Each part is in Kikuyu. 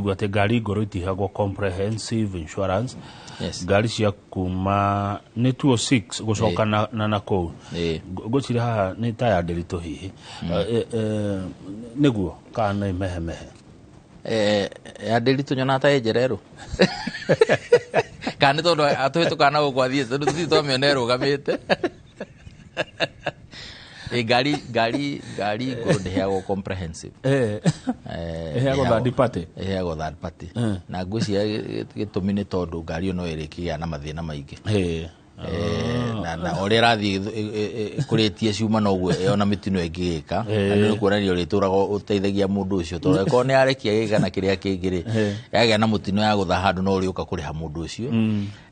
Igua atĩ ngari ngũrũ itihagwo comprehensive insurance. Yes. Ngari cia kuma nĩ 206 gũcoka na kũu. Ngwĩciria haha nĩ ta ya ndĩritũ hihi. Nĩguo kana nĩ mehemehe? Ya ndĩritũ nyonaga ta ĩ njererũ, kana nĩ tondũ atũhĩtũkaga na gũkũ athiĩte, tondũ tũtirĩ twamĩona ĩrũgamĩte. Ĩ, ngari ngũrũ ndĩheagwo comprehensive. Ĩheagwo third party? Ĩheagwo third party, na ngwĩciria gĩtũmi nĩ tondũ ngari ĩyo no ĩrĩkĩgĩa na mathĩna maingĩ. Na ũrĩa ĩrathiĩ ĩkũrĩtie cuma, noguo ona mĩtino ĩngĩgĩka. Na nĩ kuonania ũrĩtũraga ũteithagia mũndũ ũcio, tondũ angĩkorwo nĩ yarekia gĩka na kĩrĩa kĩngĩ rĩ, yagĩa na mũtino ya gũtha handũ, no ũrĩũka kũrĩha mũndũ ũcio.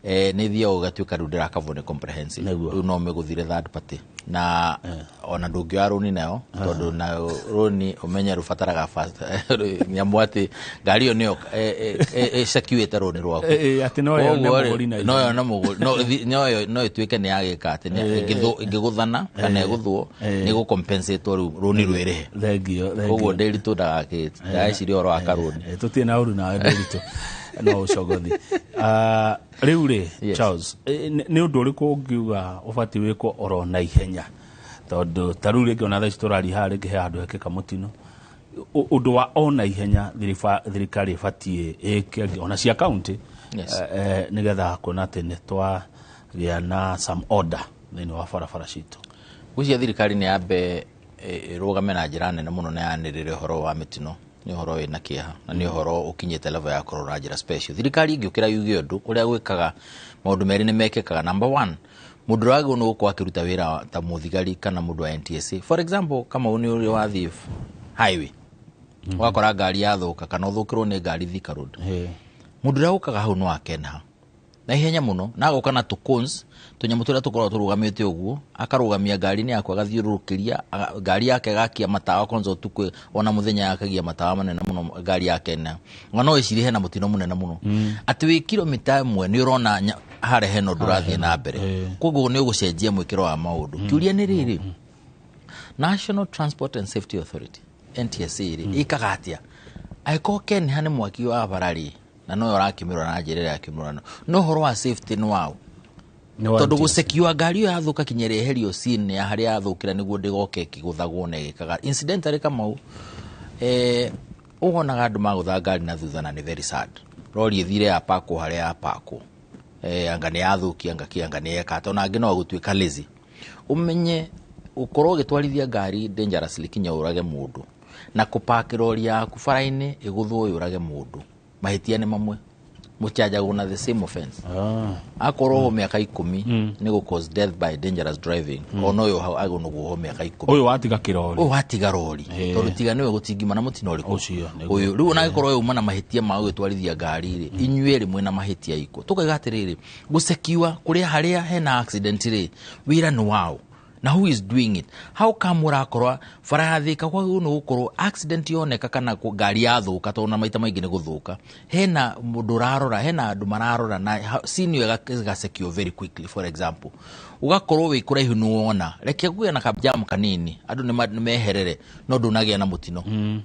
Nĩ ĩthiaga ũgatuĩka rĩu ndĩrakavwo nĩ comprehensive. Rĩu no mĩgũthire third party, na ona ndũngĩoya rũni nayo, tondũ nayo rũni ũmenye rũbataraga fast nyamũ, atĩ ngari ĩyo nĩyo ĩsecuĩte rũni rwaku. Atĩ no yone Koguo rĩ, mũgũri na no yone mũgũri, no ĩtuĩke nĩ yagĩka atĩ ĩngĩgũthana kana ĩgũthwo, nĩ gũcompensate rĩu rũni rwĩrĩhe. Thengio. Koguo ndĩritũ ndageciria ũhoro wa karũni. Tũtirĩ na ũru nawe ndĩritũ, no ũcogothi. Ah, rĩu rĩ, Yes. Charles, nĩ ũndũ ũrĩkũ ũngiuga ũbatiĩ wĩkwo oro na ihenya, tondũ ta rĩu rĩngĩ ona thaa ici tũraria haha, rĩngĩ he handũ hekĩka mũtino, ũndũ wa o na ihenya thirikari ĩbatiĩ ĩke, ona cia kaunti, nĩgetha kuona atĩ nĩ twagĩa na some order thĩinĩ wa barabara citũ? Ngwĩciria thirikari nĩ yambe ĩrũgame na njĩra nene mũno na yanĩrĩre ũhoro wa mĩtino. Nĩ ũhoro wĩna kĩeha na nĩ ũhoro ũkinyĩte level ya kũrora njĩra special. Thirikari ĩngĩũkĩra yuge ũndũ ũrĩa gwĩkaga, maũndũ merĩ nĩ mekĩkaga. Number one, mũndũ ũrĩa wagĩrĩirwo nĩ gũkorwo akĩruta wĩra ta mũthigari kana mũndũ wa NTSA, for example, Kamau, nĩ ũrĩa wathiĩ highway ũgakora ngari yathũka kana ũthũkĩrwo nĩ ngari Thika Road, mũndũ ũrĩa ũkaga hau no akenha na ihenya mũno, na agoka na tũcones, tũnyamũ tũrĩa tũkoragwo tũrũgamĩte ũguo, akarũgamia ngari-inĩ yaku, agathiũrũrũkĩria ngari yake, agakia matawa kwanza ũtukũ, ona mũthenya yakagia matawa manene mũno ngari yake na ona no ĩcirie hena mũtino mũnene mũno, atĩ wĩ kilomita 1 nĩ ũrona harĩa hena ũndũ ũrathiĩ na mbere. Koguo nĩ ũgũcenjia mwĩkĩro wa maũndũ. Kĩũria nĩ rĩrĩ, National Transport and Safety Authority, NTSA rĩ, ĩkaga atĩa angĩkorwo Kenha nĩ mwaki wa bara rĩ, na noyo ũrakĩmĩrora na njĩra ĩrĩa akĩmĩrora, no ũhoro wa safety nĩ waũ? Nĩ wa Tondũ NTSA. Gũsekiwa ngari ĩyo yathũka kinya ĩrĩeherio scene ya harĩa yathũkĩra nĩguo ndĩgoke ĩkĩgũthagwo na ĩgĩkaga. Incidentally, Kamau, ũwonaga andũ magũtha ngari na thutha, na nĩ very sad, rori ĩthire yapakwo harĩa yapakwo, anga nĩ yathũkia, anga kĩ, anga nĩ yeka atĩa. Ona angĩ no gũtuĩka lazy. Ũmenye gũkorwo ũgĩtwarithia ngari dangerously kinya ũrage mũndũ, na kũpaki rori yaku bara-inĩ ĩgũthwo yũrage mũndũ, mahĩtia nĩ mamwe, mũchanjagwo na the same offense. Akorwo ho mĩaka 10 nĩ gũ cause death by dangerous driving, ona ũyũ agĩrĩirwo nĩ kuohwo mĩaka 10. Ũyũ watiga kĩrori. Ũyũ watiga rori, tondũ tiga nĩwe gũtingima na mũtino ũrĩkũ. Ũcio, nĩguo. Ũyũ rĩu ona angĩkorwo uma na mahĩtia ma gũgĩtwarithia ngari rĩ, inyuĩ rĩ mwĩna mahĩtia iko. Tũkaiga atĩrĩrĩ, gũsekiwa kũrĩa harĩa hena accident rĩ, wĩra nĩ wao na who is doing it? How come ũrakorwa bara ya Thika kwagĩrĩirwo nĩ gũkorwo accident yoneka kana ngari yathũka, tondũ na maita maingĩ nĩ gũthũka, hena mũndũ ũrarora, hena andũ mararora na scene ĩyo ĩgacekio very quickly? For example, ũgakorwo wĩ kũraihu, nĩ wona reke kũgĩa na kajam kanini, andũ nĩ meherere, no ndũnagĩa na mũtino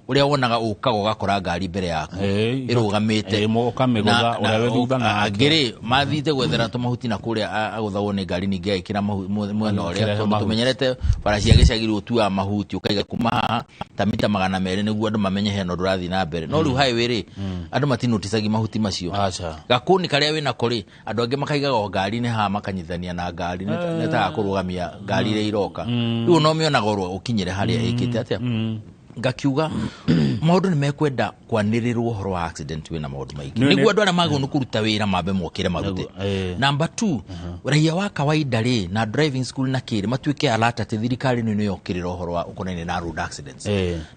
ũrĩa wonaga ũkaga ũgakora ngari mbere yaku ĩrũgamĩte. Ũkamĩgũtha ũrĩa wĩ thutha na Angĩ rĩ mathiĩte gwethera tũmahuti na kũrĩa agũthagwo nĩ ngari, ningĩ agĩkĩra mwena ũrĩa Agĩkĩra tondũ mahuti. Tũmenyerete bara cia gĩcagi rĩ, ũtuaga mahuti ũkaiga kuma haha ta mita 200 nĩguo andũ mamenye hena ũndũ ũrathiĩ na mbere. No rĩu highway rĩ, andũ matinoticagia mahuti macio. Aca. Gakũni karĩa wĩnako rĩ, andũ angĩ makaigaga o ngari-inĩ haha, makanyitithania na ngari nĩ ta kũrũgamia ngari iria iroka. Rĩu no mĩonaga oro ũkinyĩre harĩa ĩkĩte atĩa. Ngakiuga maũndũ nĩ mekwenda kwanĩrĩrwo ũhoro wa accident wĩna maũndũ maingĩ, nĩguo andũ arĩa magĩrĩirwo nĩ kũruta wĩra mambe mokĩre marute. Nĩguo. Number two, raia wa kawaida rĩ, na driving school na kĩrĩ matuĩke alert atĩ thirikari nĩ yokĩrĩra ũhoro wa ũkonainie na road accidents.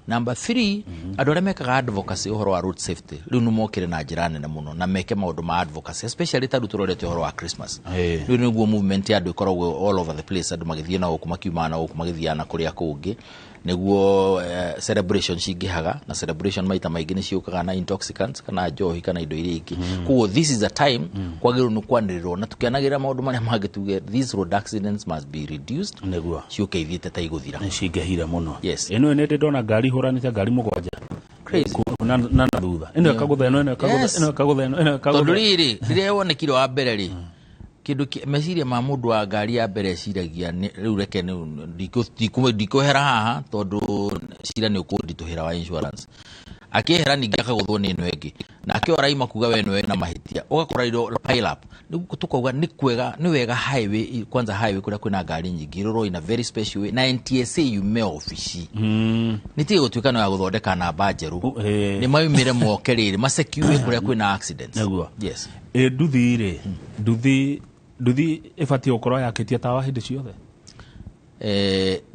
Number three, andũ arĩa mekaga advocacy ũhoro wa road safety rĩu nĩ mokĩre na njĩra nene mũno na meke maũndũ ma advocacy, especially ta rĩu tũrorete ũhoro wa Christmas. Rĩu nĩguo movement ya andũ ĩkoragwo all over the place, andũ magĩthiĩ na gũkũ, makiumaga na gũkũ, magĩthiaga na kũrĩa kũngĩ, nĩguo celebration cingĩhaga, na celebration maita maingĩ nĩ ciũkaga na intoxicants kana njohi kana indo iria ingĩ. Koguo this is a time kwagĩrĩirwo nĩ kwanĩrĩrwo na tũkĩanagĩrĩra maũndũ marĩa mangĩ, tuge these road accidents must be reduced, ciũke ithiĩte ta igũthira. Nĩ cingĩhire mũno. Yes. Ĩno nĩ ndĩ ndona ngari hũranĩte ngari mũgwanja. Crazy. Na thutha ĩno ĩkagũtha ĩno, ĩno ĩkagũtha ĩno, ĩkagũtha ĩno, ĩno ĩkagũtha. Tondũ rĩrĩ, rĩrĩa wonekire wa mbere rĩ, kĩndũ meciria ma mũndũ wa ngari ya mbere eciragia rĩu reke ndikwehera haha tondũ cira nĩ ũkũnditũhĩra wa insurance. Akĩehera ningĩ akagũthwo nĩ ĩno ĩngĩ, nake ũraima kuga we nĩwe na mahĩtia, ũgakora indo pile up. Rĩu tũkauga nĩ kwega, nĩ wega highway, kwanza highway kũrĩa kwĩna ngari nyingĩ irorwo in a very special way, na NTSA yume obici, nĩ tige gũtuĩka no ya gũthondeka namba njerũ. Nĩ maumĩre moke rĩrĩ masecure kũrĩa kwĩna accidents. Nĩguo. Yes. Ĩ nduthi rĩ, nduthi ĩbatiĩ gũkorwo yakĩtie tawa hĩndĩ ciothe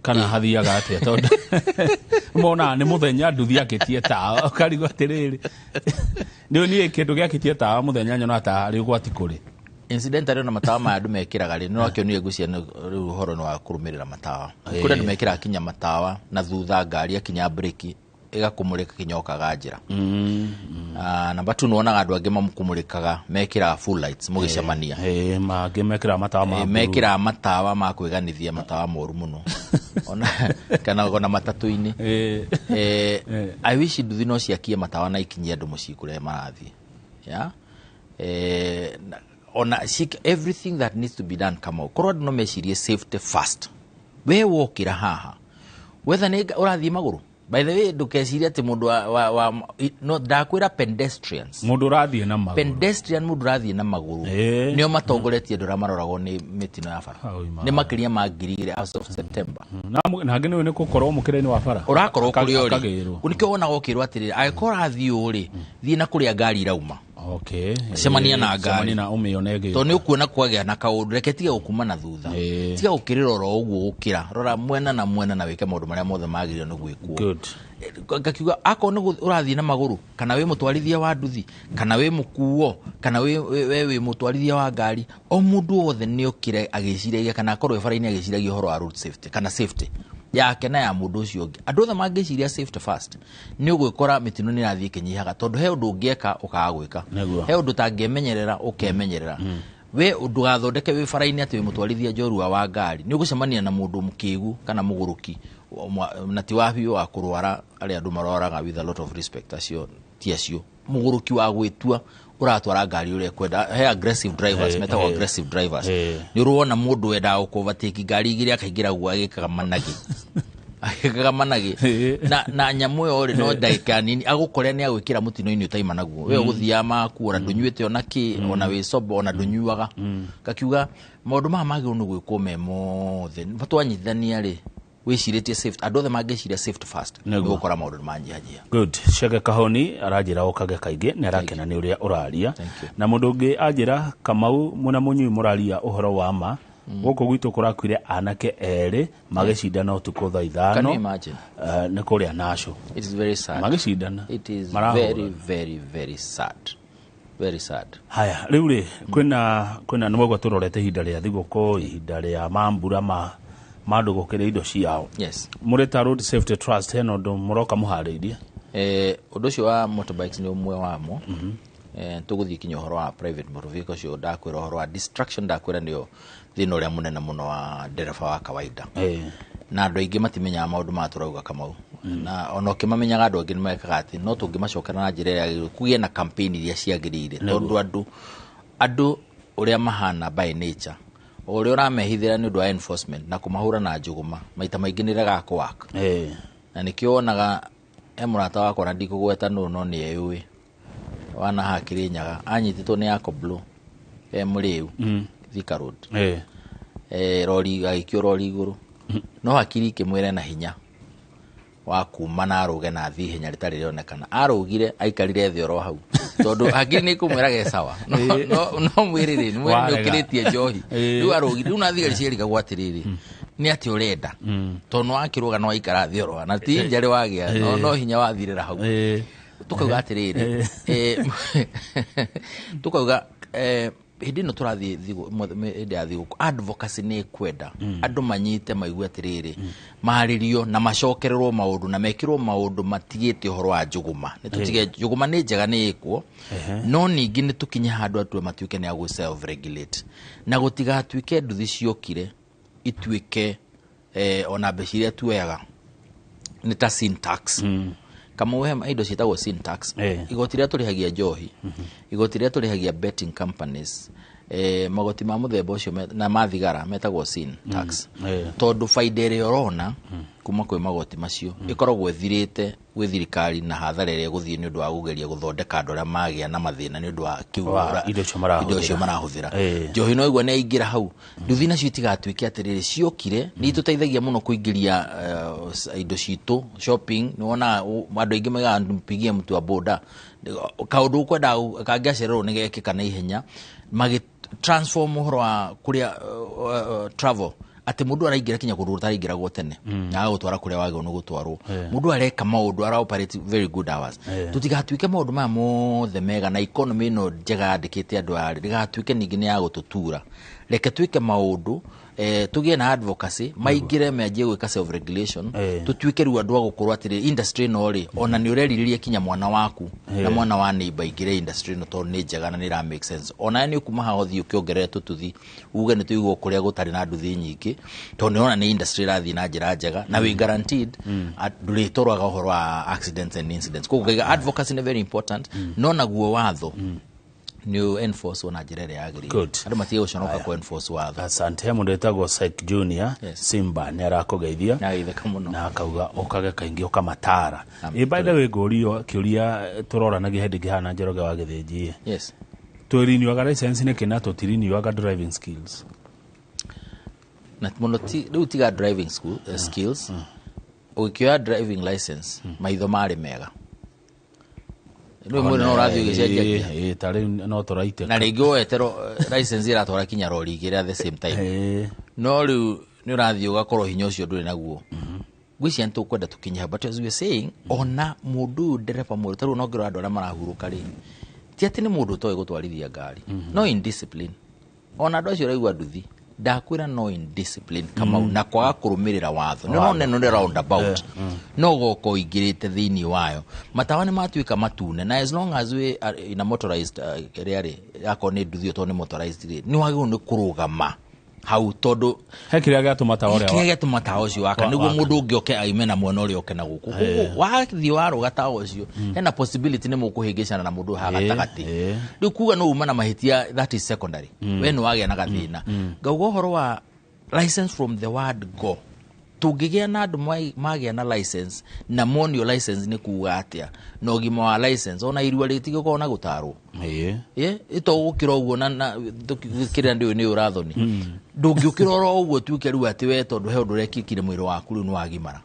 kana hathiaga atĩa? Tondũ monaga nĩ mũthenya nduthi akĩtie tawa, ũkarigwo atĩrĩrĩ, nĩ niĩ kĩndũ gĩakĩtie tawa mũthenya nyonaga ta harĩ ũgwati kũrĩ. Incidentally, ona matawa maya andũ mekĩraga rĩ, nĩ wakĩonire ngwĩciria rĩu ũhoro nĩ wa kũrũmĩrĩra matawa. Kũrĩ andũ mekĩraga kinya matawa na thutha ngari akinya breki ĩgakũmũrĩka kinya okaga njĩra. Namba tu nĩwonaga andũ angĩ mamũkũmũrĩkaga, mekĩraga full lights mũgĩcemania. Ĩ, mangĩ mekĩraga matawa ma blue. Mekĩraga matawa ma kwĩganithia, matawa moru mũno, ona kana ona matatũ-inĩ. I wish nduthi no ciakie matawa na ikinyie andũ mũciĩ kũrĩa marathiĩ. Yeah? Ona everything that needs to be done, Kamau, korwo andũ no mecirie safety first. We wokĩra haha wetha nĩ ũrathiĩ magũrũ, by the way, ndũkecirie atĩ mũndũ wa no ndakwĩra pedestrians. Mũndũ ũrathiĩ na magũrũ. Pedestrian, mũndũ ũrathiĩ na magũrũ, nĩo matongoretie andũ arĩa maroragwo nĩ mĩtino ya bara. Au, ima. Nĩ makĩria ma 2,000 as of September. Na hangĩ nĩ gũkorwo mũkĩra-inĩ wa bara. Ũrakorwo kũrĩa ũrĩ. Akagĩrwo. Nĩkĩo wonaga ũkĩrwo atĩrĩrĩ, angĩkorwo ũrathiĩ ũũ rĩ, thiĩ na kũrĩa ngari irauma. Cemania na ngari. Cemania na ũmĩone ĩgĩũka. Tondũ nĩ ũkuona kwagĩa na kaũndũ, reke tiga gũkuma na thutha. Tiga gũkĩrĩra oro ũguo, gũkĩra rora mwena na mwena na wĩke maũndũ marĩa mothe magĩrĩire nĩ gwĩkwo. Ngakiuga akorwo nĩ ũrathiĩ na magũrũ, kana wĩ mũtwarithia wa nduthi, kana wĩ mũkuo, kana we wĩ mũtwarithia wa ngari, o mũndũ wothe nĩ okire agĩciragia, kana akorwo e bara-inĩ agĩciragia ũhoro wa road safety kana safety yake na ya mũndũ ũcio ũngĩ. Andũ othe mangĩciria safety first, nĩ ũgwĩkora mĩtino nĩ ĩrathiĩ ĩkĩnyihaga, tondũ he ũndũ ũngĩeka ũkaga gwĩka. He ũndũ ũtangĩmenyerera ũkemenyerera. We ndũgathondeke wĩ bara-inĩ atĩ wĩ mũtwarithia njorua wa ngari, nĩ ũgũcemania na mũndũ mũkĩgu kana mũgũrũki, na ti wa biũ wa kũrwara, arĩa andũ marwaraga, with a lot of respect, acio ti acio, mũgũrũki wa gwĩtua ũratwara ngari ũrĩa kwenda. He aggressive drivers, metagwo aggressive drivers. Nĩ ũrona mũndũ wendaga gũkũ-overtake ngari igĩrĩ, akaingĩra guo agĩkaga managĩ, agĩkaga managĩ. Na nyamũ ĩyo rĩ, no ndagĩka nini agũkore nĩ agwĩkĩra mũtino-inĩ ũtaima naguo. We ũgũthiaga maku, ona ndũnyuĩte ona kĩ, ona wĩ sober, ona ndũnyuaga. Ngakiuga maũndũ maya magĩrĩirwo nĩ gwĩkwo me mothe twanyitithania rĩ, wĩcirĩtie safety, andũ othe mangĩciria safety first, nĩ gũkora maũndũ nĩ manyihanyiha. Good. Chege Kahoni aranjĩra okage kaingĩ nĩ arakena nĩ ũrĩa ũraria. Thank you. Na mũndũ ũngĩ anjĩra, Kamau mwena mũnyui mũraria ũhoro wa ma, gũkũ gwitũ kũrakuire anake erĩ magĩcindana ũtukũ thaa 5. Can you imagine? Nĩ kũrĩa Naco. It is very sad. Magĩcindana. It is Marahũra. very, very, very sad. Very sad. Haya, rĩu rĩ, kwĩna nĩ mwaigua tũrorete ihinda rĩa thigũkũ, ihinda rĩa mambura ma andũ gũkĩrĩa indo ciao. Mũrĩ ta Road Safety Trust, hena ũndũ mũroka mũharĩirie? Ũndũ ũcio wa motorbikes nĩ ũmwe wamo. Tũgũthiĩ kinya ũhoro wa private motor vehicle ũcio, ndakwĩra ũhoro wa distraction, ndakwĩra nĩyo thĩna ũrĩa mũnene mũno wa ndereba wa kawaida. Na andũ aingĩ matimenyaga maũndũ maya tũrauga, Kamau. Na ona ũkĩmamenyaga, andũ angĩ nĩmekaga atĩ no tũngĩmacokera na njĩra ĩrĩa yagĩrĩire, kũgĩe na campaign iria ciagĩrĩire, tondũ andũ ũrĩa mahana by nature, o ũrĩa ũramehithĩra nĩ ũndũ wa enforcement na kũmahũra na njũgũma, maita maingĩ nĩ ĩregaga kũwaka. Na nĩkĩo wonaga he mũrata wakwa, na ndikũgweta nũ, no nĩ eyũĩ, wana haha Kĩrĩnyaga, anyitĩtwo nĩ Akoblo e mũrĩu Thika Road. Rori agĩikio rori igũrũ, no hakiri ikĩmwĩra na hinya wa kuma na arũge na athiĩ ihenya rĩtarĩ rĩonekana. Arũgire aikarire thĩ oro hau, tondũ hakiri nĩ ikũmwĩraga sawa, no mwĩrĩ rĩ, mwĩrĩ nĩ Warega. ũkĩrĩtie njohi. Rĩu arũgire, rĩu na thigari ciarigagwo atĩrĩrĩ, nĩ atĩ ũrenda, tondũ nĩ wakĩrũga no waikara thĩ oro, na ti njarĩ wagĩa, no hinya wathirĩra hau. Tukauga atĩrĩrĩ, tukauga hĩndĩ ĩno tũrathiĩ hĩndĩ ya thigũkũ, advocacy nĩ ĩkwenda andũ manyite, maigue atĩrĩrĩ, marĩrio na macokererwo maũndũ na mekĩrwo maũndũ matigĩte ũhoro wa njũgũma. Nĩ tũtige njũgũma, nĩ njega nĩ ĩkwo, no ningĩ nĩ tũkinye handũ andũ matuĩke nĩ a gũ self regulate, na gũtigatuĩke nduthi ciokire ituĩke ona mbeca iria tuoyaga nĩ ta sin tax. Kamau, he indo ciĩtagwo sin tax, igoti rĩrĩa tũrĩhagia njohi, igoti rĩrĩa tũrĩhagia betting companies, magoti ma mũthemba ũcio na ma thigara metagwo sin tax, tondũ baida ĩrĩa ũrona kuma kwĩ magoti macio ĩkoragwo ĩthirĩte gwĩ thirikari na hathara ĩrĩa ĩgũthiĩ nĩ ũndũ wa kũgeria gũthondeka andũ arĩa magĩa na mathĩna nĩ ũndũ wa Wa indo icio marahũthĩra. Indo icio marahũthĩra. Njohi no igua nĩ yaingĩra hau, nduthi nacio itigatuĩke atĩrĩrĩ ciokire nĩ itũteithagia mũno kũingĩria indo citũ shopping. Nĩ wonaga andũ aingĩ maigaga mpigie mtu wa boda, kaũndũ ũkwendaga kangĩacererwo nĩ gekĩka na ihenya, magĩ transform ũhoro wa kũrĩa travel, atĩ mũndũ araingĩra kinya kũndũ gũtaraingĩragwo tene na agagũtwara kũrĩa wagĩrĩirwo nĩ gũtwarwo. Mũndũ areka maũndũ, ara operate very good hours. Tũtigatuĩke maũndũ maya mothe mega na economy ĩno njega yandĩkĩte andũ aya rĩ, ndĩgatuĩke ningĩ nĩ ya gũtũtura. Reke twĩke maũndũ, tũgĩe na advocacy, maingĩre manjie gwĩka self regulation. Tũtuĩke rĩu andũ a gũkorwo atĩrĩ, industry ĩno rĩ, ona nĩ ũrerirĩria kinya mwana waku na mwana wa neighbor aingĩre industry ĩno, tondũ nĩ njega na nĩ ĩra make sense. Onawe nĩ ũkuma haha ũthiĩ ũkĩongerere tũtuthi, uge nĩ tũigwo kũrĩa gũtarĩ na nduthi nyingĩ, tondũ nĩ ũrona nĩ industry ĩrathiĩ na njĩra njega na wĩ guaranteed ndũrĩtũraga ũhoro wa accidents and incidents. Koguo ngaiga advocacy nĩ very important, no naguo watho nĩ enforce na njĩra ĩrĩa yagĩrĩire. Good. Andũ matige gũconoka kũ enforce watho. Asante. He mũndũ wĩtagwo Syke Junior. Simba nĩ arakũgeithia. Nagĩtheka mũno. Na akauga ũkage kaingĩ ũkamatara. Ĩ, by the way, ngũrio kĩũria tũroranagia hĩndĩ ĩngĩ Njoroge wa Gĩthĩnji. Twĩriniwaga license nĩkĩ na tũtiriniwaga driving skills? Na mũno rĩu tiga driving school, skills, ũgĩkĩoya driving license maitho marĩ mega, rĩu mwĩrĩ no ũrathiĩ ũgĩcenjagia. Ĩ, ta rĩu no tũraitĩka. Na rĩngĩ woete license ĩratwara kinya rori igĩrĩ at the same time. No rĩu nĩ ũrathiĩ ũgakorwo hinya ũcio ndũrĩ naguo. Ngwĩciria nĩ tũkwenda tũkinye hau, but as we are saying, ona mũndũ ũyũ ndereba mwerũ, ta rĩu no ngĩrora andũ arĩa marahurũka rĩ, ti atĩ nĩ mũndũ ũtoĩ gũtwarithia ngari, no indiscipline. Ona andũ acio ũraigua nduthi, ndakwĩra, no indiscipline, Kamau, na kwaga kũrũmĩrĩra watho. Nĩ ũrona ĩno nĩ roundabout, no goka ũingĩrĩte thĩinĩ wayo, matawa nĩ matuĩka matune, na as long as we are in a motorized ĩrĩa rĩ, akorwo nĩ nduthi ĩyo, tondũ nĩ motorized rĩ, nĩ wagĩrĩirwo nĩ kũrũgama hau, tondũ He kĩrĩa gĩatũma tawa ũrĩa kĩrĩa gĩatũma tawa ũcio waka nĩguo waka. Mũndũ ũngĩ oke aime na mwena ũrĩa oke na gũkũ. Koguo wathiĩ warũga tawa ũcio, hena possibility nĩ mũkũhĩngĩcana na mũndũ ũyũ haha gatagatĩ. Rĩu kuga no uma na mahĩtia, that is secondary, we nĩ wagĩa na gathĩna. Ngauga ũhoro wa license from the word go, tũngĩgĩa na andũ magĩa na license na monio license nĩ kuga atĩa na ũgima wa license, ona irua rĩtigĩkorwo na gũtarwo. Ĩ to gũkĩra ũguo na kĩrĩa ndĩũĩ nĩ ũrathoni, ndũngĩũkĩra oro ũguo tuĩke rĩu atĩ we tondũ he ũndũ ũrekĩkire mwĩrĩ waku rĩu nĩ wagimara.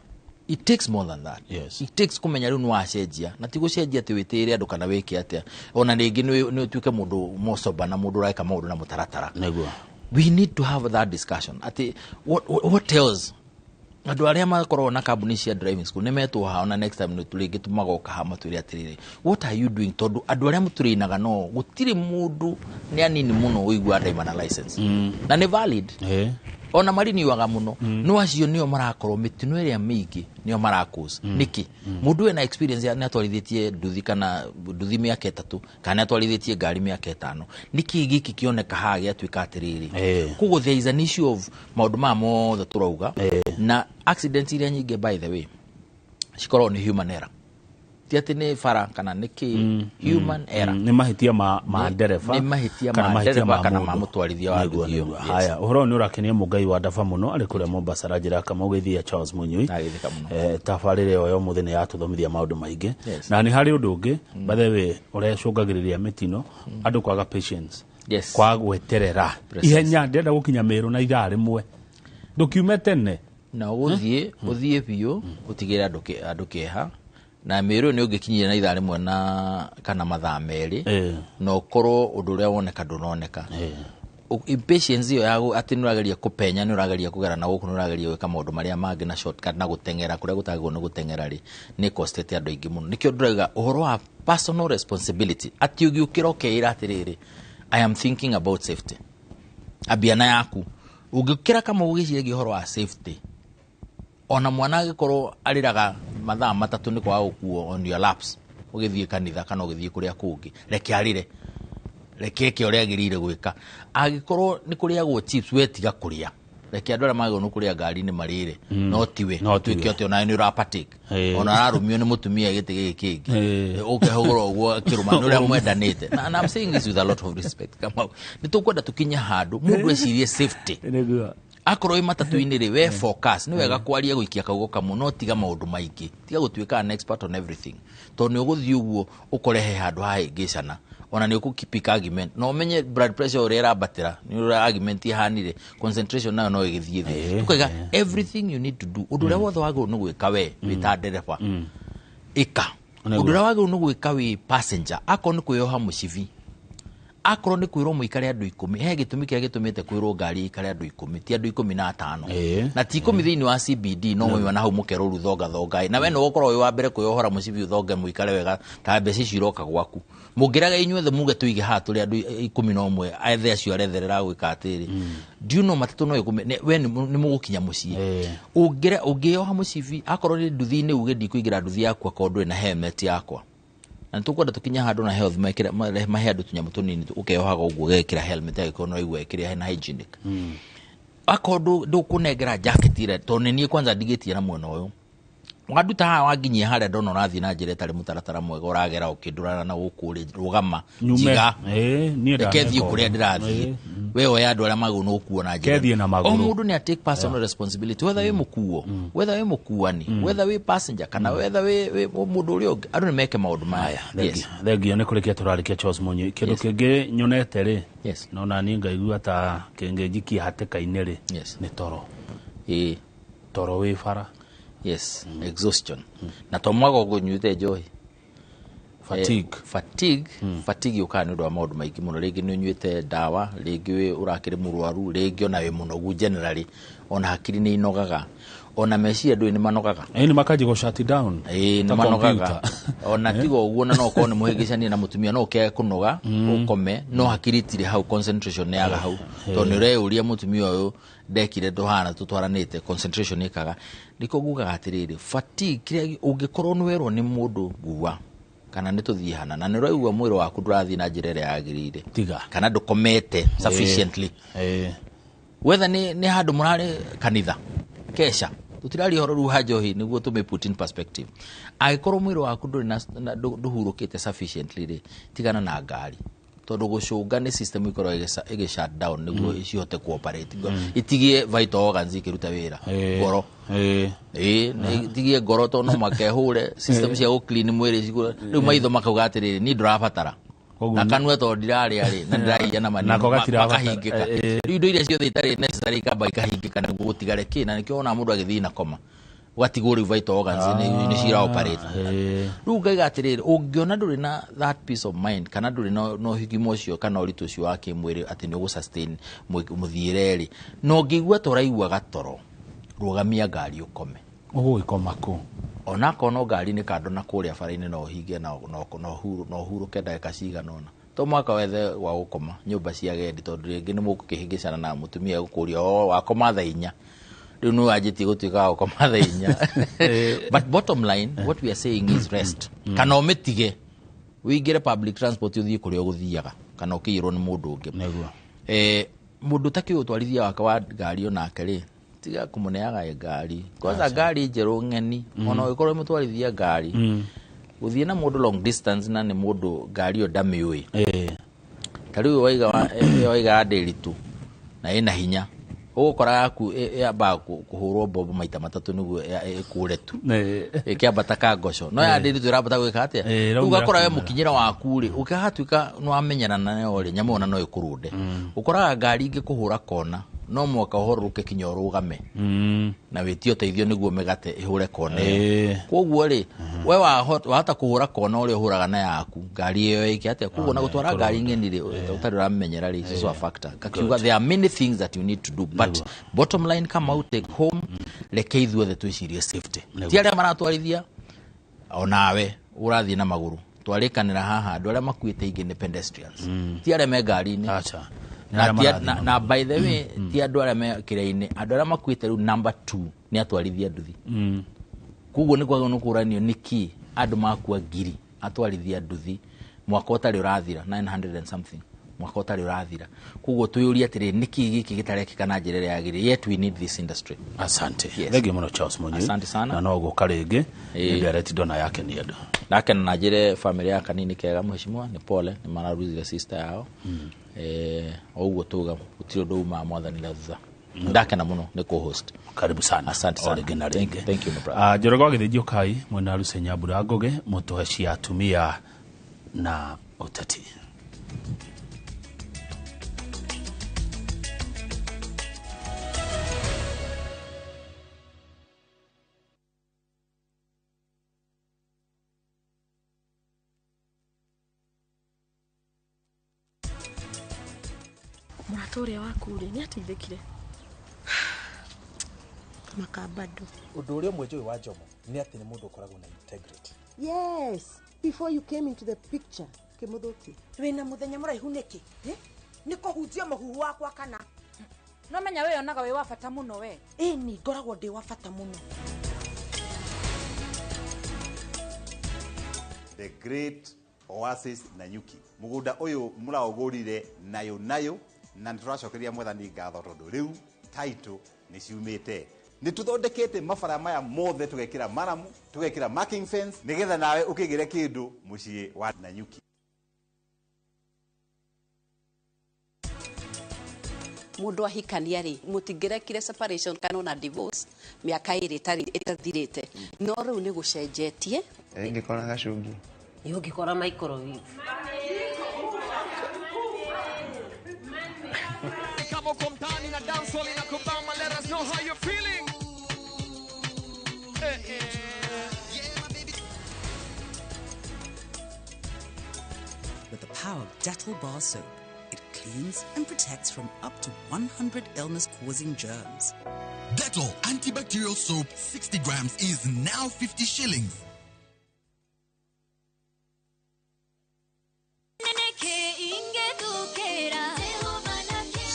It takes more than that. It takes kũmenya rĩu nĩ wacenjia, na ti gũcenjia atĩ wĩtĩĩre andũ kana wĩke atĩa, ona rĩngĩ nĩ ũtuĩke mũndũ mocoba na mũndũ ũreka maũndũ na mũtaratara. We need to have that discussion atĩ what else, andũ arĩa makoragwo na kambuni cia driving school nĩ metwo haha, ona next time nĩ rĩngĩ magoka haha matwĩre atĩrĩrĩ, what are you doing? Tondũ andũ arĩa mũtũrĩinaga no gũtirĩ mũndũ, nĩ anini mũno ũiguaga ndaima na license na nĩ valid. Ona mariniwaga mũno, no acio nĩo marakorwo mĩtino ĩrĩa mĩingĩ, nĩo marakũs nĩkĩ. Mũndũ wĩna experience nĩ atwarithĩtie nduthi kana nduthi mĩaka 3 kana nĩ atwarithĩtie ngari mĩaka 5, nĩkĩ gĩkĩ kĩoneka haha gĩatuĩka atĩrĩrĩ? Koguo there is an issue of maũndũ maya mothe tũrauga, na accident iria nyingĩ, by the way, cikoragwo nĩ human error, ti atĩ nĩ bara kana nĩ kĩ, human error. Nĩ mahĩtia ma ndereba. Nĩ mahĩtia kana ma mahĩtia ndereba ma kana ma mũndũ. mũtwarithia wa Nĩguo, nduthi ĩyo. nĩguo. Yes. Haya, ũhoro ũyũ nĩ ũrakenia Mũngai wa Ndaba mũno arĩ kũrĩa Mombasa, aranjĩra Kamau geithia Charles Munyui. Nagĩtheka mũno. Tabarĩra ĩyo ya ũmũthĩ nĩ yatũthomithia maũndũ maingĩ. Na nĩ harĩ ũndũ ũngĩ, by the way, ũrĩa ũcũngagĩrĩria mĩtino, andũ kwaga patience, kwaga gweterera. Precise. Ihenya, ndĩrenda gũkinya Mĩrũ na ithaa rĩmwe, ndũkiume tene. Na ũgũthiĩ ũthiĩ biũ ũtigĩre andũ kĩeha, na Mĩrũ nĩ ũngĩkinyire na ithaa rĩmwe na kana mathaa 2, na ũkorwo ũndũ ũrĩa woneka ndũnoneka. Impatience ĩyo ya atĩ nĩ ũrageria kũpenya, nĩ ũrageria kũgera na gũkũ, nĩ ũrageria gwĩka maũndũ marĩa mangĩ na shortcut na gũteng'era kũrĩa gũtagĩrĩirwo nĩ gũteng'era rĩ, nĩ costete andũ aingĩ mũno. Nĩkĩo ndĩrauga ũhoro wa personal responsibility, atĩ ũgĩũkĩra ũkeĩra atĩrĩrĩ, I am thinking about safety. Ambia na yaku, ũngĩũkĩra kama ũgĩciragia ũhoro wa safety, ona mwana angĩkorwo arĩraga mathaa 3 nĩ kwaga gũkuo on your laps ũgĩthiĩ kanitha kana ũgĩthiĩ kũrĩa kũngĩ, reke arĩre, reke eke ũrĩa agĩrĩire gwĩka. Angĩkorwo nĩ kũrĩagwo chips, we tiga kũrĩa. Reke andũ arĩa magĩrĩirwo nĩ kũrĩa ngari-inĩ marĩre, no tiwe. No tiwe. Tuĩke atĩ onawe nĩ ũrapartake. Ona ararũmio nĩ mũtumia gĩtĩ gĩkĩ kĩngĩ. Ũkehũgũra ũguo akĩrũma nĩ ũrĩa mwendanĩte. And I'm saying this with a lot of respect, Kamau. Nĩ tũkwenda tũkinye handũ mũndũ ecirie safety. Nĩguo. Akorwo wĩ matatũ-inĩ rĩ, we focus. Nĩ wega kwaria gũikia kaugo kamwe, no tiga maũndũ maingĩ, tiga gũtuĩka an expert on everything, tondũ nĩ ũgũthiĩ ũguo ũkore he handũ hahĩngĩcana, ona nĩ ũkũ argument na ũmenye blood pressure ũrĩa ĩrambatĩra nĩ ũrĩa argument ihanire, concentration nayo no ĩgĩthiĩ thĩ. Tukaiga everything you need to do, ũndũ ũrĩa wothe wagĩrĩirwo nĩ gwĩka we wĩ ta ndereba, ĩka. Ũndũ ũrĩa wagĩrĩirwo nĩ gwĩka wĩ passenger, akorwo nĩ kwĩyoha mũcibi, akorwo nĩ kwĩrwo mũikare andũ 10, he gĩtũmi kĩrĩa gĩtũmĩte kwĩrwo ngari ĩikare andũ 10, ti andũ 15. Na ti 10 thĩinĩ wa CBD, no mũima na hau mũkerwo rĩu thonga thonga, na we nĩ ũgũkorwo wĩ wa mbere kwĩyohora mũcibi ũthonge mũikare wega ta mbeca icio iroka gwaku. Mũngĩraga inyuothe muge tũige haha tũrĩ andũ 11, ethe acio aretherera gwĩka atĩrĩ, do you know matatũ no ĩkũme we nĩ mũgũkinya mũciĩ. Ũngĩyoha mũcibi, akorwo nĩ nduthi-inĩ, uge ndikũingĩra nduthi yaku akorwo ndũrĩ na helmet yakwa. Na nĩ tũkwenda tũkinye handũ na health mekĩre mahe andũ tũnyamũ tũnini ũkeyohaga ũguo ũgekĩra helmet angĩkorwo no ũigua ĩkĩrĩ na hygienic. Akorwo ndũkũnengera jacket ĩrĩa, tondũ nĩ niĩ kwanza ndigĩtie na mwena ũyũ wanduta haha wanginyia harĩa ndona ũrathiĩ na njĩra ĩtarĩ mũtaratara mwega, ũragera ũkĩndũrana na gũkũ rĩ, rũgama. Nyume. Njiga. Niĩ Reke thiĩ ndaneka kũrĩa ũguo. ndĩrathiĩ. We oya andũ arĩa magĩrĩirwo nĩ gũkuo na njĩra. Kethiĩ na magũrũ. O mũndũ nĩ take personal responsibility, whether wĩ mũkuo, whether wĩ mũkuani, whether wĩ passenger, kana whether wĩ mũndũ ũrĩa ũngĩ, andũ nĩ meke maũndũ maya. Yes. Thengio. Nĩ kũrĩkia tũrarĩkia, Charles Munyi. Kĩndũ kĩngĩ nyonete rĩ, no nani ngaigua ta kĩngĩnjikia hatĩka-inĩ rĩ, nĩ toro. Toro wĩ bara. Yes, exhaustion, na to mwaga ũnyuĩte njohi. Fatigue. Fatigue yũkaga nĩ ũndũ wa maũndũ maingĩ mũno. Rĩngĩ nĩ ũnyuĩte ndawa, rĩngĩ wĩ ũrakĩrĩ mũrwaru, rĩngĩ ona wĩ mũnogu generally, ona hakiri nĩ inogaga, ona meciria ndũĩ nĩ manogaga. Nĩ makanjia gũ shut down. Ĩĩ, nĩ Ta manogaga. computer. Ona tiga ũguo, na no ũkorwo nĩ mũhĩngĩcanie na mũtumia, no ũkĩage kũnoga ũkome, no hakiri itirĩ hau, concentration nĩ yaga hau, tondũ nĩ ũreyũria mũtumia ũyũ ndekire ndũhana tũtwaranĩte, concentration ĩkaga. Nĩkĩo ngugaga atĩrĩrĩ, fatigue kĩrĩa ũngĩkorwo nĩ werwo nĩ mũndũ ngua kana nĩ tũthiĩ hana na nĩ ũraigua mwĩrĩ waku ndũrathiĩ na njĩra ĩrĩa yagĩrĩire, Tiga. kana ndũkomete sufficiently, whether nĩ handũ mũrarĩ kanitha kesha, tũtiraria ũhoro rĩu ha njohi nĩguo tũmĩ put in perspective, angĩkorwo mwĩrĩ waku ndũrĩ na ndũhurũkĩte sufficiently rĩ, tigana na ngari, tondũ gũcũnga nĩ system ikoragwo ĩgĩ shut down nĩguo cihote cooperate, itigie vital organs ikĩruta wĩra. Ngoro, ĩĩ, nĩ itigie ngoro, tondũ no makehũre system cia gũ clean mwĩrĩ rĩu maitho makauga atĩrĩrĩ, niĩ ndũrabatara. Koguo Na kanua tondũ ndirarĩa rĩ na ndĩraiya na manini, Nako gatirabatara. makahingĩka. Rĩu indo iria ciothe itarĩ necessary ikamba ikahingĩka nĩguo gũtigare kĩ, na nĩkĩo wonaga mũndũ agĩthiĩ na koma, ũgatigwo rĩu vital organs nĩ cira operate. Rĩu ngaiga atĩrĩrĩ, ũngĩona ndũrĩ na that peace of mind, kana ndũrĩ na ũgima ũcio kana ũritũ ũcio wa kĩmwĩrĩ atĩ nĩ ũgũ sustain mũthiĩre rĩ, na ũngĩigua ta ũraigua gatoro, rũgamia ngari ũkome. Ũgũgĩkoma kũ? Onakorwo no ngari-inĩ kando na kũrĩa bara-inĩ, no ũhinge na ũhurũke ndagĩka cigana ũna, to mwaka wethe gwa gũkoma nyũmba cia agendi, tondũ rĩngĩ nĩ mũgũkĩhĩngĩcana na mũtumia gũkũria o wakoma thaa 4, rĩu nĩ wanjĩtie gũtuĩka wa gũkoma thaa 4. But bottom line, what we are saying is rest, kana ũmĩtige ũingĩre public transport ũthiĩ kũrĩa ũgũthiaga, kana ũkĩiyĩrwo nĩ mũndũ ũngĩ. Mũndũ ũtakĩũĩ ũtwarithia wake wa ngari onake rĩ, tiga kũmũneaga ngari, kwanza ngari njerũ ng'eni. Ona ũngĩkorwo wĩ mũtwarithia ngari, gũthiĩ na mũndũ long distance na nĩ mũndũ ngari ĩyo ndamĩũĩ, ta rĩu waiga ya ndĩritũ na ĩna hinya, ũgũkora yaku yambaga kũhũrwo mbombo maita matatũ nĩguo ĩkũre tu, ĩkĩambata ka ngoco, no ya ndĩritũ ĩrambata gwĩka atĩa? Ĩraumĩra Rĩu ũgakora we kumĩra. Mũkinyĩra waku rĩ, ũkĩhatuĩka nĩ wamenyerana nayo rĩ, nyamũ ĩyo ona no ĩkũrũnde. Ũkoraga ngari ingĩ kũhũra kona no mwaka ũhorũrũke kinya ũrũgame na wĩtie ũteithio nĩguo mĩgate ĩhũre kona ĩyo. Koguo rĩ, we wahota kũhũra kona ũrĩa ũhũraga na yaku ngari ĩyo ĩke atĩa? Koguo na gũtwara ngari ng'eni rĩ, ũtarĩ ũramenyera rĩ, is also a factor. Kakiuga there are many things that you need to do, but bottom line, come out, take home, reke ithuothe twĩcirie safety, ti arĩa maratwarithia, onawe ũrathiĩ na magũrũ. Twarĩkanĩra haha andũ arĩa makuĩte aingĩ nĩ pedestrians, ti arĩa me ngari-inĩ. Acha. Nĩ Na, arĩa marathiĩ na by the way, ti andũ arĩa me kĩrĩa-inĩ, andũ arĩa makuĩte rĩu number 2 nĩ atwarithia nduthi. Koguo nĩ kwagĩrĩirwo nĩ kũranio nĩkĩ andũ makua ngiri atwarithia nduthi mwaka ũtarĩ ũrathira, 900 and something. Mwaka ũtarĩ ũrathira. Koguo twĩyũrie atĩrĩrĩ, nĩkĩ gĩkĩ gĩtarekĩka na njĩra ĩrĩa yagĩrĩire? Yet we need this industry. Asante. Yes. Thengiũ mũno Charles Mũnyui. Asante sana. Na no gũka rĩngĩ. Ĩĩ. Nĩ ndona yake nĩ andũ. Ndakena na njĩre family ya kanini kega mheshimiwa nĩ pole nĩ mararuzire sister yao. O ũguo tuga gũtirĩ ũndũ umaga mwathani na thutha. Ndakena mũno nĩ co-host. Karibu sana. Asante O sana. rĩngĩ na Thank rĩngĩ. thank you my brother. Njoroge wa Gĩthĩnjio Kai mwena wa Lucy Nyambura Ngũgĩ mũtũhe cia atumia na ũteti. Mũrata ũrĩa waku rĩ nĩ ateithĩkire Maka bado. Ũndũ ũrĩa ũmwe njũĩ wa Jomo nĩ atĩ nĩ mũndũ ũkoragwo na integrity. Yes, before you came into the picture, Kimuthuki. Wĩna mũthenya mũraihu nĩkĩ? Nĩ kũhunjia mũhuhu wakwa kana? No menya we yonaga wĩ wa bata mũno we. Ĩni, ngoragwo ndĩ wa bata mũno. The Great Oasis Nanyuki. Mũgũnda ũyũ mũraũgũrire nayo nayo na nĩtũracokeria mwathani ngatho tondũ rĩu title nĩ ciumĩte. Nĩ tũthondekete mabara maya mothe tũgekĩra maramu, tũgekĩra marking fence nĩgetha nawe ũkĩgĩre kĩndũ mũciĩ wa Nanyuki. Mũndũ ahikania rĩ mũtingĩrekire separation kana ona divorce mĩaka ĩrĩ ĩtarĩ ĩtathirĩte no rĩu nĩ gũcenjetie. Ingĩkora gacungi. Ũngĩkora microwave. Kama uko mtaani na dancehall inakubamba, let us know how you're feeling. With the power of Dettol bar soap, it cleans and protects from up to 100 illness-causing germs. Dettol antibacterial soap 60 grams is now 50 shillings.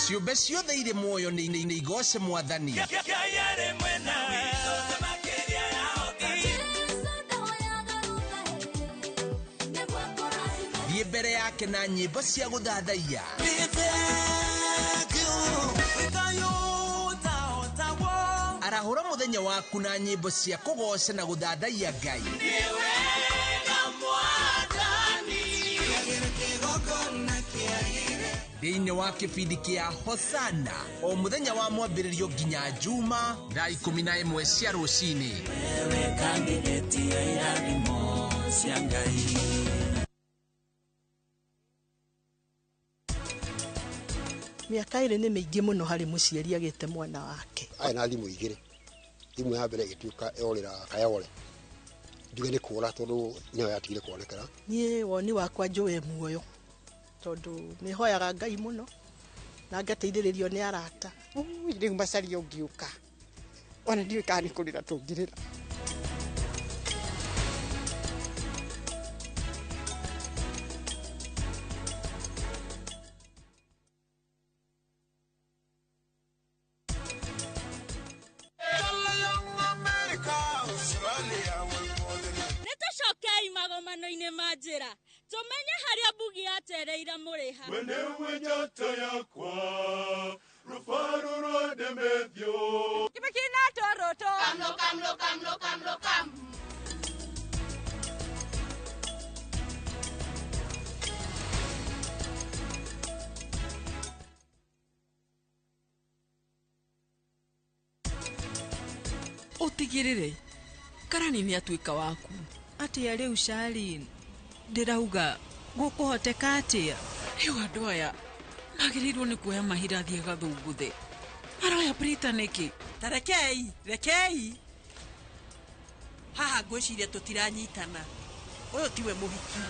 Ciũmbe ciothe irĩ muoyo nĩ igoce mwathani. Thiĩ mbere yake na nyĩmbo cia gũthathaiya. Arahũra mũthenya waku na nyĩmbo cia kũgoca na gũthathaiya Ngai. Thĩinĩ wa kĩbindi kĩa Hosana o mũthenya wa mwambĩrĩrio nginya Juma thaa 11 cia rũcinĩ. Mĩaka ĩrĩ nĩ mĩingĩ mũno harĩ mũciari agĩte mwana wake. Aya na thimũ igĩrĩ. Thimũ ya mbere ĩgĩtuĩka yorĩra kayore. Njuge nĩ kũra tondũ nĩyo yatigire kuonekera. Niĩ woni wakwa njũĩ muoyo tondũ nĩ hoyaga Ngai mũno na ngateithĩrĩrio nĩ arata. Rĩu macaria ũngĩũka ona ndiũĩ kana nĩ kũrĩra tũngĩrĩra. Nĩtũcokei magomano-inĩ ma njĩra tũmenye harĩa mbugi yatereire mũrĩha. Wenewe njata yakwa rũbaru rwa Demethio. Kĩbĩkina toroto. Kamlo kamlo kamlo kamlo kam. Ũtigĩrĩre karani nĩ atuĩka waku. Atĩa rĩu Charlene, ndĩrauga gũkũhoteka atĩa? Rĩu andũ aya magĩrĩirwo nĩ kuoya mahinda athiĩ gathunguthe. Aroya Prita nĩkĩ? Ta rekei, rekei. Haha ngwĩciria tũtiranyitana. Ũyũ tiwe mũhiki.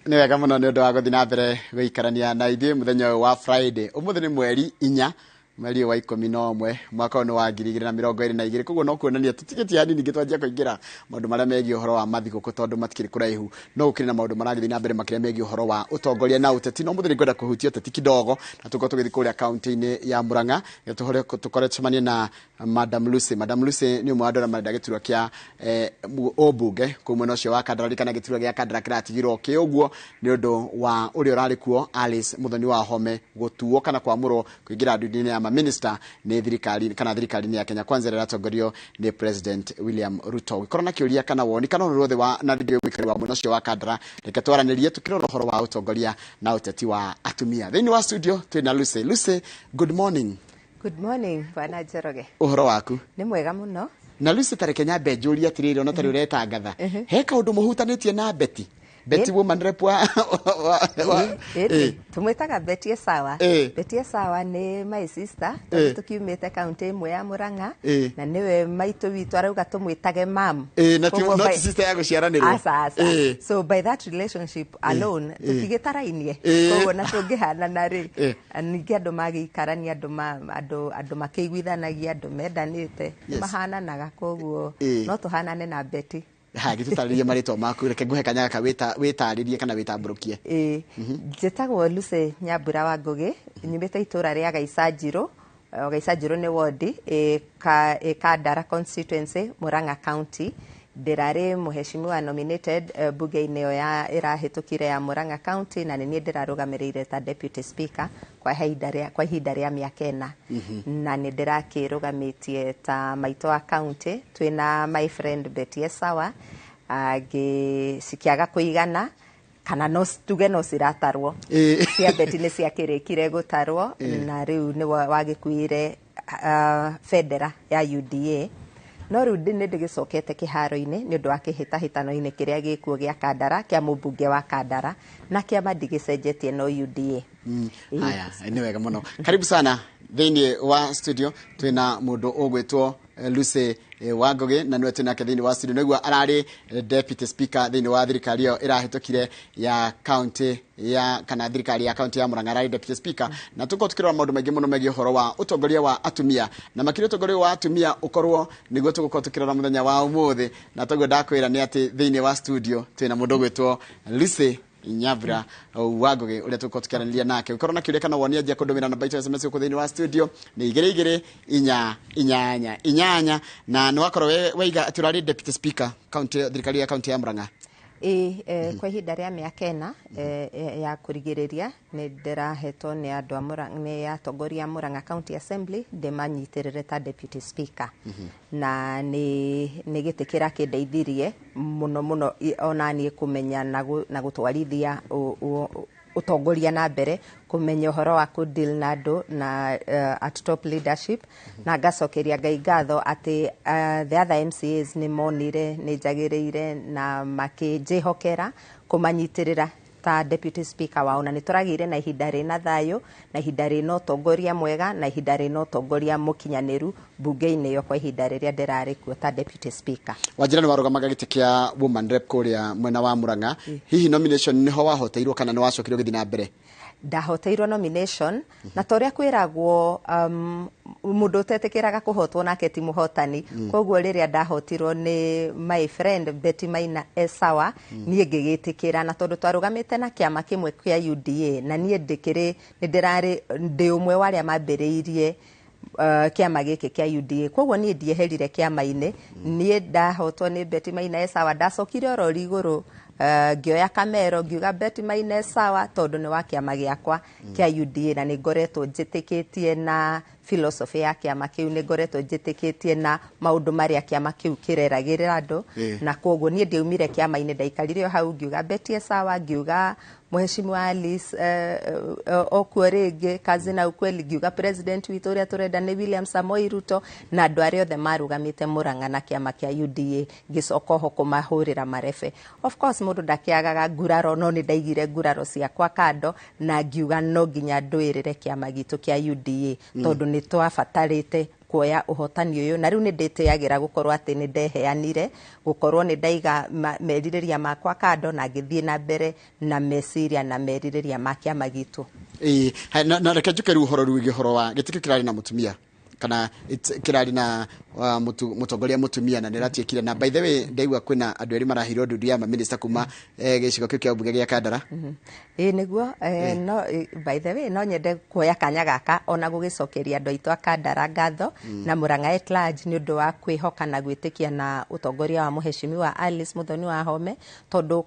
Nĩ wega mũno nĩ ũndũ wa gũthiĩ na mbere gũikarania na ithuĩ mũthenya ũyũ wa Friday. Ũmũthĩ nĩ mweri 4, mweri wa 11, mwaka ũyũ nĩ wa 2022. Koguo no kuonania tũtigĩtie hanini ngĩtwanjia kũingĩra maũndũ marĩa megiĩ ũhoro wa mathigũkũ, tondũ matikĩrĩ kũraihu, no gũkĩrĩ na maũndũ maragĩthiĩ na mbere makĩria megiĩ ũhoro wa ũtongoria na ũteti. No mũthĩ nĩngwenda kũhutia ũteti kidogo, na tũkorwo tũgĩthiĩ kũrĩa kaunti-inĩ ya Murang'a tũkorwo tũcemanie na Madam Lucy. Madam Lucy nĩ ũmwe wa andũ arĩa marenda gĩturwa kĩa ũmbunge kũu mwena ũcio wa Kandara. Ririkana gĩturwa gĩa Kandara kĩratigirwo kĩ ũguo nĩ ũndũ wa ũrĩa ũrarĩ kuo Alice Muthoni wa Home gũtuo kana kwamũrwo kũingĩra ndundu-inĩ ya maminista nĩ thirikari kana thirikari-inĩ ya Kenya Kwanza ĩrĩa ĩratongorio nĩ President William Ruto. Ũngĩkorwo na kĩũria kana woni kana ũndũ wothe wa na rĩngĩ ũikari wa mwena ũcio wa Kandara, reke twaranĩrie tũkĩrora ũhoro wa ũtongoria na ũteti wa atumia. Thĩinĩ wa studio twĩna Lucy. Lucy, good morning. Good morning, Bwana Njoroge. Ũhoro waku? Nĩ mwega mũno. Na Lucy, tareke nyambe njũrie atĩrĩrĩ, ona tarĩ ũretangatha, he kaũndũ mũhutanĩtie na Betty? Betty woman rep wa Tũmwĩtaga Betty Esawa. Betty Esawa nĩ my sister, tondũ tũkiumĩte kaunti ĩmwe ya Murang'a, na nĩwe maitũ witũ arauga tũmwĩtage mam. Na ti not sister ya gũciaranĩrwo. Aca, aca. So by that relationship alone, tũtigĩtarainie. Koguo na tũngĩhanana rĩ, ningĩ andũ magĩikarania, andũ makĩiguithanagia, andũ mendanĩte, mahananaga, koguo no tũhanane na Betty. Ha, gĩtũtarĩrie marĩtwa maku, reke nguhe kanya gaka wĩtarĩrie kana wĩtambũrũkie. Ĩĩ, njĩtagwo Lucy Nyambura wa Ngũgĩ, nyumĩte itũra rĩa Gaicanjirũ. Gaicanjirũ nĩ wondi ĩ Kandara constituency, Murang'a County. Ndĩrarĩ mũheshimiwa nominated bunge-inĩ ĩyo ya ĩrahĩtũkire ya Murang'a County, na nĩ niĩ ndĩrarũgamĩrĩire ta deputy speaker kwa ihinda rĩa mĩaka 4. Na nĩ ndĩrakĩrũgamĩtie ta maitũ wa county twĩna my friend Betty Esawa, cikĩaga kũigana kana no tuge no ciratarwo. Cia Betty nĩ ciakĩrĩkire gũtarwo, na rĩu nĩ wagĩkuire bendera ya UDA. No rĩu nĩ ndĩgĩcokete kĩharo-inĩ nĩ ũndũ wa kĩhĩtahĩtano-inĩ kĩrĩa gĩkuo gĩa Kandara, kĩa mũmbunge wa Kandara, na kĩama ndigĩcenjetie no UDA. Haya, nĩ wega mũno. Karibu sana thĩinĩ wa studio. Twĩna mũndũ ũgwĩtwo Lucy Wangũgĩ, na nĩwe twĩnake thĩinĩ wa studio. Nĩguo ararĩ deputy speaker thĩinĩ wa thirikari ĩyo ĩrahĩtũkire ya county ya kana thirikari ya county ya Murang'a, ararĩ deputy speaker, na tũkorwo tũkĩrora maũndũ maingĩ mũno megiĩ ũhoro wa ũtongoria wa atumia, na makĩria ũtongoria wa atumia ũkorwo nĩguo tũgũkorwo tũkĩrora mũthenya wa ũmũthĩ. Na toguo ndakwĩra nĩ atĩ thĩinĩ wa studio twĩna mũndũ ũgwĩtwo Lucy Nyambura Wangũgĩ ũrĩa tũgũkorwo tũkĩaranĩria nake. Ũkorwo na kĩũria kana woni, anjia kũndũmĩra namba itũ ya SMS gũkũ thĩinĩ wa studio nĩ 2 2 4 8 8. Na nĩ wakorwo weiga atĩ ũrarĩ deputy speaker county, thirikari ya county ya Murang'a. Ĩĩ, kwa ihinda rĩa mĩaka 4 ya kũrigĩrĩria nĩ ndĩrahetwo nĩ andũ a Murang'a, nĩ atongoria a Murang'a County Assembly ndĩmanyitĩrĩre ta deputy speaker. Na nĩ gĩtĩ kĩrakĩndeithirie mũno mũno ona niĩ kũmenya na gũtwarithia ũtongoria na mbere, kũmenya ũhoro wa kũ deal na andũ na at top leadership. Na ngacokeria Ngai ngatho atĩ the other MCAs nĩ monire nĩ njagĩrĩire na makĩnjĩhokera kũmanyitĩrĩra ta deputy speaker wao, na nĩ tũragĩire na ihinda rĩna thayũ, na ihinda rĩna ũtongoria mwega, na ihinda rĩna ũtongoria mũkinyanĩru bunge-inĩ ĩyo kwa ihinda rĩrĩa ndĩrarĩ kuo ta deputy speaker. Wanjĩra nĩ warũgamaga gĩtĩ kĩa woman rep kũrĩa mwena wa Murang'a. Hihi nomination nĩho wahoteirwo kana nĩ wacokire ũgĩthiĩ na mbere? Ndahoteirwo nomination, na ta ũrĩa kwĩragwo, mũndũ ũtetĩkĩraga kũhotwo nake ti mũhotani. Koguo rĩrĩa ndahotirwo nĩ my friend Betty Maina Esawa, niĩ ngĩgĩtĩkĩra, na tondũ twarũgamĩte na kĩama kĩmwe kĩa UDA, na niĩ ndĩkĩrĩ nĩ ndĩrarĩ ndĩ ũmwe wa arĩa mambĩrĩirie kĩama gĩkĩ kĩa UDA, koguo niĩ ndieherire kĩama-inĩ. Niĩ ndahotwo nĩ Betty Maina Esawa, ndacokire oro igũrũ, ngĩoya kamero ngiuga Betty Maina Esawa tondũ nĩ wa kĩama gĩakwa kĩa UDA, na nĩ ngoretwo njĩtĩkĩtie na philosophy ya kĩama kĩu, nĩ ngoretwo njĩtĩkĩtie na maũndũ marĩa kĩama kĩu kĩreragĩrĩra andũ. Na koguo niĩ ndiaumire kĩama-inĩ, ndaikarire o hau ngiuga Betty Esawa, ngiuga Mheshimiwa Alice okuo rĩngĩ, kazi na ukweli, ngiuga president witũ ũrĩa tũrenda nĩ William Samoei Ruto, na andũ arĩa othe marũgamĩte Murang'a na kĩama kĩa UDA, ngĩcoka oho kũmahũrĩra marebe. Of course mũndũ ndakĩagaga nguraro, no nĩ ndaigire nguraro ciakwa kando na ngiuga no nginya ndũĩrĩre kĩama gitũ kĩa UDA, tondũ nĩ twabatarĩte Kuoya ũhotani ũyũ, na rĩu nĩ ndĩtĩagĩra gũkorwo atĩ nĩ ndeheanire, gũkorwo nĩ ndaiga merirĩria makwa kando na ngĩthiĩ na mbere na meciria na merirĩria ma kĩama gitũ. Ĩĩ, na reke njuke rĩu ũhoro rĩu wĩgiĩ ũhoro wa gĩtĩ kĩu kĩrarĩ na mũtumia kana kĩrarĩ na mũtongoria mũtumia na nĩratuĩkire. Na by the way, ndaigua kwĩna andũ erĩ maraheirwo ndundu ya maminista kuma gĩcigo kĩu kĩa mbunge gĩa Kandara. Ĩĩ, nĩguo. No by the way, no nyende kuoya kanya gaka ona gũgĩcokeria andũ aitũ a Kandara ngatho na Murang'a at large nĩ ũndũ wa kwĩhoka na gwĩtĩkia na ũtongoria wa Mũheshimiwa Alice Muthoni wa Home, tondũ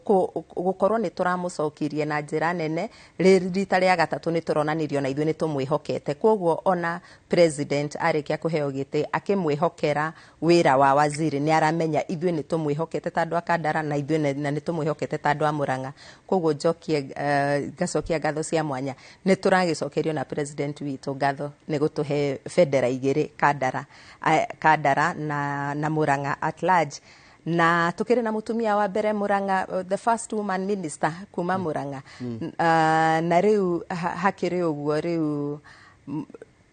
gũkorwo nĩ tũramũcokirie na njĩra nene rĩ rita rĩa gatatũ, nĩ tũronanirio na ithuĩ nĩ tũmwĩhokete. Koguo ona president arĩkia kũheo gĩtĩ akĩmwĩhokera wĩra wa waziri, nĩ aramenya ithuĩ nĩ tũmwĩhokete ta andũ a Kandara na ithuĩ na nĩ tũmwĩhokete ta andũ a Murang'a. Koguo njokie ngacokia ngatho cia mwanya. Nĩ tũragĩcokerio na president witũ ngatho nĩ gũtũhe bendera igĩrĩ, Kandara na Murang'a at large, na tukĩrĩ na mũtumia wa mbere Murang'a, the first woman minister kuma Murang'a. Na rĩu hakĩrĩ ũguo, rĩu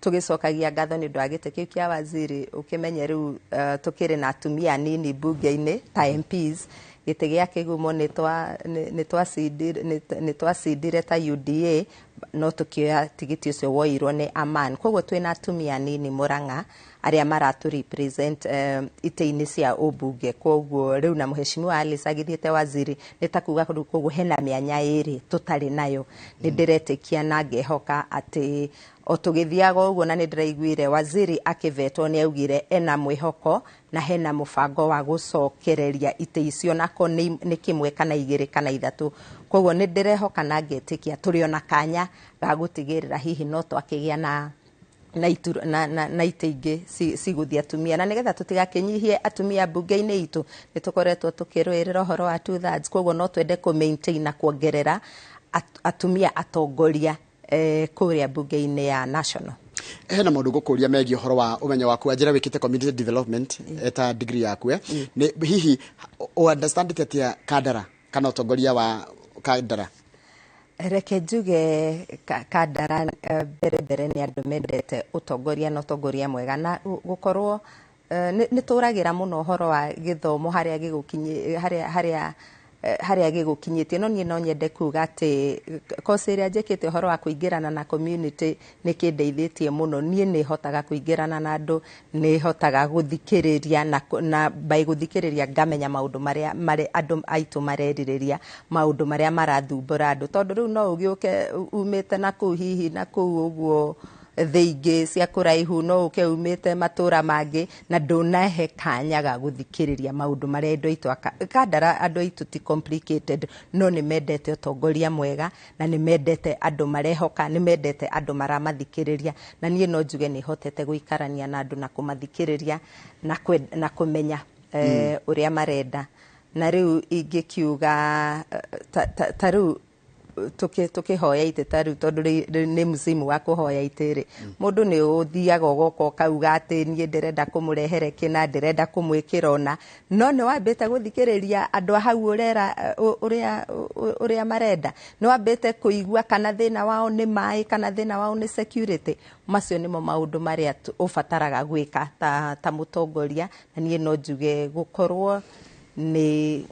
tũgĩcokagia ngatho nĩ ũndũ wa gĩtĩ kĩu kĩa waziri. Ũkĩmenye rĩu tũkĩrĩ na atumia anini mbunge-inĩ ta MPs. Gĩtĩ gĩa Kĩgumo nĩ twacindire ta UDA, no tũkĩoya tigiti ũcio woirwo nĩ Aman. Koguo twĩna atumia anini Murang'a arĩa maratũ represent itĩ-inĩ cia ũmbunge. Koguo rĩu na Mũheshimiwa Alice agĩthiĩte waziri, nĩ ta kuga rĩu koguo hena mĩanya ĩrĩ tũtarĩ nayo. Nĩ ndĩretĩkia na ngehoka atĩ o tũgĩthiaga ũguo, na nĩ ndĩraiguire waziri akĩvetwo nĩ augire ena mwĩhoko na hena mũbango wa gũcokereria itĩ icio, nako nĩ kĩmwe kana igĩrĩ kana ithatũ. Koguo nĩ ndĩrehoka na ngetĩkia tũrĩ ona kanya ga gũtigĩrĩra hihi no twakĩgĩa na itĩ ingĩ cigũthiĩ atumia, na nĩgetha tũtigakĩnyihie atumia mbunge-inĩ itũ. Nĩ tũkoretwo tũkĩrũĩrĩra ũhoro wa two thirds, koguo no twende kũ maintain na kuongerera atumia atongoria kũrĩa mbunge-inĩ ya national. Hena maũndũ ngũkũria megiĩ ũhoro wa ũmenyo waku wa njĩra wĩkĩte community development ta degree yaku. Nĩ hihi ũ understand atĩa Kandara kana ũtongoria wa Kandara? Reke njuge Kandara mbere mbere nĩ andũ mendete ũtongoria na ũtongoria mwega na gũkorwo nĩ tũragĩra mũno ũhoro wa gĩthomo harĩa gĩgũkinyi harĩa gĩgũkinyĩtie. No niĩ no nyende kuga atĩ course ĩrĩa njĩkĩte ũhoro wa kũingĩrana na community nĩ kĩndeithĩtie mũno. Niĩ nĩ hotaga kũingĩrana na andũ, nĩ hotaga gũthikĩrĩria na by gũthikĩrĩria ngamenya maũndũ marĩa andũ aitũ marerirĩria, maũndũ marĩa marathumbũra andũ, tondũ rĩu no ũgĩũke umĩte na kũu hihi na kũu ũguo thĩ ingĩ cia kũraihu, no ũke umĩte matũra mangĩ na ndũnahe kanya ga gũthikĩrĩria maũndũ marĩa andũ aitũ Kandara. Andũ aitũ ti complicated, no nĩ mendete ũtongoria mwega na nĩ mendete andũ marehoka, nĩ mendete andũ maramathikĩrĩria. Na niĩ no njuge nĩ hotete gũikarania na andũ na kũmathikĩrĩria na kũmenya ũrĩa marenda. Na rĩu ingĩkiuga ta rĩu tũkĩhoya itĩ, ta rĩu tondũ nĩ msimu wa kũhoya itĩ rĩ, mũndũ nĩ ũthiaga ũgoka ũkauga atĩ niĩ ndĩrenda kũmũrehere kĩna, ndĩrenda kũmwĩkĩra ũna, no nĩ wambĩte gũthikĩrĩria andũ a hau ũrera ũrĩa marenda? Nĩ wambĩte kũigua kana thĩna wao nĩ maĩ, kana thĩna wao nĩ security? Macio nĩmo maũndũ marĩa ũbataraga gwĩka ta mũtongoria. Na niĩ no njuge gũkorwo nĩ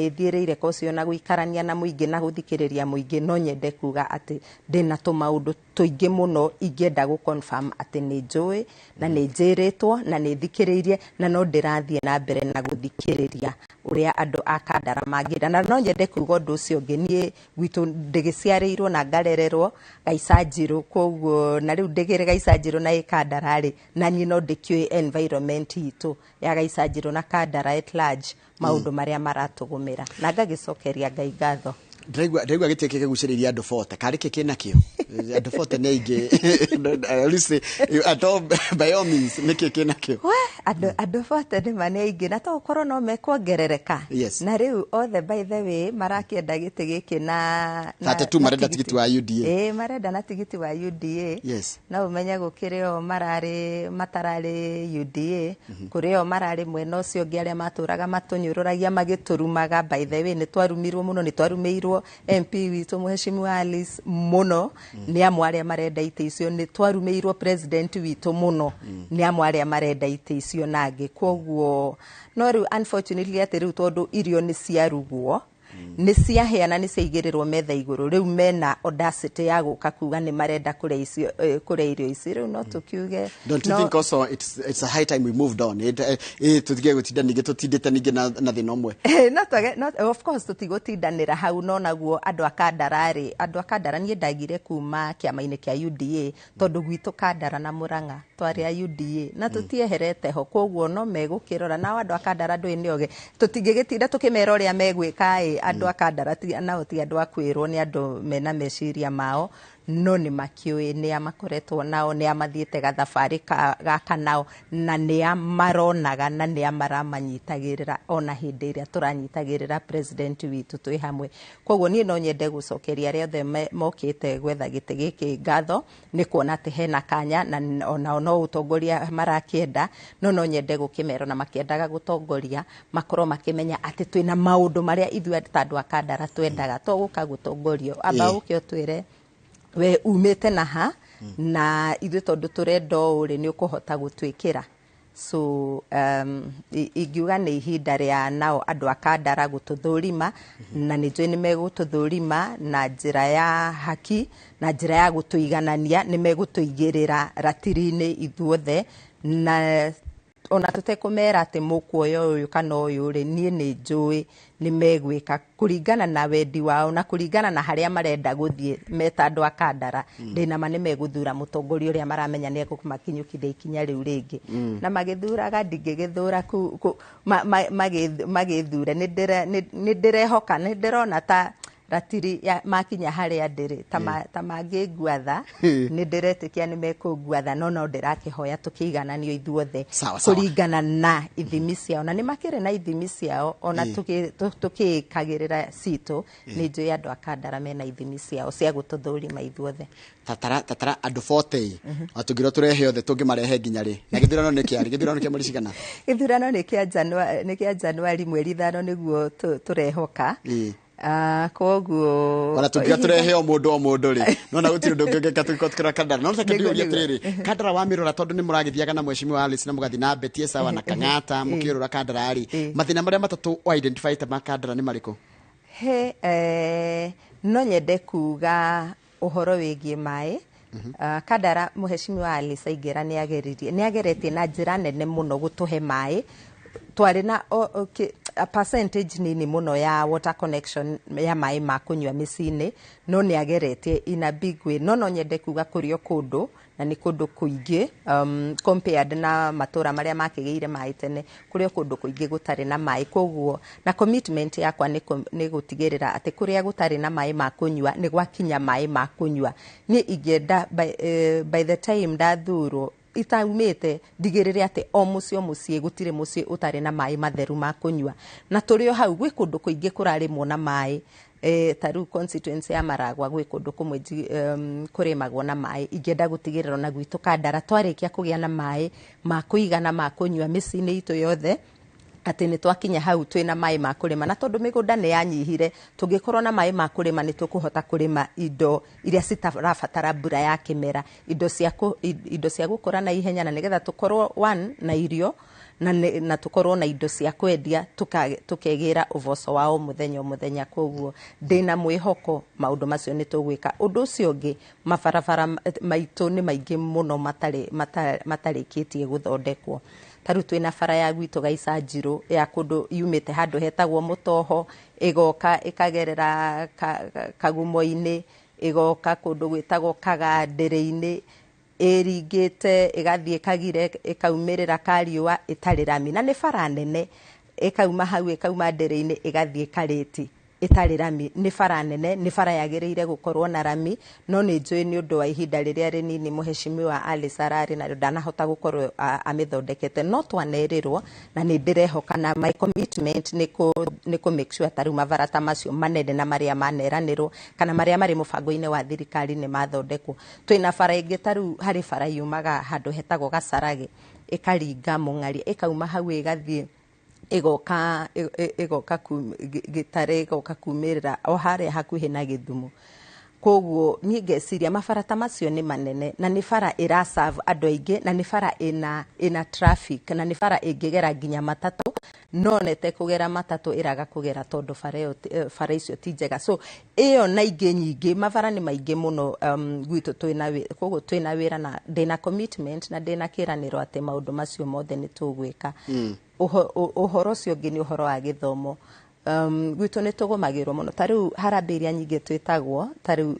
thiĩrĩire kocio na gũikarania na mũingĩ na gũthikĩrĩria mũingĩ, no nyende kuga atĩ ndĩna tũmaũndũ tũingĩ mũno ingĩenda gũ confirm atĩ nĩ njũĩ na nĩ njĩrĩtwo na nĩ thikĩrĩirie, na no ndĩrathiĩ na mbere na gũthikĩrĩria ũrĩa andũ a Kandara mangĩenda. Na no nyende kuga ũndũ ũcio ũngĩ, niĩ gwitũ ndĩgĩciarĩirwo na ngarererwo Gaicanjirũ, koguo na rĩu ndĩgĩrĩ Gaicanjirũ na ĩ Kandara rĩ, na niĩ no ndĩkĩũĩ environment itũ ya Gaicanjirũ na Kandara at large, maũndũ marĩa maratũgũmĩra, na ngagĩcokeria Ngai ngatho. Ndĩraigua gĩtĩ gĩkĩ kĩgucĩrĩirie andũ 40 karĩ kĩ kĩnakĩo? Andũ 40 nĩ aingĩ. At least, at all, by all means, nĩkĩ kĩnakĩo? We. Andũ bote nĩ ma nĩ aingĩ, na to gũkorwo no mekuongerereka. Na rĩu othe, by the way, marakĩenda gĩtĩ gĩkĩ na 32 na marenda tigiti wa UDA. Ĩĩ, marenda na tigiti wa UDA. No ũmenye gũkĩrĩ o mararĩ matararĩ UDA, kũrĩ o mararĩ mwena ũcio ũngĩ, arĩa matũraga matũnyũrũragia, magĩtũrumaga. By the way, nĩ twarumirwo mũno, nĩ twarumĩirwo MP witũ Mheshimiwa Alice mũno nĩ amwe arĩa marenda itĩ icio, nĩ twarumĩirwo president witũ mũno nĩ amwe arĩa marenda itĩ icio nangĩ. Koguo no rĩu unfortunately atĩ rĩu tondũ irio nĩ ciarugwo, nĩ ciahĩa na nĩ ciaigĩrĩrwo metha igũrũ, rĩu mena audacity ya gũka kuga nĩ marenda kũrĩa icio, kũrĩa irio ici. Rĩu no tũkiuge Don't you no, think also it's a high time we moved on? Tutige gutinda ningĩ tutindĩte ningĩ na thĩna ũmwe. No twage, no, of course tũtigũtindanĩra hau, no naguo andũ a Kandara rĩ, andũ a Kandara, niĩ ndagire kuma kĩama-inĩ kĩa UDA tondũ gwitũ Kandara na Mũrang'a twarĩ a UDA na tũtieherete ho. Koguo no megũkĩrora nao andũ a Kandara, ndũĩ nĩ oge, tũtingĩgĩtinda tũkĩmera ũrĩa megwĩka ĩ. Andũ a Kandara nao ti andũ a kwĩrwo, nĩ andũ mena meciria mao, no nĩ makĩũĩ nĩa makoretwo nao, nĩa mathiĩte gathabarĩ gaka nao, na nĩa maronaga, na nĩa maramanyitagĩrĩra ona hĩndĩ ĩrĩa tũranyitagĩrĩra president witũ twĩ hamwe. Koguo niĩ no nyende gũcokeria arĩa othe mokĩte gwetha gĩtĩ gĩkĩ ngatho nĩ kuona atĩ hena kanya na onao no ũtongoria marakĩenda, no nyende gũkĩmera na makĩendaga gũtongoria makorwo makĩmenya atĩ twĩna maũndũ marĩa ithuĩ ta andũ a Kandara twendaga, to gũka gũtongorio amba ũke ũtwĩre we umĩte na ha, na ithuĩ tondũ tũrenda ũũ rĩ, nĩ ũkũhota gũtwĩkĩra. So ingiuga nĩ ihinda rĩa nao andũ a Kandara gũtũthũrima, na nĩ njũĩ nĩ megũtũthũrima na njĩra ya haki, na njĩra ya gũtũiganania, nĩ megũtũigĩrĩra ratiri-inĩ ithuothe, na ona tũtekũmera atĩ mũkuoya ũyũ kana ũyũ rĩ, niĩ nĩ njũĩ nĩ megwĩka kũringana na wendi wao na kũringana na harĩa marenda gũthiĩ meta andũ a Kandara. Ndĩna ma nĩ megũthura mũtongoria ũrĩa maramenya nĩ ekũmakinyũkithia ikinya rĩu rĩngĩ. Na magĩthuraga ndingĩgĩthura magĩthure, nĩ ndĩrehoka, nĩ ndĩrona ta ratiri ya makinya harĩa ndĩrĩ ta mangĩnguatha, nĩ ndĩretĩkia nĩ mekũnguatha, no ndĩrakĩhoya tũkĩigananio ithuothe Sawa, sawa. kũringana na ithimi ciao, na nĩ makĩrĩ na ithimi ciao ona tũkĩkagĩrĩra citũ. Nĩ njũĩ andũ a Kandara mena ithimi ciao cia gũtũthũrima ithuothe. Tatara andũ 40 atũngĩrwo tũrehe othe, tũngĩmarehe nginya rĩ? Na gĩthurano nĩ kĩarĩ gĩthurano kĩa mweri cigana? Gĩthurano nĩ kĩa Januari mweri 5 nĩguo tũrehoka. Koguo Ona tũngiuga tũrehe o mũndũ o mũndũ rĩ, nona gũtirĩ ũndũ ũngĩka tũngĩkorwo tũkĩrora Kandara. No reke Nĩguo, ndĩũrie nĩguo. atĩrĩrĩ, Kandara wamĩrora, tondũ nĩ mũragĩthiaga na Mheshimiwa Alice na mũgathiĩ na Betty Sawa na Kang'ata mũkĩrora Kandara rĩ, mathĩna marĩa matatũ o identify ta ma Kandara nĩ marĩkũ? He no nyende kuga ũhoro wĩgiĩ maĩ. Kandara, Mheshimiwa Alice aingĩra nĩ ageretie na njĩra nene mũno gũtũhe maĩ. Twarĩ na a percentage nini mũno ya water connection ya maĩ ma kũnyua mĩciĩ-inĩ, no nĩ ageretie in a big way. No nyende kuga kũrĩ o kũndũ, na nĩ kũndũ kũingĩ compared na matũra marĩa makĩgĩire maĩ tene, kũrĩ o kũndũ kũingĩ gũtarĩ na maĩ. Koguo na commitment yakwa nĩ gũtigĩrĩra atĩ kũrĩa gũtarĩ na maĩ ma kũnyua nĩ gwakinya maĩ ma kũnyua. Niĩ ingĩenda by the time ndathurwo itaumĩte, ndigĩrĩre atĩ o mũciĩ o mũciĩ gũtirĩ mũciĩ ũtarĩ na maĩ matheru ma kũnyua. Na tũrĩ o hau, gwĩ kũndũ kũingĩ kũrarĩmwo na maĩ, ta rĩu constituency ya Maragwa gwĩ kũndũ kũmwe kũrĩmagwo na maĩ. Ingĩenda gũtigĩrĩra ona gwitũ Kandara twarĩkia kũgĩa na maĩ ma kũigana ma kũnyua mĩciĩ-inĩ itũ yothe, atĩ nĩ twakinya hau twĩna maĩ ma kũrĩma. Na tondũ mĩgũnda nĩ yanyihire, tũngĩkorwo na maĩ ma kũrĩma nĩ tũkũhota kũrĩma indo iria citarabatara mbura ya kĩmera, indo cia gũkũra na ihenya, na nĩgetha tũkorwo one na irio na tũkorwo na indo cia kwendia, tũkegĩra ũboco wa o mũthenya o mũthenya. Koguo ndĩna mwĩhoko maũndũ macio nĩ tũgwĩka. Ũndũ ũcio ũngĩ, mabarabara maitũ nĩ maingĩ mũno matarĩkĩtie gũthondekwo. Ta rĩu twĩna bara ya gwitũ Gaicanjirũ ya kũndũ yumĩte handũ hetagwo Mũtoho, ĩgoka ĩkagerera Kagumo-inĩ, ĩgoka kũndũ gwĩtagwo Kagandĩrĩ-inĩ, ĩringĩte ĩgathiĩ Kagire, ĩkaumĩrĩra Kariũa, ĩtarĩ rami, na nĩ bara nene. Ĩkauma hau, ĩkauma Ndĩrĩ-inĩ, ĩgathiĩ Karĩti. Ĩtarĩ rami. Nĩ bara nene, nĩ bara yagĩrĩire gũkorwo na rami, no nĩ njũĩ nĩ ũndũ wa ihinda rĩrĩa rĩnini mũheshimiwa Alice ararĩ narĩo, ndanahota gũkorwo amĩthondekete, no twanerĩrwo na nĩ ndĩrehoka, na my commitment nĩ kũ make sure ta rĩu mabara ta macio manene na marĩa maneranĩrwo kana marĩa marĩ mũbango-inĩ wa thirikari nĩ mathondekwo. Twĩna bara ĩngĩ, ta rĩu harĩ bara yumaga handũ hetagwo Gacarage, ĩkaringa Mũng'aria, ĩkauma hau, ĩgathiĩ, ĩgoka ĩgoka Gĩtare, ĩgoka kumĩrĩra o harĩa hakuhĩ na Gĩthumo. Koguo niĩ ngeciria mabara ta macio nĩ manene na nĩ bara ĩraserve andũ aingĩ, na nĩ bara ĩna traffic, na nĩ bara ĩngĩgera nginya matatũ, no nete kũgera matatũ ĩraga kũgera tondũ bara ĩyo bara icio ti njega. So ĩyo na ingĩ nyingĩ, mabara nĩ maingĩ mũno gwitũ twĩna koguo twĩna wĩra na ndĩna commitment na ndĩna kĩranĩro atĩ maũndũ macio mothe nĩ tũgwĩka. Ũhoro ũcio ũngĩ nĩ ũhoro wa gĩthomo. Gwitũ nĩ tũgũmagĩrwo mũno, ta rĩu harambĩ iria nyingĩ twĩtagwo, ta rĩu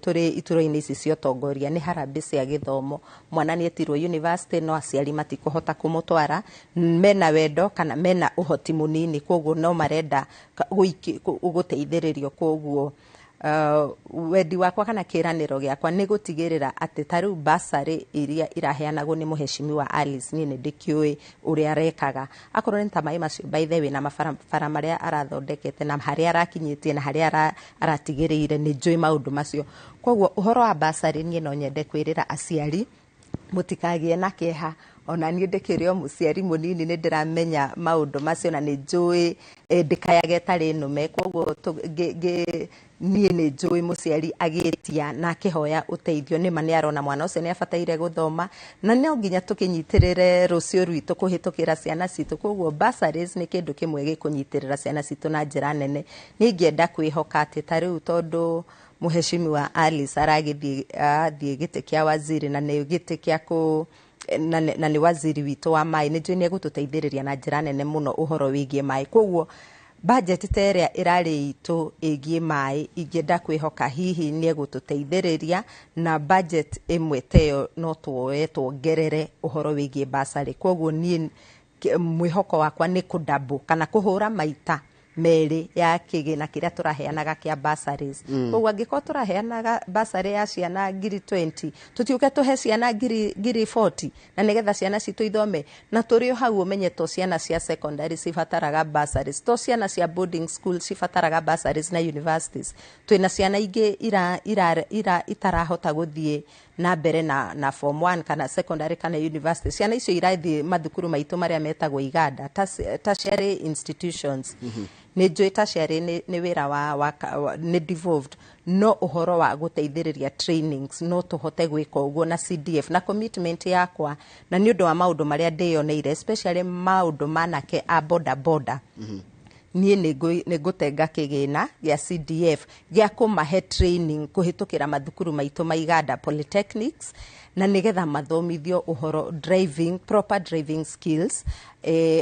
tũrĩ iturwa-inĩ ici cia ũtongoria, nĩ harambĩ cia gĩthomo. Mwana nĩ etirwo university, no aciari matikũhota kũmũtwara, mena wendo kana mena ũhoti mũnini, koguo no marenda gũteithĩrĩrio. Koguo wendi wakwa kana kĩranĩro gĩakwa nĩ gũtigĩrĩra atĩ ta rĩu basarĩ iria iraheanagwo nĩ mũheshimiwa Alice, niĩ nĩ ndĩkĩũĩ ũrĩa arekaga, akorwo nĩ ta maĩ macio, by the way, na mabarabara marĩa arathondekete na harĩa arakinyĩtie na harĩa aratigĩrĩire, nĩ njũĩ maũndũ macio. Koguo ũhoro wa basarĩ, niĩ no nyende kwĩrĩra aciari mũtikagĩe na kĩeha. Ona niĩ ndĩkĩrĩ o mũciari mũnini, nĩ ndĩramenya maũndũ macio na nĩ njũĩ ndĩkayage ĩtarĩ nũme. Koguo niĩ nĩ njũĩ mũciari agĩtia na akĩhoya ũteithio, nĩma nĩ arona mwana ũcio nĩ abataire gũthoma, na no nginya tũkĩnyitĩrĩre rũciũ rwitũ kũhĩtũkĩra ciana citũ. Koguo bursaries nĩ kĩndũ kĩmwe gĩkũnyitĩrĩra ciana citũ na njĩra nene. Niĩ ingĩenda kwĩhoka atĩ ta rĩu tondũ mũheshimiwa Alice aragĩthiĩ, athiĩ gĩtĩ kĩa waziri, na nĩ gĩtĩ kĩa kũ na nĩ waziri witũ wa maĩ, nĩ njũĩ nĩ egũtũteithĩrĩria na njĩra nene mũno ũhoro wĩgiĩ maĩ. Koguo budget ta ĩrĩa ĩrarĩ itũ ĩgiĩ maĩ, ingĩenda kwĩhoka hihi nĩ egũtũteithĩrĩria na budget ĩmwe ta ĩyo, no tuoe tuongerere ũhoro wĩgiĩ basarĩ. Koguo niĩ mwĩhoko wakwa nĩ kũdouble kana kũhũra maita merĩ ya kĩgĩna kĩrĩa tũraheanaga kĩa bursaries. Koguo angĩkorwo tũraheanaga bursary ya ciana 20,000, tũtiũke tũhe ciana ngiri 40, na nĩgetha ciana citũ ithome. Na tũrĩ o hau, ũmenye to ciana cia secondary cibataraga bursaries, to ciana cia boarding school cibataraga bursaries na universities, twĩna ciana ingĩ ira, ira, ira itarahota gũthiĩ na mbere na form 1 kana secondary kana university. Ciana icio irathiĩ mathukuru maitũ marĩa metagwo iganda, tertiary institutions. Nĩ njũĩ tertiary nĩ wĩra wa nĩ devolved, no ũhoro wa gũteithĩrĩria trainings no tũhote gwĩka ũguo na CDF. Na commitment yakwa, na nĩ ũndũ wa maũndũ marĩa ndĩyoneire, especially maũndũ manake a boda boda, niĩ nĩ ngũtenga kĩgĩna gĩa CDF gĩa kũmahe training kũhĩtũkĩra mathukuru maitũ ma iganda, polytechnics, na nĩgetha mathomithio ũhoro driving, proper driving skills,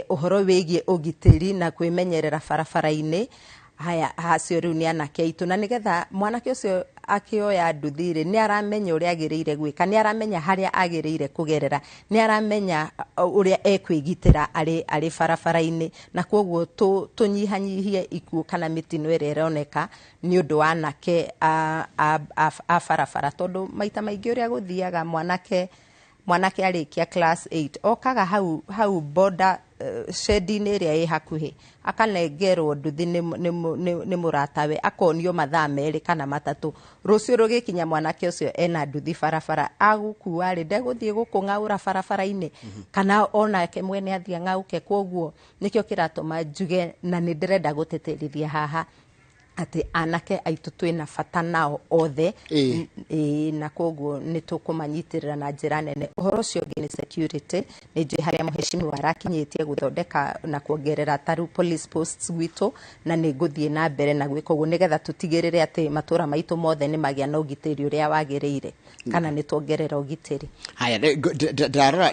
ũhoro wĩgiĩ ũgitĩri na kwĩmenyerera barabara-inĩ. Haya, hacio rĩu nĩ anake aitũ, na nĩgetha mwanake ũcio akĩoya nduthi rĩ, nĩ aramenya ũrĩa agĩrĩire gwĩka, nĩ aramenya harĩa agĩrĩire kũgerera, nĩ aramenya ũrĩa ekwĩgitĩra arĩ barabara-inĩ, na koguo tũnyihanyihie ikuũ kana mĩtino ĩrĩa ĩroneka nĩ ũndũ wa anake a barabara. Tondũ maita maingĩ ũrĩa gũthiaga, mwanake arĩkia class 8 okaga hau boda shed-inĩ ĩrĩa ĩ hakuhĩ, akanengerwo nduthi nĩ mũratawe, akonio mathaa 2 kana 3. Rũciũ rũgĩkinya, mwanake ũcio ena nduthi barabara, agũkua rĩ, ndegũthiĩ gũkũng'aũra barabara-inĩ kana onake mwene athiĩ ang'auke. Koguo nĩkĩo kĩratũma njuge, na nĩ ndĩrenda gũtĩtĩrithia haha atĩ anake aitũ twĩna bata nao othe. Ĩĩ, na koguo nĩ tũkũmanyitĩrĩra na njĩra nene. Ũhoro ũcio ũngĩ nĩ security. Nĩ njũĩ harĩa mũheshimiwa arakinyĩtie gũthondeka na kuongerera taru police posts gwitũ, na nĩ ngũthiĩ na mbere na gwĩka ũguo nĩgetha tũtigĩrĩre atĩ matũra maitũ mothe nĩ magĩa na ũgitĩri ũrĩa wagĩrĩire, kana nĩ tuongerera ũgitĩri. Haya,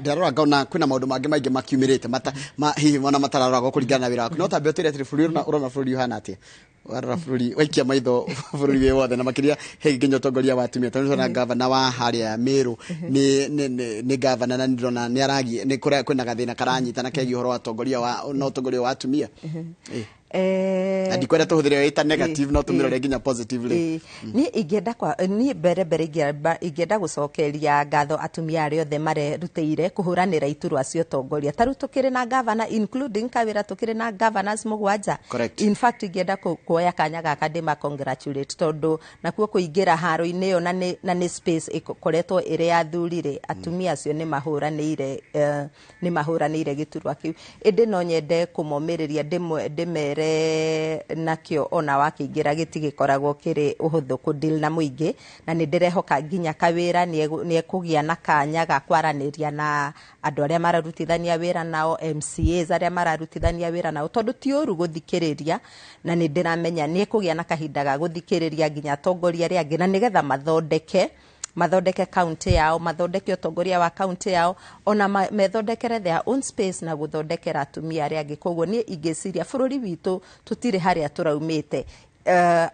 ndarora ngona kwĩna maũndũ mangĩ maingĩ makiumĩrĩte mata hihi mona matararoragwo kũringana na wĩra waku, no tambe ũtwĩre atĩrĩ, bũrũri ũrona bũrũri ũhana atĩa? Warora bũrũri, waikia maitho bũrũri wĩ wothe, na makĩria he nginya ũtongoria wa atumia, tondũ nĩtũrona gavana wa harĩa Meru nĩ gavana, na nĩndĩrona nĩ aragia nĩ kũrĩa kwĩna gathĩna karanyitana kegiĩ ũhoro wa ũtongoria wa na ũtongoria wa atumia. Na ndikwenda tũhũthĩre ĩta negative, no tũmĩrore nginya positively. Niĩ ingĩenda niĩ mbere mbere ingĩenda gũcokeria ngatho atumia arĩa othe marerutĩire kũhũranĩra iturwa cia ũtongoria. Ta rĩu tũkĩrĩ na governor, including Kawĩra, tũkĩrĩ na governors 7. In fact, ingĩenda kuoya kanya gaka ndĩma congratulate, tondũ nakuo kũingĩra haro-inĩ ĩyo na nĩ space ĩkoretwo ĩrĩ ya athuri rĩ, atumia acio nĩ mahũranĩire gĩturwa kĩu. Ĩndĩ no nyende kũmomĩrĩria, ndĩmere nakĩo ona wakĩingĩra gĩtigĩkoragwo kĩrĩ ũhũthũ kũ deal na mũingĩ, na nĩ ndĩrehoka nginya Kawĩra nĩ ekũgĩa na kanya ga kwaranĩria na andũ arĩa mararutithania wĩra nao, MCAs arĩa mararutithania wĩra nao, tondũ ti ũru gũthikĩrĩria, na nĩ ndĩramenya nĩ ekũgĩa na kahinda ga gũthikĩrĩria nginya atongoria arĩa angĩ, na nĩgetha mathondeke kaunti yao, mathondeke ũtongoria wa kaunti yao, ona methondekere their own space na gũthondekera atumia arĩa angĩ. Koguo niĩ ingĩciria bũrũri witũ tũtirĩ harĩa tũraumĩte.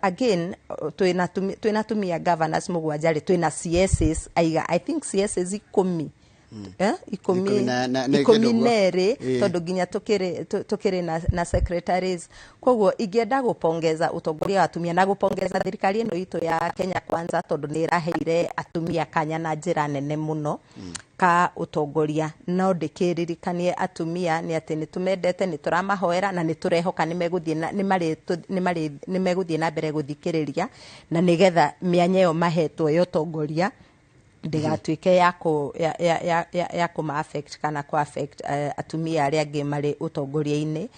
Again, twĩna atumia governors 7 rĩ, twĩna CSs aiga, I think CSs 10. 10. 10 10 kĩndũ na 2. Tondũ nginya tũkĩrĩ na secretaries. Koguo ingĩenda gũpongeza ũtongoria wa atumia na gũpongeza thirikari ĩno itũ ya Kenya Kwanza, tondũ nĩ ĩraheire atumia kanya na njĩra nene mũno ka ũtongoria. No ndĩkĩririkanie atumia nĩ atĩ nĩ tũmendete, nĩ tũramahoera, na nĩ tũrehoka nĩ megũthiĩ na- nĩ marĩ nĩ marĩ nĩ megũthiĩ na mbere gũthikĩrĩria, na nĩgetha mĩanya ĩyo mahetwo ya ũtongoria ndĩgatuĩke ya kũ ya ya ya ya, ya kũma affect kana kũ affect atumia arĩa angĩ marĩ ũtongoria-inĩ.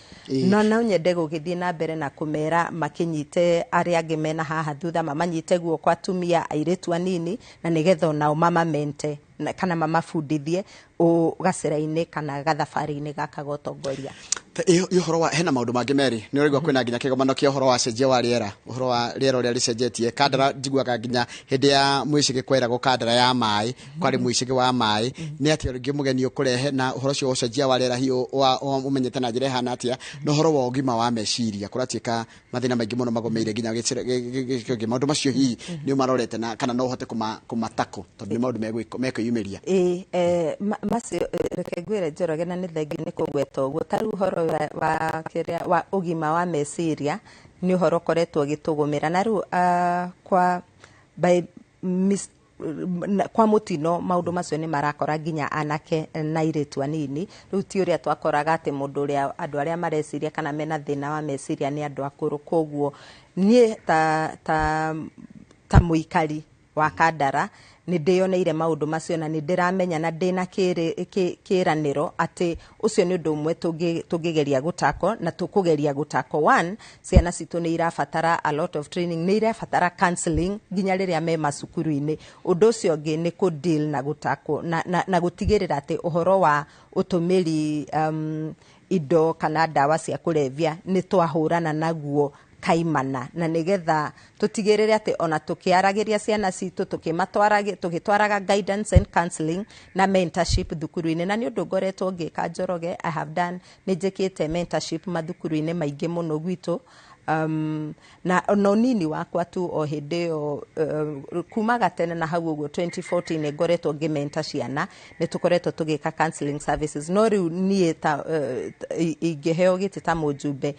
No nyende gũgĩthiĩ na mbere na kũmera makĩnyite arĩa angĩ mena haha thutha, mamanyite guoko atumia airĩtu anini, na nĩgetha onao mamamente kana mamabundithie gacĩra-inĩ kana gathabarĩ-inĩ gaka ga ũtongoria. Ĩ ũhoro wa hena maũndũ mangĩ merĩ nĩ ũraigua kwĩna nginya kĩgomano kĩa ũhoro wa cenjia wa rĩera, ũhoro wa rĩera ũrĩa rĩcenjetie. Kandara njiguaga nginya hĩndĩ ya mwĩcĩgĩ kweragwo kandara ya maĩ, kwarĩ mwĩcĩgĩ wa maĩ. Nĩ atĩa rĩngĩ mũgeni ũkũrehe na ũhoro ũcio wa ũcenjia wa rĩera, hihi ũmenyete na njĩra ĩhana atĩa, na ũhoro wa ũgima wa meciria? Kũratuĩka mathĩna maingĩ mũno magũmĩire nginya gĩcigo kĩngĩ. Maũndũ macio hihi nĩ ũmarorete na kana no ũhote kũmatakũ, tondũ nĩ maũndũ mekwĩyumĩria? Ĩĩ, macio, reke ngwĩre Njoroge, na nĩ thengiũ nĩ kũgweta ũguo. Ta rĩu ũhoro wa kĩrĩa wa ũgima wa meciria nĩ ũhoro ũkoretwo ũgĩtũgũmĩra, na rĩu kwa by mis, kwa mũtino maũndũ macio nĩ marakora nginya anake na airĩtu anini. Rĩu ti ũrĩa twakoraga atĩ mũndũ ũrĩa andũ arĩa mareciria kana mena thĩna wa meciria nĩ andũ akũrũ. Koguo niĩ ta mũikari wa Kandara nĩ ndĩyoneire maũndũ macio, na nĩ ndĩramenya na ndĩna kĩĩranĩro atĩ ũcio nĩ ũndũ ũmwe tũngĩgeria gũtako na tũkũgeria gũtako. One, ciana citũ nĩ irabatara a lot of training, nĩ irabatara counseling nginya rĩrĩa me macukuru-inĩ. Ũndũ ũcio ũngĩ nĩ kũ deal na gũtakwo na gũtigĩrĩra atĩ ũhoro wa ũtũmĩri indo kana ndawa cia kũrebia nĩ twahũrana naguo kaimana, na nĩgetha tũtigĩrĩre atĩ ona tũkĩaragĩria ciana citũ, tũgĩtwaraga guidance and counseling na mentorship thukuru-inĩ. Na nĩ ũndũ ngoretwo ngĩka, Njoroge, I have done, nĩ njĩkĩte mentorship mathukuru-inĩ maingĩ mũno gwitũ, na ũnini wakwa tu o hĩndĩ ĩyo, kuma gatene na hau ũguo 2014 nĩ ngoretwo ngĩmenta ciana, nĩ tũkoretwo tũgĩka counseling services. No rĩu niĩ ta ingĩheo gĩtĩ ta mũjumbe,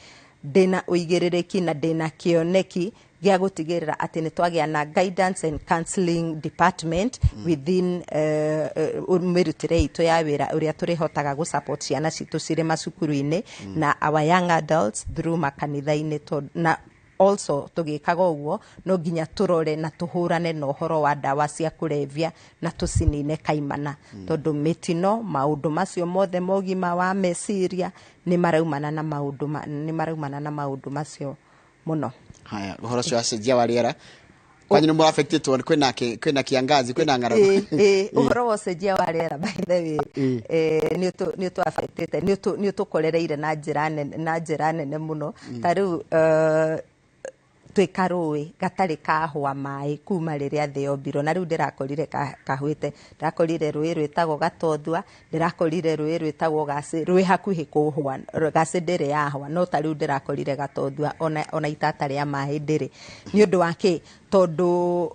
ndĩna ũigĩrĩrĩki na ndĩna kĩoneki gĩa gũtigĩrĩra atĩ nĩ twagĩa na guidance and counseling department within mĩrutĩre itũ ya wĩra, ũrĩa tũrĩhotaga gũ support ciana citũ cirĩ macukuru-inĩ na our young adults through makanitha-inĩ. Na also tũgĩkaga ũguo no nginya tũrore na tũhũrane na ũhoro wa ndawa cia kũrebia na tũcinine kaimana, tondũ mĩtino, maũndũ macio mothe ma ũgima wa meciria nĩ maraumana na maũndũ macio mũno. Haya, ũhoro ũcio wa cenjia wa rĩera kwanyu nĩ mũaffectĩtwo? Kwĩna kiangazi, kwĩna ng'aragu? Ĩ, ũhoro wa ũcenjia wa rĩera, by the way, nĩ ũtũ-affectĩte, nĩ ũtũkorereire na njĩra nene mũno. Ta rĩu Twĩ karũĩ gatarĩ kahũa maĩ kuma rĩrĩa thĩ yombirwo, na rĩu ndĩrakorire kahũĩte. Ndĩrakorire rũĩ rwĩtagwo Gatothua, ndĩrakorire rũĩ rwĩtagwo Gacĩ rwĩ hakuhĩ kũhũa. Gacĩ ndĩrĩ yahũa, no ta rĩu ndĩrakorire Gatothua ona itata rĩa maĩ ndĩrĩ. Nĩ ũndũ wa kĩ? Tondũ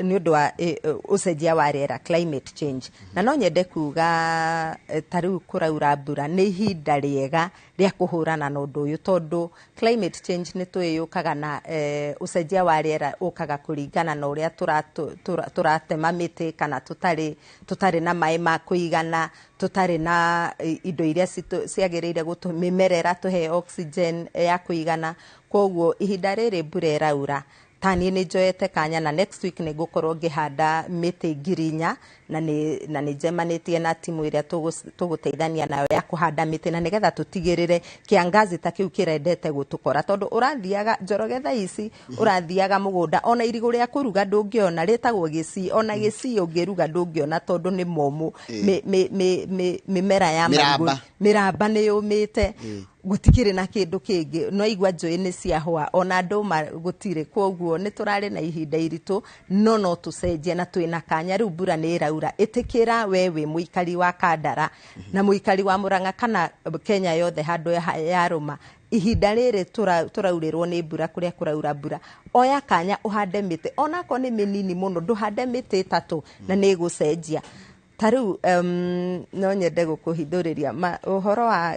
nĩ ũndũ wa ũcenjia wa rĩera, climate change. Na no nyende kuga ta rĩu kũraura mbura nĩ ihinda rĩega rĩa kũhũrana na ũndũ ũyũ, tondũ climate change nĩ tũĩ yũkaga na ũcenjia wa rĩera ũkaga kũringana na ũrĩa tũratema mĩtĩ, kana tũtarĩ na maĩ ma kũigana, tũtarĩ na indo iria ciagĩrĩire mĩmera ĩratũhe oxygen ya kũigana. Koguo ihinda rĩrĩ mbura ĩraura, ta niĩ nĩ njoete kanya na next week nĩ ngũkorwo ngĩhanda mĩtĩ 4,000, na nĩ njemanĩtie na timu ĩrĩa tũgũteithania nayo ya kũhanda mĩtĩ, na nĩgetha tũtigĩrĩre kĩangazi ta kĩu kĩrendete gũtũkora, tondũ ũrathiaga Njoroge thaa ici, ũrathiaga mũgũnda ona irigũ rĩa kũruga ndũngĩona, rĩtagwo gĩcii, ona gĩcii ũngĩruga ndũngĩona tondũ nĩ momũ. Mĩmera ya marigũ, Mĩramba. Mĩramba nĩ yũmĩte, gũtikĩrĩ na kĩndũ kĩngĩ. No igua njũĩ nĩ ciahũa, ona ndũma gũtirĩ. Koguo nĩ tũrarĩ na ihinda iritũ, no tũcenjie na twĩna kanya. Rĩu mbura nĩ ĩraura, ĩtĩkĩra we wĩ mũikari wa Kandara na mũikari wa Mũrang'a kana Kenya yothe handũ yarũma, ihinda rĩrĩ tũraurĩrwo nĩ mbura, kũrĩa kũraura mbura, oya kanya ũhande mĩtĩ, onakorwo nĩ mĩnini mũno, ndũhande mĩtĩ 3 na nĩ ĩgũcenjia. Ta rĩu no nyende gũkũhithũrĩria ũhoro wa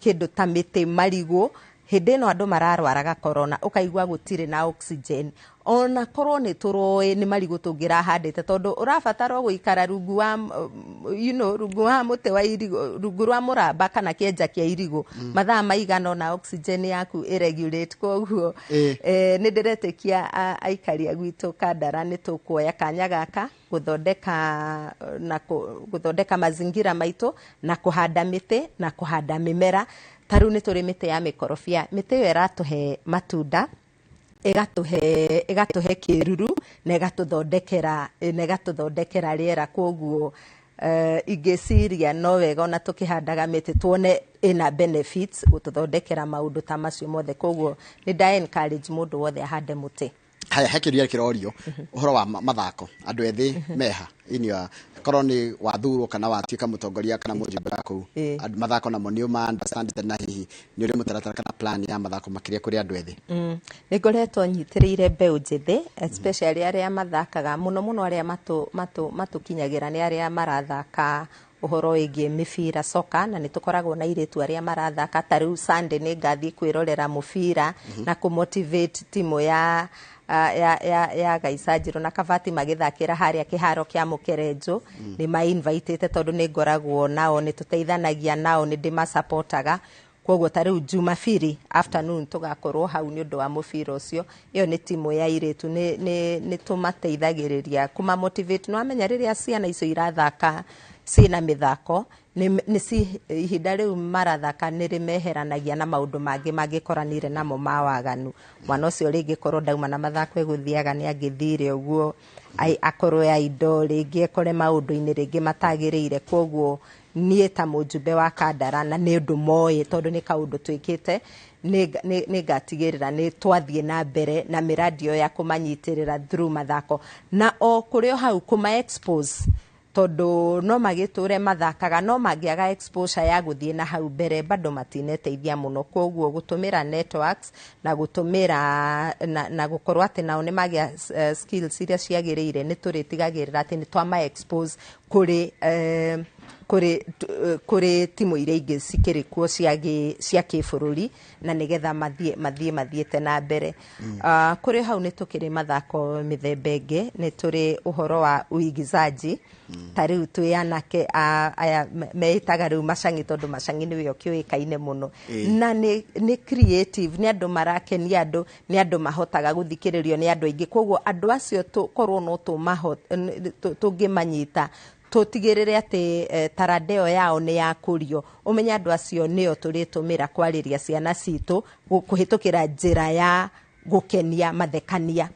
kĩndũ ta mĩtĩ marigũ. Hĩndĩ ĩno andũ mararwaraga corona, ũkaigua gũtirĩ na oxygen, ona korwo nĩ tũroĩ nĩ marigũ tũngĩrahandĩte, tondũ ũrabatara gũikara rungu wa rungu wa mũtĩ wa irigũ, rungu rwa mũramba kana kĩenja kĩa irigũ mathaa maigana ona oxygen yaku ĩregulate. Koguo nĩ ndĩretĩkia aikari a gwitũ Kandara nĩ tũkuoya kanya gaka gũthondeka na gũthondeka mazingira maitũ na kũhanda mĩtĩ na kũhanda mĩmera. Ta rĩu nĩ tũrĩ mĩtĩ ya mĩkorobia, mĩtĩ ĩyo ĩratũhe matunda, ĩgatũhe kĩruru na ĩgatũthondekera rĩera. Koguo ingĩciria no wega ona tũkĩhandaga mĩtĩ tuone ĩna benefits gũtũthondekera maũndũ ta macio mothe. Koguo nĩ nda encourage mũndũ wothe ahande mũtĩ. Haya, he kĩũria kĩrorio ũhoro wa mathako, andũ ethĩ meha ini korwo nĩ wathurwo kana watuĩka mũtongoria kana mũjumbe wa kũu. Mathako namo nĩ ũma understand, na hihi nĩ ũrĩ mũtaratara kana plan ya mathako makĩria kũrĩ andũ ethĩ? Nĩ ngoretwo nyitĩrĩire mbeũ njĩthĩ, especially arĩa mathakaga mũno mũno, arĩa matũkinyagĩra nĩ arĩa marathaka ũhoro wĩgiĩ mĩbira, soka, na nĩ tũkoragwo na airĩtu arĩa marathaka. Ta rĩu Sunday nĩ ngathiĩ kwĩrorera mũbira na kũmotivate timu ya Gaica Njirũ na Kabati magĩthakĩra harĩa kĩharo kĩa Mũkerenjũ. Nĩ ma-invitĩte tondũ nĩ ngoragwo nao, nĩ tũteithanagia nao, nĩ ndĩmasapotaga. Koguo ta rĩu Jumapili afternoon tũgakorwo hau nĩ ũndũ wa mũbira ũcio. Ĩyo nĩ timu ya airĩtu, nĩ tũmateithagĩrĩria kũma motivate. Nĩ wamenya rĩrĩa ciana icio irathaka ciĩna mĩthako nĩ ihinda rĩu marathaka nĩ rĩmeheranagia na maũndũ mangĩ mangĩkoranire namo ma waganu. Mwana ũcio rĩngĩ korwo ndauma na mathako egũthiaga nĩ angĩthire ũguo akorwo ya indo, rĩngĩ ekore maũndũ-inĩ rĩngĩ matagĩrĩire. Koguo niĩ ta mũjumbe wa Kandara, na nĩ ũndũ moĩ tondũ nĩ kaũndũ twĩkĩte, nĩ ngatigĩrĩra nĩ twathiĩ na mbere na mĩradi ĩyo ya kũmanyitĩrĩra through mathako, na o kũrĩ o hau kũma expose, tondũ no magĩtũre mathakaga no mangĩaga exposure ya gũthiĩ na hau mbere bado matineteithia mũno. Koguo gũtũmĩra networks na gũtũmĩra na gũkorwo atĩ nao nĩ magĩa skills iria ciagĩrĩire, nĩ tũrĩtigagĩrĩra atĩ nĩ twama expose kũrĩ timu iria ingĩ cikĩrĩ kuo cia kĩbũrũri, na nĩgetha mathiĩ mathiĩte na mbere. Kũrĩ hau nĩ tũkĩrĩ mathako mĩthemba ĩngĩ, nĩ tũrĩ ũhoro wa uigizaji. Ta rĩu twĩ anake aya meĩtaga rĩu macang'i, tondũ macang'i nĩwe ũkĩũĩkaine mũno. Na nĩ creative, nĩ andũ marakenia andũ, nĩ andũ mahotaga gũthikĩrĩrio nĩ andũ aingĩ. Koguo andũ acio korwo no tũngĩmanyita tũtigĩrĩre atĩ taranda ĩyo yao nĩ yakũrio, ũmenye andũ acio nĩo tũrĩtũmĩra kwarĩria ciana citũ kũhĩtũkĩra njĩra ya gũkenia mathekania.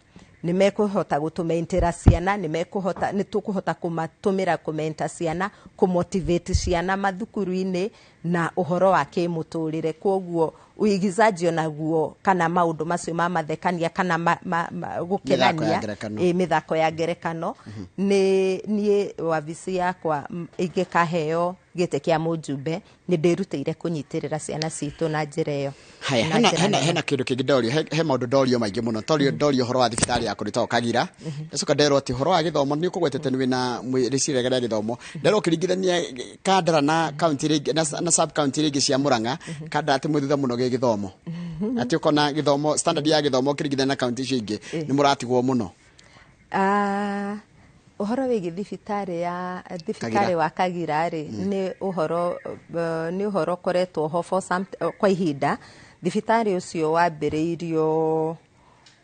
Nĩ mekũhota gũtũmentera ciana, nĩ mekũhota, nĩ tũkũhota kũmatũmĩra kũmenta ciana, kũmotivate ciana mathukuru-inĩ na ũhoro wa kĩmũtũrĩre. Koguo Uigizaji onaguo kana maũndũ macio ma mathekania kana Mĩthako ya gũkenania, ngerekano. Ĩ, mĩthako ya ngerekano. Nĩ niĩ wabici yakwa ingĩkaheo gĩtĩ kĩa mũjumbe, nĩ ndĩrutĩire kũnyitĩrĩra ciana citũ na njĩra ĩyo. Haya, Na hena, njĩra hena, nene. hena kĩndũ kĩngĩ ndorio, he maũndũ ndorio maingĩ mũno. Torio ndorio ũhoro wa thibitarĩ ya kũrĩtagwo Kagira. Ndacoka nderwo atĩ ũhoro wa gĩthomo nĩ ũkũgwetete nĩ wĩna rĩciria rĩega rĩa gĩthomo. Nderwo ũkĩringithania Kandara na county rĩngĩ na sub county rĩngĩ cia Murang'a, Kandara atĩ mwĩ thutha mũno gĩgĩthomo. Atĩ ũkona gĩthomo, standard ya gĩthomo ũkĩringithania na county icio ingĩ, nĩ mũratigwo mũno. Ah, ũhoro wĩgiĩ thibitarĩ ya thibitarĩ Kagira. wa Kagira rĩ, nĩ ũhoro ũkoretwo ho for some, kwa ihinda. Thibitarĩ ũcio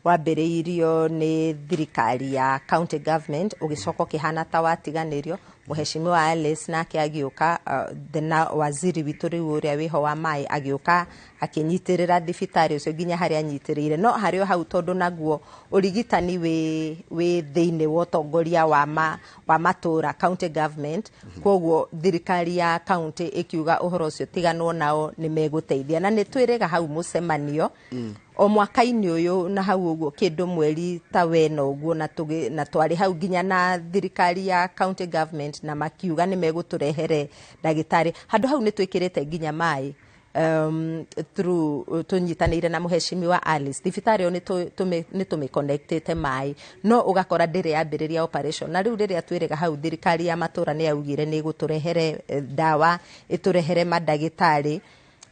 wambĩrĩirio nĩ thirikari ya county government, ũgĩcoka ũkĩhana ta watiganĩrio. Mũheshimiwa Alice nake agĩũka, na waziri witũ rĩu ũrĩa wĩho wa maĩ agĩũka akĩnyitĩrĩra thibitarĩ ũcio nginya harĩa anyitĩrĩire. No harĩ o hau, tondũ naguo ũrigitani wĩ thĩinĩ wa ũtongoria wa matũra, county government, koguo thirikari ya county ĩkiuga ũhoro ũcio tiganwo nao, nĩ megũteithia. Na nĩ twĩrĩga hau mũcemanio o mwaka-inĩ ũyũ na hau ũguo kĩndũ mweri ta wena ũguo, na twarĩ hau nginya na thirikari ya county government, na makiuga nĩ megũtũrehere ndagĩtarĩ. Handũ hau nĩ twĩkĩrĩte nginya maĩ through tũnyitanĩire na mũheshimiwa Alice. Thibitarĩ ĩyo nĩ tũmĩconnectĩte maĩ, no ũgakora ndĩrĩ yambĩrĩria operation. Na rĩu rĩrĩa twĩrĩga hau, thirikari ya matũra nĩ yaugire nĩ ĩgũtũrehere ndawa, ĩtũrehere mandagĩtarĩ,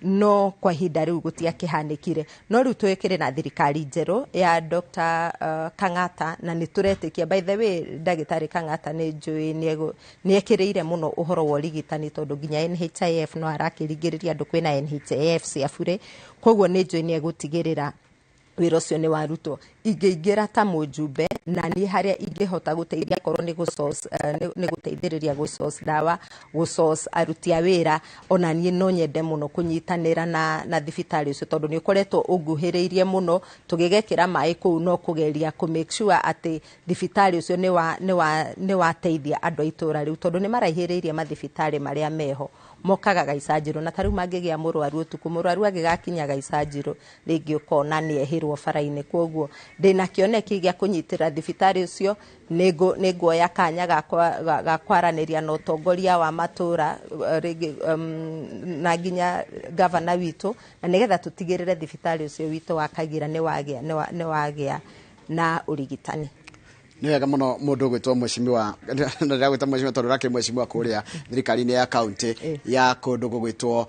no kwa ihinda rĩu gũtiakĩhanĩkire. No rĩu twĩkĩrĩ na thirikari njerũ ya Dr. Kang'ata, na nĩ tũretĩkia, by the way, ndagĩtarĩ Kang'ata nĩ njũĩ nĩ ekĩrĩire mũno ũhoro wa ũrigitani, tondũ nginya NHIF no arakĩringĩrĩria andũ, kwĩna NHIF cia burĩ. Koguo nĩ njũĩ nĩ egũtigĩrĩra wĩra ũcio nĩ warutwo. Ingĩingĩra ta mũjumbe, na niĩ harĩa ingĩhota gũteithia, korwo nĩ gũ-source, nĩ gũteithĩrĩria gũ-source ndawa, gũ-source aruti a wĩra, ona niĩ no nyende mũno kũnyitanĩra na thibitarĩ ũcio, tondũ nĩ ũkoretwo ũnguhĩrĩirie mũno. Tũgĩgekĩra maĩ kũu, no kũgeria kũ make sure atĩ thibitarĩ ũcio nĩ wateithia andũ a itũra rĩu, tondũ nĩ maraihĩrĩirie mathibitarĩ marĩa meho mokaga Gaicanjirũ. Na ta rĩu mangĩgĩa mũrwaru ũtukũ, mũrwaru angĩgakinya Gaicanjirũ rĩngĩ ũkona nĩ ehĩrwo bara-inĩ. Koguo ndĩna kĩoneki gĩa kũnyitĩra thibitarĩ ũcio. Nĩ nguoya kanya ga kwaranĩria na ũtongoria wa matũra, rĩngĩ na nginya gavana witũ, na nĩgetha tũtigĩrĩre thibitarĩ ũcio witũ wa Kagira nĩ wagĩa na ũrigitani. Nĩ wega mũno. Mũndũ ũgwĩtwo mheshimiwa, na ndĩragwĩta mheshimiwa tondũ ũrakĩrĩ mheshimiwa kũrĩa thirikari-inĩ ya county ya kũndũ gũgwĩtwo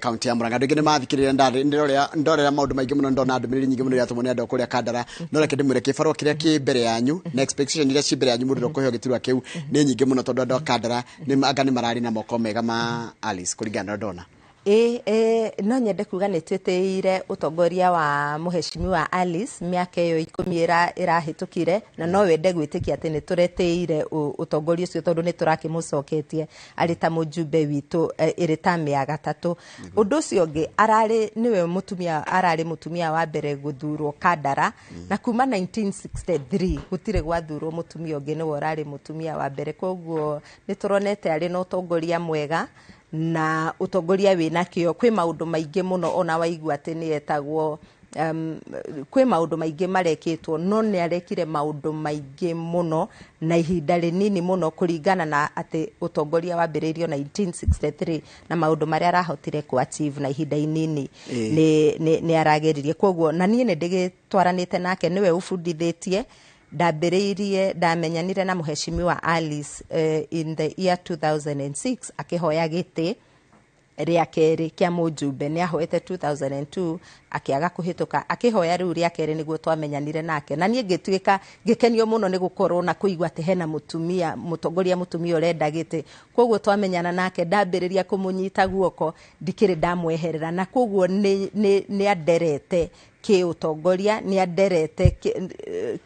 county ya Murang'a. Andũ aingĩ nĩ mathikĩrĩria, ndorera maũndũ maingĩ mũno, ndona ndũmĩrĩri nyingĩ mũno iratũmwo nĩ andũ a kũrĩa Kandara. No reke ndĩmwĩre kĩbarũa kĩrĩa kĩ mbere yanyu na expectation iria ci mbere yanyu mũndũ ũrĩa ũkũheo gĩturwa kĩu nĩ nyingĩ mũno, tondũ andũ a Kandara nĩ anga nĩ mararĩ na moko mega ma Alice kũringana na ndona. Ĩ, no nyende kuga nĩ twĩtĩire ũtongoria wa mũheshimiwa Alice mĩaka ĩyo 10 ĩrahĩtũkire, na no wende gwĩtĩkia atĩ nĩ tũretĩire ũtongoria ũcio, tondũ nĩ tũrakĩmũcoketie arĩ ta mũjumbe witũ, ĩrĩ term ya gatatũ. Ũndũ ũcio ũngĩ, ararĩ nĩwe mũtumia, ararĩ mũtumia wa mbere gũthurwo Kandara, na kuma 1963 gũtirĩ gwathurwo mũtumia ũngĩ, nĩwe ũrarĩ mũtumia wa mbere. Koguo nĩ tũronete arĩ na ũtongoria mwega na ũtongoria wĩna kĩo. Kwĩ maũndũ maingĩ mũno ona waigua atĩ nĩ etagwo, kwĩ maũndũ maingĩ marekĩtwo, no nĩ arekire maũndũ maingĩ mũno na ihinda rĩnini mũno, kũringana na atĩ ũtongoria wambĩrĩirio 1963 na maũndũ marĩa arahotire kũ achieve na ihinda inini. Nĩ arageririe. Koguo na niĩ nĩ ndĩgĩtwaranĩte nake, nĩwe ũbundithĩtie. Ndambĩrĩirie, ndamenyanire na mũheshimiwa Alice in the year 2006 akĩhoya gĩtĩ rĩa kerĩ kĩa mũjumbe. Nĩ ahoete 2002 akĩaga kũhĩtũka, akĩhoya rĩu rĩa kerĩ nĩguo twamenyanire nake, na niĩ ngĩtuĩka ngĩkenio mũno nĩ gũkorwo na kũigua atĩ hena mũtumia mũtongoria, mũtumia ũrenda gĩtĩ. Koguo twamenyana nake, ndambĩrĩria kũmũnyita guoko, ndikĩrĩ ndamweherera. Na koguo nĩ anderete kĩũtongoria, nĩ anderete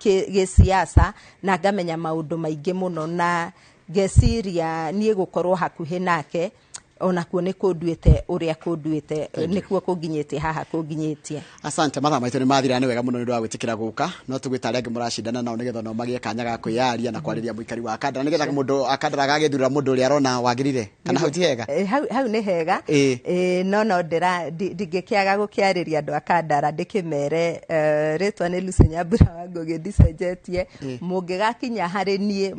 gĩsiasa, na ngamenya maũndũ maingĩ mũno, na ngeciria niĩ gũkorwo hakuhĩ nake. Onakuo nĩ kũnduĩte ũrĩa kũnduĩte. Thank you. Nĩkuo kũnginyĩtie haha kũnginyĩtie. Asante, mathaa maitũ nĩ mathira. Nĩ wega mũno nĩ ũndũ wa gwĩtĩkĩra gũka, no tũgwĩta arĩa angĩ mũracindana nao nĩgetha nao magĩe kanya ga kwĩyaria na kwarĩria mũikari wa Kandara, nĩgetha mũndũ akandara agagĩthurĩra mũndũ ũrĩa arona wagĩrire. Kana hau ti hega? Hau nĩ hega. No ndĩra ndingĩkĩaga gũkĩarĩria andũ a Kandara, ndĩkĩmere rĩtwa nĩ Lucy Nyambura wa Ngũgĩ, ndicenjetie. Mũngĩgakinya harĩ niĩ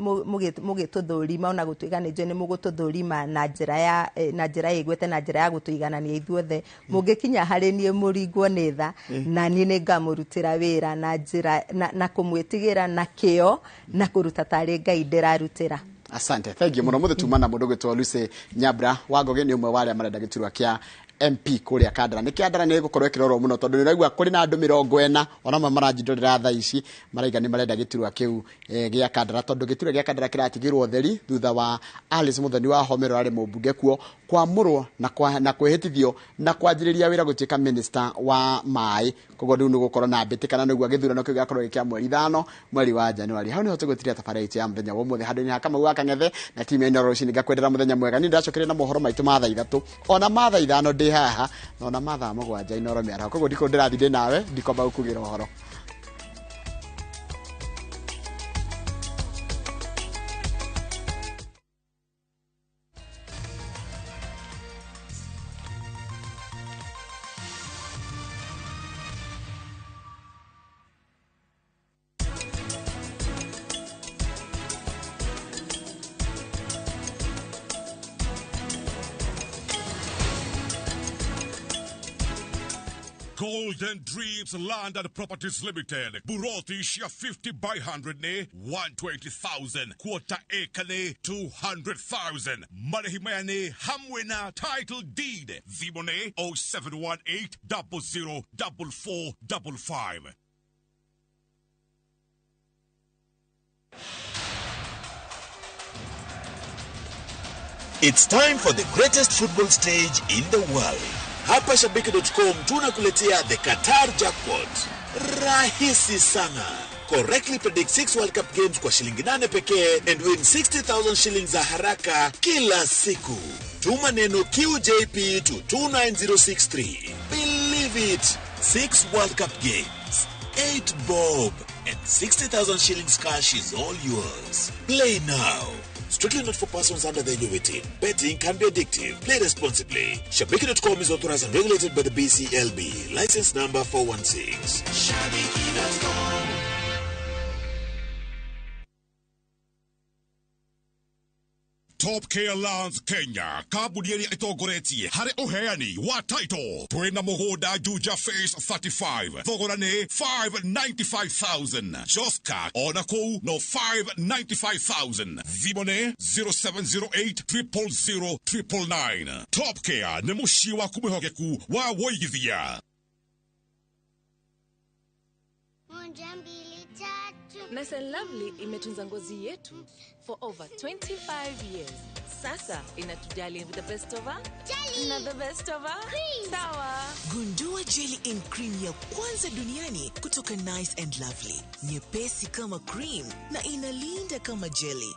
mũgĩtũthũrima, ona gũtuĩka nĩ njũĩ nĩ mũgũtũthũrima na njĩra ya na njĩra ĩgwete, na njĩra ya gũtũiganania ithuothe, mũngĩkinya harĩ niĩ mũringwo nĩ tha. Na niĩ nĩ ngamũrutĩra wĩra na njĩra na kũmwĩtigĩra na kĩo na kũruta tarĩ Ngai ndĩrarutĩra. Asante, thank you mũno. Mũthĩ tuma na mũndũ gwĩtwo Lucy Nyambura wa Ngũgĩ, nĩ ũmwe wa arĩa marenda gĩturwa kĩa MP kũrĩa Kandara. Nĩ Kĩandara nĩ gũkorwo ĩkĩrorwo mũno, tondũ nĩraigua kũrĩ na andũ 40 ona amwe maranjindũrĩra thaa ici maraiga nĩ marenda gĩturwa kĩu gĩa Kandara, tondũ gĩturwa gĩa Kandara kĩratigirwo ũtheri thutha wa Alice Muthoni wa Homero, arĩ mũmbunge kuo, kwamũrwo na kwĩhĩtithio na kwanjĩrĩria wĩra gũtuĩka minister wa maĩ. Koguo rĩu nĩ gũkorwo na mbĩtĩka, na nĩguo gĩthurano kĩu gĩgakorwo gĩ kĩa mweri 5, mweri wa Januari. Hau nĩho tũgũtiria tabarĩra itũ ya mũthenya wa ũmũthĩ. Handũ-inĩ ha Kamau wa Kang'ethe na timu ya Inooro rũcinĩ, ngakwendera mũthenya mwega. Niĩ ndĩracokeria na mohoro maitũ ma thaa 3, ona ma thaa 5 ndĩ haha, na ona ma thaa 7 Inooro mĩaraho. Koguo ndikũ ndĩrathiĩ ndĩ nawe, ndikwamba gũkugĩra ũhoro. Golden Dreams Land and Properties Limited. Buroti cia 50 by 100 ne 120,000. Quarter acre ne 200,000. Marĩhi maya nĩ hamwe na title deed. Thimũ nĩ 0718 00 4455. It's time for the greatest football stage in the world. Hapa Shabiki.com tunakuletea the Qatar Jackpot. Rahisi sana. Correctly predict 6 World Cup games kwa shilingi 8 pekee and win 60,000 shillings za haraka kila siku. Tuma neno QJP to 29063. Believe it. 6 World Cup games, 8 bob and 60,000 shillings cash is all yours. Play now. Strictly not for persons under the age of 18. Betting can be addictive. Play responsibly. Shabiki.com is authorized and regulated by the BCLB. License number 416. Shabiki.com. Top Care Lands Kenya, kambuni ĩrĩa ĩtongoretie harĩ ũheani wa title. Twĩna mũgũnda Juja Phase 35, thogora nĩ 595,000. Joska ona kũu no 595,000. Thimũ nĩ 0708 000 999. Top Care nĩ mũciĩ waku mwĩhokeku wa wũigithia. Moja, mbili, tatu. Nice and Lovely imetunza ngozi yetu for over 25 years. Sasa inatujali with the best of her Jelly. Na the best of her Cream. Sawa. Gundua jelly in cream ya kwanza duniani kutoka Nice and Lovely. Nyepesi kama cream na inalinda kama jelly.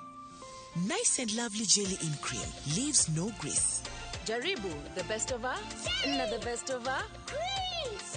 Nice and Lovely jelly in cream leaves no grease. Jaribu the best of her na the best of her Creams.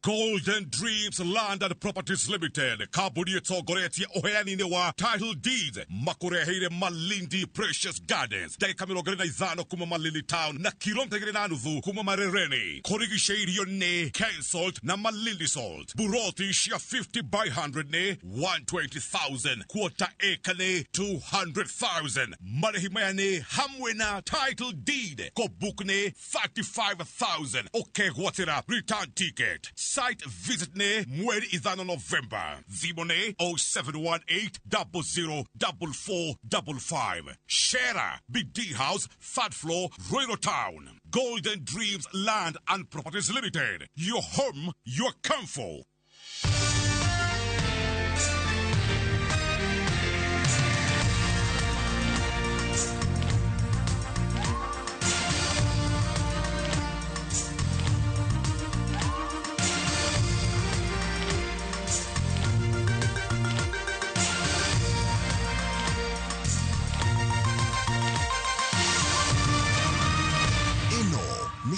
Golden Dreams Land and Properties Limited, kambuni ĩtongoretie ũheani-inĩ wa title deeds, makũreheire Malindi Precious Gardens, ndagĩka 25 kuma Malindi Town na kilomita 2.5 kuma Marereni. Kũrigicĩirio nĩ Kensalt na Malindi Salt. Buroti cia 50 by 100 nĩ 120,000. Quarter acre nĩ 200,000. Marĩhi maya nĩ hamwe na title deed. Kũbook nĩ 35,000. Ũkegwatĩra return ticket. Site visit nĩ mweri 5 November. Thimũ nĩ 0718 00 4455. Shera Big D House, third floor, Royal Town. Golden Dreams Land and Properties Limited. Your home, your comfort.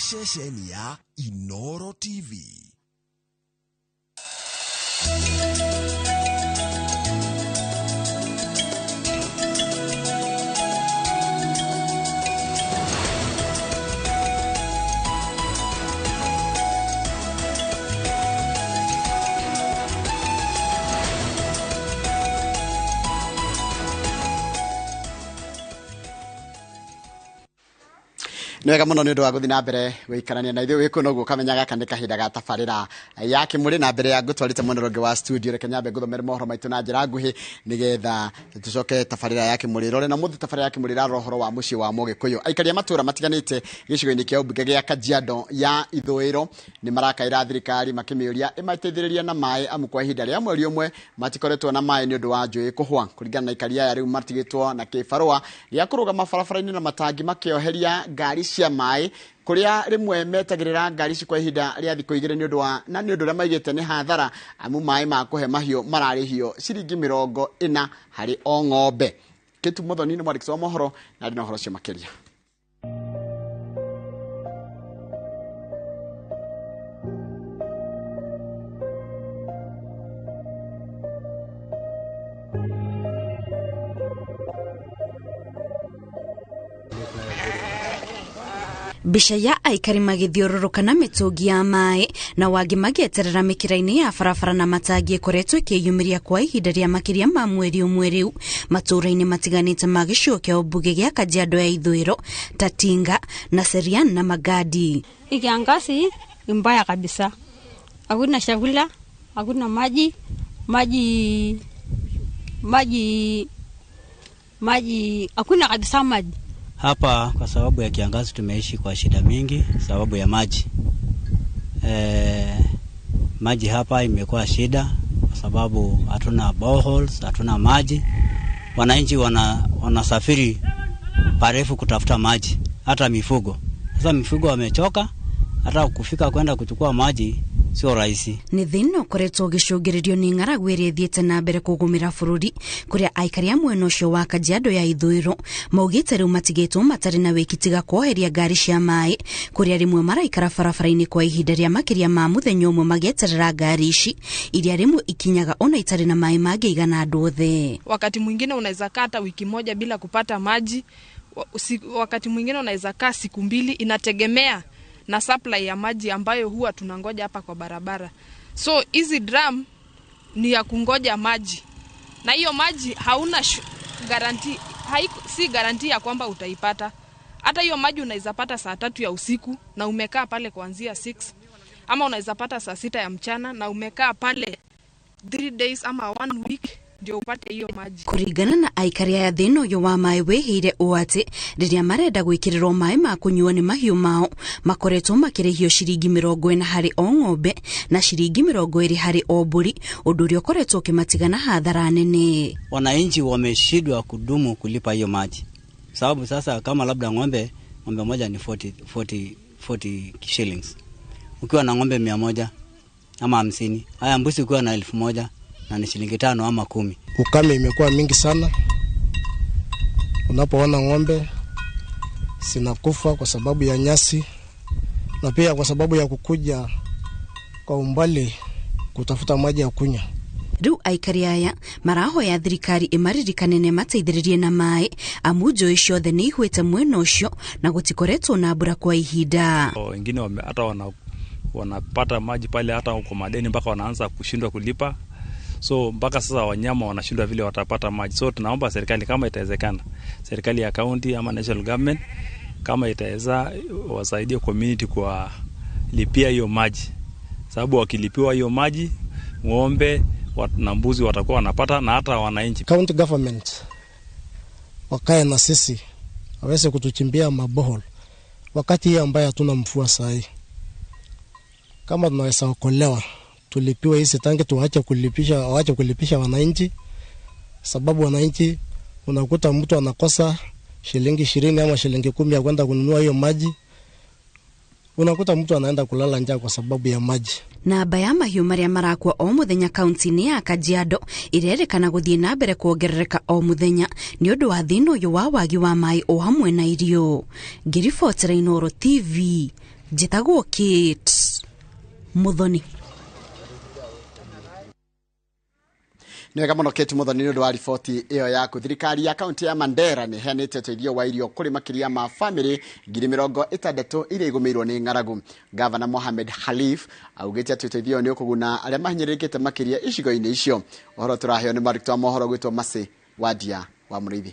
Ceceni ya Inoro TV. Nĩ wega mũno nĩ ũndũ wa gũthiĩ na mbere gũikarania na ithuĩ wĩ kũu noguo ũkamenya gaka nĩ kahinda ga tabarĩra ya kĩmũrĩ. Na mbere ya ngũtwarĩte mwena ũrĩa ũngĩ wa studio, reke nyambe ngũthomere mohoro maitũ na njĩra nguhĩ nĩgetha tũcoke tabarĩra ya kĩmũrĩ rore. Na mũthĩ tabarĩra ya kĩmũrĩ ĩrarora ũhoro wa mũciĩ wa Mũgĩkũyũ. Aikari a matũũra matiganĩte gĩcigo-inĩ kĩa ũmbunge gĩa Kajiado ya Ithũĩro nĩ marakaĩra thirikari makĩmĩũria ĩmateithĩrĩrie na maĩ, amu kwa ihinda rĩa mweri ũmwe matikoretwo na maĩ nĩ ũndũ wa njũĩ kũhwa. Kũringana na aikari aya, rĩu matigĩtwo na kĩbarũa gĩa kũrũgama barabara-inĩ na matangi makĩoheria ngari cia maĩ, kũrĩa rĩmwe metagĩrĩra ngari ici kwa ihinda rĩa thikũ 2 nĩ ũndũ wa na nĩ ũndũ ũrĩa maigĩte nĩ hathara, amu maĩ ma kũhe mahiũ mararĩhio ciringi 40 harĩ o ng'ombe. Kĩtu Mũthoni nĩ mwandĩki wa mohoro na ndĩ na ũhoro ũcio makĩria. Mbica ya aikari magĩthiũrũrũka na mĩtũngi ya maĩ na wangĩ magĩeterera mĩkĩra-inĩ ya barabara na matangi ĩkoretwo ĩkĩyumĩria kwa ihinda rĩa makĩria ma mweri ũmwe rĩu matũũra-inĩ matiganĩte ma gĩcigo kĩa ũmbunge gĩa Kajiado ya Ithũĩro ta Tinga na Serian na Magadi. Kiangazi ni mbaya kabisa, hakuna chakula, hakuna maji, maji maji maji, hakuna kabisa maji. Hapa kwa sababu ya kiangazi tumeishi kwa shida mingi, sababu ya maji. Maji hapa imekuwa shida kwa sababu hatuna boreholes, hatuna maji. Wananchi wanasafiri parefu kutafuta maji, hata mifugo. Sasa mifugo wamechoka, hata kufika kwenda kuchukua maji sio rahisi. Nĩ thĩna ũkoretwo ũgĩcũngĩrĩrio nĩ ng'aragu ĩrĩa ĩthiĩte na mbere kũgũmĩra bũrũri, kũrĩa aikari a mwena ũcio wa Kajiado ya Ithũĩro maugĩte rĩu matigĩtwo matarĩ na wĩki tiga kwoheria ngari cia maĩ, kũrĩa rĩmwe maraikara barabara-inĩ kwa ihinda rĩa makĩria ma mũthenya ũmwe magĩeterera ngari ici iria rĩmwe ikinyaga ona itarĩ na maĩ mangĩigana andũ othe. Wakati mwingine unaweza kaa hata wiki moja bila kupata maji, wakati mwingine unaweza kaa siku 2, inategemea na supply ya maji ambayo huwa tunangoja hapa kwa barabara. So hizi drum ni ya kungoja maji, na hiyo maji hauna guarantee, si guarantee ya kwamba utaipata. Hata hiyo maji unaweza pata saa 3 ya usiku na umekaa pale kuanzia 6, ama unaweza pata saa 6 ya mchana na umekaa pale 3 days ama 1 week ndio upate hiyo maji. Kũringana na aikari aya, thĩna ũyũ wa maĩ wĩhĩire ũũ atĩ rĩrĩa marenda gwĩkĩrĩrwo maĩ ma kũnyuo nĩ mahiũ mao makoretwo makĩrĩhio ciringi 40 harĩ o ng'ombe na ciringi 20 harĩ o mbũri, ũndũ ũrĩa ũkoretwo ũkĩmatigana hathara nene. Wananchi wameshindwa kudumu kulipa hiyo maji, sababu sasa kama labda ng'ombe moja ni 40 shillings, ukiwa na ng'ombe 100 ama 50, haya mbuzi ukiwa na 1000 na ni shilingi 5 ama 10. Ukame imekuwa mingi sana. Unapoona ng'ombe zinakufa kwa sababu ya nyasi na pia kwa sababu ya kukuja kwa umbali kutafuta maji ya kunywa. Rĩu aikari aya marahoya thirikari ĩmaririkane na ĩmateithĩrĩrie na maĩ, amu njũĩ ciothe nĩ ihwĩte mwena ũcio na gũtikoretwo na mbura kwa ihinda. Wengine hata wanapata maji pale hata kwa madeni mpaka wanaanza kushindwa kulipa. So mpaka sasa wanyama wanashindwa vile watapata maji. So tunaomba serikali kama itawezekana, serikali ya county ama national government kama itaweza wasaidie community kwa lipia hiyo maji. Sababu wakilipiwa hiyo maji, ng'ombe na mbuzi watakuwa wanapata na hata wananchi. County government wakae na sisi, waweze kutuchimbia mabohol wakati hii ambayo hatuna mvua saa hii. Kama tunaweza okolewa, tulipiwe hizi tanki, tuache kulipisha, waache kulipisha wananchi, sababu wananchi unakuta mtu anakosa shilingi 20 ama shilingi 10 ya kwenda kununua hiyo maji. Unakuta mtu anaenda kulala njaa kwa sababu ya maji. Namba ya mahiũ marĩa marakua o mũthenya kaunti-inĩ ya Kajiado ĩrerĩkana gũthiĩ na mbere kuongerereka o mũthenya nĩ ũndũ wa thĩna ũyũ wa wagi wa maĩ o hamwe na irio. Ngĩribotera Inooro TV Njĩtagwo Kate Muthoni. Nĩ wega mũno Kate Muthoni nĩ ũndũ wa riboti ĩyo yaku. Thirikari ya kaunti ya Mandera nĩ ĩheanĩte ũteithio wa irio kũrĩ makĩria ma bamĩrĩ 60,000 iria igũmĩirwo nĩ ng'aragu. Gavana Mohamed Khalif augĩte atĩ ũteithio nĩ ũkũguna arĩa mahinyĩrĩrĩkĩte makĩria icigo-inĩ icio. Ũhoro tũraheo nĩ mwandĩki wa mohoro gwĩtwo Mercy Wandia wa Mũrĩithi.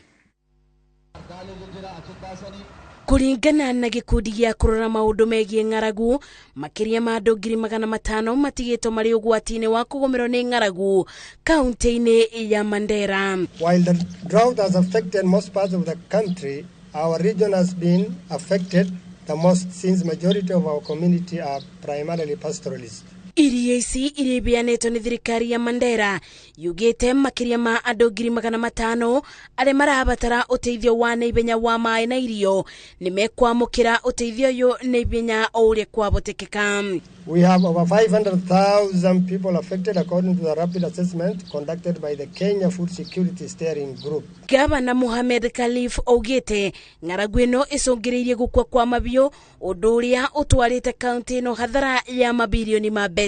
Kũringana na gĩkundi gĩa kũrora maũndũ megiĩ ng'aragu, makĩria ma andũ 500,000 matigĩtwo marĩ ũgwati-inĩ wa kũgũmĩrwo nĩ ng'aragu kaunti-inĩ ya Mandera. While the drought has affected most parts of the country, our region has been affected the most since majority of our community are primarily pastoralists. Irio ici iria ibeanĩtwo nĩ thirikari ya Mandera yugĩte makĩria ma andũ 500,000 arĩa marabatara ũteithio wa naihenya wa maĩ na irio nĩ mekwamũkĩra ũteithio ũyũ naihenya o ũrĩa kwahotekeka. We have over 500,000 people affected according to the rapid assessment conducted by the Kenya Food Security Steering Group. Gavana Mohamed Khalif augĩte ng'aragu ĩno ĩcũngĩrĩirie gũkua kwa mabiũ, ũndũ ũrĩa ũtwarĩte kaunti ĩno hathara ya mabirioni ma mbeca.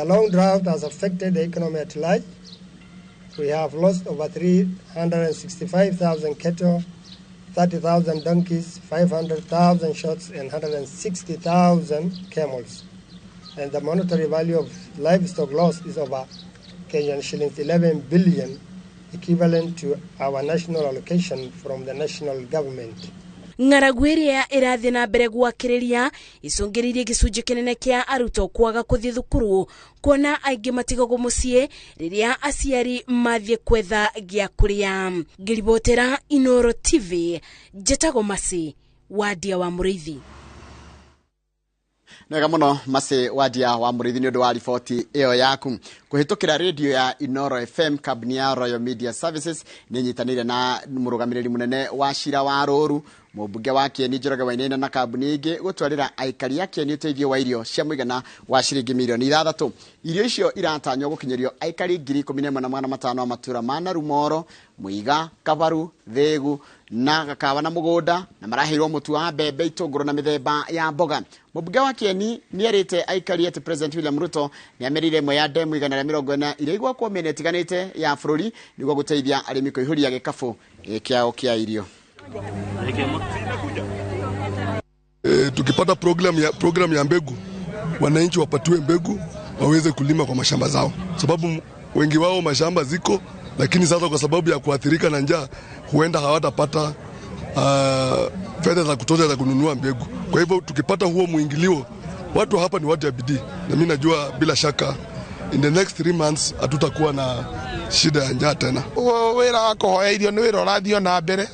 A long drought has affected the economy at large. We have lost over 365,000 cattle, 30,000 donkeys, 500,000 shots, and 160,000 camels. And the monetary value of livestock loss is over Kenyan shillings 11 billion, equivalent to our national allocation from the national government. Ng'aragu ĩrĩa ĩrathiĩ na mbere gwakĩrĩria icũngĩrĩirie gĩcunjĩ kĩnene kĩa arutwo kwaga kũthiĩ thukuru, kuona aingĩ matigagwo mũciĩ rĩrĩa aciari mathiĩ kwetha gĩa kũrĩa. Ngĩribotera Inoro TV, njĩtagwo Mercy Wandia wa Mũrĩithi. Nĩ wega mũno Mercy Wandia wa Mũrĩithi nĩ ũndũ wa riboti ĩyo yaku. Kũhĩtũkĩra radio ya Inoro FM, kambuni ya Royal Media Services nĩ ĩnyitanĩire na mũrũgamĩrĩri mũnene wa cira wa Rũru, mũmbunge wa Kieni Njoroge Wainaina na kambuni ingĩ gũtwarĩra aikari a Kieni ũteithio wa irio cia mũigana wa ciringi mirioni 6. Irio icio iratanywo gũkinyĩrio aikari 11,500 a matũra ma Narumoro, Muiga, Kabaru, Thĩgu na Gakawa na Mũgũnda, na maraheirwo mũtu wa mbembe, itũngũrũ na mĩthemba ya mboga. Mũmbunge wa Kieni nĩerĩte aikari atĩ President William Ruto nĩamerire ĩmwe ya ndemu 140 iria igwakwo mĩena ĩtiganĩte ya bũrũri nĩguo gũteithia arĩmi kũihũria gĩkabũ kĩao kĩa irio. Tukipata program ya mbegu, wananchi wapatiwe mbegu waweze kulima kwa mashamba zao, sababu wengi wao mashamba ziko, lakini sasa kwa sababu ya kuathirika na njaa huenda hawatapata fedha za kutosha za kununua mbegu. Kwa hivyo tukipata huo muingilio, watu hapa ni watu ya bidii, na mimi najua bila shaka in the next 3 months hatutakuwa na shida ya njaa tena. Wĩra wa kũhoya irio nĩ wĩra ũrathiĩ na mbere,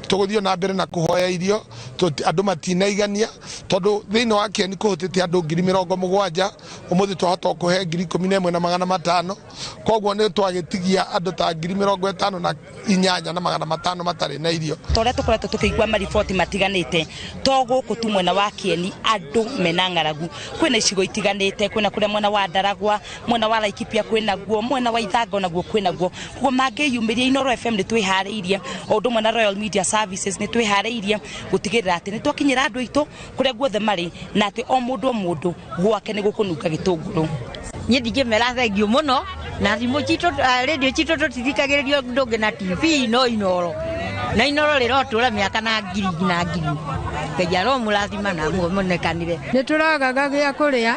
tũgũthiĩ na mbere na kũhoya irio, andũ matinaigania, tondũ thĩinĩ wa Kieni kũhutĩtie andũ 70,000, ũmũthĩ twahota kũhe 11,500, koguo nĩ twagĩtigia andũ ta 58,500 matarĩ na irio. Ta ũrĩa tũkoretwo tũkĩigua mariboti matiganĩte, to gũkũ tu mwena wa Kieni andũ mena ng'aragu, kwĩna icigo itiganĩte, kwĩna kũrĩa mwena wa Ndaragwa, mwena wa Laikipia kwĩna guo, mwena wa Ithango naguo kwĩna guo. Koguo mangĩyumĩria Inoro FM nĩ twĩharĩirie, o ũndũ ũmwe na Royal Media Services nĩ twĩharĩirie gũtigĩrĩra atĩ nĩ twakinyĩra andũ aitũ kũrĩa guothe marĩ, na atĩ o mũndũ o mũndũ gwake nĩ gũkũnunga gĩtũngũrũ. Niĩ ndingĩmera thengiũ mũno, na thimũ citũ, radio citũ tũtithikagĩrĩrio ũndũ ũngĩ na TV no Inoro, na Inoro rĩrotũra mĩaka na ngiri na ngiri. Ngai aromũrathima na muonekanire. Nĩ tũragaga gĩa kũrĩa,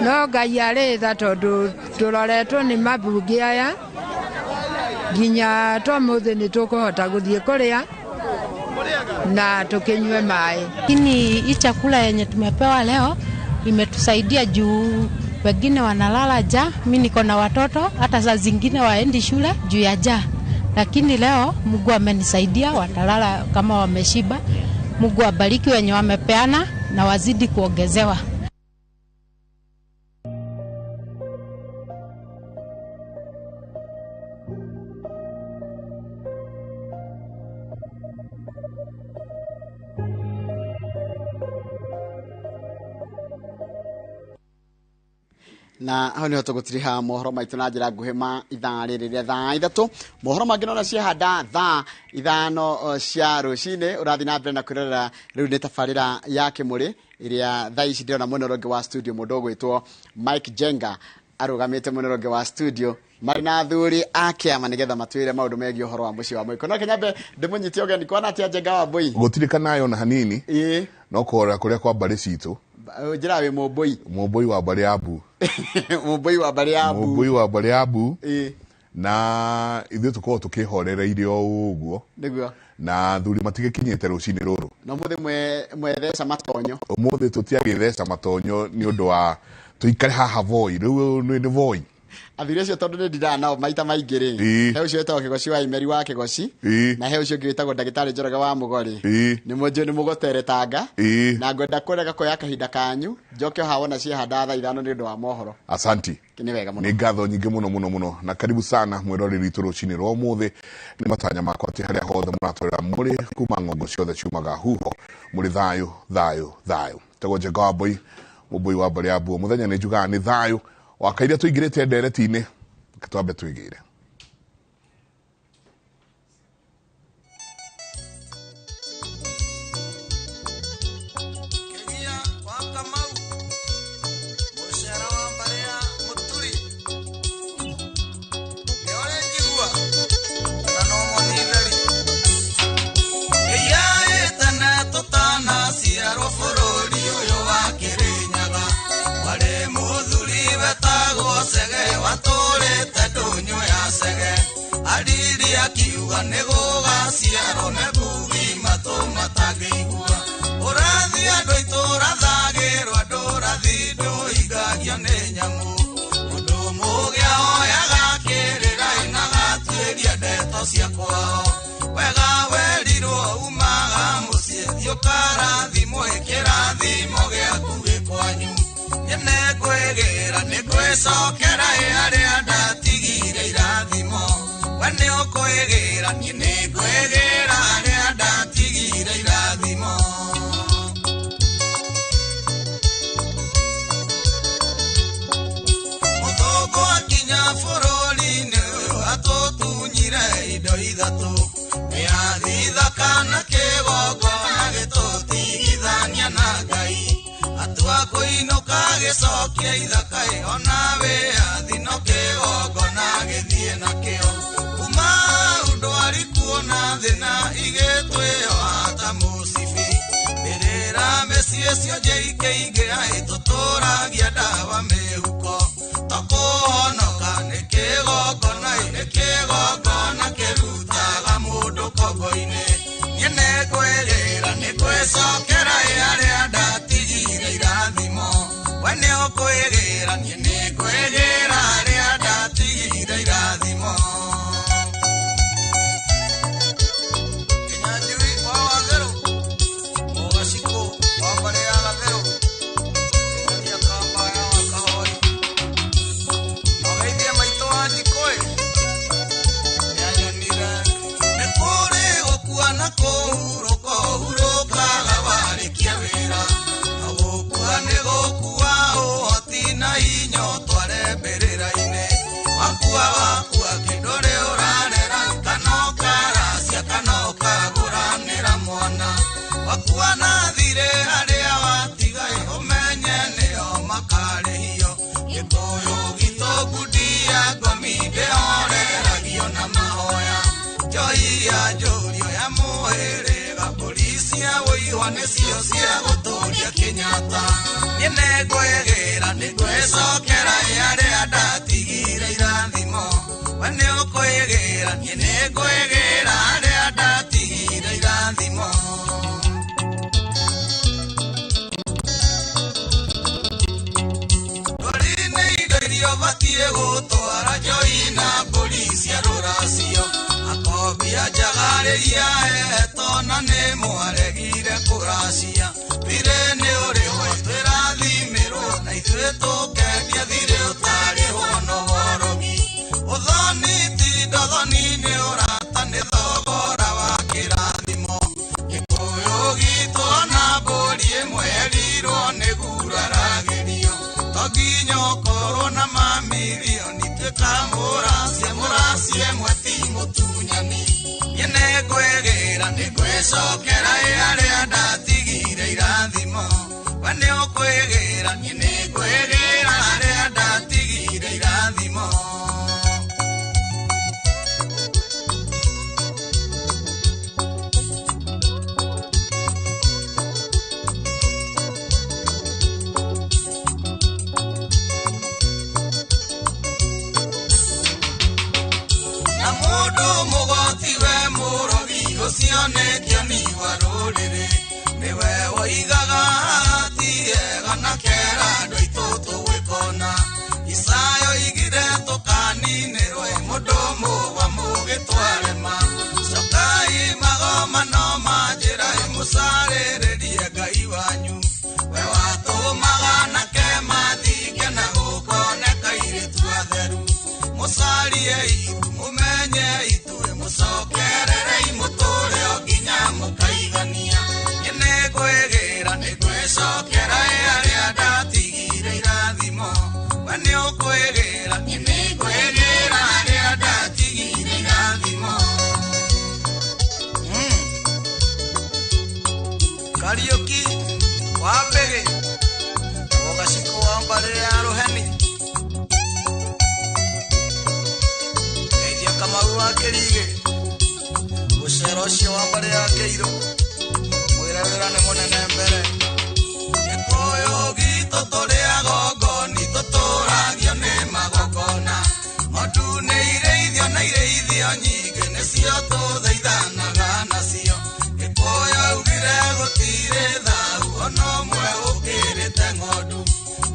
no Ngai arĩ tha tondũ tũroretwo nĩ mabunge aya nginya tũmũthĩ nĩ tũkũhota gũthiĩ kũrĩa na tukinywe maĩ. Lakini hii chakula yenye tumepewa leo imetusaidia juu wengine wanalala njaa, mimi niko na watoto hata saa zingine waendi shule juu ya njaa. Lakini leo Mungu amenisaidia, watalala kama wameshiba. Mungu abariki wenye wamepeana na wazidi kuongezewa. Na hau niho tũgũtiriha mohoro maitũ na njĩra nguhĩ ma ithaa rĩrĩ rĩa thaa 3. Mohoro mangĩ nona ciahanda thaa 5 cia rũcinĩ. Ũrathiĩ na mbere na kwĩrorera rĩu nĩ tabarĩra ya Kĩmũrĩ ĩrĩa thaa ici ndĩrona mwena ũrĩa ũngĩ wa studio mũndũ ũgwĩtwo Mike Jenga arũgamĩte mwena ũrĩa ũngĩ wa studio marĩ na athuri a kĩama nĩgetha matwĩre maũndũ megiĩ ũhoro wa mũciĩ wa Mũgĩkũyũ. No kĩnyambe ndĩmũnyite ũgeni kwana atĩa Njenga wa Mbũi? Gũtirĩ kanayo na hanini. Ĩĩ. No kũhorera kũrĩa kwa mbarĩ citũ. Njĩra wĩ Mũmbũi. Mũmbũi wa mbarĩ ya Mbu. Mũmbũi wa mbarĩ ya Mbu. Mũmbũi wa mbarĩ ya Mbu. Ĩĩ. Na ithuĩ tũkoragwo tũkĩhorereire o ũguo. Nĩguo. Na athuri matigĩkinyĩte rũcinĩ rũrũ. Na ũmũthĩ mwetheca matonyo. Ũmũthĩ tũtiagĩtheca matonyo nĩ ũndũ wa tũikare haha Voi. Rĩu nĩ Voi. Athuri acio tondũ nĩ ndindaga nao maita maingĩ rĩ, he ũcio wĩtagwo Kĩgoci wa Imeri wa Kĩgoci, na he ũcio ũngĩ wĩtagwo ndagĩtarĩ Njoroge wa Mũgori. Nĩ mũnjũĩ nĩ mũgũteretanga. Na ngwenda kũrega kuoya kahinda kanyu njoke o haha wona ciahanda thaa 5 nĩ ũndũ wa mohoro. Asanti. Nĩ wega mũno. Nĩ ngatho nyingĩ mũno mũno mũno na karibu sana mwĩroreri witũ rũcinĩ rwa ũmũthĩ. Nĩ matanya makwa atĩ harĩa hothe mũratũrera mũrĩ kuma ng'ongo ciothe ciumaga huho mũrĩ thayũ thayũ thayũ. Tagwo Njenga wa Mbũi, Mũmbũi wa mbarĩ ya Mbuo. Mũthenya nĩ njugaga nĩ thayũ wakaire tũingĩrĩte ndereti-inĩ, reke twambe twĩgĩre. Akiuga nĩ gũgaciarwo nĩ ngugi matũ matangĩigua. Ũrathi andũ itũũra thagĩrwo andũ ũrathi ndũhingagio nĩ nyamũ. Mũndũ mũũgĩ ahoyaga kĩrĩra na agatuĩria ndeto cia kwao. Wega werirwo umaga mũciĩ thiĩ ũkarathimwo kĩrathimo gĩaku gĩ kwanyu. Niĩ nĩngwĩgĩra nĩngwĩcokera harĩa ndatigire irathimo. We nĩ ũkwĩgĩra niĩ nĩngwĩgĩra harĩa ndatigire irathimo. Mũthũngũ akinya bũrũri-inĩ ũyũ atũtunyire indo ithatũ. Mĩathi thaka na kĩgongona gĩtũtigithania na Ngai. Atua kũinũka gĩcokia ithaka ĩ ona wĩyathi no kĩgongona gĩthiĩ nakĩo. Kuma ndwari kuona thĩna igĩtwĩoha ta mũcibi. Mbĩrĩra mĩciĩ cionje ikĩingĩha ĩtũtũragia ndawa mĩhuko. Tũkũhonoka nĩ kĩgongona nĩ kĩgongona kĩrutaga mũndũ kongo-inĩ. Niĩ nĩngwĩrĩra nĩngwĩcokera harĩa ndatigire irathimo. We nĩ ũkwĩgĩra niĩ nĩngwĩgĩra harĩa ndatigire irathimo. Kĩnyanjui wa Watherũ, Mũgacikũ wa mbarĩ ya Gatherũ, Kĩng'ania Kamba ya Wakahoi. Mageithie maitũ wa Njikũĩ, nĩanyonire. Nĩ kũrĩ gũkua na kũhurũka ũhurũkaga warĩkia wĩra. Na gũkua nĩ gũkua ũhoti na hinya ũtware mbĩrĩra-inĩ. Wakua wakua kĩndũ rĩ ũrarera kana ũkaracia kana ũkagũranĩra mwana. Wakua na thirĩ arĩa watiga ũmenye nĩo makarĩhio. Gĩkũyũ gitũ ngundi ya ngomi ndĩhoreragio na mahoya. Njohi ya njũrio ya mũhĩrĩga mbũri cia ũihwa nĩcio cia gũtũria Kenyatta. Niĩ nĩngwĩgĩra nĩngwĩcokera harĩa ndatigire irathimo. We nĩ ũkwĩgĩra niĩ nĩngwĩgĩra harĩa ndatigire irathimo. Ndwari nĩ indo iria ũbatiĩ gũtwara njohi na mbũri cia rũracio. Akombia njagarĩria etwo na nĩ mwaregire kũracia. Thirĩ nĩ ũrĩhwo twĩrathimĩrwo na ithuĩ tũkendia thirĩ ũtarĩhwo no worogi. Ũthoni ti ndothoni nĩ ũrata nĩ thogora wa kĩrathimo. Gĩkũyũ gitũ ona mbũri ĩmwe yerirwo nĩ guraragĩrio. To nginya ũkorwo na Nĩngwĩcokera arĩa ndatigire irathimo. We nĩũkwĩgĩra, niĩ nĩngwĩgĩra arĩa ndatigire irathimo. Na mũndũ mũgoti we mũrogi ũcio nĩ kĩoni wa rũrĩrĩ, nĩwe woigaga ti ega na kera andũ aitũ tũgwĩkona. Isayo igire tũkaninĩrwe mũndũ mũgwa mũgĩtwarema. Cokai magomano ma njĩra mũcarĩrĩrie Ngai wanyu. We watũmaga nake mathinge na gũkoneka airĩtu atheru. Mũcarie iru mũmenye itue mũcokererei mũtũre o nginya mũkaigania. Niĩ nĩngwĩgĩra nĩngwĩcokera arĩa ndatigire irathimo. We nĩũkwĩgĩra, niĩ nĩngwĩgĩra arĩa ndatigire irathimo. Kariũki wa Mbĩgĩ, Mũgacikũ wa mbarĩ ya Rũheni, Geithia Kamau wa Kĩrigĩ, mũcero ũcio wa mbarĩ ya Kĩirũ, mwĩre wĩra nĩ mũnene mbere. Gĩkũyũ gitũ tũrĩ agongoni, tũtũragio nĩ magongona. Ng'ondu nĩ irĩithio na irĩithio nyingĩ, nĩcio tũthaithanaga nacio. Gĩkũyũ augire gũtirĩ thau ona ũmwe ũkĩrĩte ng'ondu.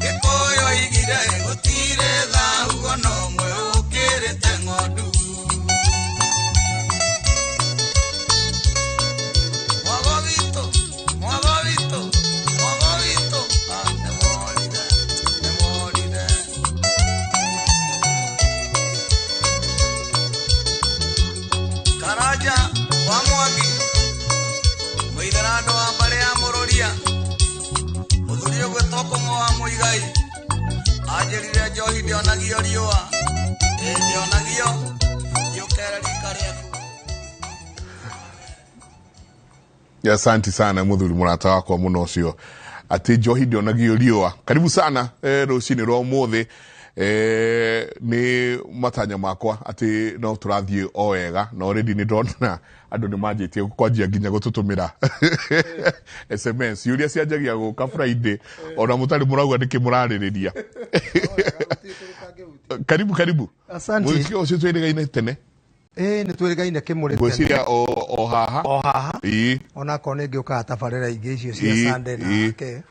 Gĩkũyũ aigire gũtirĩ thau ona ũmwe ũkĩrĩte ng'ondu. Mwago witũ, mwago witũ, mwago witũ, ah, nĩworire, nĩworire. Karanja wa Mwangi, mũitherando wa mbarĩ ya Mũrũria, mũthuri ũgwĩtwo Kũng'ũ wa Mũigai, anjĩrire njohi ndĩonagio riũa, ĩ ndĩonagio, yũkere rika rĩaku. Asante sana muthuri murata wakwa muno ucio ati njohi ndionagio riũa. Karibu sana rũcinĩ rwa ũmũthĩ. Nĩ matanya makwa atĩ no tũrathiĩ o wega na already nĩ ndona andũ nĩ manjĩtie kwanjia nginya gũtũtũmĩra SMS iũria cianjagia gũka Friday ona mũtarĩ mũrauga nĩkĩ mũrarĩrĩria. Karibu karibu. Asante. Mũthikio ũcio twĩrĩgaine tene. Ĩĩ nĩ twĩrĩgaine kĩmũrĩ tene. Ngwĩciria o haha. O haha. Ĩĩ. Onakorwo nĩ ngĩũkaga tabarĩra ingĩ icio cia Ĩĩ, Sunday na ĩĩ. ke.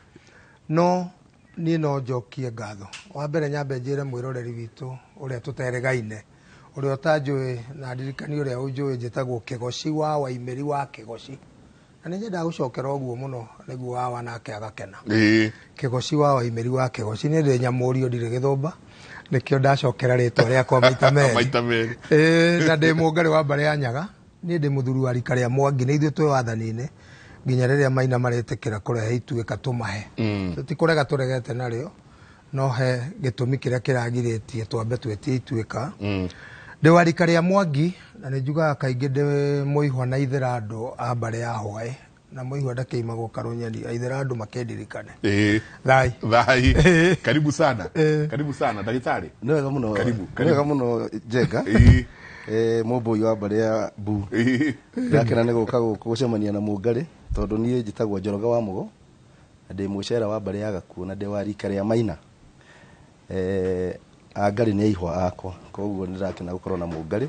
No niĩ no njokie ngatho. Wa mbere nyambe njĩre mwĩroreri witũ ũrĩa tũterĩgaine, ũrĩa ũtanjũĩ na ndirikanie ũrĩa ũnjũĩ, njĩtagwo Kĩgoci wa Waimĩri wa Kĩgoci. Na nĩ nyendaga gũcokera ũguo mũno nĩguo wawa nake agakena. Ĩĩ. Kĩgoci wa Waimĩri wa Kĩgoci, niĩ ndĩ nyamũrio ndirĩ gĩthũmba, nĩkĩo ndacokera rĩtwa rĩakwa maita merĩ. Maita merĩ. Ĩĩ, na ndĩ mũngarĩ wa mbarĩ ya Nyaga, niĩ ndĩ mũthuri wa rika rĩa Mwangi, nĩ ithuĩ twĩ wathani-inĩ nginya rĩrĩa Maina maretĩkĩra kũrehe ituĩka tũmahe. Tũtikũrega tũregete narĩo, no he gĩtũmi kĩrĩa kĩragirĩtie twambe twĩtie ituĩka. Ndĩ wa rika rĩa Mwangi, na nĩ njugaga kaingĩ ndĩ mũihwa na ithĩra andũ a mbarĩ ya Hwaĩ, na mũihwa ndakĩimagwo karũnyeni, aithĩra andũ makĩndirikane. Ĩĩ. Thai. Thai. Karibu sana. Karibu sana ndagĩtarĩ. Nĩ wega mũno. Karibu, Nĩ karibu. wega mũno Njenga. Mũmbũi wa mbarĩ ya Bu. Ndakena nĩ gũka gũkũ gũcemania na Mũngarĩ tondũ niĩ njĩtagwo Njoroge wa Mũgo na ndĩ mũcera wa mbarĩ ya Gakuo na ndĩ wa rika rĩa Maina. Angarĩ nĩ aihwa akwa, koguo nĩ ndakena gũkorwo na Mũngarĩ.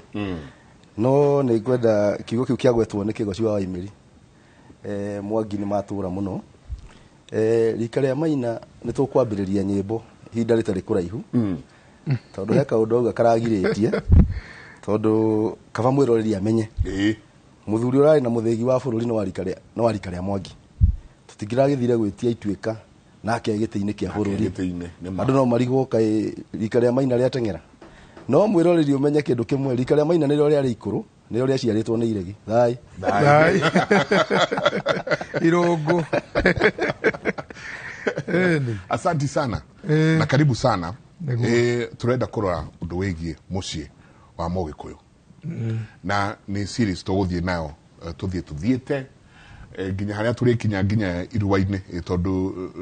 No nĩ ngwenda kiugo kĩu kĩagwetwo nĩ Kĩgoci wa Waimĩri. Mwangi nĩ matũra mũno. Rika rĩa Maina nĩ tũkwambĩrĩria nyĩmbo ihinda rĩtarĩ kũraihu. Tondũ he kaũndũ auga karagirĩtie tondũ kaba mwĩroreri amenye. Mũthuri ũrarĩ na mũthĩgi wa bũrũri nĩ wa rika rĩa Mwangi. Tũtingĩragĩthire gwĩtia ituĩka nake gĩtĩ-inĩ kĩa bũrũri. Gĩtĩ-inĩ, nĩ ma. Andũ no marigwo kaĩ rika rĩa Maina rĩateng'era. No mwĩroreri ũmenye kĩndũ kĩmwe, rika rĩa Maina nĩrĩo rĩarĩ ikũrũ, nĩrĩo rĩaciarĩtwo nĩ iregi. Thai. Thai. Irũngũ. Asante sana na karibu sana. Turenda kũrora ũndũ wĩgiĩ mũciĩ wa Mũgĩkũyũ na nĩ series tũgũthiĩ nayo, tũthiĩ tũthiĩte Nginya harĩa tũrĩkinya nginya irua-inĩ, tondũ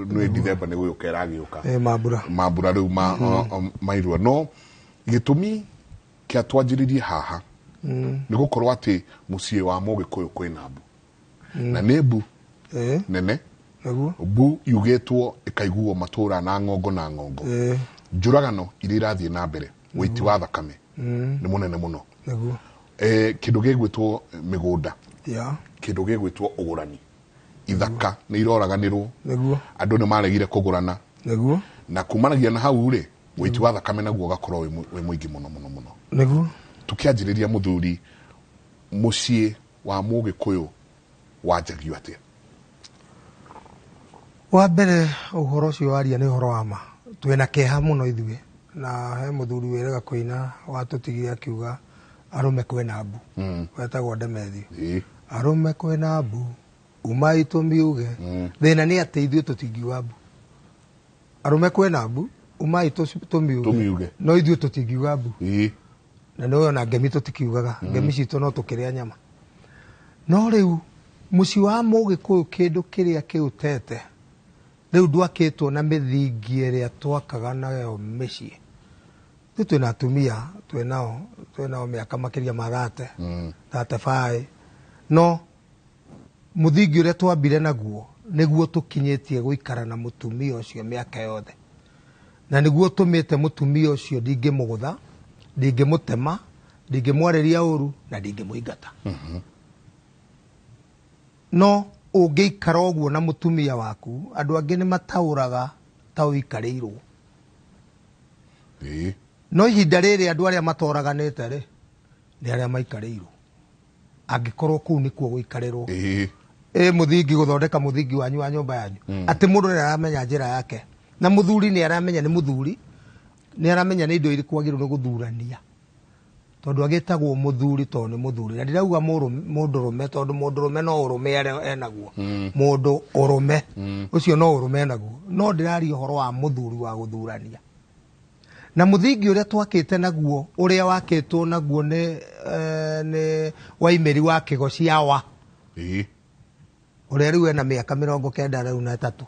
nĩ Dithemba nĩ gũgĩũka ĩragĩũka. Mambura. Mambura rĩu ma irua. No gĩtũmi kĩa twanjĩrĩrie haha nĩ gũkorwo atĩ mũciĩ wa Mũgĩkũyũ kwĩna mbu. Na nĩ mbu nene. Mbu yugĩtwo ĩkaiguo matũra na ng'ongo na ng'ongo. Njũragano iria irathiĩ na mbere, ũiti wa thakame nĩ mũnene mũno. Kĩndũ gĩgwĩtwo mĩgũnda, kĩndũ gĩgwĩtwo ũgũrani, ithaka nĩ iroraganĩrwo, andũ nĩ maregire kũgũrana. Na kumanagia na hau rĩ, ũiti wa thakame naguo ũgakorwo wĩ mũingĩ mũno mũno mũno. Tũkĩanjĩrĩria mũthuri, mũciĩ wa Mũgĩkũyũ wanjagio atĩa? Wa mbere ũhoro ũcio waria nĩ ũhoro wa ma. Twĩna kĩeha mũno ithuĩ, na he mũthuri wĩrĩga kũina watũtigire akiuga arũme kwĩna mbu. Wetagwo Ndemethio. Arũme kwĩna mbu, umai tũmiuge. Thĩna nĩ atĩ ithuĩ tũtingiuga mbu. Arũme kwĩna mbu, umai tũmiuge. No ithuĩ tũtingiuga mbu. Na nĩ ona ngemi tũtikiugaga. Ngemi citũ no tũkĩrĩa nyama. No rĩu mũciĩ wa Mũgĩkũyũ kĩndũ kĩrĩa kĩũtete rĩu ndwakĩtwo na mĩthingi ĩrĩa twakaga nayo mĩciĩ. Ithuĩ twĩna atumia, twĩnao mĩaka makĩria ma 30, 35. No mũthingi ũrĩa twambire naguo nĩguo tũkinyĩtie gũikara na mũtumia ũcio mĩaka yothe. Na nĩguo tũmĩte mũtumia ũcio ndingĩmũgũtha, ndingĩmũtema, ndingĩmwarĩria ũru na ndingĩmũingata. No ũngĩikara ũguo na mũtumia waku, andũ angĩ nĩ mataũraga ta ũikarĩirwo. No ihinda rĩrĩ andũ arĩa matoraganĩte rĩ, nĩ arĩa maikarĩirwo. Angĩkorwo kũu nĩkuo gũikarĩrwo. Mũthingi gũthondeka mũthingi wanyu wa nyũmba yanyu. Atĩ mũndũ nĩ aramenya njĩra yake. Na mũthuri nĩ aramenya nĩ mũthuri, nĩ aramenya nĩ indo irĩkũ agĩrĩirwo nĩ gũthurania. Tondũ agĩtagwo mũthuri tondũ nĩ mũthuri. Na ndirauga mũndũrũme tondũ mũndũrũme no ũrũme enaguo. Mũndũ ũrũme ũcio no ũrũme enaguo. No ndĩraria ũhoro wa mũthuri wa gũthurania. Na mũthingi ũrĩa twakĩte naguo, ũrĩa wakĩtwo naguo nĩ Waimĩri wa Kĩgociawa. Ũrĩa rĩu ena mĩaka 93 rĩu na ĩtatũ.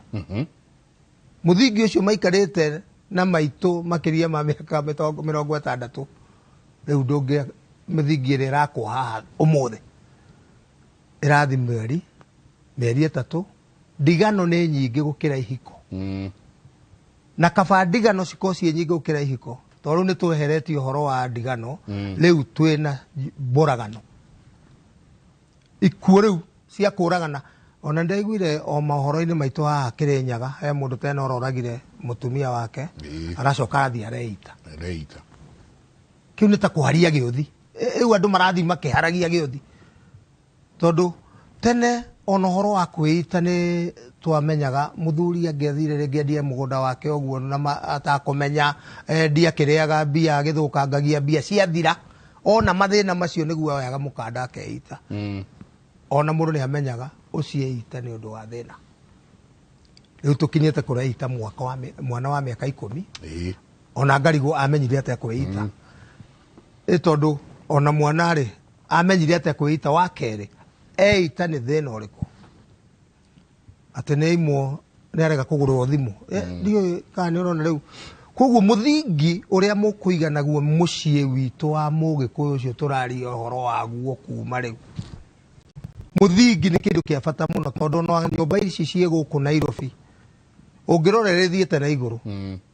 Mũthingi ũcio maikarĩte na maitũ makĩria ma mĩaka 60. Rĩu ndũngĩ mĩthingi ĩrĩa ĩrakwo haha ũmũthĩ ĩrathi mĩeri 3. Ndigano nĩ nyingĩ gũkĩra ihiko. Na kaba ndigano cikorwo ciĩ nyingĩ gũkĩra ihiko, tondũ nĩ tweheretie ũhoro wa ndigano, rĩu twĩna mbũragano. Ikuũ rĩu cia kũragana. Ona ndaiguire o mohoro-inĩ maitũ haha Kĩrĩnyaga, he mũndũ tena ũroragire mũtumia wake, aracoka arathiĩ areita. Areita. Kĩu nĩ ta kũharia gĩũthi. Rĩu andũ marathiĩ makĩharagia gĩũthi. Tondũ tene ona ũhoro wa kwĩita nĩ twamenyaga mũthuri angĩathire rĩngĩ endie mũgũnda wake ũguo na atakũmenya, endie akĩrĩaga mbia, agĩthũkangagia mbia ciathira. Ona mathĩna macio nĩguo oyaga mũkanda akeita. Ona mũndũ nĩ amenyaga ũcieita nĩ ũndũ wa thĩna. Rĩu tũkinyĩte kũreita mwana wa mĩaka 10. Ona ngarigwo amenyire atĩa kwĩita. Tondũ ona mwana rĩ amenyire atĩa kwĩita wa kerĩ, eita nĩ thĩna ũrĩkũ? Atĩ nĩ aimwo, nĩ arega kũgũrwo thimũ. Ndiũĩ kana nĩ ũrona rĩu. Koguo mũthingi ũrĩa mũkũiga naguo mũciĩ witũ wa Mũgĩkũyũ ũcio tũraria ũhoro waguo kuma rĩu. Mũthingi nĩ kĩndũ kĩa bata mũno tondũ ona nyũmba ici ciĩ gũkũ Nairobi ũngĩrora ĩthiĩte na igũrũ,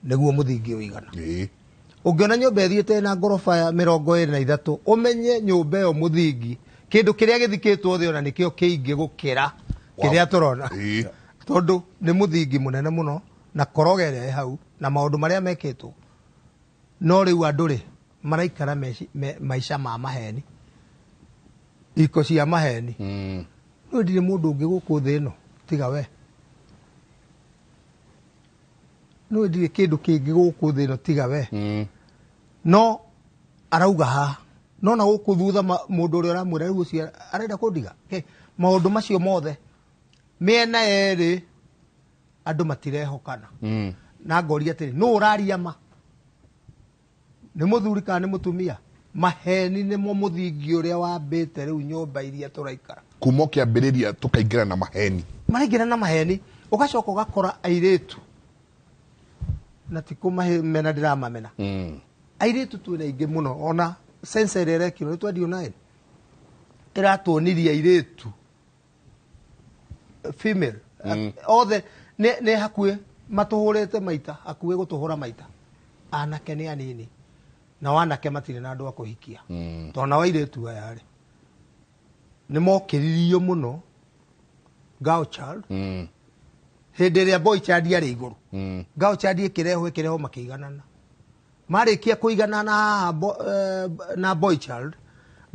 nĩguo mũthingi ũigana. Ũngĩona nyũmba ĩthiĩte na ngoroba ya 23, ũmenye nyũmba ĩyo mũthingi, kĩndũ kĩrĩa gĩthikĩtwo thĩ ona nĩkĩo kĩingĩ gũkĩra kĩrĩa tũrona. Tondũ nĩ mũthingi mũnene mũno na koroga ĩrĩa ĩ hau na maũndũ marĩa mekĩtwo. No rĩu andũ rĩ maraikara maica ma maheni, iko cia maheni. Rĩu ndirĩ mũndũ ũngĩ gũkũ thĩ ĩno tiga we. No ndirĩ kĩndũ kĩngĩ gũkũ thĩ ĩno tiga we. No arauga haha, no na gũkũ thutha mũndũ ũrĩa ũramwĩra rĩu ũcio arenda kũndiga. Maũndũ macio mothe mĩena yerĩ andũ matirehokana. Na ngoria atĩrĩ, nũ ũraria ma? Nĩ mũthuri kana nĩ mũtumia? Maheni nĩmo mũthingi ũrĩa wambĩte rĩu nyũmba iria tũraikara. Kuma ũkĩambĩrĩria tũkaingĩra na maheni. Maraingĩra na maheni, ũgacoka ũgakora airĩtu na ti kũmamena ndĩramamena. Airĩtu twĩna aingĩ mũno, ona sensa ĩrĩa ĩrekirwo nĩ 2009 ĩratuonirie airĩtu female othe nĩ hakuhĩ matũhũrĩte maita, hakuhĩ gũtũhũra maita. Anake nĩ anini nao anake matirĩ na andũ a kũhikia. Tondũ nao airĩtu aya rĩ nĩ mokĩririo mũno girl child. Hĩndĩ ĩrĩa boy child yarĩ igũrũ, girl child ĩkĩrehwo makĩiganana. Marĩkia kũiganana haha na boy child,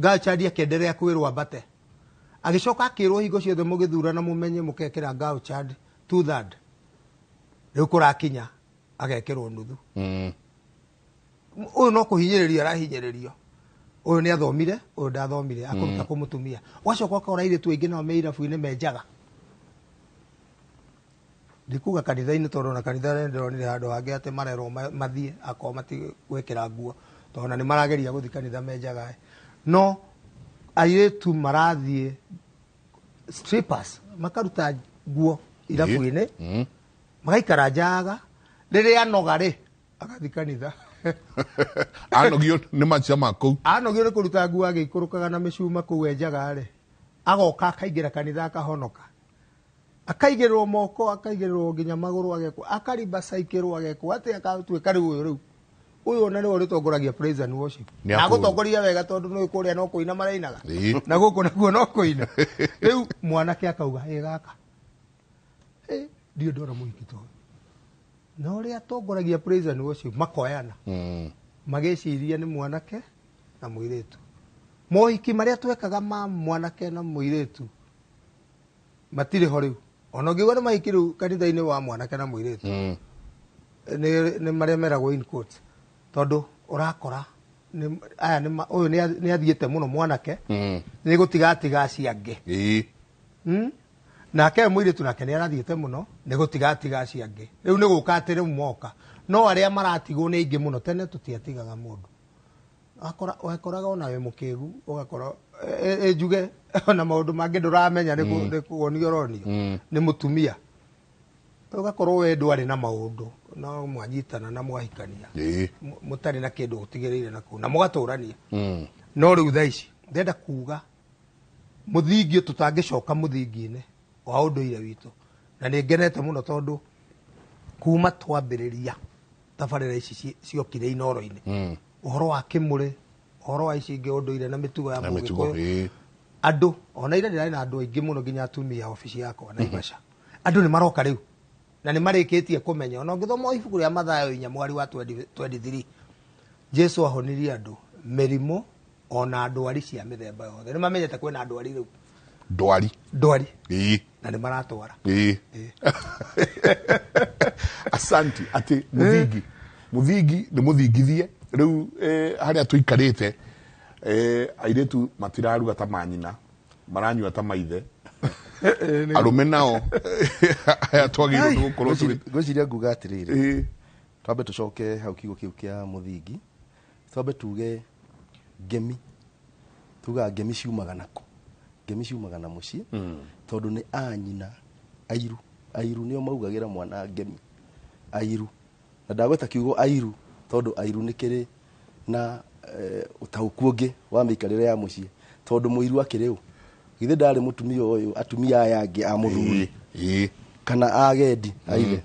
girl child akĩenderea kwĩrwo ambate. Agĩcoka akĩrwo hingo ciothe mũgĩthurana mũmenye mũkekĩra girl child 2/3. Rĩu kũrakinya agekĩrwo nuthu. Ũyũ no kũhinyĩrĩrio arahinyĩrĩrio. Ũyũ nĩ athomire, ũyũ ndathomire, akũruta kũmũtumia. Ũgacoka ũkora airĩtu aingĩ nao me irabu-inĩ menjaga. Ndikuga kanitha-inĩ tondũ ona kanitha nĩ ndĩronire handũ hangĩ atĩ marerwo mathiĩ akorwo matigwĩkĩra nguo, tondũ ona nĩ marageria gũthiĩ kanitha menjaga. No airĩtu marathiĩ strippers, makaruta nguo irabu-inĩ, magaikara njaga, rĩrĩa anoga rĩ agathiĩ kanitha. Anogio nĩ macia ma kũu. Anogio nĩ kũruta nguo agĩikũrũkaga na mĩcuma kũu enjaga rĩ, agoka akaingĩra kanitha akahonoka. Akaigĩrĩrwo moko, akaigĩrĩrwo nginya magũrũ agekwo, akaribacaikĩrwo agekwo atĩ akatuĩka rĩu ũyũ rĩu. Ũyũ ona nĩwe ũrĩtongoragia praise and worship. Nĩ Na akũrũ. agũtongoria wega tondũ nĩ kũrĩa no kũina marainaga. Na gũkũ nakuo no kũina. Rĩu mwanake akauga, ĩ gaka. Ĩ, ndiũ ndona mũhiki ta ũyũ. Na ũrĩa atongoragia praise and worship makoyana. Magĩciria nĩ mwanake na mũirĩtu. Mohiki marĩa twekaga ma mwanake na mũirĩtu matirĩ ho rĩu. Ona ũngĩigua nĩ mahiki rĩu kanitha-inĩ wa mwanake na mũirĩtu. Nĩ marĩa meragwo in quotes. Tondũ ũrakora aya nĩ ũyũ nĩ athiĩte mũno mwanake, nĩ gũtigatiga acio angĩ. Nake mũirĩtu nake nĩ arathiĩte mũno, nĩ gũtigatiga acio angĩ. Rĩu nĩ gũka atĩ rĩu moka. No arĩa maratigwo nĩ aingĩ mũno, tene tũtiatigaga mũndũ. Wakoraga ona wĩ mũkĩgu, ũgakora njuge ona maũndũ mangĩ ndũramenya nĩ kuonio ũronio nĩ mũtumia. Ũgakorwo we ndwarĩ na maũndũ, no mwanyitana na mwahikania. Mũtarĩ na kĩndũ ũtigĩrĩire na kũu, na mũgatũrania. No rĩu thaa ici ndĩrenda kuga mũthingi tũtangĩcoka mũthingi-inĩ wa ũndũire witũ. Na nĩ ngenete mũno tondũ kuma twambĩrĩria tabarĩra ici ciokire Inooro-inĩ. Ũhoro wa kĩmũrĩ, ũhoro wa ici ingĩ ũndũire na mĩtugo ya Mũgĩkũyũ. Andũ, ona ira ndĩrarĩ na andũ aingĩ mũno nginya atumia obici yakwa Naivasha. Andũ nĩ maroka rĩu na nĩ marĩkĩtie kũmenya. Ona ũngĩthoma ibuku rĩa Mathayo inya mweri wa 23, Jesu ahonirie andũ mĩrimũ ona ndwari cia mĩthemba yothe. Nĩ mamenyete kwĩna ndwari rĩu. Ndwari. Ndwari. Na nĩ maratwara. Asanti atĩ mũthingi. Mũthingi nĩ mũthingithie. Rĩu harĩa tũikarĩte airĩtu matiraruga ta manyina, maranyua ta maithe. Arũme nao aya twagĩrĩirwo nĩ gũkorwo tũgĩ- Ngwĩciria nguga atĩrĩrĩ, twambe tũcoke hau kiugo kĩu kĩa mũthingi, twambe tuge ngemi. Tugaga ngemi ciumaga nakũ? Ngemi ciumaga na mũciĩ, tondũ nĩ anyina airu. Airu nĩo maugagĩra mwana ngemi. Airu. Na ndagweta kiugo airu tondũ airu nĩ kĩrĩ na ũtaũku ũngĩ wa mĩikarĩre ya mũciĩ, tondũ mũiru akĩrĩ ũ? Githĩ ndarĩ mũtumia ũyũ, atumia aya angĩ a mũthuri kana agendi aithe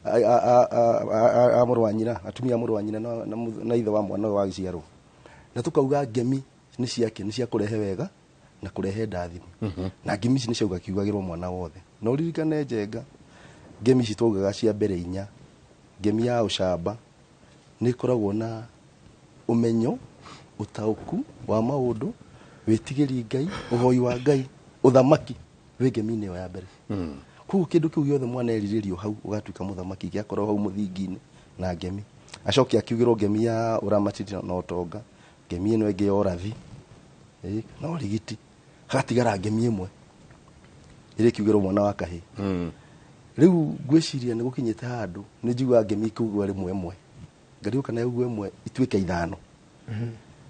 a mũrũ wa nyina, atumia a mũrũ wa nyina na ithe wa mwana ũyũ wa gĩciarwo. Na tũkauga ngemi nĩ ciake, nĩ cia kũrehe wega na kũrehe ndathimo. Na ngemi ici nĩ ciauga kiugagĩrwo mwana wothe. Na ũririkane Njenga, ngemi ici twaugaga cia mbere inya, ngemi ya ũcamba nĩ ĩkoragwo na ũmenyo, ũtaũku wa maũndũ, wĩtigĩri Ngai, ũhoi wa Ngai, ũthamaki wĩ ngemi-inĩ ĩyo ya mbere. Koguo kĩndũ kĩu gĩothe mwana erirĩrio hau ũgatuĩka mũthamaki, gĩakorwo hau mũthingi-inĩ na ngemi. Acoke akiugĩrwo ngemi ya ũramati na ũtonga, ngemi ĩno ĩngĩ ya ũrathi, na ũrigiti. Hagatigara ngemi ĩmwe ĩrĩa ĩkiugĩrwo mwana wa kahĩĩ. Rĩu ngwĩciria nĩ gũkinyĩte handũ nĩ njiguaga ngemi ikĩugwo rĩmwe ĩmwe, ngarigwo kana yaugwo ĩmwe ituĩke ithano.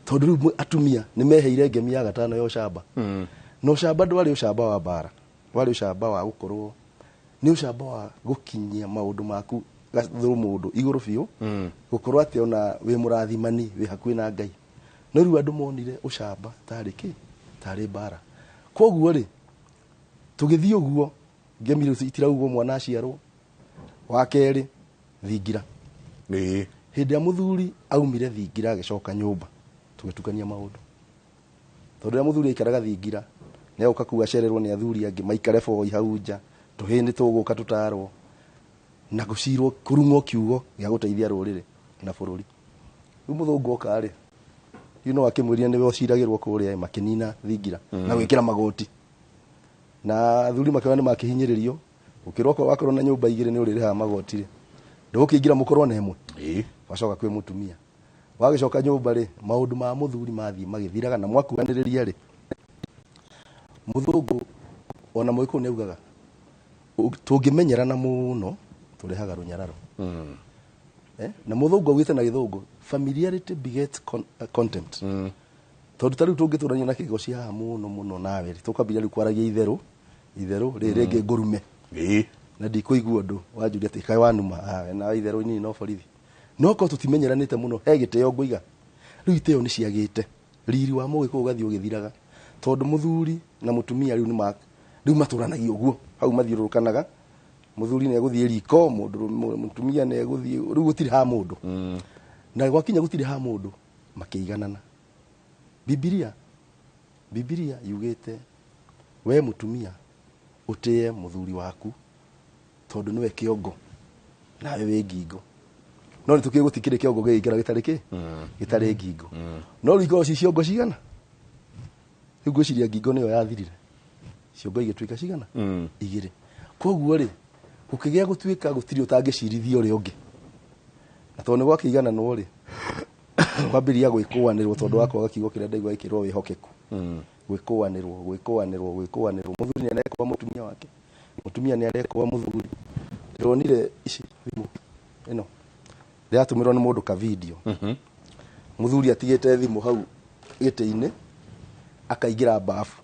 Tondũ rĩu atumia nĩ meheire ngemi ya gatano ya ũcamba. Na ũcamba ndwarĩ ũcamba wa mbara, warĩ ũcamba wa gũkorwo nĩ ũcamba wa gũkinyia maũndũ maku through mũndũ igũrũ biũ, gũkorwo atĩ ona wĩ mũrathimani wĩ hakuhĩ na Ngai. No rĩu andũ monire ũcamba tarĩ kĩ? Tarĩ mbara. Koguo rĩ, tũgĩthiĩ ũguo, ngemi rĩu itiraugwo mwana aciarwo. Wa kerĩ, thingira. Hĩndĩ ĩrĩa mũthuri aumire thingira agĩcoka nyũmba, tũgĩtukania maũndũ. Tondũ rĩrĩa mũthuri aikaraga thingira, nĩ agũka kuu acererwo nĩ athuri angĩ, maikare boi hau nja, tũhĩĩ nĩ tũgũka tũtarwo, na gũcirwo kũrung'wo kiugo gĩa gũteithia rũrĩrĩ na bũrũri. Rĩu mũthũngũ oka rĩ, rĩu no akĩmwĩrire nĩwe ũciragĩrwo kũrĩa, makĩnina thingira na gwĩkĩra magoti. Na athuri makĩona nĩ makĩhinyĩrĩrio, gũkĩrwo okorwo wakorwo na nyũmba igĩrĩ nĩ ũrĩrĩhaga magoti rĩ, ndũgũkĩingĩra mũkorwo na ĩmwe. Wacoka kwĩ mũtumia. Wagĩcoka nyũmba rĩ, maũndũ ma mũthuri mathiĩ magĩthiraga na mwakuhanĩrĩria rĩ, mũthũngũ ona mũgĩkũyũ nĩ augaga tũngĩmenyerana mũno tũrehaga rũnyararo. Na mũthũngũ augĩte na gĩthũngũ familiarity begets contempt. Tondũ ta rĩu tũngĩtũrania na kĩgoci haha mũno mũno nawe rĩ, tũkambĩrĩria rĩu kwaragia itherũ itherũ rĩ rĩngĩ ngũrume na ndikũigua ũndũ wanjũria atĩ kaĩ wanuma, nawe itherũ inini no borithi. No korwo tũtimenyeranĩte mũno he gĩtĩo ngũiga. Rĩu itĩo nĩ ciagĩte, riri wa mũgĩkũyũ ũgathiĩ ũgĩthiraga, tondũ mũthuri na mũtumia rĩu nĩ rĩu matũranagia ũguo hau mathiũrũrũkanaga. Mũthuri nĩ egũthiĩ riko, mũtumia nĩ egũthiĩ, rĩu gũtirĩ ha mũndũ. Na gwakinya gũtirĩ ha mũndũ, makĩiganana. Bibilia yugĩte we mũtumia ũtĩe mũthuri waku tondũ nĩwe kĩongo nawe wĩ ngingo. No nĩ tũkĩũĩ gũtikĩrĩ kĩongo gĩgĩikara gĩtarĩ kĩ? Gĩtarĩ ngingo. No rĩu ikorwo ci ciongo cigana? Rĩu ngwĩciria ngingo nĩyo yathirire, ciongo igĩtuĩka cigana? Igĩrĩ. Koguo rĩ, gũkĩgĩa gũtuĩka gũtirĩ ũtangĩcirithia ũrĩa ũngĩ. Na tondũ nĩ gwakĩigananwo rĩ, kwambĩrĩria gwĩkũanĩrwo tondũ wa kwaga kiugo kĩrĩa ndaigua gĩkĩrwo wĩhokeku. Gwĩkũanĩrwo, gwĩkũanĩrwo, gwĩkũanĩrwo. Mũthuri nĩ arekũa mũtumia wake, mũtumia nĩ arekũa mũthuri. Ndĩronire ici thimũ ĩno ndĩratũmĩrwo nĩ mũndũ ka video. Mũthuri atigĩte thimũ hau gĩtĩ-inĩ, akaingĩra bafu,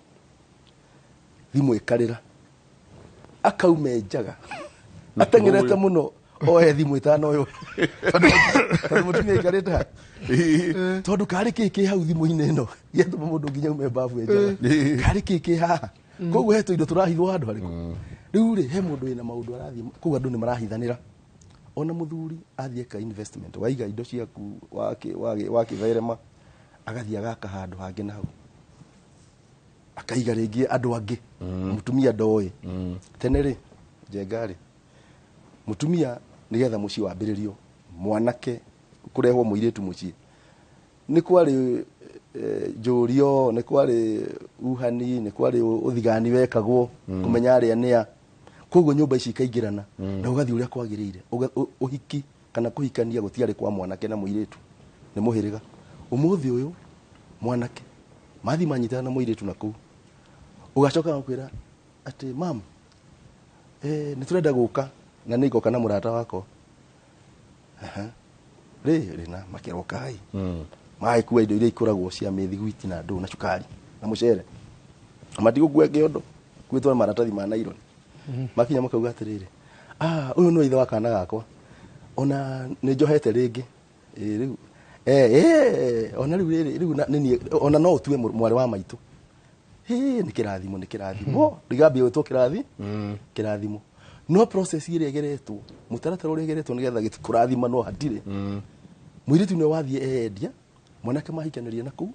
thimũ ĩkarĩra, akauma njaga ateng'erete mũno oe thimũ ĩtanoywo tondũ mũtumia aikarĩte ha, tondũ karĩ kĩ kĩ hau thimũ-inĩ ĩno gĩatũma mũndũ nginya aume bafu enjaga, karĩ kĩ kĩ haha. Koguo he tũindo tũrahithwo handũ harĩkũ. Rĩu rĩ, he mũndũ wĩna maũndũ arathiĩ koguo andũ nĩ marahithanĩra. Ona mũthuri athiĩ eka investment, waiga indo ciaku wakĩtherema, agathiĩ agaka handũ hangĩ na hau, akaiga rĩngĩ andũ angĩ, mũtumia ndoĩ. Tene rĩ, Njenga rĩ, mũtumia nĩgetha mũciĩ wambĩrĩrio, mwanake kũrehwo mũirĩtu mũciĩ, nĩ kwarĩ njũrio, nĩ kwarĩ uhani, nĩ kwarĩ ũthigani wekagwo kũmenya arĩa nĩa. Koguo nyũmba ici ikaingĩrana na ũgathiĩ ũrĩa kwagĩrĩire. Ũhiki kana kũhikania gũtiarĩ kwa mwanake na mũirĩtu, nĩ mũhĩrĩga. Ũmũthĩ ũyũ mwanake mathiĩ manyitana na mũirĩtu na kũu, ũgacoka gakwĩra atĩ mam, nĩ tũrenda gũka na nĩ ngoka na mũrata wakwa. Rĩ rĩ na makĩroka ĩ, magĩkua indo iria ikũragwo cia mĩthiguiti na ndũ na cukari na mũcere, matigũkua kĩondo kuĩtwo maratathi ma nylon. Makinya makauga atĩrĩrĩ, ũyũ nĩwe ithe wa kana gakwa, ona nĩ njohete rĩngĩ. Rĩu ona rĩu rĩrĩ rĩu nĩ niĩ, ona no ũtue mwarĩ wa maitũ. Nĩ kĩrathimo, nĩ kĩrathimo. Rigambia gwĩtwo kĩrathimo. No process ĩrĩa ĩgeretwo, mũtaratara ũrĩa ĩgeretwo nĩgetha kũrathimanwo hatirĩ. Mũirĩtu nĩwe wathiĩ endia, mwanake mahikanĩria na kũu.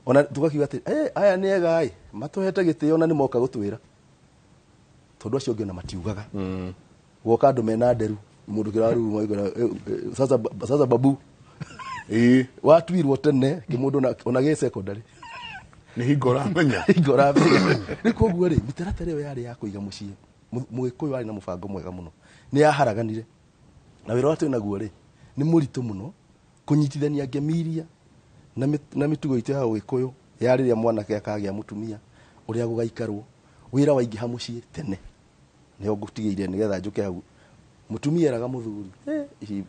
Ona tũgakiuga atĩ, aya nĩ ega ĩ, matũhete gĩtĩo na nĩ moka gũtwĩra. Tondũ acio angĩ ona matiugaga. Guoka andũ mena nderu, mũndũ kĩraruruma igũrũ, sasa babu. Watuirwo tene kĩmũndũ ona gĩ secondary. Nĩ hingo ũramenya. Hingo ũramenya. Rĩu koguo rĩ, mĩtaratara ĩyo yarĩ ya kũiga mũciĩ. Mũgĩkũyũ arĩ na mũbango mwega mũno. Nĩ yaharaganire. Na wĩra ũrĩa twĩnaguo rĩ, nĩ mũritũ mũno kũnyitithania ngemi iria na mĩtugo itũ ya ũgĩkũyũ ya rĩrĩa mwanake akagĩa mũtumia, ũrĩa gũgaikarwo, wĩra waingĩha mũciĩ tene. Nĩho ngũtigĩire nĩgetha njũke hau. Mũtumia eraga mũthuri,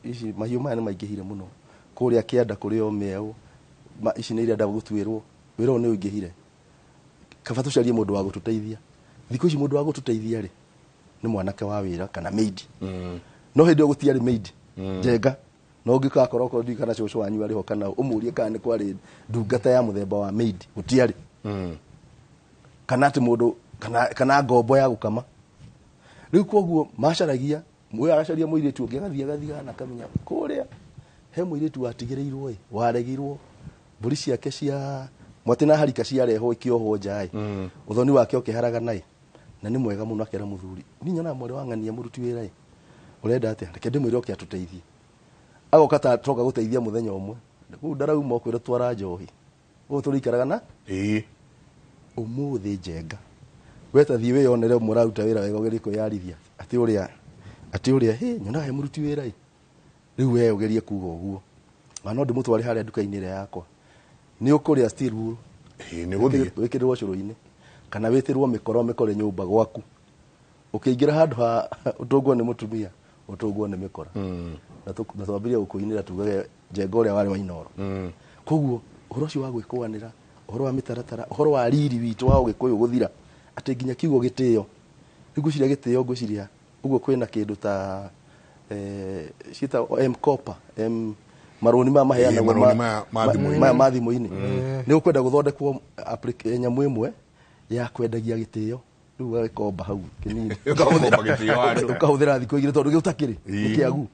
ici mahiũ maya nĩ maingĩhire mũno. Kũrĩa kĩanda kũrĩ o mĩeũ, ici nĩ irenda gũtuĩrwo, wĩra ũyũ nĩ ũingĩhire. Kaba tũcarie mũndũ wa gũtũteithia. Thikũ ici mũndũ wa gũtũteithia rĩ nĩ mwanake wa wĩra kana maid. No hĩndĩ ĩyo gũtiarĩ maid. Njenga no ũngĩgakorwo okorwo ndiũĩ kana cũcũ wanyu arĩ ho kana ũmũrie kana nĩ kwarĩ ndungata ya mũthemba wa maid, gũtiarĩ. Kana atĩ mũndũ kana ngombo ya gũkama. Rĩu koguo macaragia, ũyũ agacaria mũirĩtu ũngĩ, agathiĩ agathiĩ na akamenya kũrĩa he mũirĩtu watigĩrĩirwo ĩ, waregirwo, mbũri ciake cia mwatĩ na harika ciarehwo ikĩohwo nja ĩ, ũthoni wake ũkĩharagana ĩ, na nĩ mwega mũno akera mũthuri, niĩ nyonaga mwarĩ wa ng'ania mũruti wĩra ĩ, ũrenda atĩa, reke ndĩmwĩre oke atũteithie. Agoka ta toka gũteithia mũthenya ũmwe, kũu ndarauma ũkwĩra twara njohi, ũguo tũrĩikaraga na ũmũthĩ Njenga we ta thiĩ wĩyonere ũmwe ũraruta wĩra wega ũgerie kwĩyarithia atĩ ũrĩa hĩ nyonaga he mũruti wĩra ĩ, rĩu we ũgerie kuga ũguo, na no ndĩmũtware harĩa nduka-inĩ ĩrĩa yakwa, nĩ ũkũrĩa steel wool, nĩ ũgũthiĩ. Wĩkĩrĩrwo cũrũ-inĩ kana wĩtĩrwo mĩkoro mĩkore nyũmba gwaku, ũkĩingĩra handũ ha ũtũngwo nĩ mũtumia, ũtũngwo nĩ mĩkora. Na twambĩrĩrie gũkũinĩra tugage Njenga ũrĩa warĩ wa Inooro. Koguo ũhoro ũcio wa gwĩkũanĩra, ũhoro wa mĩtaratara, ũhoro wa riri witũ wa ũgĩkũyũ gũthira, atĩ nginya kiugo gĩtĩo, rĩu ngwĩciria gĩtĩo, ngwĩciria ũguo kwĩna kĩndũ ta ciĩtagwo M-Kopa, M marũni maya maheanagwo marũni maya ma thimũ-inĩ. maya ma thimũ-inĩ. Nĩ ũkwenda gũthondekwo nyamũ ĩmwe ya kwendagia gĩtĩo, rĩu ũgagĩkomba hau kĩnini. Ũgagĩkomba gĩtĩo handũ. Ũkahũthĩra thikũ igĩrĩ tondũ gĩũtakĩrĩ, nĩ kĩagu.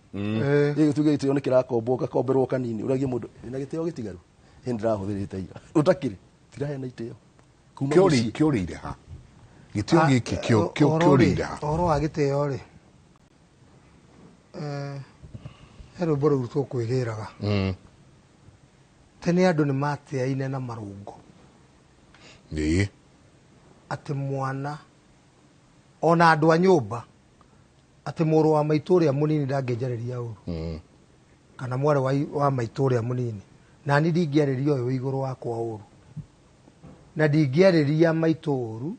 Gĩgĩtuĩka gĩtĩo nĩ kĩrakombwo, ũgakomberwo kanini, ũragie mũndũ, wĩna gĩtĩo gĩtigaru? Ĩ, ndĩrahũthĩrĩte ira. Ũtakĩrĩ, tiraheana itĩo. Kuma mũciĩ. Kĩũrĩire ha? Gĩtĩo gĩkĩ kĩũrĩire ha? Ũhoro wa gĩtĩo rĩ, he rwĩmbo rũu tũkwĩgĩraga. Tene andũ nĩ matĩaine na marũngo. Atĩ mwana ona andũ a nyũmba, atĩ mũrũ wa maitũ ũrĩa mũnini ndangĩnjarĩria ũru. Kana mwarĩ wa maitũ ũrĩa mũnini, na niĩ ndingĩarĩria ũyũ igũrũ wakwa ũru, na ndingĩarĩria maitũ ũru,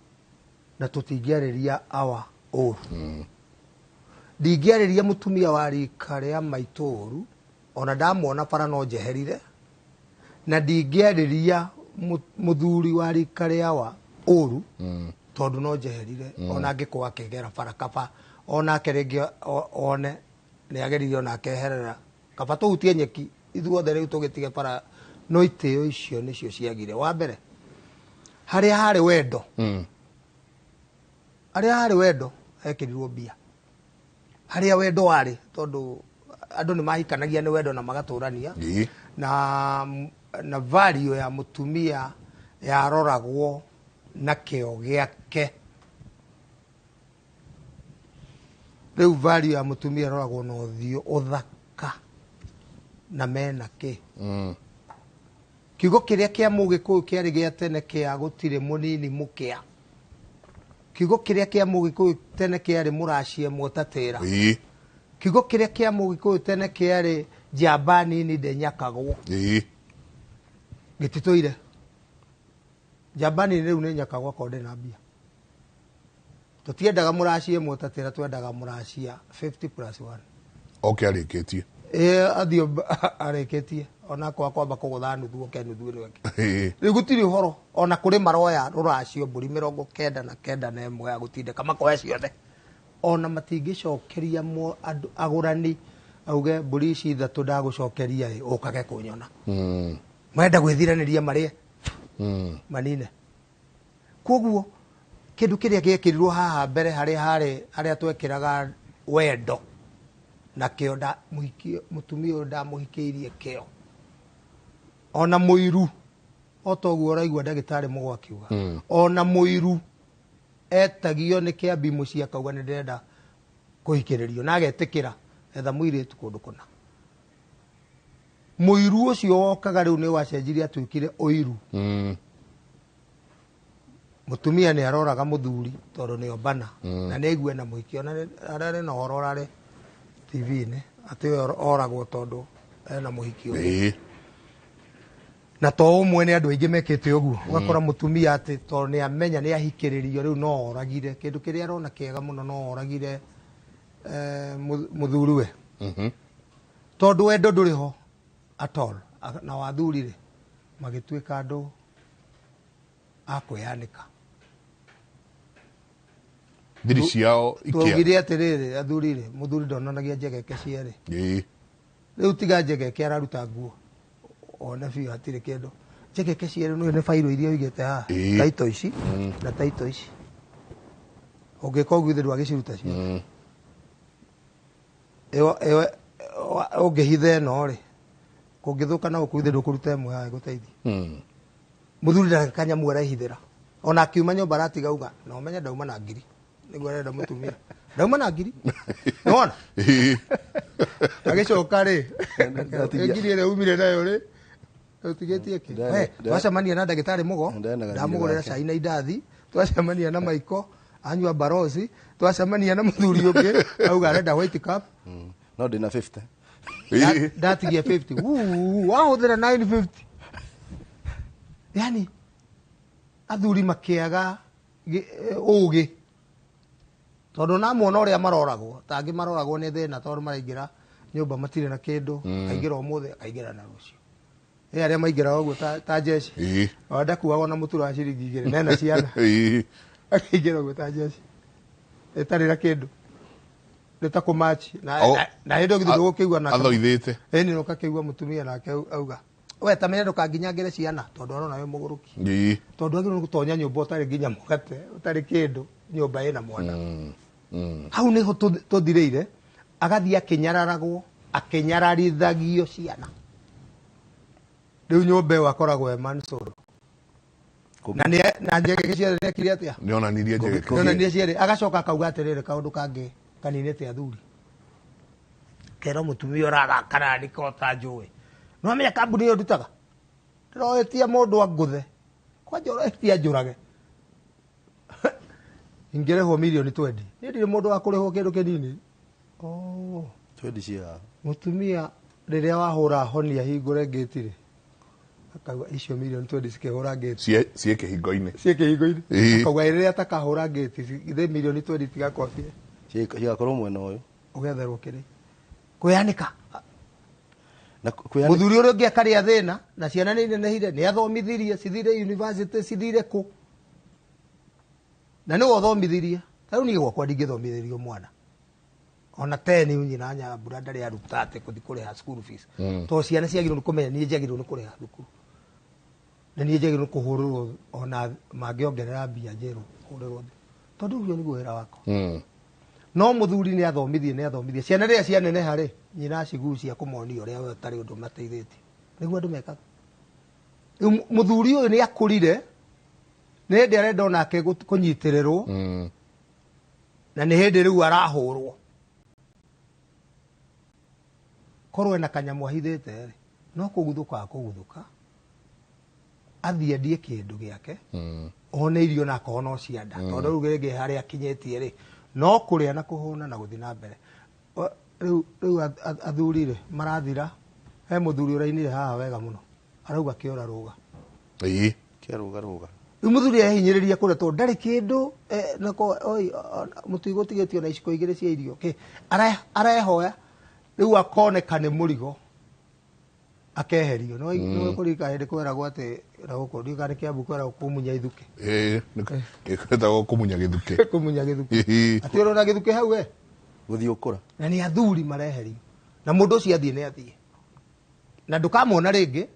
na tũtingĩarĩria awa ũru. Ndingĩarĩria mũtumia wa rika rĩa maitũ ũru, ona ndamwona bara no njeherire, na ndingĩarĩria mũthuri wa rika rĩa awa ũru, tondũ no njeherire, ona angĩkorwo akĩgera bara kaba onake rĩngĩ one nĩ ageririe ona akeherera, kaba tũhutie nyeki ithuothe rĩu tũgĩtige bara. No itĩo icio nĩcio ciagire. Wa mbere, harĩa harĩ wendo, harĩa harĩ wendo hekĩrirwo mbia, harĩa wendo warĩ, tondũ andũ nĩ mahikanagia nĩ wendo na magatũrania, na value ya mũtumia yaroragwo na kĩo gĩake. Rĩu value ya mũtumia ĩroragwo na ũthiũ, ũthaka na mena kĩ. Kiugo kĩrĩa kĩa mũgĩkũyũ kĩarĩ gĩa tene kĩa gũtirĩ mũnini mũkĩa. Kiugo kĩrĩa kĩa mũgĩkũyũ tene kĩarĩ mũracie mwotatĩra. Kiugo kĩrĩa kĩa mũgĩkũyũ tene kĩarĩ njamba nini ndenyakagwo. Gĩtitũire. Njamba nini rĩu nĩ nyakagwo akorwo ndĩ na mbia. Tũtiendaga mũracie mwotatĩra, twendaga mũracia 50 plus 1. Oke arĩkĩtie. Athiĩ arĩkĩtie. Ona kwa kwamba kũgũtha nuthu oke nuthu ĩno ĩngĩ. Rĩu gũtirĩ ũhoro, ona kũrĩ maroya rũracio mbũri 91 ya gũtindĩka makoya ciothe. Ona matingĩcokeria andũ agũrani auge mbũri ici ithatũ ndagũcokeria ĩ, ũkage kũnyona. Marenda gwĩthiranĩria marĩe. Manine. Koguo kĩndũ kĩrĩa gĩekĩrirwo haha mbere harĩa harĩ harĩa twekĩraga wendo na kĩo nda mũhiki, mũtumia ũyũ ndamũhikĩirie kĩo. Ona mũiru, o ta ũguo ũraigua ndagĩtarĩ Mũgo akiuga. Ona mũiru etagio nĩ Kĩambi mũciĩ akauga nĩ ndĩrenda kũhikĩrĩrio, na agetĩkĩra etha mũirĩtu kũndũ kũna. Mũiru ũcio wokaga rĩu nĩ wacenjirie atuĩkire ũiru. Mũtumia nĩ aroraga mũthuri tondũ nĩ ombana. Na nĩ aigue na mũhiki. Ona ararĩ na ũhoro ũrarĩ T V-inĩ, atĩ ũyũ oragwo tondũ ena mũhiki ũngĩ. Na to ũmwe nĩ andũ aingĩ mekĩte ũguo. Ũgakora mũtumia atĩ tondũ nĩ amenya nĩ ahikĩrĩrio rĩu no oragire. Kĩndũ kĩrĩa arona kĩega mũno no oragire, mũthuriwe. Tondũ wendo ndũrĩ ho at all. Na wathuri rĩ, magĩtuĩka andũ a kwĩyanĩka. Thiri ciao ikia. Twaugire atĩrĩrĩ athuri rĩ, mũthuri ndonanagia njegeke cierĩ. Rĩu tiga njegeke araruta nguo one biũ hatirĩ kĩndũ. Njegeke cierĩ nĩ bairũ iria ũigĩte haha, taito ici na taito ici. Ũngĩka ũguo ithe ndwagĩciruta ciothe. Ĩyo ũngĩhitha ĩno rĩ, kũngĩthũka na gũkũ ithe ndũkũruta ĩmwe haha ĩgũteithie. Mũthuri ndarĩ kanyamũ arehithĩra. Ona akiuma nyũmba aratiga auga na ũmenye ndauma na ngiri. Nĩguo arenda mũtumia. Ndauma na ngiri. Nĩwona? Agĩcoka rĩ, ngiri ĩrĩa umire nayo rĩ, ũtigĩtie kĩ? Twacemania na ndagĩtarĩ Mũgo, ndamũgũrĩra cai na indathi, twacemania na Maiko, anyua barosi, twacemania na mũthuri ũngĩ, auga arenda white cup. No ndĩna 50. Ndatigia 50. Wahũthĩra 950. Yani athuri makĩaga ũgĩ. Tondũ namuona ũrĩa maroragwo, tangĩ maroragwo nĩ thĩna tondũ maraingĩra nyũmba matirĩ na kĩndũ, akaingĩra ũmũthĩ, akaingĩra na rũciũ. Arĩa maingĩraga ũguo ta jeshi. Ona ndakuaga ona mũturo wa ciringi 2 nena ciana. Akaingĩra ũguo ta jeshi. Ĩtarĩ na kĩndũ. Nĩ ta kũmachi. Na hĩndĩ ĩyo githĩ ndũgũkĩigua nake. Athoithĩte. Ĩni ũgakĩigua mũtumia nake auga, we ta menya ndũkanginyangĩre ciana tondũ arona wĩ mũgũrũki. Tondũ agĩrĩirwo nĩ gũtonya nyũmba ũtarĩ nginya mũgate, ũtarĩ kĩndũ, nyũmba ĩna mwana. Hau nĩho tũthirĩire, agathiĩ akĩnyararagwo, akĩnyararithagio ciana. Rĩu nyũmba ĩyo akoragwo e Mansur. Na nĩ na njegeke ciothe nĩekire atĩa? Nĩonanirie njegeke. Nĩonanirie cierĩ. Agacoka akauga atĩrĩrĩ, kaũndũ kangĩ kaninĩte athuri. Kera mũtumia ũrarakara nĩko ta njũĩ. Nĩwamenya kambuni ĩyo ndutaga? Ndĩroĩtia mũndũ angũthe. Kwanja ũretia njũrage. Ingĩrĩhwo mirioni 20. Niĩ ndirĩ mũndũ wa kũrĩhwo kĩndũ kĩnini. Oh. 20 cia. Mũtumia rĩrĩa wahũra honi ahingũre ngĩti rĩ, akauga icio mirioni 20 cikĩhũra ngĩti. Ciĩ kĩhingo-inĩ. Ciĩ kĩhingo-inĩ. Akauga rĩrĩa atakahũra ngĩti, githĩ mirioni 20 itigakorwo ciĩ. Cigakorwo mwena ũyũ. Ũgetherwo kĩrĩ. Kwĩyanĩka. Na kwĩyanĩka. Mũthuri ũrĩa ũngĩ akarĩa thĩna, na ciana nĩ inenehire, nĩ athomithirie, cithire university, cithire kũ. Na nĩwe ũthomithirie. Ta rĩu niĩ gwakwa ndingĩthomithĩrio mwana. Ona 10 nyina Nyambura ndarĩ aruta atĩ kũthi kũrĩha school fees. Tondũ ciana ciagĩrĩirwo nĩ kũmenya niĩ njagĩrĩirwo nĩ kũrĩha thukuru. Na niĩ njagĩrĩirwo nĩ kũhũrĩrwo ona mangĩongerera mbia njĩrwo kũhũrĩrwo thĩ. Tondũ ũcio nĩguo wĩra wakwa. No mũthuri nĩ athomithie, Ciana rĩrĩa cianeneha rĩ, nyina acigucia kũmonia ũrĩa we ũtarĩ ũndũ mateithĩtie. Nĩguo andũ mekaga. Rĩu mũthuri ũyũ nĩ akũrire, nĩ hĩndĩ arenda onake kũnyitĩrĩrwo, na nĩ hĩndĩ rĩu arahũrwo. Korwo ena kanyamũ ahithĩte rĩ, no kũguthũka akũguthũka, athiĩ endie kĩndũ gĩake, one irio na akorwo no cianda. Tondũ rĩu rĩngĩ harĩa akinyĩtie rĩ, no kũrĩa na kũhũna na gũthiĩ na mbere. Rĩu athuri rĩ, marathira. He mũthuri ũrainire haha wega mũno, arauga kĩora rũga. Kĩora rũga. Rĩu mũthuri ehinyĩrĩria kũrĩa tondũ ndarĩ kĩndũ, nako, oi, mũtigo ũtigĩtio na iciko igĩrĩ cia irio. Kĩ, arehoya, rĩu akoneka nĩ mũrigo, akeherio. No, no kũrika hĩndĩ kweragwo atĩ, na gũkũ ndiũĩ kana nĩ Kĩambu kweragwo kũmunya ithukĩ. Kwĩtagwo kũmunya gĩthukĩ. Kũmunya gĩthukĩ. Atĩ ũrona gĩthukĩ hau we? Gũthiĩ ũkũra. Na nĩ athuri mareherio. Na mũndũ ũcio athiĩ nĩ athiĩ. Na ndũkamwona rĩngĩ,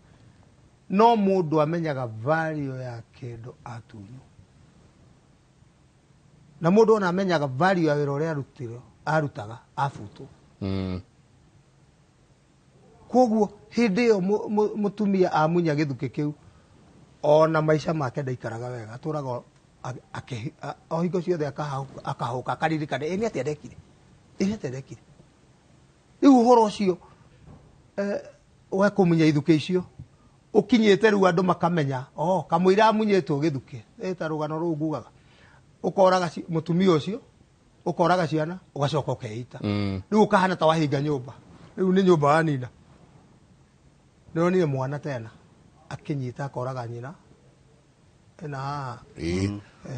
no mũndũ amenyaga value ya kĩndũ atunywo. Na mũndũ ona amenyaga value ya wĩra ũrĩa arutaga abutwo. Koguo hĩndĩ ĩyo mũtumia amunya gĩthukĩ kĩu, ona maica make ndaikaraga wega, atũraga o hingo ciothe akahũka, akaririkana, ĩ nĩ atĩa ndekire? Ĩ nĩ atĩa ndekire? Rĩu ũhoro ũcio, wa kũmunya ithukĩ icio, ũkinyĩte rĩu andũ makamenya, oh, kamũira amunyĩtwo gĩthukĩ, ta rũgano rũu ngugaga. Ũkoraga mũtumia ũcio, ũkoraga ciana, ũgacoka ũkeita. Rĩu ũkahana ta wahinga nyũmba. Rĩu nĩ nyũmba wanina. Nĩwonire mwana tena, akĩnyita akoraga nyina. Ena haha.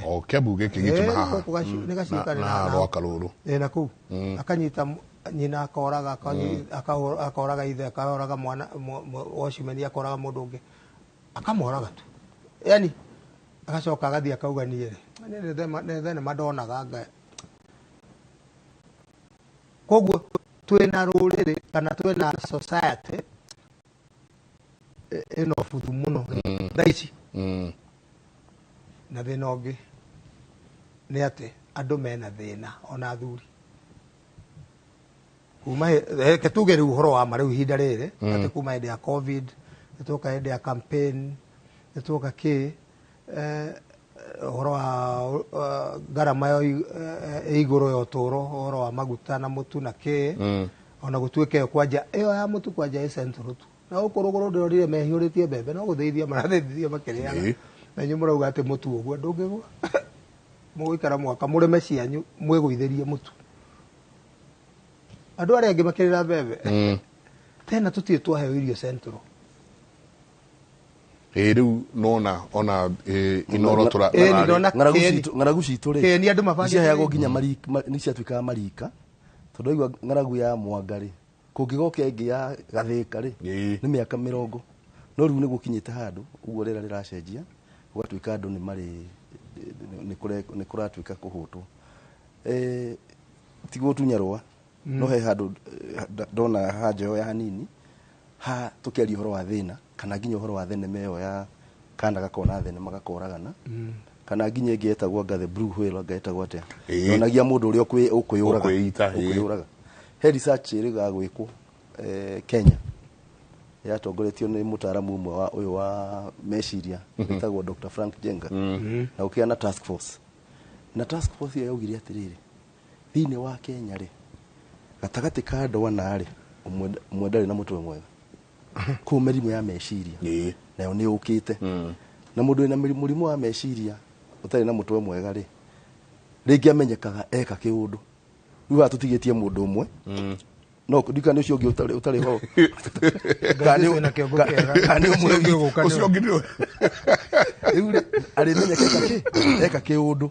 O Kĩambu gĩkĩ gitũ na haha. Gũkũ nĩ gaciũka nĩ Na haha. rwaka rũrũ. Na kũu. Akanyita nyina akoraga, akoraga ithe, akoraga mwana, watchman akoraga mũndũ ũngĩ. Akamoraga tu. Yani, agacoka agathiĩ akauga niĩ rĩ, nĩ thenema ndonaga nga Koguo twina rũrĩrĩ kana twina society ĩno buthu mũno thaa ici. Na thĩna ũngĩ nĩ atĩ andũ mena thĩna ona athuri kuma reke tuge rĩu ũhoro wa ma rĩu ihinda rĩrĩ atĩ kuma hĩndĩ ya COVID nĩtuoka hĩndĩ ya campaign nĩtuoka kĩ ũhoro wa ngarama ya igũrũ ya ũtũũro, ũhoro wa maguta na mũtu na kĩ, ona gũtuĩka ĩyo kwanja ĩyo ya mũtu kwanja ĩ central tu na gũkũ rũgũrũ ndĩrorire mehiũrĩtie mbembe no gũthĩithia marathĩithia makĩrĩaga na inyuĩ mũrauga atĩ mũtu ũguo ndũngĩgwa mũgũikara mwaka mũrĩme cianyu mwĩgũithĩrie mũtu andũ arĩa angĩ makĩrĩra mbembe tena tũtirĩ twaheo irio central. Rĩu nona ona Inoro tũra ng'aragu citũ rĩ Kĩeni andũ mabangĩte nĩciaheagwo nginya marika, nĩciatuĩkaga marika tondũ aigua ng'aragu ya Mwanga rĩ kũngĩgoka ĩngĩ ya Gathĩka rĩ nĩ mĩaka 40 no rĩu nĩgũkinyĩte handũ ũguo rĩera rĩracenjia gũgatuĩka andũ nĩ marĩ nĩ kũratuĩka kũhũtwo ti gũtunya rũa no he handũ ndona hanja ĩyo ya hanini ha tũkĩaria ũhoro wa thĩna kana nginya ũhoro wa thenema ĩyo ya kana gakona thenema gakoragana kana nginya ĩngĩ ĩtagwo anga the blue whale anga ĩtagwo atĩa yonagia mũndũ ũrĩa ũkwĩyũraga. He research ĩrĩga gwĩkwo Kenya yatongoretio nĩ mũtaaramu ũmwe wa ũyũ wa meciria wĩtagwo Dr. Frank Jenga na gũkĩgĩa na task force na task force ĩyo yaugire atĩrĩrĩ thĩinĩ wa Kenya rĩ gatagatĩ ka andũ ana rĩ ũmwe ndarĩ na mũtwe mwega kũu mĩrimũ ya meciria nayo nĩ yũkĩte na mũndũ wĩna mũrimũ wa meciria ũtarĩ na mũtwe mwega rĩ rĩngĩ amenyekaga eka kĩũndũ rĩu haha tũtigĩtie mũndũ ũmwe no ndika nĩ ũcio ũngĩ ũtarĩ ho kana nĩ ũmwe ũcio ũngĩ nĩ rĩu rĩ arĩmenyeka eka kĩũndũ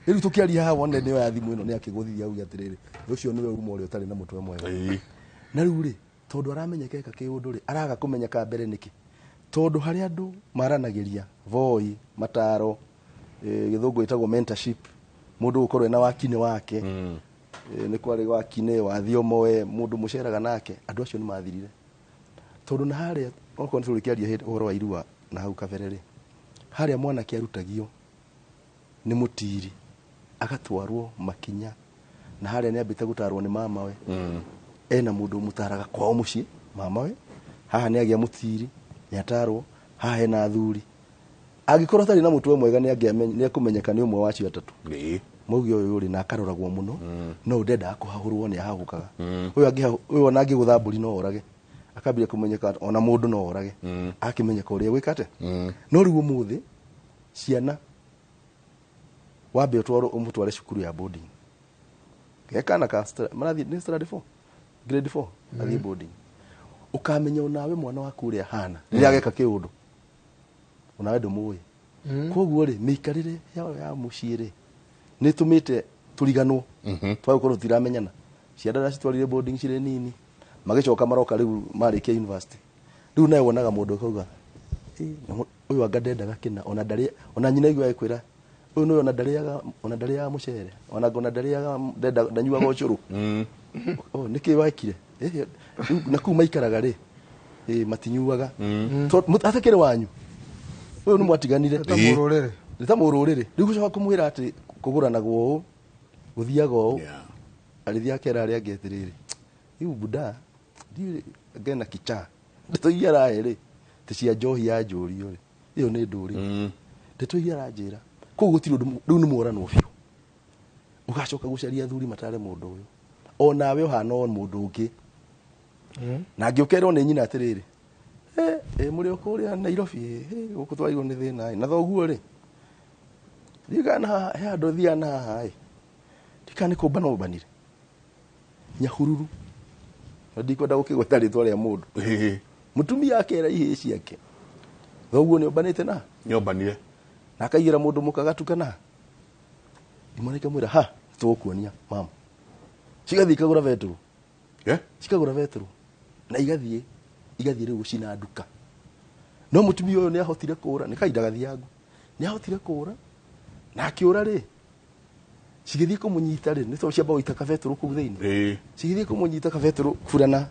rĩu tũkĩaria haha wone nĩyo ya thimũ ĩno nĩ akĩgũthithia auge atĩrĩrĩ ũcio nĩwe uma ũrĩa ũtarĩ na mũtwe mwega na rĩu rĩ tondũ aramenyeka eka kĩũndũ rĩ araga kũmenyeka mbere nĩkĩ tondũ harĩa andũ maranagĩria voi mataro gĩthũngũ ĩtagwo mentorship mũndũ gũkorwo ena wakinĩ wake nĩ kwarĩ wakinĩ wa thiomoe mũndũ mũceraga nake andũ acio nĩ mathirire tondũ na harĩa okorwo nĩ tũrĩkĩaria ũhoro wa irua na hau kabere rĩ harĩa mwanake arutagio nĩ mũtiri agatwarwo makinya na harĩa nĩ ambĩte gũtarwo nĩ mamawe ena mũndũ ũmũtaraga kwao mũciĩ mamawe haha nĩ agĩa mũtiri nĩ atarwo haha hena athuri angĩkorwo atarĩ na mũtwe mwega nĩ akũmenyeka nĩ ũmwe wa acio atatũ mauge ũyũ rĩ na akaroragwo mũno no ndendaga kũhahũrwo nĩ ahahũkaga ũyũ ona angĩgũtha mbũri no orage akambia kũmenyeka ona mũndũ no orage akĩmenyeka ũrĩa gwĩka atĩa no rĩu ũmũthĩ ciana wambe ũtwarwo ũmũtware cukuru ya boarding gekana ka marathiĩ nĩ standard 4 grade 4 athiĩ boarding ũkamenya onawe mwana waku ũrĩa ahana rĩrĩa ageka kĩũndũ onawe ndũmũĩ koguo rĩ mĩikarĩre ya mũciĩ rĩ nĩ ĩtũmĩte tũriganwo twagũkorwo tũtiramenyana ciana ndacitwarire boarding cirĩ nini magĩcoka maroka rĩu marĩkia university rĩu nawe wonaga mũndũ ũkauga ũyũ anga ndendaga kĩna ona ndarĩ ona nyina igua agĩkwĩra ũyũ nĩwe ona ndarĩaga mũcere ona ndarĩaga ndanyuaga ũcũrũ nĩkĩ wekire na kũu maikaraga rĩ matinyuaga atakĩrĩ wanyu ũyũ nĩ mwatiganire nĩ ta mũrũrĩrĩ rĩu gũcoka kũmwĩra atĩ kũgũranagwo ũũ gũthiaga ũũ arĩthiĩ akera arĩa angĩ atĩrĩrĩ rĩu buda ndiũĩ ngena kichaa ndeto iria arahe rĩ ti cia njohi ya njũrio rĩ ĩyo nĩ ndũrĩrĩ ndeto iria aranjĩra kũu gũtirĩ ũndũ rĩu nĩ mworanwo biũ ũgacoka gũcaria athuri matare mũndũ ũyũ onawe ũhana o mũndũ ũngĩ na angĩũkerwo nĩ nyina atĩrĩrĩ mũrĩ o kũrĩa Nairobi gũkũ twarigwo nĩ thĩna na thoguo rĩ ndirikana he handũ thiaga na haha ĩ ndirikana nĩ kũmbana ũmbanire Nyahururu na ndikwenda gũkĩgweta rĩtwa rĩa mũndũ mũtumia akera ihĩĩ ciake thoguo nĩ ũmbanĩte na nĩombanire na akaigĩra mũndũ mũkagatukana imwana ikamwĩra ha tũgũkuonia mama cigathiĩ ikagũra betũrũ cikagũra betũrũ na igathiĩ rĩu gũcina nduka no mũtumia ũyũ nĩ ahotire kũũra nĩ kahinda gathiangu nĩ ahotire kũũra na akĩũra rĩ Cigĩthiĩ kũmũnyita rĩ, nĩ tondũ ciamba gũita kabetũrũ kũu thĩinĩ. Cigĩthiĩ kũmũnyita kabetũrũ burana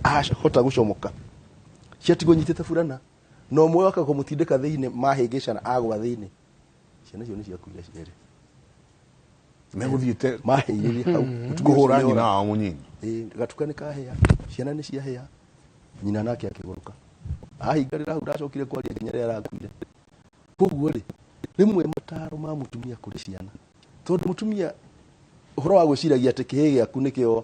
ahota gũcomoka. Ciatigwo nyitĩte burana na ũmwe waka kũmũtindĩka thĩinĩ mahĩngĩcana agwa thĩinĩ. Ciana icio nĩ ciakuire cierĩ. Megũthiĩte mahĩire hau kũhũra nyina wao mũnyinyi. Gatuka nĩ kahĩa, ciana nĩ ciahĩa, nyina nake akĩgũrũka. Ahingarĩra hau ndacokire kwaria nginya rĩrĩa arakuire. Koguo rĩ, rĩmwe mataro ma mũtumia kũrĩ ciana, tondũ mũtumia ũhoro wa gwĩciragia atĩ kĩhĩ gĩaku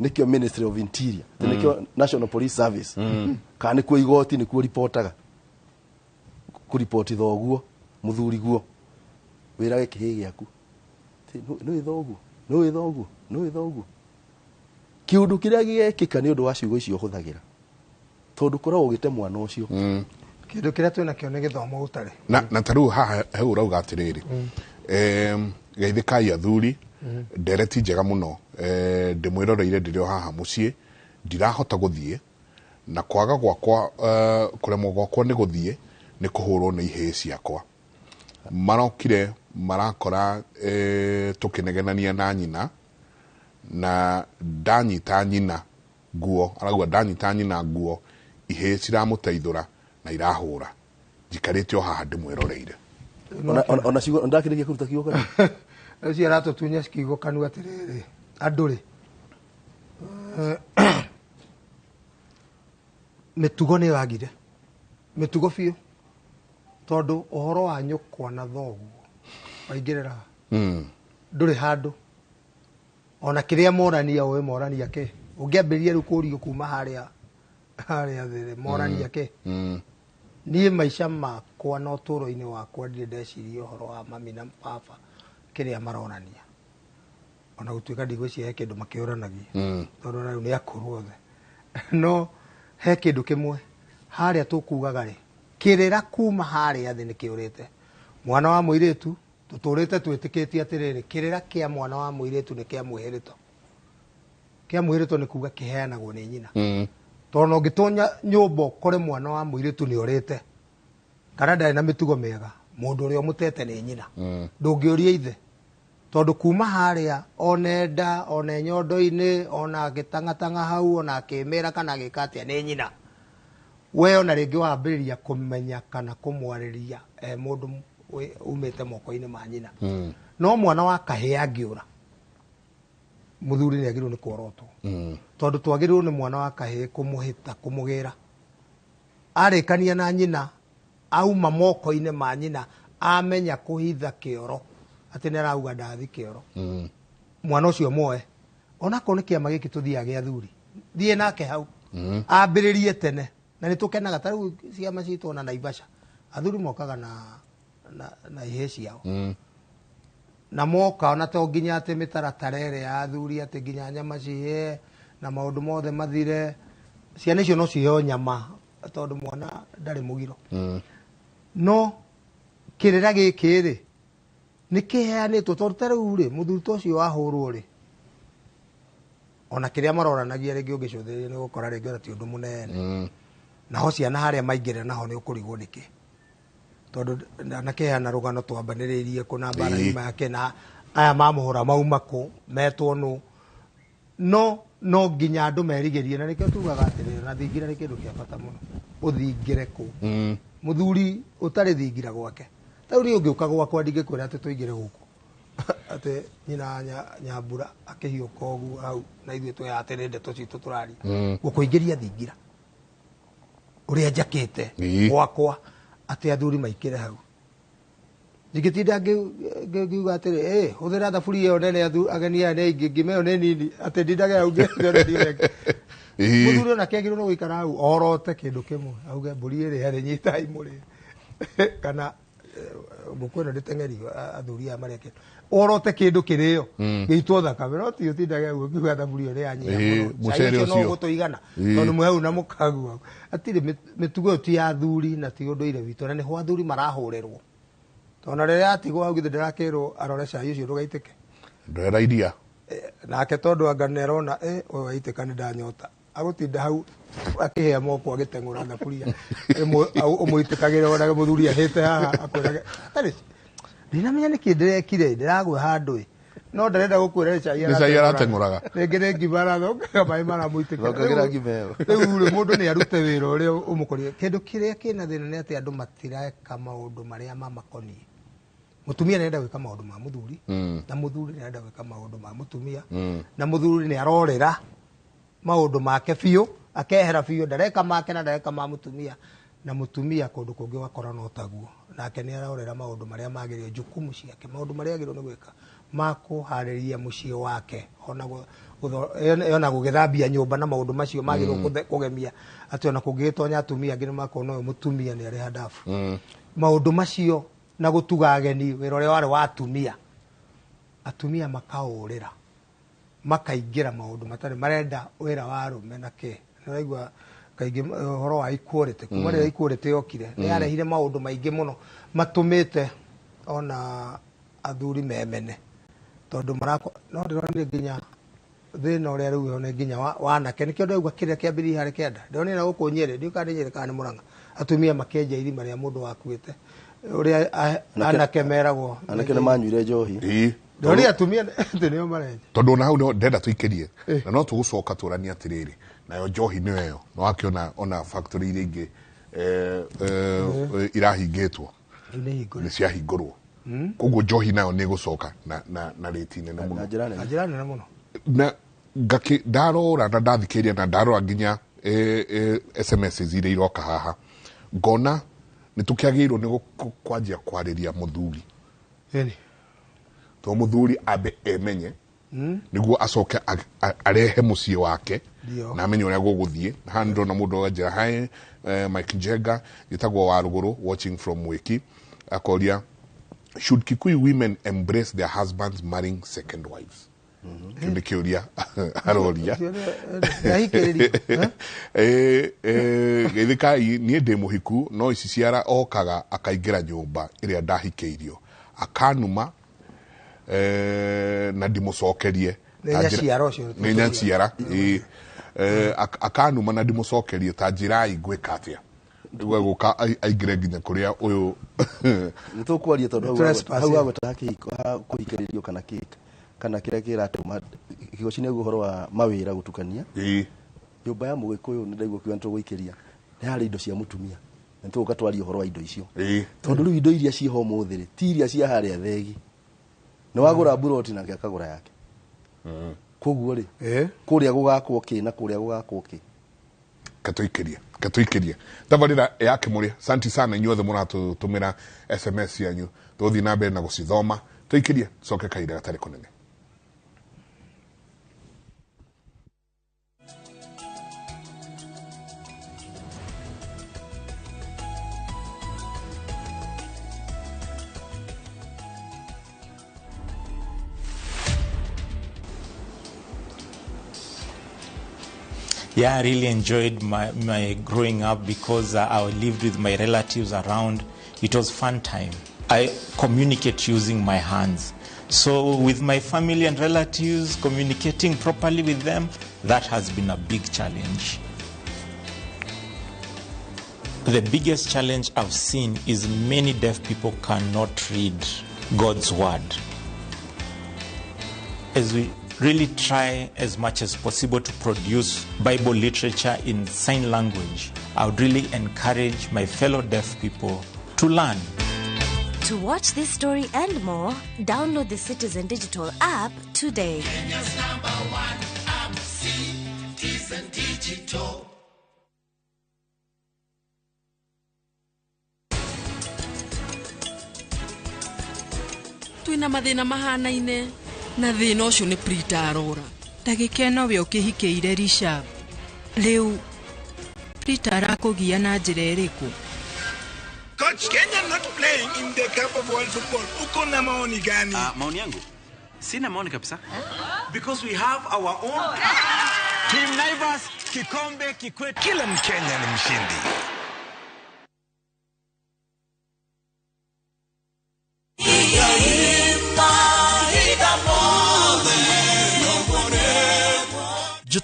nĩkĩo Ministry of Interior, atĩ nĩkĩo National Police Service, kana nĩkuo igoti nĩkuo ripotaga, kũripoti thoguo mũthuriguo, wĩrage kĩhĩ gĩaku nĩũĩ thoguo, nĩũĩ thoguo, nĩũĩ thoguo. Kĩũndũ kĩrĩa gĩgekĩka nĩ ũndũ wa ciugo icio ũhũthagĩra, tondũ ũkoragwo ũgĩte mwana ũcio. Kĩndũ kĩrĩa twĩna kĩo nĩ gĩthomo gũtarĩ. Na ta rĩu haha he ũrauga atĩrĩrĩ, geithĩkai athuri, ndereti njega mũno, ndĩmwĩroreire ndĩrĩ o haha mũciĩ, ndirahota gũthiĩ, na kwaga gwakwa, kũremwo gwakwa nĩ gũthiĩ nĩ kũhũrwo nĩ ihĩĩ ciakwa. Marokire marakora tũkĩnegenania na nyina, na ndanyita nyina nguo, arauga ndanyita nyina nguo, ihĩĩ ciramũteithũra na irahũra. Njikarĩte o haha ndĩmwĩroreire. Ona ciugo ndakĩrĩkia kũruta kiugo kanua. Ũcio aratũtunya kiugo kanua atĩrĩrĩ, andũ rĩ, mĩtugo nĩ yagire, mĩtugo biũ, tondũ ũhoro wa nyũkwa na thoguo waingĩrĩra ndũrĩ handũ, ona kĩrĩa morania ũĩ morania kĩ, ũngĩambĩrĩria rĩu kũrio kuma harĩa thĩ morania kĩ. Niĩ maica makwa na ũtũũro-inĩ wakwa ndirĩ ndeciria ũhoro wa mami na baba kĩrĩa maronania, ona gũtuĩka ndigwĩciria he kĩndũ makĩũranagia, tondũ ona rĩu nĩ akũrũ othe. No he kĩndũ kĩmwe harĩa tũkugaga rĩ, kĩrĩra kuma harĩa thĩ nĩ kĩũrĩte. Mwana wa mũirĩtu tũtũrĩte twĩtĩkĩtie atĩrĩrĩ, kĩrĩra kĩa mwana wa mũirĩtu nĩ kĩa mwĩhĩrĩto. Kĩa mwĩhĩrĩto nĩ kuga kĩheanagwo nĩ nyina. Tondũ ũngĩtonya nyũmba ũkore mwana wa mũirĩtu nĩ orĩte kana ndarĩ na mĩtugo mĩega, mũndũ ũrĩa ũmũtete nĩ nyina. Ndũngĩũria ithe, tondũ kuma harĩa ona nda ona nyondo-inĩ ona agĩtang'atang'a hau ona akĩmĩra kana agĩka atĩa nĩ nyina. We ona rĩngĩ wambĩrĩria kũmenya kana kũmwarĩria mũndũ umĩte moko-inĩ ma nyina. No mwana wa kahĩĩ angĩũra, mũthuri nĩ agĩrĩirwo nĩ kuorotwo. Tondũ twagĩrĩirwo nĩ mwana wa kahĩĩ kũmũhĩta, kũmũgĩra. Arĩkania na nyina, auma moko-inĩ ma nyina, amenya kũhitha kĩoro, atĩ nĩ arauga ndathi kĩoro. Mwana ũcio moe, onakorwo nĩ kĩama gĩkĩ tũthiaga gĩa athuri, thiĩ nake hau, ambĩrĩrie tene. Na nĩ tũkenaga ta rĩu ciama citũ ona Naivasha, athuri mokaga na ihĩĩ ciao. Na moka ona to nginya atĩ mĩtaratara ĩrĩa ya athuri atĩ nginya nyama cihĩe na maũndũ mothe mathire, ciana icio no ciheo nyama tondũ mwana ndarĩ mũgiro. No kĩrĩra gĩkĩ rĩ, nĩ kĩheanĩtwo, tondũ ta rĩu rĩ, mũthuri ta ũcio wahũrwo rĩ, ona kĩrĩa maroranagia rĩngĩ ũngĩcũthĩrĩria nĩ ũgũkora rĩngĩ ona ti ũndũ mũnene. Naho ciana harĩa maingĩrĩra naho nĩ ũkũrigwo nĩkĩ, tondũ ndanakeana rũgano twambanĩrĩirie kũ na mbara yuma yake na aya mamũhũra mauma kũ metwo nũ. No nginya andũ merigĩrie, na nĩkĩo tugaga atĩrĩrĩ, na thingira nĩ kĩndũ kĩa bata mũno, ũthingĩre kũ. Mũthuri ũtarĩ thingira gwake, ta rĩu niĩ ũngĩũka gwakwa ndingĩkwĩra atĩ tũingĩre gũkũ, atĩ nyina Nyambura akĩhiũka ũguo hau na ithuĩ twĩ haha atĩ nĩ ndeto citũ tũraria. Gũkũingĩria thingira ũrĩa njakĩte gwakwa atĩ athuri maikĩre hau. Ndingĩtinda ngiuga atĩrĩ, hũthĩra thaburia ĩyo nene, ageni aya nĩ aingĩ, ngima ĩyo nĩ nini, atĩ ndindage hau ngĩona ndiũreke. Mũthuri onake agĩrĩirwo nĩ gũikara hau orote kĩndũ kĩmwe, auge mbũri ĩrĩa rĩ, nyitai mũrĩe. Kana ngũkũ ĩno ndĩteng'erio, athuri aya marĩa kĩndũ. Orote kĩndũ kĩrĩo, gĩitwo thakame, no ti ũtindage hau ũkiuga thaburia ĩyo nĩ yanyiha mũno. Mũcere Cai ũcio no ũcio. ũgũtũigana, tondũ mwĩ hau na mũkagu hau. Hatirĩ mĩtugo ĩyo ti ya athuri na ti ũndũire witũ, na nĩho athuri marahũrĩrwo. Tondũ rĩrĩa atigwo hau githĩ ndĩrakĩrwo arore cai ũcio ndũgaitĩke. Ndwera iria. Nake tondũ anga nĩarona, ũyũ waitĩka nĩ ndanyota. Agũtinda hau akĩhĩa moko agĩteng'ũra thaburia. Ũmũitĩkagĩra ona mũthuri ahĩte haha akwĩrage, atarĩ. Ndinamenya nĩkĩ ndĩrekire, ndĩragwe handũ ĩ. No ndarenda gũkwĩra cai. Nĩ cai arateng'ũraga. Rĩngĩ nĩ ngima arathongaga maĩ maramũitĩkĩra. Thongagĩra ngima ĩyo. Rĩu rĩ, mũndũ nĩ arute wĩra ũrĩa ũmũkoniĩ. Kĩndũ kĩrĩa kĩna thĩna nĩ atĩ andũ matireka maũndũ marĩa mamakoniĩ. Mũtumia nĩ arenda gwĩka maũndũ ma mũthuri, na mũthuri nĩ arenda gwĩka maũndũ ma mũtumia, na mũthuri nĩ arorĩra maũndũ make biũ, akehera biũ, ndareka make na ndareka ma mũtumia, na mũtumia kũndũ kũngĩ ũgakora no taguo. Nake nĩ arorera maũndũ marĩa magĩrĩire, jukumu ciake, maũndũ marĩa agĩrĩirwo nĩ gwĩka ma kũharĩria mũciĩ wake, ona gũgĩthambia nyũmba na maũndũ macio magĩrĩirwo kũgemia atĩ ona kũngĩgĩtonya atumia angĩ nĩ makona ũyũ mũtumia nĩ arĩ handabu. Maũndũ macio na gũtuga ageni, wĩra ũrĩa warĩ wa atumia, atumia makaũrĩra, makaingĩra maũndũ matarĩ marenda wĩra wa arũme na kĩ. Nĩũraigua kaingĩ ũhoro wa equality, kuma rĩrĩa equality yokire, nĩ yarehire maũndũ maingĩ mũno matũmĩte ona athuri memene, tondũ marako no ndĩronire nginya thĩna ũrĩa rĩu nĩ nginya wanake, nĩkĩo ndĩraigua kĩrĩa kĩambĩrĩirie harĩ kĩanda. Ndĩronire na gũkũ Nyĩrĩ, ndiũĩ kana nĩ Nyĩrĩ kana nĩ Mũrang'a, atumia makĩenja irima rĩa mũndũ wakuĩte, ũrĩa anake meragwo. Anake nĩ manyuire njohi. Ndĩronire atumia atĩ nĩo marenja. Tondũ ona hau nĩho ndĩrenda tũikĩrie, na no tũgũcoka tũranie atĩrĩrĩ, nayo njohi nĩyo ĩyo, nĩ wakĩona ona factory iria ingĩ irahingĩtwo, nĩ ciahingũrwo. Koguo njohi nayo nĩ ĩgũcoka na rĩti nene mũno. Na njĩra nene mũno. Na ndarora na ndathikĩrĩria na ndarora nginya SMS iria iroka haha, ngona nĩ tũkĩagĩrĩirwo nĩ kwanjia kwarĩria mũthuri. Tondũ mũthuri ambe emenye, nĩguo acoke arehe mũciĩ wake na amenye ũrĩa gũgũthiĩ. Haha nĩ ndĩrona mũndũ anjĩra, hi, Mike Njenga, njĩtagwo wa Rũgũrũ, watching from Mwĩki, akoria, should Kikuyu women embrace their husbands marrying second wives? Kĩu nĩ kĩũria aroria. Geithĩkai, niĩ ndĩ mũhiku, no ici ciara okaga akaingĩra nyũmba ĩrĩa ndahikĩirio, akanuma na ndimũcokerie. Nĩ nyaciara ũcio. Nĩ nyaciara, akanuma na ndimũcokerie, ta njĩrai ngwĩka atĩa? Rĩu egũka aingĩre nginya kũrĩa ũyũ. Nĩ tũkwaria tondũ hau hagweta kĩhiko, kũhikĩrĩrio kana kĩhiko, kana kĩrĩa kĩratũma kĩgoci nĩ ũhoro wa mawĩra gũtukania. Nyũmba ya mũgĩkũyũ nĩ ndaigua kiuga nĩ tũgũikĩria, nĩ harĩ indo cia mũtumia, na nĩ tũgũka twarie ũhoro wa indo icio. Tondũ rĩu indo iria ciĩho ũmũthĩ rĩ, ti iria cia harĩa thegi. Nĩ wagũra mburoti nake akagũra yake. Koguo rĩ, kũrĩa gũgakwo kĩ na kũrĩa gũgakwo kĩ. Katũikĩrie tabarĩra ya Kĩmũrĩ. Asante sana inyuothe mũratũtũmĩra SMS cianyu, tũgũthiĩ na mbere na gũcithoma. Tũikĩrie, tũcoke kahinda gatarĩ kũnene. Yeah, I really enjoyed my growing up because I lived with my relatives around. It was fun time. I communicate using my hands. So with my family and relatives, communicating properly with them, that has been a big challenge. The biggest challenge I've seen is many deaf people cannot read God's word. As we really try as much as possible to produce Bible literature in sign language, I would really encourage my fellow deaf people to learn. To watch this story and more, download the Citizen Digital app today. Kenya's number one app, Citizen Digital. Twina mathĩna mahanaine na thĩna ũcio nĩ Prita arora. Ndagĩka ĩno we ũkĩhikĩire Rishab. Rĩu Prita arakũgia na njĩra ĩrĩkũ? Coach, Kenya not playing in the Cup of World Football. Uko na maoni gani? Maoni yangu? Sina maoni kabisa. Because we have our own Team Naivas, kikombe kikwetu. Kila Mkenya ni mshindi.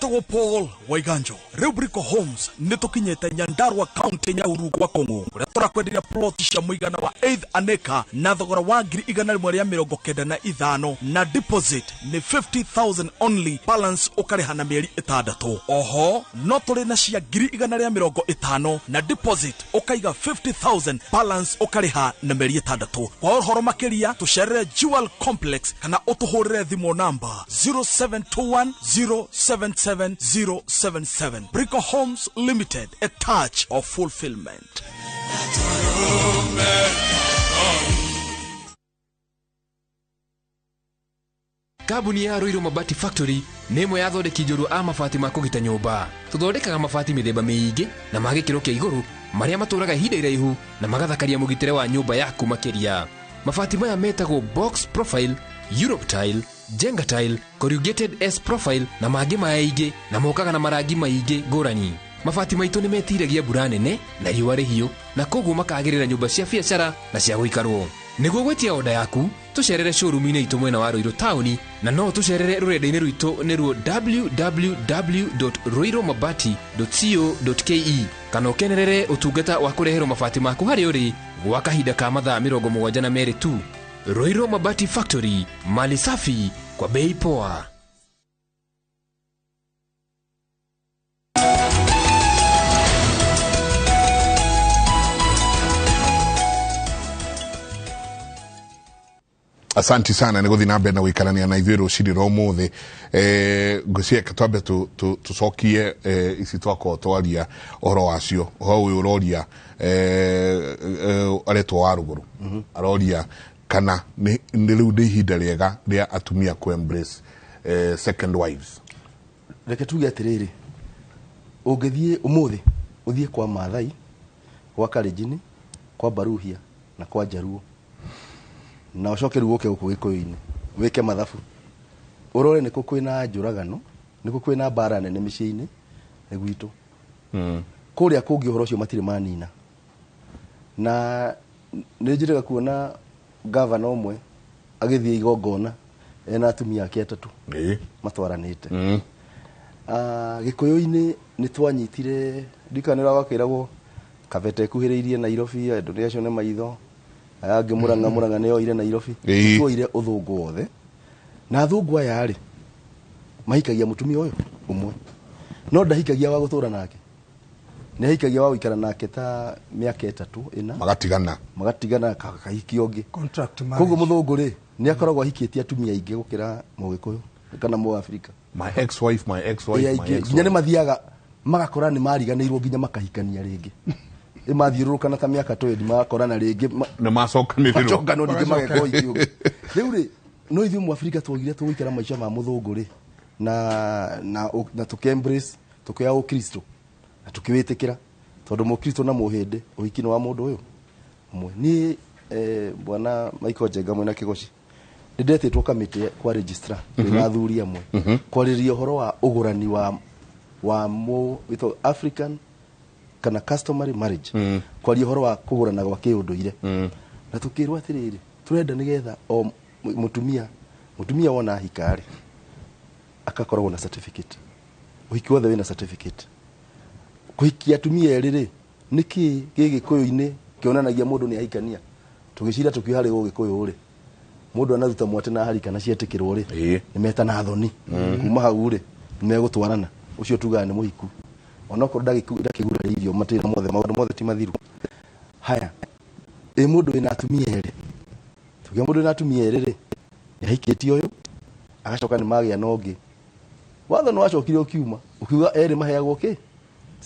Njĩtagwo Paul Waiganjo. Rĩu Brico Homes nĩ tũkinyĩte Nyandarua County, Nyahururu gwa Kong'ũ, kũrĩa tũrakwenderia plot cia mũigana wa eighth an acre na thogora wa 195,000, na deposit nĩ 50,000 only, balance ũkarĩha na mĩeri 6. Oho no tũrĩ na cia 150,000, na deposit ũkaiga 50,000, balance ũkarĩha na mĩeri 6. Kwa ũhoro makĩria tũcerere Jewel Complex kana ũtũhũrĩre thimũ namba 0721 077 077. Brico Homes Limited, a touch of fulfillment. Kambuni ya Ruiru Mabati Factory nĩ ĩmwe ya athondeki njorua a mabati ma kũgita nyũmba. Tũthondekaga mabati mĩthemba mĩingĩ na ma gĩkĩro kĩa igũrũ marĩa matũraga ihinda iraihu na magathakaria mũgitĩre wa nyũmba yaku makĩria. Mabati maya metagwo box profile, Europe tile, Jenga tile, corrugated S profile na mangĩ maingĩ, na mokaga na marangi maingĩ ngũrani. Mabati maitũ nĩ metiragia mbura nene na riũa rĩhiũ, na koguo makagĩrĩra nyũmba cia biacara na cia gũikarwo. Nĩguo gwĩtia oda yaku, tũcerere showroom-inĩ itũ mwena wa Ruiru taũni, na no tũcerere rũrenda-inĩ rwitũ nĩruo www.ruirumabati.co.ke, kana ũkenerere ũtungata wa kũreherwo mabati maku harĩa ũrĩ gwa kahinda ka mathaa 72 tu. Ruiru Mabati Factory, mali safi kwa bei poa. Asanti sana nä gå thiä na mbere na gå ikarania na ithuä rå cinä rwa å må thä. Ngå cieka twambe tå cokie ici twakorwo twaria å horo wacio. Å horo å yå å roria aretwo wa rå gå rå, aroria kana nä rä u nä ihinda rĩega rĩa atumia kũ embrace second wives. Reke tuge atĩrĩrĩ, ũngĩthiĩ ũmũthĩ ũthiĩ kwa Maathai, gwa Kalenjin, kwa Baruhia na kwa Jaruo, na ũcoke rĩu ũke gũkũ Gĩkũyũ-inĩ wĩke mathabu, ũrore nĩkũ kwĩna njũragano, nĩkũ kwĩna mbara nene mĩciĩ-inĩ, nĩ gwitũ. Kũrĩa kũngĩ ũhoro ũcio matirĩ manina. Na nĩ njĩrĩga kuona gavana ũmwe agĩthiĩ igongona ena atumia ake atatũ matwaranĩte. Gĩkũyũ-inĩ nĩ twanyitire, ndikana nĩ gwakĩragwo Kabete ĩkuhĩrĩirie Nairobi, andũ nĩ acio nĩ maitho, aya angĩ Mũrang'a, Mũrang'a nĩ yoire Nairobi. Tuoire ũthũngũ wothe, na athũngũ aya rĩ mahikagia mũtumia ũyũ ũmwe, no ndahikagia wa gũtũra nake, nĩ ahikagia wa gũikara nake ta mĩaka 3 4, magatigana kahikio ũngĩ. Contract marriage. Koguo mũthũngũ rĩ nĩ akoragwo ahikĩtie atumia aingĩ gũkĩra mũgĩkũyũ kana mũafrika. My ex wife, my ex wife, my ex nginya nĩ wife. Mathiaga magakora nĩ mariganĩirwo nginya makahikania rĩngĩ. Ĩmathiũrũrũkana ta mĩaka 20 magakorana rĩngĩ, nĩ macokanĩrĩrwo. Macokanwo ningĩ mageka ũhiki ũngĩ. Rĩu rĩ, no ithuĩ mũafrika twogire tũgũikara maica ma mũthũngũ rĩ, na tũkĩ embrace, tũkĩoya ũkristo na tũkĩwĩtĩkĩra, tondũ mũkristo na mũhĩndĩ ũhiki nĩ wa mũndũ ũyũ ũmwe. Niĩ bwana Michael Njenga mwena Kĩgoci, nĩ ndetĩtwo kamĩtĩ kwa registrar twĩna athuri amwe kwarĩrĩria ũhoro wa ũgũrani wa wĩtagwo African kana customary marriage, kwaria ũhoro wa kũgũrana gwa kĩũndũire. Na tũkĩrwo atĩrĩrĩ, tũrenda nĩgetha o mũtumia wona ahika rĩ akakoragwo na certificate, ũhiki wothe wĩna certificate. Kũhikia atumia erĩ rĩ, nĩkĩ gĩ Gĩkũyũ-inĩ kĩonanagia mũndũ nĩ ahikania? Tũgĩcira tũkiuga harĩ Ũgĩkũyũ rĩ, mũndũ anaruta mwate na harika na cietĩkĩrwo rĩ, nĩ metana thoni. Kuma hau rĩ, nĩ megũtwarana, ũcio tugaga nĩ mũhiku, onokorwo ndakĩgurarĩirio matĩna mothe, maũndũ mothe ti mathiru. Haya, ĩ mũndũ wĩna atumia erĩ, tuge mũndũ wĩna atumia erĩ rĩ, nĩ ahikĩtie ũyũ agacoka nĩ magĩa na ũngĩ, watho nĩ wacokire ũkiuma ũkiuga erĩ maheagwo kĩ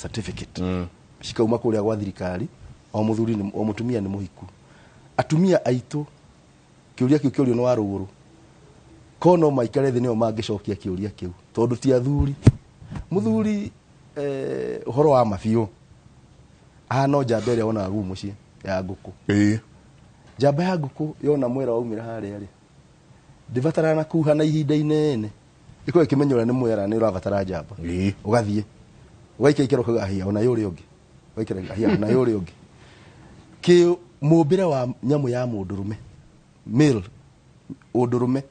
certificate. Cikauma kũrĩa gwa thirikari, o mũthuri nĩ, o mũtumia nĩ mũhiku. Atumia aitũ, kĩũria kĩu kĩũrio nĩ wa rũgũrũ, ko no maikare thĩ nĩo mangĩcokia kĩũria kĩu, tondũ ti athuri. Mũthuri ũhoro wa mabiũ ahana o njamba ĩrĩa wonaga gũu mũciĩ ya ngũkũ. Njamba ya ngũkũ yona mwera waumĩra harĩa rĩ, ndĩbataraga na kuha na ihinda inene, ĩkorwo ĩkĩmenya ũrĩa nĩ mwera nĩ ũrabatara njamba. Ũgathiĩ ũgaikaikara ũkauga ahia ona yũrĩa ũngĩ, ũgaikara ahia ona yũrĩa ũngĩ. Kĩ mũmbĩre wa nyamũ ya mũndũrũme, male ũndũrũme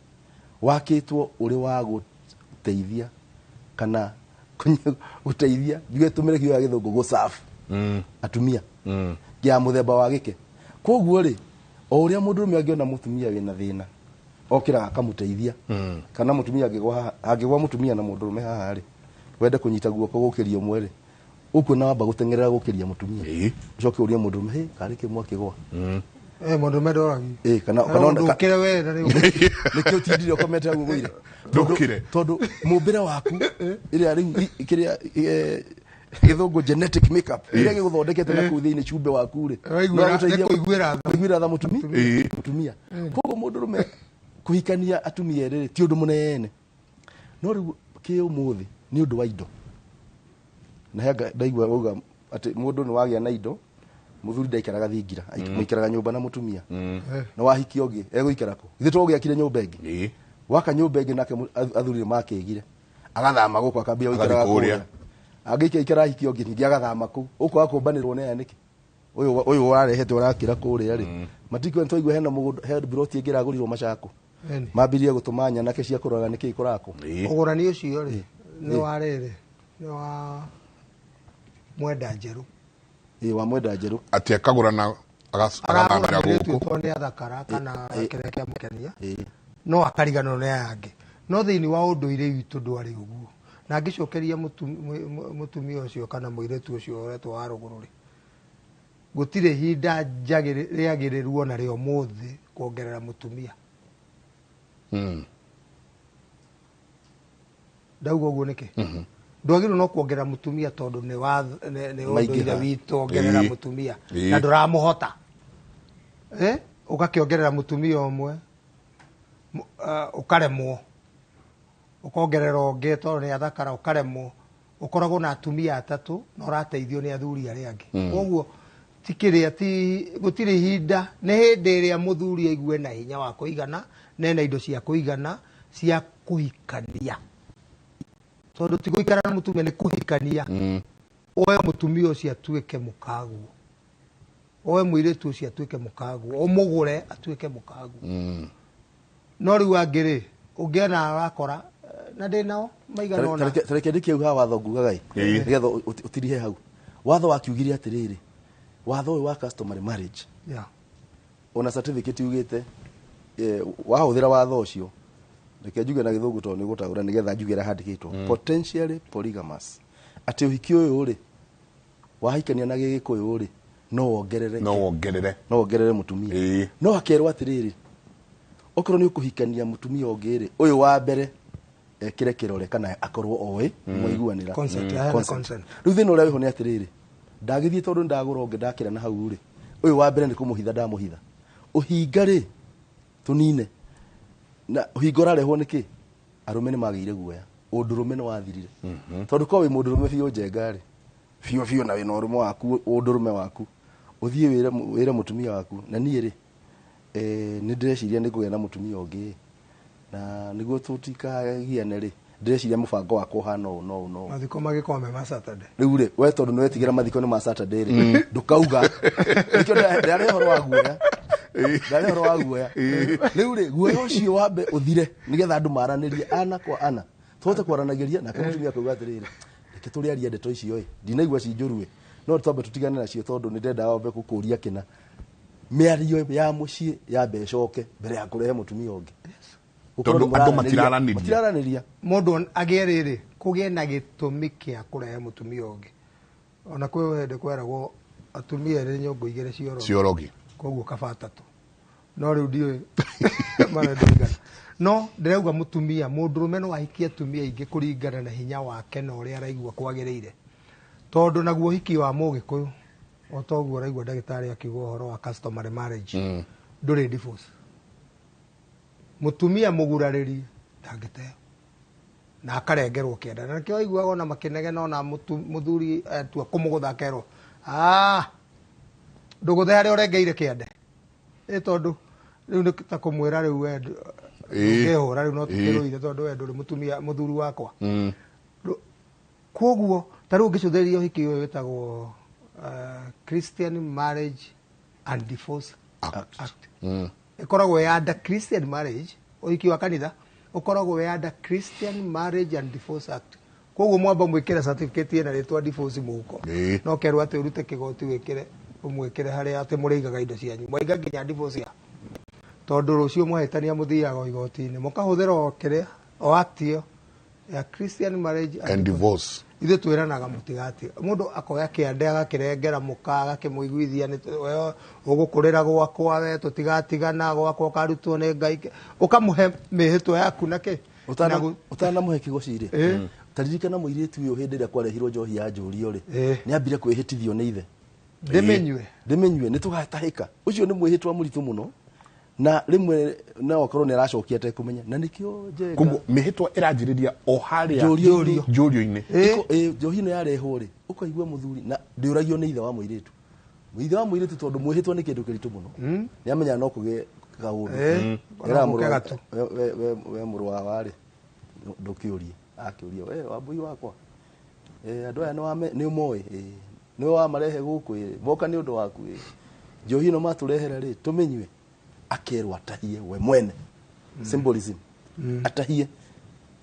wakĩtwo ũrĩ wa gũteithia kana Gũteithia njuge tũmĩre kiugo gĩa gĩthũngũ gũserve atumia ya mũthemba wa gĩke. Koguo rĩ, o ũrĩa mũndũrũme angĩona mũtumia wĩna thĩna okĩraga akamũteithia, kana mũtumia angĩgwa haha, angĩgwa mũtumia na mũndũrũme haha rĩ, wende kũnyita guoko gũkĩria ũmwe rĩ, ũkuona wamba gũteng'erera gũkĩria mũtumia, ũcoke ũrie mũndũrũme, "Hĩ, karĩ kĩ mwakĩgwa?" Mũndũrũme ndoragio. Kana Ndũkĩre we na rĩu. Nĩkĩo ũtindire ũkomete hau ũgũire? Ndũkĩre. Tondũ mũmbĩre waku ĩrĩa rĩu kĩrĩa gĩthũngũ genetic makeup ĩrĩa gĩgũthondekete na kũu thĩinĩ cumbe waku rĩ, Nĩ kũiguĩra tha. Kũiguĩra tha mũtumia. Koguo mũndũrũme kũhikania atumia erĩ rĩ, ti ũndũ mũnene. No rĩu kĩ ũmũthĩ nĩ ũndũ wa indo, na henga ndaigua wauga atĩ mũndũ nĩ wagĩa na indo, mũthuri ndaikaraga thingira, mũikaraga nyũmba na mũtumia, na wahikia ũngĩ egũikara kũ? Ithuĩ tũgĩakire nyũmba ĩngĩ, waka nyũmba ĩngĩ nake athuri nĩ makĩgire, agathama gũkũ akambia gũikaraga kũrĩa. Kũrĩa angĩikara ahikia ũngĩ ningĩ agathama kũu, ũkwaga kũmbanĩrwo nĩ aya nĩkĩ? Ũyũ warehete ũrakĩra kũrĩa rĩ, matikuo twaigua hena mũgũnda, he buroti ĩngĩ ĩragũrirwo Machako, mambirie gũtũma nyanake cia kũrora nĩkĩ kũrakwo. Ũgũrani ũcio rĩ, nĩ wa rĩrĩ, nĩ wa mwenda njerũ. Wa mwenda njerũ. Atĩ akagũrana Aragũra agathamĩra mũirĩtu gũkũ. tondũ nĩ athakara kana kĩrĩa kĩamũkenia, no akariganĩrwo nĩ aya angĩ. No thĩinĩ wa ũndũire witũ ndwarĩ ũguo. Na ngĩcokeria mũtumia ũcio kana mũirĩtu ũcio ũretwo wa rũgũrũ rĩ, gũtirĩ ihinda rĩagĩrĩru ona rĩa ũmũthĩ kuongerera mũtumia. Ndauga ũguo nĩkĩ? Ndwagĩrĩirwo no kuongerera mũtumia tondũ nĩ ũndũire witũ ongerera mũtumia na ndũramũhota. Ũgakĩongerera mũtumia ũmwe, ũkaremwo, ũkongerera ũngĩ tondũ nĩ athakara, ũkaremwo, ũkoragwo na atumia atatũ na ũrateithio nĩ athuri arĩa angĩ. Koguo ti kĩrĩa, ti gũtirĩ ihinda, nĩ hĩndĩ ĩrĩa mũthuri aigue na hinya wa kũigana, na ena indo cia kũigana cia kũhikania. Tondũ ti gũikara na mũtumia, nĩ kũhikania. Oe mũtumia ũcio atuĩke mũkaguo, oe mũirĩtu ũcio atuĩke mũkaguo, ũmũgũre atuĩke mũkaguo. No rĩu angĩ rĩ, ũngĩona arakora na ndĩ nao maigana ũna. Tareke ndĩkie hau haha watho ngugaga ĩ, nĩgetha ũtirihe hau. Watho wakiugire atĩrĩrĩ, watho ũyũ wa customary marriage, ona certificate yugĩte, wahũthĩra watho ũcio, reke njuge na gĩthũngũ tondũ nĩ gũtaũra nĩgetha njuge ũrĩa handĩkĩtwo, potentially polygamous, atĩ ũhiki ũyũ rĩ, wahikania na gĩgĩkũyũ rĩ, no wongerere, no wongerere, no wongerere mũtumia. No akerwo atĩrĩrĩ, okorwo nĩ ũkũhikania mũtumia ũngĩ rĩ, ũyũ wa mbere ekĩre kĩrore kana akorwo oĩ mwaiguanĩra. Consent, aheane consent. Rĩu thĩna ũrĩa wĩho nĩ atĩrĩrĩ, ndagĩthiĩ tondũ ndagũra ũngĩ ndakĩra na hau rĩ, ũyũ wa mbere nĩ kũmũhitha ndamũhitha. Ũhinga rĩ, tũnine. Na ũhinga ũrarehwo nĩkĩ? Arũme nĩ magĩire guoya, ũndũrũme nĩ wathirire. Tondũ korwo wĩ mũndũrũme biũ njenga rĩ, biũ biũ na wĩna ũrũme waku, ũndũrũme waku, ũthiĩ wĩre mũtumia waku, na niĩ rĩ, nĩ ndĩreciria nĩ ngũgĩa na mũtumia ũngĩ, na nĩguo tũtikagiane rĩ, ndĩreciria mũbango wakwa ũhana ũũ na ũũ na ũũ. Mathiko magĩkorwo me ma Saturday. Rĩu rĩ, we tondũ nĩ wetigĩra mathiko nĩ ma Saturday rĩ, ndũkauga. Nĩkĩo ndĩrarehe ũhoro wa guoya. Ndĩrarehe ũhoro wa guoya. Rĩu rĩ, guoya ũcio wambe ũthire nĩgetha andũ maranĩrie ana kwa ana. Tũhote kwaranagĩria nake mũtumia akauga atĩrĩrĩ, reke tũrĩarie ndeto icio ĩ, ndinaigua ci njũru ĩ, no twambe tũtigane nacio tondũ nĩ ndendaga wambe gũkũria kĩna. Mĩario ya mũciĩ yambe ĩcoke mbere ya kũrehe mũtumia ũngĩ. Tondũ andũ matiraranĩria. Matiraranĩria. Mũndũ agĩe rĩrĩ, kũgĩe na gĩtũmi kĩa kũrehe mũtumia ũngĩ. Ona kwĩ hĩndĩ kweragwo atumia erĩ nyũngũ igĩrĩ ciorogi. Ciorogi. Koguo kaba atatũ. No rĩu ndiũĩ marenda igana. No ndĩrauga mũtumia, mũndũrũme no ahikie atumia aingĩ kũringana na hinya wake na ũrĩa araigua kwagĩrĩire. Tondũ naguo ũhiki wa mũgĩkũyũ, o ta ũguo ũraigua ndagĩtarĩ akiuga ũhoro wa customary marriage, ndũrĩ divorce. Mũtumia mũgurarĩrie ndangĩteo na akarengerwo kĩanda, na nĩkĩo aiguaga ona makĩnegena ona mũthuri atua kũmũgũtha akerwo, ndũgũthe harĩa ũrengeire kĩande. Tondũ rĩu nĩ ta kũmwĩra rĩu we ndũngĩhũra rĩu no tũkĩrũire tondũ we ndũrĩ mũtumia mũthuri wakwa. Koguo ta rĩu ũngĩcũthĩrĩria ũhiki ũyũ wĩtagwo Christian Marriage and Divorce Act. Ĩkoragwo ya under Christian marriage, ũhiki wa kanitha ũkoragwo wĩ under Christian Marriage and Divorce Act. Koguo mwamba mwĩkĩre certificate ĩna rĩtwa divorce mũhuko. Ĩĩ. No kerwo atĩ ũrute kĩgoti wĩkĩre ũmwĩkĩre harĩa atĩ mũrĩigaga indo cianyu. Mwaiga nginya divorce ya tondũ rũciũ mwahĩtania mũthiaga o igoti-inĩ mũkahũthĩra o kĩrĩa o act ĩyo ya Christian marriage And divorce. Ithuĩ twĩranaga mũtigati mũndũ akoya kĩande agakĩrengera mũka agakĩmũiguithia nĩ we ũgũkũrĩra gwakwa we tũtigatigana gwakwa ũkarutwo nĩ Ngai ũkamũhe mĩhĩtwa yaku na kĩ Na Ũtanamuhe kĩgoci rĩ, Ĩ. taririkana mũirĩtu ũyũ hĩndĩ ĩrĩa kwarehirwo njohi ya njũrio rĩ, Ĩ. nĩ ambire kwĩhĩtithio nĩ ithe. Ndĩmĩnyue. Ndĩmĩnyue nĩ tũgatahĩka. Ũcio nĩ mwĩhĩtwa mũritũ mũno na rĩmwe no akorwo nĩ aracokia atekũmenya na nĩkĩo Njenga. Koguo mĩhĩtwa ĩranjĩrĩria o harĩa Njũrio-inĩ. njũrio-inĩ. Ĩko- ĩ, njohi ĩno yarehwo rĩ, ũkaigua mũthuri na ndĩũragio nĩ ithe wa mũirĩtu. Ithe wa mũirĩtu tondũ mwĩhĩtwa nĩ kĩndũ kĩritũ mũno nĩ amenyaga no kũgĩe kaũndũ. Ĩ. Eraga No mũrũ gũke wa- gatu. we mũrũ wa warĩ ndũkĩũrie akĩũria we wambui wakwa, andũ aya nĩ ũmoĩ, nĩwe wamarehe gũkũ, moka nĩ ũndũ waku, njohi ĩno matũrehera rĩ tũmĩnyue. Akerwo atahie we mwene, symbolism, atahie.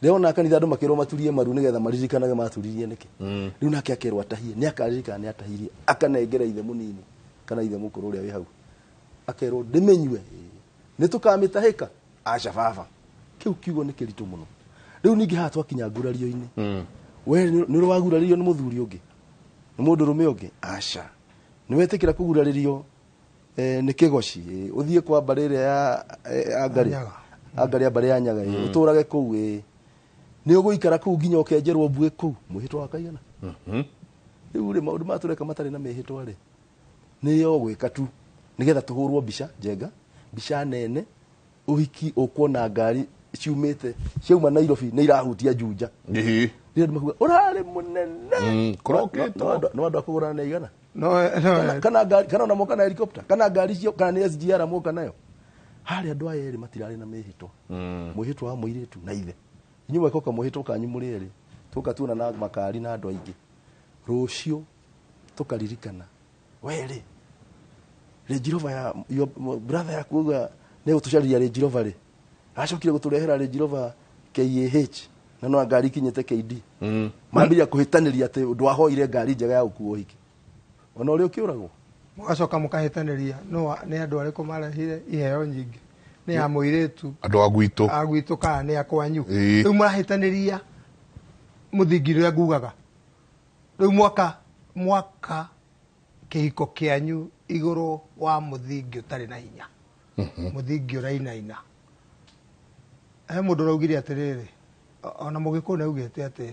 Rĩona kanitha andũ makĩrwo maturie maru nĩgetha maririkanage maturirie nĩkĩ. Rĩu nake akerwo atahie, nĩ akaririkana nĩ atahirie, akanengera ithe mũnini kana ithe mũkũrũ ũrĩa wĩ hau, akerwo ndĩmĩnyue, nĩ tũkamĩtahĩka. Aca baba, kĩu kiugo nĩ kĩritũ mũno. Rĩu ningĩ haha twakinya ngurario-inĩ, we nĩ ũrĩ wagurarĩrio nĩ mũthuri ũngĩ, nĩ mũndũrũme ũngĩ? Aca. Nĩ wetĩkĩra kũgurarĩrio nĩ kĩgoci, ũthiĩ kwa mbarĩ ĩrĩa ya angarĩ Nyaga. angarĩ a mbarĩ ya Nyaga, ũtũrage kũu, nĩ ũgũikara kũu nginya ũkenjerwo mbuĩ kũu mwĩhĩtwa wa kaigana. Rĩu rĩ, maũndũ maya tũreka matarĩ na mĩhĩtwa rĩ, nĩyo gwĩka tu nĩgetha tũhũrwo mbica njenga, mbica nene, ũhiki ũkuona ngari ciumĩte ciauma Nairobi nĩ irahutia Juja. Ĩĩ. Rĩrĩa andũ makuga ũrarĩ mũnene. Kũrokĩtwo. No andũ a kũgũrana nĩ aigana? No, no. Kana ngari, kana ona moka na helicopter, kana ngari cio, kana nĩ SGR moka nayo. Harĩa andũ aya erĩ matirarĩ na mĩhĩtwa, mwĩhĩtwa wa mũirĩtu na ithe. Inyuĩ mwekoka mwĩhĩtwa kanyu mũrĩ erĩ, tũka tuona na makari na andũ aingĩ, rũciũ tũkaririkana werĩ Range Rover ya your brother yaku auga nĩ gũtũcarĩria Range Rover rĩ, acokire gũtũrehera Range Rover KAH na no ngari ikinyĩte KD. Mambĩrĩria kũhĩtanĩria atĩ ndwahoire ngari njega ya gũkuo ũhiki, ona ũrĩa ũkĩũragwo. Mũgacoka mũkahĩtanĩria no nĩ andũ arĩkũ marehire iheo nyingĩ, nĩ ya mũirĩtu Andũ a gwitũ. A gwitũ kana nĩ a kwanyu. Ĩĩ. Rĩu mũrahĩtanĩria mũthingi ũrĩa ngugaga rĩu mwaka kĩhiko kĩanyu igũrũ wa mũthingi ũtarĩ na hinya, mũthingi ũrainaina. He mũndũ ũraugire atĩrĩrĩ, ona mũgĩkũyũ nĩ augĩte atĩ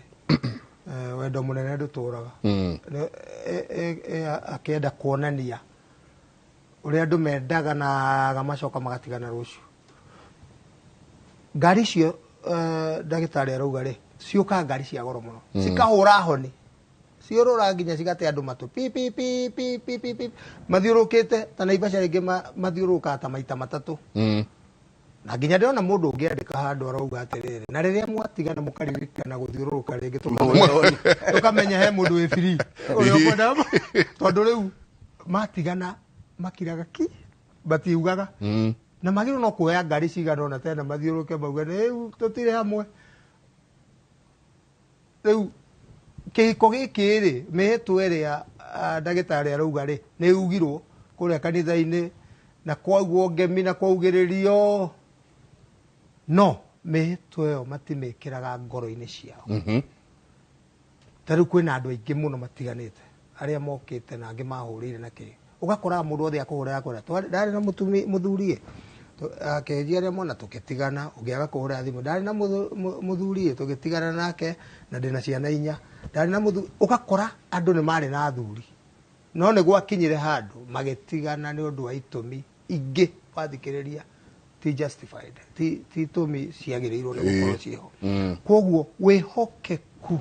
wendo mũnene ndũtũraga. Akĩenda kuonania ũrĩa andũ mendaga na macoka magatigana rũciũ. Ngari icio ndagĩtarĩ arauga rĩ, ciũkaga ngari cia goro mũno, cikahũra honi, ciũrũra nginya cigate andũ matũ pi pi pi pi pi pi pi, mathiũrũrũkĩte ta Naivasha rĩngĩ mathiũrũrũkaga ta maita matatũ. Na nginya ndĩrona mũndũ ũngĩ andĩka handũ arauga atĩrĩrĩ, na rĩrĩa mwatigana mũkaririkana gũthiũrũrũka rĩngĩ, tũkamenya he mũndũ wĩ free ũrĩa ũkwenda, tondũ rĩu matigana makiraga ki, matiugaga. Na magĩrĩirwo no kuoya ngari cigana ũna tena mathiũrũrũke mauge rĩu tũtirĩ hamwe. Rĩu kĩhiko gĩkĩ rĩ, mĩhĩtwa ĩrĩa ndagĩtarĩ arauga rĩ, nĩ yugirwo kũrĩa kanitha-inĩ na kwaugwo ngemi na kwaugĩrĩrio, no mĩhĩtwa ĩyo matimĩkĩraga ngoro-inĩ ciao. Ta rĩu kwĩna andũ aingĩ mũno matiganĩte arĩa mokĩte na angĩ mahũrĩire na kĩ, ũgakora mũndũ othe akũhũrĩra akwĩra ndarĩ na mũthuri akĩnjia arĩa mwana tũgĩtigana, ũngĩ agakũhũrĩra thimũ ndarĩ na mũthuri tũgĩtigana nake na ndĩna ciana inya, ndarĩ na mũthuri. Ũgakora andũ nĩ marĩ na athuri no nĩ gwakinyire handũ magĩtigana nĩ ũndũ wa itũmi ingĩ wathikĩrĩria ti justified, ti itũmi ciagĩrĩirwo nĩ gũkorwo ciĩho. Koguo wĩhokeku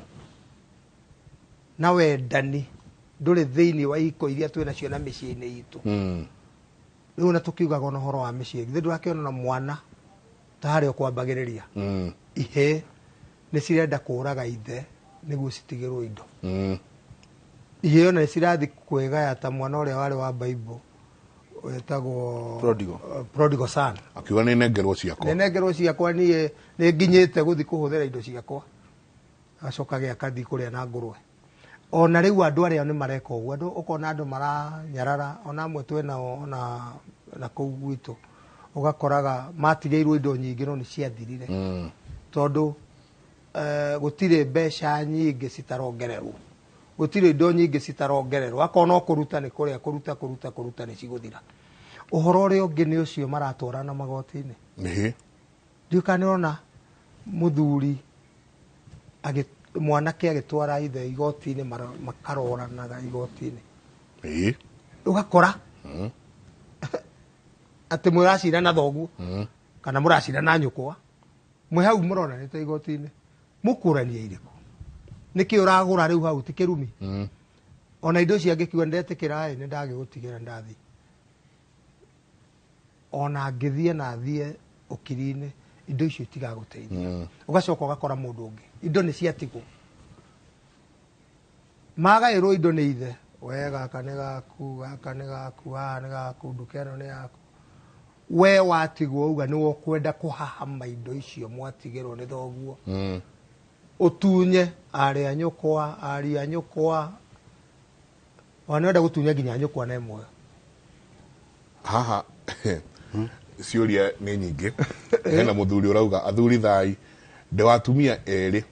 na wendani ndũrĩ thĩinĩ wa ihiko iria twĩ nacio na mĩciĩ-inĩ itũ. Rĩu ona tũkiugaga ona ũhoro wa mĩciĩ, githĩ ndũrakĩona na mwana ta harĩa ũkwambagĩrĩria ihĩĩ nĩ cirenda kũraga ithe nĩguo citigĩrwo indo. Ihĩĩ ona nĩ cirathiĩ kwĩgaya ta mwana ũrĩa warĩ wa Bible wetagwo Prodigal. Prodigal son. Akiuga nĩ nengerwo ciakwa. Nĩ nengerwo ciakwa, niĩ nĩ nginyĩte gũthiĩ kũhũthĩra indo ciakwa. Agacoka gĩakathiĩ kũrĩa na ngũrwe. Ona rĩu andũ arĩa nĩ mareka ũguo, andũ ũkona andũ maranyarara, ona amwe twĩnao ona na kũu gwitũ, ũgakoraga matigĩirwo indo nyingĩ no nĩ ciathirire. Tondũ gũtirĩ mbeca nyingĩ citarongererwo, gũtirĩ indo nyingĩ citarongererwo, akorwo no kũruta nĩ kũrĩa kũruta kũruta kũruta nĩ cigũthira. Ũhoro ũrĩa ũngĩ nĩ ũcio maratwarana magoti-inĩ. Ndiũĩ kana nĩũrona mũthuri mwanake agĩtwara ithe igoti-inĩ, makaroranaga igoti-inĩ. Ũgakora atĩ mũracira na thoguo kana mũracira na nyũkwa, mwĩ hau mũronanĩte igoti-inĩ, mũkũrania irĩkũ? Nĩkĩ ũragũra rĩu hau ti kĩrumi? Ona indo icio angĩkiuga nĩndetĩkĩra ĩ, nĩndagĩgũtigĩra ndathiĩ. Ona angĩthiĩ na athiĩ ũkiri-inĩ, indo icio itigagũteithia. Ũgacoka ũgakora mũndũ ũngĩ, indo nĩ ciatigwo, magaĩrwo indo nĩ ithe, we gaka nĩ gaku, gaka nĩ gaku, haha nĩ gaku, nduka ĩno nĩ yaku. We watigwo uga nĩwe ũkwenda kũhahama indo icio mwatigĩrwo nĩ thoguo, ũtunye arĩ a nyũkwa, ariũ a nyũkwa, ona nĩwenda gũtunya nginya nyũkwa na ĩmwe. Haha ciũria nĩ nyingĩ. Hena mũthuri ũrauga, athuri thai, ndĩ wa atumia erĩ,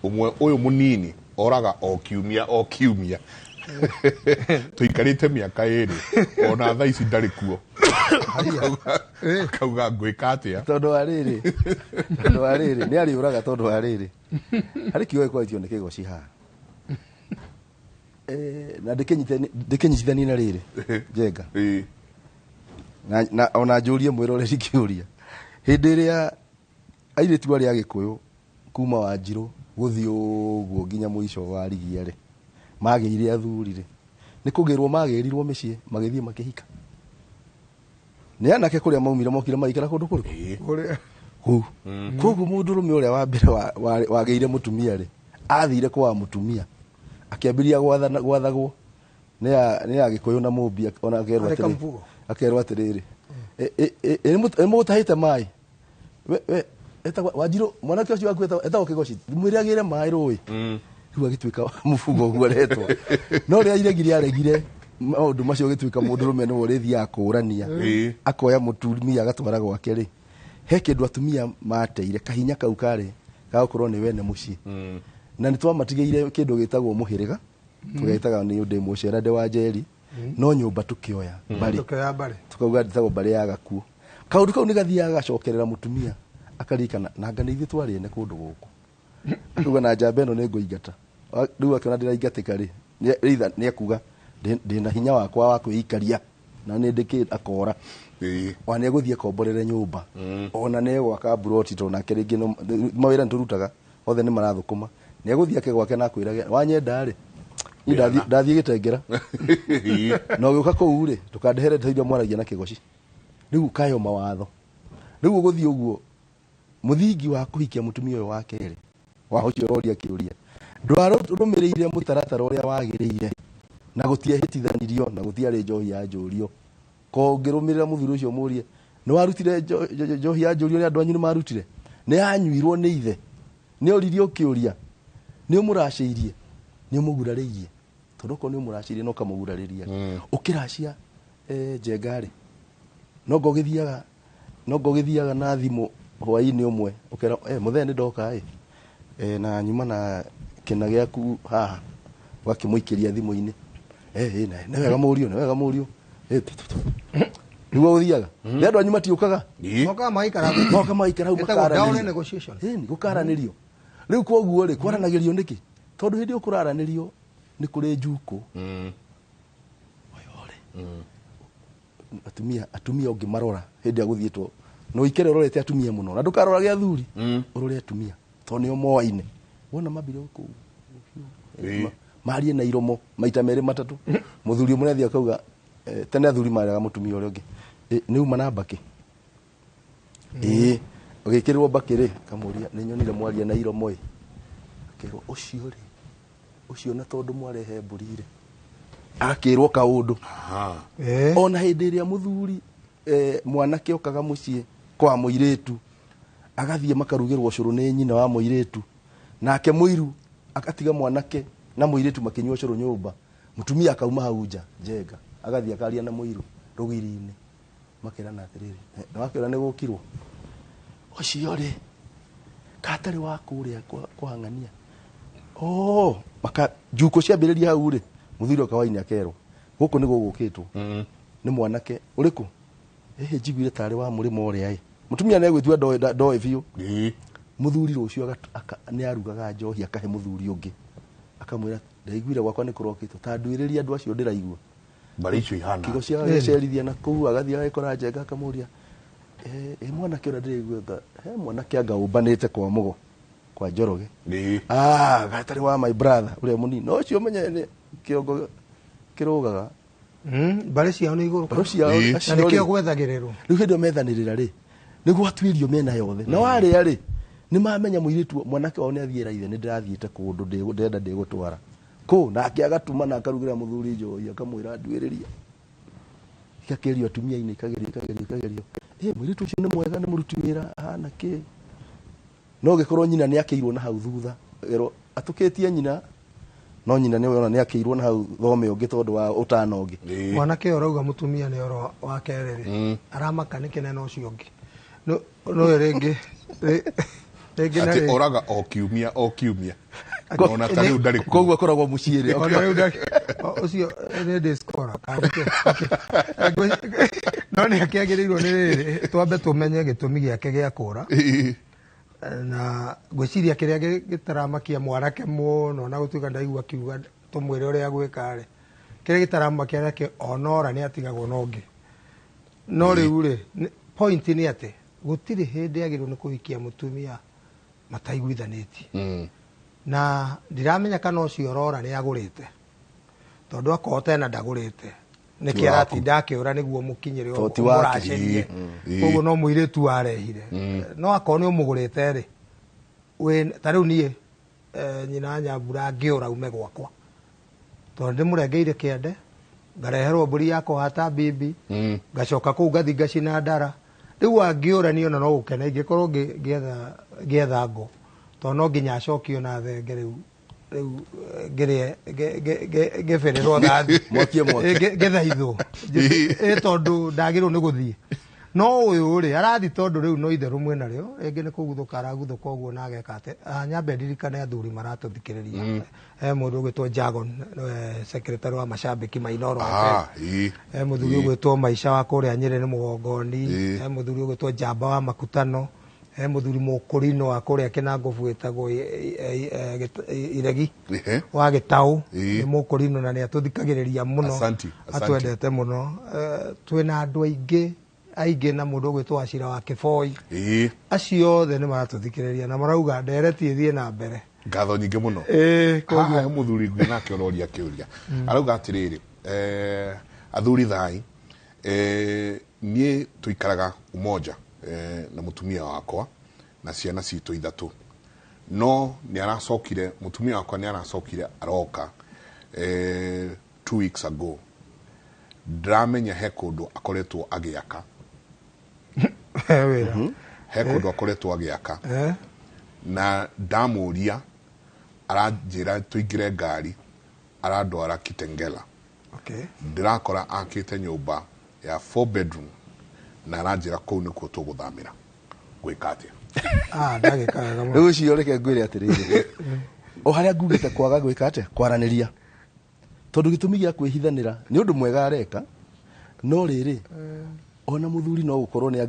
ũmwe ũyũ mũnini oraga o kiumia o kiumia, tũikarĩte mĩaka 2, ona thaa ici ndarĩ kuo. Akauga ngwĩka atĩa? Tondũ wa rĩrĩ, nĩ arĩũraga tondũ wa rĩrĩ, harĩ kiugo gĩkwarĩtio nĩ kĩgoci haha. Na ndĩkĩnyitithanie na rĩrĩ Njenga. Na ona njũrie mwĩroreri kĩũria, hĩndĩ ĩrĩa airĩtu arĩa Agĩkũyũ kuma Wanjirũ gũthiĩ ũguo nginya mũico wa rigia rĩ, magĩire athuri rĩ, nĩ kũgĩrwo magĩrirwo mĩciĩ magĩthiĩ makĩhika? Nĩ anake kũrĩa maumire mokire magĩikara kũndũ kũrĩkũ? Kũu. Koguo mũndũrũme ũrĩa wa mbere wagĩire mũtumia rĩ, athire kwa mũtumia akĩambĩrĩria gwathagwo nĩ Agĩkũyũ na Mũmbi, ona akerwo atĩrĩrĩ, akerwo atĩrĩrĩ, ĩ mũgũtahĩte maĩ, we etagwo Wanjirũ, mwanake ũcio waku etagwo Kĩgoci, mwĩre agĩre maĩ rũĩ. Rĩu agĩtuĩka mũbugo ũguo aretwo. No rĩrĩa iregire aregire maũndũ macio, gĩtuĩka mũndũrũme nĩwe ũrĩthiaga kũũrania, akoya mũtumia agatwara gwake rĩ, he kĩndũ atumia mateire, kahinya kau karĩ ga gũkorwo nĩ wene mũciĩ. Na nĩ twamatigĩire kĩndũ gĩtagwo mũhĩrĩga, tũgetaga nĩ ndĩ mũcera ndĩ wa Njeri, no nyũmba tũkĩoya mbarĩ, tukauga ndĩtagwo mbarĩ ya Gakuũ. Kaũndũ kau nĩ gathiaga gacokerera mũtumia akaririkana, nanga nĩ ithuĩ twarĩ ene kũndũ gũkũ, akauga na njamba ĩno nĩ ngũingata. Rĩu akĩona ndĩraingatĩka rĩ, nĩ ekuga ndĩna hinya wakwa wa kwĩikaria na nĩ ndĩkĩ, akora ona nĩ egũthiĩ akomborere nyũmba, ona nĩ egwaka mburoti, tondũ nake rĩngĩ mawĩra nĩ tũrutaga othe nĩ marathũkũma, nĩ egũthiĩ ake gwake na akwĩrage wanyenda rĩ, niĩ ndathiĩ Gĩtengera na ũgĩũka kũu rĩ, ndũkandehere ndeto iria mwaragia na Kĩgoci. Rĩu ũkayo mawatho. Rĩu ũgũthiĩ ũguo, mũthingi wa kũhikia mũtumia ũyũ wa kerĩ wa ũcio ũroria kĩũria, ndwarũmĩrĩire mũtaratara ũrĩa wagĩrĩire, na gũtiehĩtithanirio, na gũtiarĩ njohi ya njũrio. Ko ũngĩrũmĩrĩra mũthuri ũcio mũrie, nĩ warutire njohi ya njũrio nĩ andũ anyu nĩ marutire? Nĩ yanyuirwo nĩ ithe? Nĩ oririo kĩũria? Nĩ ũmũracĩirie? Nĩ ũmũgurarĩirie? Tondũ okorwo nĩ ũmũracĩirie no ũkamũgurarĩria. Ũkĩracia Njenga rĩ, no ngũgĩthiaga na thimũ hwaĩ-inĩ ũmwe, ũkera, mũthee nĩ ndoka ĩ, na nyuma na kĩna gĩaku haha, ũgakĩmũikĩria thimũ-inĩ. Nĩ wega mũriũ, nĩ wega mũriũ. Nĩguo gũthiaga. Nĩ andũ anyu matiũkaga. Mokaga magaikara. Mokaga magaikara hau Ĩtagwo dowry makaranĩrio. negotiation. Ĩni, gũkaranĩrio. Rĩu koguo rĩ, kwaranagĩrio nĩkĩ? Tondũ hĩndĩ ĩyo kũraranĩrio nĩ kũrĩ njukũ. Atumia ũngĩmarora hĩndĩ ĩrĩa gũthiĩtwo, no ũikare ũrorete atumia mũno, na ndũkarorage athuri, ũrore atumia, tondũ nĩo moaine. Wona mambire kũu, marie na iromo maita merĩ matatũ. Mũthuri ũmwe nĩathiĩ akauga, tene athuri marega mũtumia ũrĩa ũngĩ, nĩ uma na mbakĩ? Ũgĩkĩrĩrwo mbakĩ rĩ, akamũria, nĩ nyonire mwaria na iromo ĩ. Akerwo, ũcio rĩ, ũcio na tondũ mwarehe mbũri rĩ, agakĩrwo kaũndũ. Ona hĩndĩ ĩrĩa mũthuri mwanake okaga mũciĩ kwa mũirĩtu, agathiĩ makarugĩrwo ũcũrũ nĩ nyina wa mũirĩtu, nake mũiru Agatiga mwanake na mũirĩtu makĩnyua cũrũ nyũmba. Mũtumia akauma hau nja njenga agathiĩ akaria na mũirũ rũgiri-inĩ makerana atĩrĩrĩ, na wakĩona nĩ gũkirwo ũcio rĩ katarĩ wa kũrĩa kwahang'ania oh maka njuko ciambĩrĩria hau rĩ mũthuri oka waini akerwo gũkũ nĩ gũgũkĩtwo nĩ mwanake ũrĩkũ ĩhĩ njiguire tarĩ wa mũrĩmo ũrĩa ĩ mũtumia nĩ egwĩtua ndoĩ biũ mũthuri rũciũ nĩ arugaga njohi akahe mũthuri ũngĩ akamwĩra ndaiguire gwakwa nĩ kũrokĩtwo ta nduĩrĩria andũ acio ndĩraigua mbarĩ icio ihana kigo cia agĩcerithia na kũu agathiĩ agakora njenga akamũria ĩ mwanake ũrĩa ndĩraigua he mwanake anga ũmbanĩte kwa mũgo kwa Njoroge ah gatarĩ wa my brother ũrĩa mũnini no ũcio ũmenye nĩ kĩongo kĩrũgaga mbarĩ ciao nĩ igũrũ mbarĩ ciao na nĩkĩo gwethagĩrĩrwo rĩu hĩndĩ ĩyo methanĩrĩra rĩ nĩguo atuĩrio mĩena yothe na warĩa rĩ nĩ mamenya mũirĩtu mwanake wao nĩ athiĩra ithe nĩ ndĩrathiĩte kũndũ ndĩrenda ndĩgũtwara kũ nake agatuma na akarugĩra mũthuri njohi akamwĩra nduĩrĩria ikakerio atumia-inĩ ikagerio ikagerio ikagerio ĩ mũirĩtu ũcio nĩ mwega nĩ mũruti wĩra ahana kĩ no gĩkorwo nyina nĩ akĩirwo na hau thutha ĩrwo atũkĩtie nyina no nyina nĩ ona nĩ akĩirwo na hau thome ũngĩ tondũ wa ũtano ũngĩ mwanake ũrauga mũtumia nĩ oro wa kerĩ rĩ aramaka nĩ kĩnene ũcio ũngĩ no rĩngĩ rĩngĩ na atĩ oraga o kiumia o kiumia ona ta rĩu ndarĩ koguo akoragwo mũciĩ rĩ ona rĩu ndarĩ ũcio nĩ discora no nĩ akĩagĩrĩirwo nĩ rĩrĩ twambe tũmenye gĩtũmi gĩake gĩa kũra na ngwĩciria kĩrĩa gĩtaramakia mwanake mũno na gũtuĩka ndaigua akiuga tũmwĩre ũrĩa gwĩka rĩ kĩrĩa gĩtaramakia nake onora nĩ atigagwo na ũngĩ no rĩu rĩ point nĩ atĩ gũtirĩ hĩndĩ agĩrĩirwo nĩ kũhikia mũtumia mataiguithanĩtie na ndiramenya kana ũcio ũrora nĩ agũrĩte tondũ akorwo tena ndagũrĩte nĩkĩ aratinda akĩũra nĩguo mũkinyĩre ũmũracĩrie koguo no mũirĩtu warehire no akorwo nĩ ũmũgũrĩte rĩ ta rĩu niĩ nyina Nyambura ngĩũra ume gwakwa tondũ ndĩmũrengeire kĩande ngareherwo mbũri ya kũhata bibi ngacoka kũu ngathi ngacina ndara rĩu angĩũra niĩ ona no gũkena ingĩkorwo ngĩetha ngũ tondũ no nginya acokio na thenge rĩu rĩu ngĩrĩe ngĩbĩrĩrwo thathi ngĩthaithwo ĩ tondũ ndagĩrĩirwo nĩ gũthiĩ no ũyũ rĩ arathi tondũ rĩu no itherũ mwena rĩo rĩngĩ nĩ kũguthũka araguthũka ũguo na ageka atĩ nyambe ndirikane athuri maratũthikĩrĩria he mũndũ ũgwĩtwo Jagon secretary wa macambĩki ma Inooro he mũthuri ũgwĩtwo Maisha wa kũrĩa Nyĩrĩ nĩ mũgongoni he mũthuri ũgwĩtwo Njamba wa Makutano he mũthuri Mũkũrino wa kũrĩa Kĩnangũbu wĩtagwo Iregi wa Gĩtaũ nĩ Mũkũrino na nĩ atũthikagĩrĩria mũno atwendete mũno twĩna andũ aingĩ aingĩ na mũndũ ũgwĩtwo Acira wa Kĩboi acio othe nĩ maratũthikĩrĩria na marauga ndereti ĩthiĩ na mbere ngatho nyingĩ mũno haha he mũthuri ngui nake ũroria kĩũria arauga atĩrĩrĩ athuri thai niĩ tũikaraga Umoja na mũtumia wakwa na ciana citũ ithatũ no nĩ aracokire mũtumia wakwa nĩ aracokire aroka 2 weeks ago ndĩramenya he kũndũ akoretwo agĩaka he kũndũ akoretwo agĩaka na ndamũria aranjĩra tũingĩre ngari arandwara Kitengela ndĩrakora akĩte nyũmba ya 4 bedroom na aranjĩra kũu nĩkuo tũgũthamĩra gwĩka atĩa ndagĩka wega mũno rĩu ũcio reke ngwĩre atĩrĩrĩ o harĩa ngugĩte kwaga gwĩka atĩa kwaranĩria tondũ gĩtũmi gĩa kwĩhithanĩra nĩ ũndũ mwega areka no rĩrĩ ona mũthuri no gũkorwo nĩ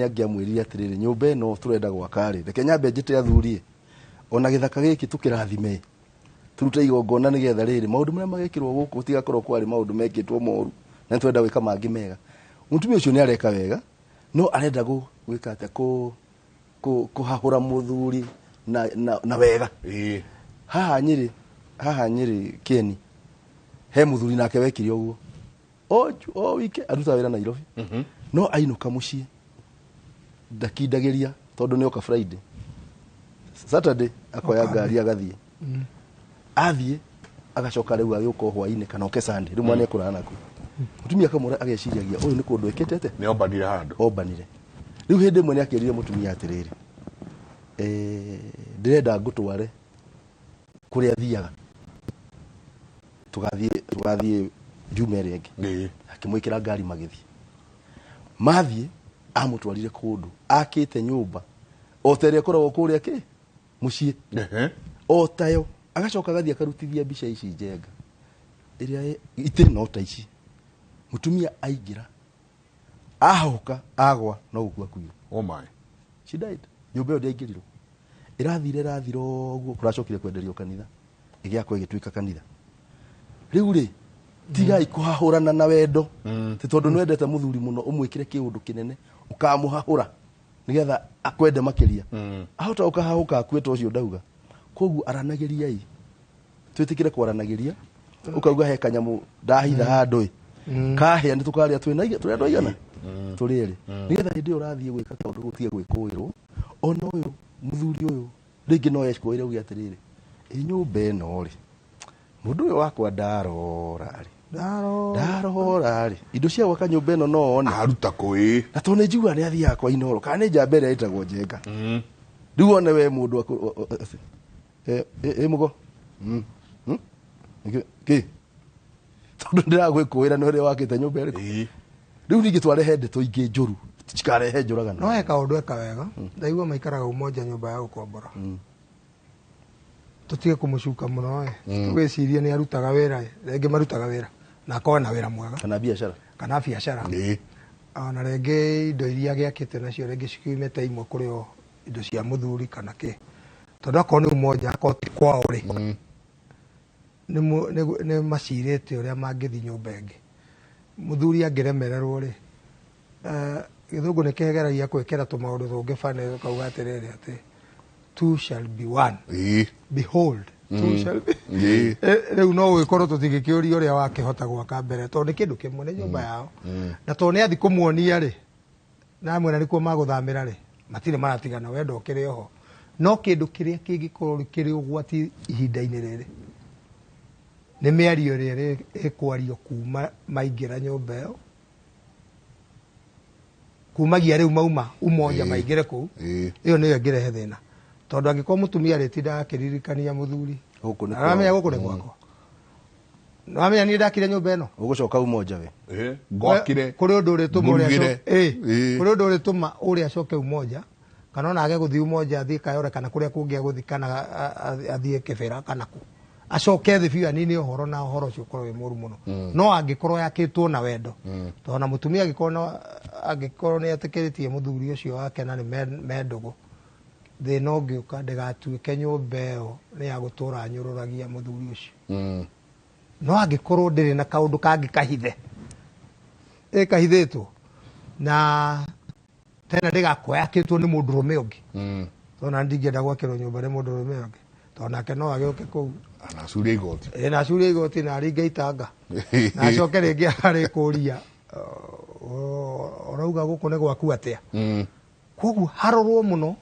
angĩamwĩrire atĩrĩrĩ nyũmba ĩno tũrenda gwaka rĩ reke nyambe njĩte athuri ona gĩthaka gĩkĩ tũkĩrathime tũrute igongona nĩgetha rĩrĩ maũndũ marĩa magekĩrwo gũkũ gũtigakorwo kwarĩ maũndũ mekĩtwo moru na nĩtũrenda gwĩka mangĩ mega mũtumia ũcio nĩ areka wega no arenda gwĩka atĩa kũhahũra mũthuri na wega haha Nyĩrĩ Kĩeni he mũthuri nake wekire ũguo o wike arutaga wĩra Nairobi no ainũka mũciĩ ndakindagĩria tondũ nĩ oka Friday Saturday akoya ngari agathiĩ athiĩ agacoka rĩu agĩũka hwaĩ-inĩ kana oke Sunday rĩu mwana ekũrara nakuo mũtumia akamũra ageciriagia ũyũ nĩ kũndũ ĩkĩte atĩa nĩ ombanire handũ ombanire rĩu hĩndĩ ĩmwe nĩ akĩrire mũtumia atĩrĩrĩ ndĩrenda ngũtware Kũrĩa athiaga tũgathiĩ Juma ĩrĩa ĩngĩ. Akĩmwĩkĩra ngari magĩthiĩ. Mathiĩ amũtwarire kũndũ akĩte nyũmba o ta ĩrĩa ĩkoragwo kũrĩa kĩ mũciĩ o tayo, agacoka agathiĩ akarutithia mbica ici njenga ĩrĩa itĩ no ta ici. Mũtumia aingĩra ahũka agwa no gũkua akuire. Oh my. She died. Nyũmba ĩyo ndĩaingĩrirwo, ĩrathire ĩrathira ũguo, kũracokire kwenderio kanitha, ĩgĩakwo ĩgĩtuĩka kanitha. Rĩu rĩ, tigai kũhahũrana na wendo ti tondũ nĩwendete mũthuri mũno ũmwĩkĩre kĩũndũ kĩnene ũkamũhahũra nĩgetha akwende makĩria. Ahota ũkahahũka akue ta ũcio ndauga. Koguo aranagĩriai, twĩtĩkĩre kwaranagĩria. Ũkauga he kanyamũ ndahitha handũ ĩ kahĩa nĩ tũkarĩa twĩna tũrĩa twaigana tũrĩ erĩ, nĩgetha hĩndĩ ĩyo ũrathiĩ gwĩka kaũndũ gũtige gwĩkũĩrwo. Ona ũyũ mũthuri ũyũ rĩngĩ no ekũĩre uge atĩrĩrĩ, ĩ nyũmba ĩno rĩ, mũndũ ũyũ wakwa ndarora rĩ, ndarora rĩ, indo cia gwaka nyũmba ĩno no one aruta kũ na tondũ nĩ njiguaga nĩ athiaga kwa Inooro kana nĩ njamba ĩrĩa ĩtagwo Njenga. Rĩu one we mũndũ ĩ mũgo kĩ tondũ ndĩragwĩkũĩra nĩ ũrĩa wakĩte nyũmba ĩrĩkũ. Rĩu ningĩ twarehe ndeto ingĩ njũru cikarehe njũragano. No he kaũndũ eka wega, ndaigua maikaraga Umoja nyũmba ya gũkombora. Tũtige kũmũcuka mũno ĩ, tũgĩcirie nĩ arutaga wĩra ĩ, rĩngĩ marutaga wĩra na akorwo na wĩra mwega kana biacara, kana biacara, ona rĩngĩ indo iria agĩakĩte nacio rĩngĩ cikiumĩte imwe kũrĩ o indo cia mũthuri kana kĩ, tondũ akorwo nĩ Umoja akorwo ti kwao rĩ, nĩ macirĩte ũrĩa mangĩthiĩ nyũmba ĩngĩ. Mũthuri angĩremererwo rĩ, gĩthũngũ nĩ kĩgeragia gwĩkĩra tũmaũndũ tũngĩ bane, ũkauga atĩrĩrĩ atĩ two shall be one. Behold, two shall be. Rĩu no gũgĩkorwo tũtingĩkĩũria ũrĩa wakĩhota gwaka mbere, tondũ nĩ kĩndũ kĩmwe, nĩ nyũmba yao. Na tondũ nĩ athi kũmuonia rĩ, na amwĩra nĩkuo magũthamĩra rĩ, matirĩ maratigana, wendo ũkĩrĩ oho. No kĩndũ kĩrĩa kĩngĩkorwo kĩrĩ ũgwati ihinda-inĩ rĩrĩ nĩ mĩario ĩrĩa ĩkwario kuma maingĩra nyũmba ĩyo, kumagia rĩu mauma Umoja maingĩre kũu, ĩyo nĩyo ĩngĩrehe thĩna. Tondũ angĩkorwo mũtumia arĩtindaga akĩririkania mũthuri, Gũkũ nĩ aramenya kwao. gũkũ nĩ gwakwa, nĩwamenya niĩ ndakire nyũmba ĩno, ũgũcoka Umoja we. Ngwakire. Kũrĩ ũndũ ũrĩtũma ũrĩa Ngũrugĩre. kũrĩ ũndũ ũrĩtũma ũrĩa acoke Umoja, kana ona age gũthiĩ Umoja athiĩ Kayore kana kũrĩa kũngĩ agũthiĩ, kana athiĩ Kĩbĩra kana kũ, acoke thĩ biũ anine ũhoro, na ũhoro ũcio ũkorwo wĩ mũru mũno. No angĩkorwo yakĩtwo na wendo, tondũ na mũtumia angĩkorwo nĩ etĩkĩrĩtie mũthuri ũcio wake na nĩ me ndũgũ, thĩna ũngĩũka ndĩgatuĩke nyũmba ĩyo nĩ ya gũtũra nyũrũragia mũthuri ũcio. No angĩkorwo ndĩrĩ na kaũndũ kangĩ kahithe, ĩkahithĩtwo na tena ndĩgakorwo yakĩtwo nĩ mũndũrũme ũngĩ, tondũ na ndingĩenda gwakĩrwo nyũmba nĩ mũndũrũme ũngĩ, tondũ nake no agĩũke kũu na acurie igoti. Na acurie igoti na aringe itanga na acoke rĩngĩ arĩkũria ũrauga gũkũ nĩ gwaku atĩa. Koguo harorwo mũno.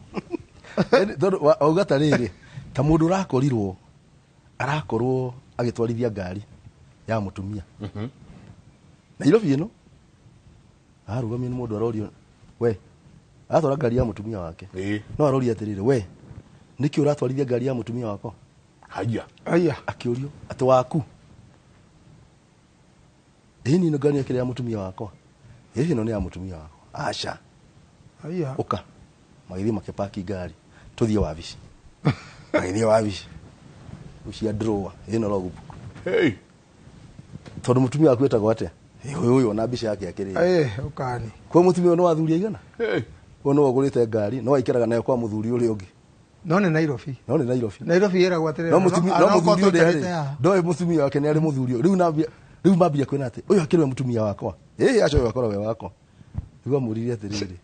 Tondũ wauga ta rĩrĩ, ta mũndũ ũrakorirwo arakorwo agĩtwarithia ngari ya mũtumia Nairobi ĩno, arũgamio nĩ mũndũ arorio, we aratwara ngari ya mũtumia wake, no aroria atĩrĩrĩ, we nĩkĩ ũratwarithia ngari ya mũtumia wakwa? Haya. Haya. Akĩũrio atĩ waku ĩni ĩno ngari ĩkĩrĩ ya mũtumia wakwa, ĩĩ ĩno nĩ ya mũtumia wakwa. Aca. Haya. Ũka. Magĩthiĩ makĩpaki ngari, tũthiĩ wabici. Magĩthiĩ wabici cia drawer ĩno logbook. Tondũ mũtumia waku etagwo atĩa? Ĩ, ũyũ ũyũ ona mbica yake akĩrĩ. Ũkani. Kwa mũtumia ũyũ nĩ wathuri aigana? Ũyũ nĩwe ũgũrĩte ngari, no aikaraga nayo kwa mũthuri ũrĩa ũngĩ. No nĩ Nairobi. No nĩ Nairobi. Nairobi ĩragwo atĩrĩrĩ, No mũtumia, no mũthuri ũrĩa tũikarĩte rĩ, haha. ndoĩ mũtumia wake nĩ arĩ mũthuri ũyũ. Rĩu nambia, rĩu mambia kwĩna atĩ, ũyũ akĩrĩ we mũtumia wakwa. Ĩ, aca ũyũ akorwo we wakwa. Rĩu amũririe atĩrĩrĩ.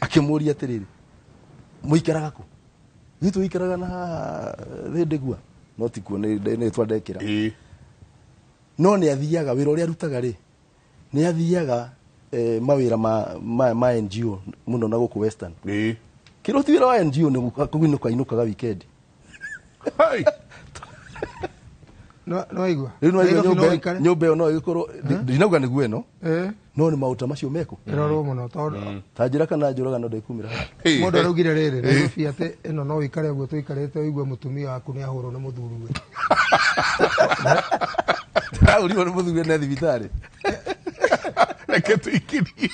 Akĩmũria atĩrĩrĩ, mũikaraga kũ? Ithuĩ tũikaraga na haha Thĩndĩgua. No ti kuo, nĩ twandekĩra. No nĩ athiaga, wĩra ũrĩa arutaga rĩ, nĩ athiaga mawĩra ma NGO mũno na gũkũ Western. Kĩrĩa ti wĩra wa NGO nĩ kũinũka inũkaga weekend. No waigua. Rĩu nĩ waigua Nairobi no nyũmba ĩikare. Nyũmba ĩyo no ĩgĩkorwo ndinauga nĩguo ĩno, Eh. no nĩ maũta macio meko Ĩrorwo mũno tondũ ta njĩra kana njũragano ndĩkumĩra haha. Mũndũ araugire rĩrĩ Nairobi atĩ ĩno no ũikare ũguo tũikarĩte ũigue mũtumia waku nĩ ahũrwo nĩ mũthuriwe. Ahũrirwo nĩ mũthuriwe ne thibitarĩ. Reke tũikirie.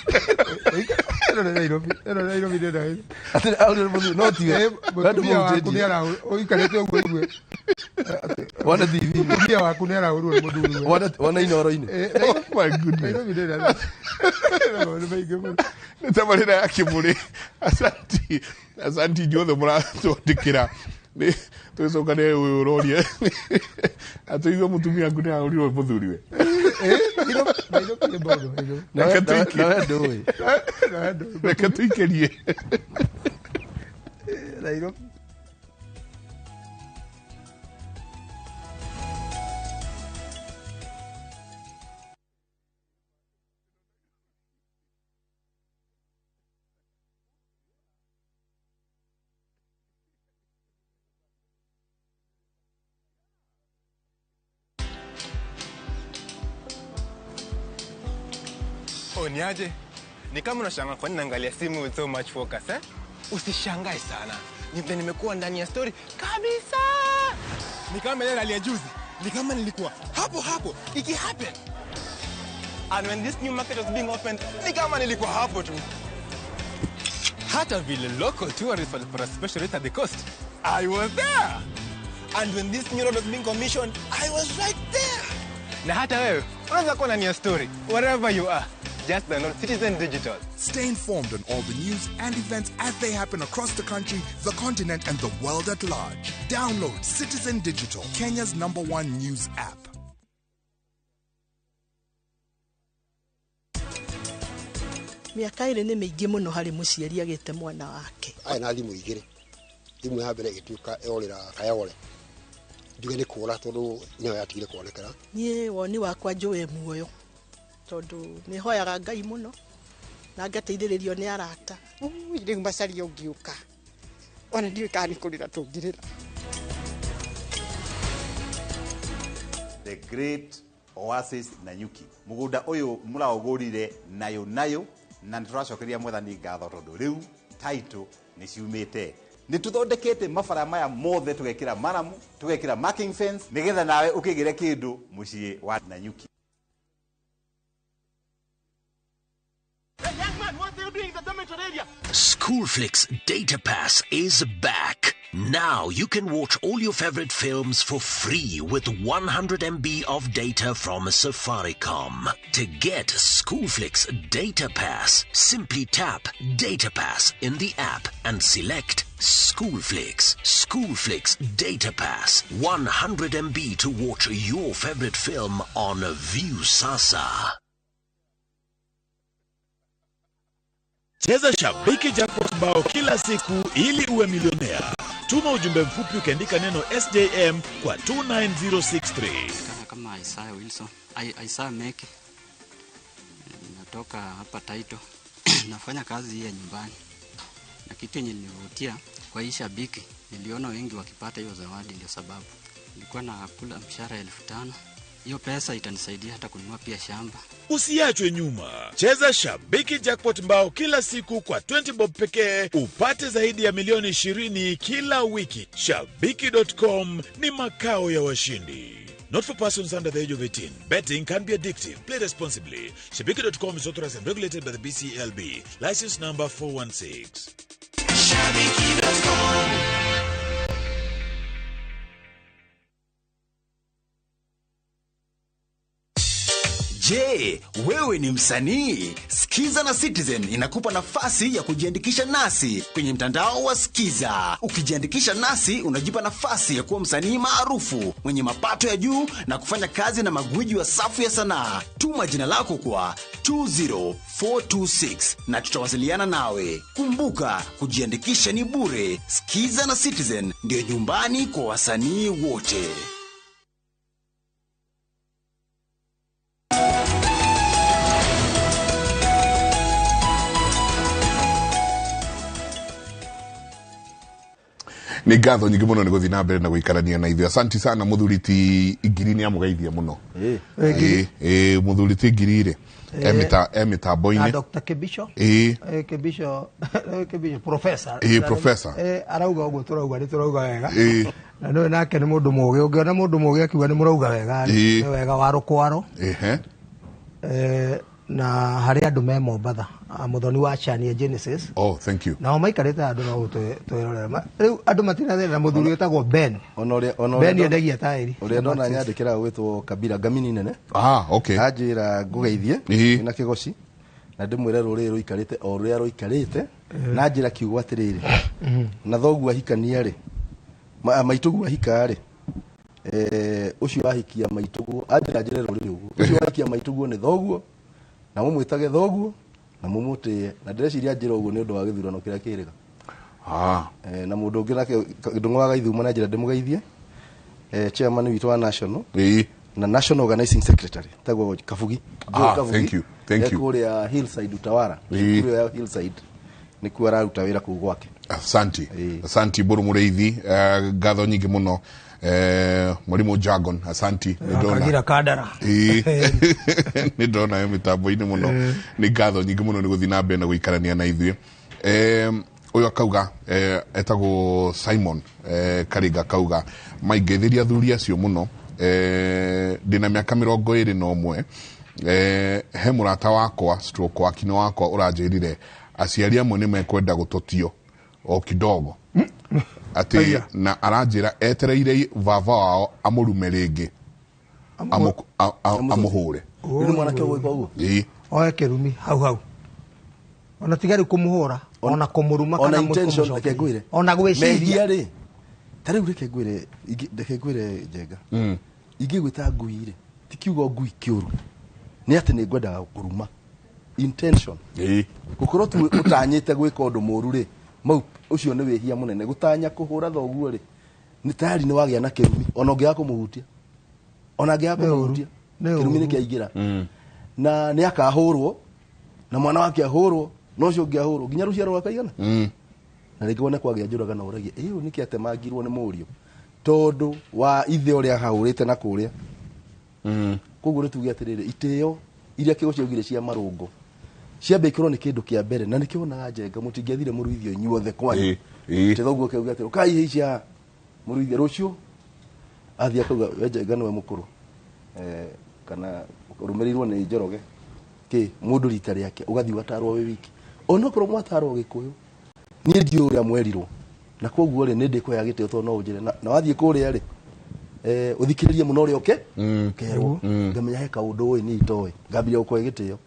Ĩno nĩ Nairobi, ĩno nĩ Nairobi nĩ Nairobi. Atĩ ahũrirwo nĩ mũthuri no tiwe. Eh, mũtumia waku nĩ arahũrwo ũikarĩte ũguo ũigue Wone TV. Mũtumia waku nĩ arahũrwo nĩ mũthuriwe. Wone Inoro-inĩ. Eh, Oh my goodness. Nairobi nĩ Nairobi. Maũndũ maingĩ mũno. Nĩ tabarĩra ya kĩmũrĩ. Asanti, asanti inyuothe mũratwandĩkĩra. Nĩ tũgĩcokane ũyũ ũroria atũigue mũtumia waku nĩ ahũrirwo nĩ mũthuriwe. Eh, Nairobi Nairobi nĩ maũndũ maingĩ. Reke tũikie. Nawe ndũĩ. Nawe ndũĩ. Reke tũikĩrie. Nairobi. Oh, ni aje? Ni kama unashangaa kwa nini naangalia simu with so much focus, eh? Usishangae sana. Ni vile nimekuwa ndani ya story kabisa. Ni kama ile rally ya juzi. Ni kama nilikuwa hapo hapo iki happen. And when this new market was being opened, ni kama nilikuwa hapo tu. Hata vile local tourists walipata special rate at the coast, I was there. And when this new road was being commissioned, I was right there. Na hata wewe unaweza kuwa ndani ya story wherever you are. Just download Citizen Digital. Stay informed on all the news and events as they happen across the country, the continent, and the world at large. Download Citizen Digital, Kenya's #1 news app. Mĩaka ĩrĩ nĩ mĩingĩ mũno harĩ mũciari agĩte mwana wake. Aya na thimũ igĩrĩ, thimũ ya mbere ĩgĩtuĩka yorĩra Kayole, njuge nĩ kũra tondũ nĩyo yatigire kuonekera. Niĩ woni wakwa njũĩ muoyo tondũ nĩ hoyaga Ngai mũno na ngateithĩrĩrio nĩ arata. Rĩu macaria ũngĩũka ona ndiũĩ kana nĩ kũrĩra tũngĩrĩra. The Great Oasis Nanyuki. Mugunda uyu muraugurire nayo nayo na nituracokeria mwathani ngatho tondu riu title ni ciumite. Ni tuthondekete mabara maya mothe tugekira maramu, tugekira marking fence nigetha nawe ukigire kindu mucii wa Nanyuki. Schoolflix Data Pass is back. Now you can watch all your favorite films for free with 100 MB of data from Safaricom. To get Schoolflix Data Pass, simply tap Data Pass in the app and select Schoolflix. Schoolflix Data Pass, 100 MB to watch your favorite film on Viusasa. Cheza Shabiki Jackpot Bao kila siku ili uwe milionea. Tuma ujumbe mfupi ukiandika neno SJM kwa 29063. Kama Isaiah Wilson, Isaiah Meke. Natoka hapa Taito. Nafanya kazi hii ya nyumbani. Na kitu yenye nilivutia kwa hii Shabiki, niliona wengi wakipata hiyo zawadi, ndio sababu. Nilikuwa nakula mshahara 5,000. Hiyo pesa itanisaidia hata kununua pia shamba. Usiachwe nyuma. Cheza Shabiki Jackpot Mbao kila siku kwa 20 bob pekee upate zaidi ya milioni 20 kila wiki. Shabiki.com ni makao ya washindi. Not for persons under the age of 18. Betting can be addictive. Play responsibly. Shabiki.com is authorized and regulated by the BCLB. License number 416. Shabiki.com. Je, wewe ni msanii? Skiza na Citizen inakupa nafasi ya kujiandikisha nasi kwenye mtandao wa Skiza. Ukijiandikisha nasi unajipa nafasi ya kuwa msanii maarufu mwenye mapato ya juu na kufanya kazi na magwiji wa safu ya sanaa. Tuma jina lako kwa 20426 na tutawasiliana nawe. Kumbuka, kujiandikisha ni bure. Skiza na Citizen ndio nyumbani kwa wasanii wote. Nĩ ngatho nyingĩ mũno nĩ gũthiĩ na mbere na gũikarania na ithuĩ. Asanti sana mũthuri ti Ngiri, nĩ amũgeithia mũno. Ĩ, mũthuri ti Ngiri rĩ, e Na mĩtambo-inĩ. Dr. Kibisho. Kibisho, Kibisho professor. Professor. Arauga ũguo tũrauga nĩ tũrauga wega. Na nĩwe nake nĩ mũndũ mũgĩ, ũngĩona mũndũ mũgĩ akiuga nĩ mũrauga wega nĩ wega wa rũkwaro. Na harĩ andũ me Mombatha, mũthoni wa Chania Genesis. Oh, thank you. Nao maikarĩte handũ no twĩrorera. Rĩu andũ matirathera mũthuri wĩtagwo Ben. Ona ũrĩa ona Ben ũrĩa endagia taĩri. Ũrĩa ndona nyandĩkĩra gwĩtwo Kabira Ngamini nene. Ah, okay. Anjĩra ngũgeithie na kĩgoci na ndĩmwĩre rũrĩrĩ rũikarĩte o rũrĩa rũikarĩte, na njĩra kiugo atĩrĩrĩ, na thoguo ahikania rĩ, maitũguo ahika rĩ, ũcio ahikia maitũguo, anjĩra njĩre rũrĩrĩ ũguo, ũcio ahikia maitũguo nĩ thoguo, na mũmwĩtage thoguo na mũmũtĩe, na ndĩreciria njĩra ũguo nĩ ũndũ wa gĩthurano kĩrĩa kĩrĩga. Na mũndũ ũngĩ nake Ndũng'ũ wa Gaithuma, na njĩra ndĩmũgeithie, chairman witũ wa national na national organizing secretary tagwo Kabugi. Joe Kabugi. Thank you, thank you. Kũrĩa Hillside Utawara, cukuru ya Hillside nĩkuo araruta wĩra kũu gwake. Asanti, asanti Mbũrũ Mũrĩithi, ngatho nyingĩ mũno, Mwarimũ Jargon, asanti. Kagira Kandara. Nĩ ndona yo mĩtambo-inĩ mũno. Nĩ ngatho nyingĩ mũno nĩ gũthiĩ na mbere na gũikarania na ithuĩ. Ũyũ akauga, etagwo Simon Karinga, akauga maingĩthĩria athuri acio mũno. Ndĩna mĩaka 21, he mũrata wakwa stroke wakino wakwa ũranjĩrire aciari amwe nĩ mekwenda gũtũtio o kidogo atĩ, na aranjĩra etereire baba wao amũrume rĩngĩ, amũhũre. Rĩu nĩ mwanake ũgwĩka ũguo? Ĩĩ. Oe kĩrumi hau hau, ona tiga rĩu kũmũhũra, ona kũmũruma ona kana intention, kũmũcokeria. Reke ngwĩre. Ona gwĩciria. Mehia rĩ, ta rĩu reke ngwĩre, reke ngwĩre Njenga, ingĩgwĩta ngui rĩ, ti kiugo ngui kĩũru, nĩ atĩ nĩ ngwendaga kũruma intention, gũkorwo tu ũtanyĩte gwĩka ũndũ mũru rĩ, mau ũcio nĩ wĩhia mũnene. Gũtanya kũhũra thoguo rĩ, nĩ tayari nĩ wagĩa na kĩrumi, ona ũngĩaga kũmũhutia, ona angĩaga kũmũhutia, kĩrumi nĩ kĩaingĩra, na nĩ akahũrwo, na mwana wake ahũrwo, na ũcio ũngĩ ahũrwo, nginya rũciaro rwakaigana. Na rĩngĩ wone kwagĩa njũraga na ũragia ĩĩ, ũyũ nĩkĩ atemangirwo nĩ mũriũ tondũ wa ithe ũrĩa ahahũrĩte na kũrĩa. Koguo nĩ tuge atĩrĩrĩ, itĩo iria kĩgo ciaugire cia marũngo ciambe ikorwo nĩ kĩndũ kĩa mbere, na nĩkĩo wonaga Njenga mũtingĩathire mũruithio inyuothe kwanyu, atĩ thoguo akauga atĩrĩ, ũkai ici mũruithie rũciũ, athiĩ akauga we Njenga nĩwe mũkũrũ, kana ũrũmĩrĩirwo nĩ Njoroge kĩ mũndũ rita rĩake, ũgathiĩ ũgatarwo wĩ wiki, onokorwo mwatarwo Gĩkũyũ, niĩ ndiũĩ ũrĩa mwerirwo, na koguo rĩ, nĩ ndĩkũheaga gĩtĩo tondũ no ũnjĩre, na wathiĩ kũrĩa rĩ, ũthikĩrĩrie mũno ũrĩa ũke kerwo, ngamenya he kaũndũ ũĩ niĩ itoĩ, ngambĩrĩria gũkũhe gĩtĩo.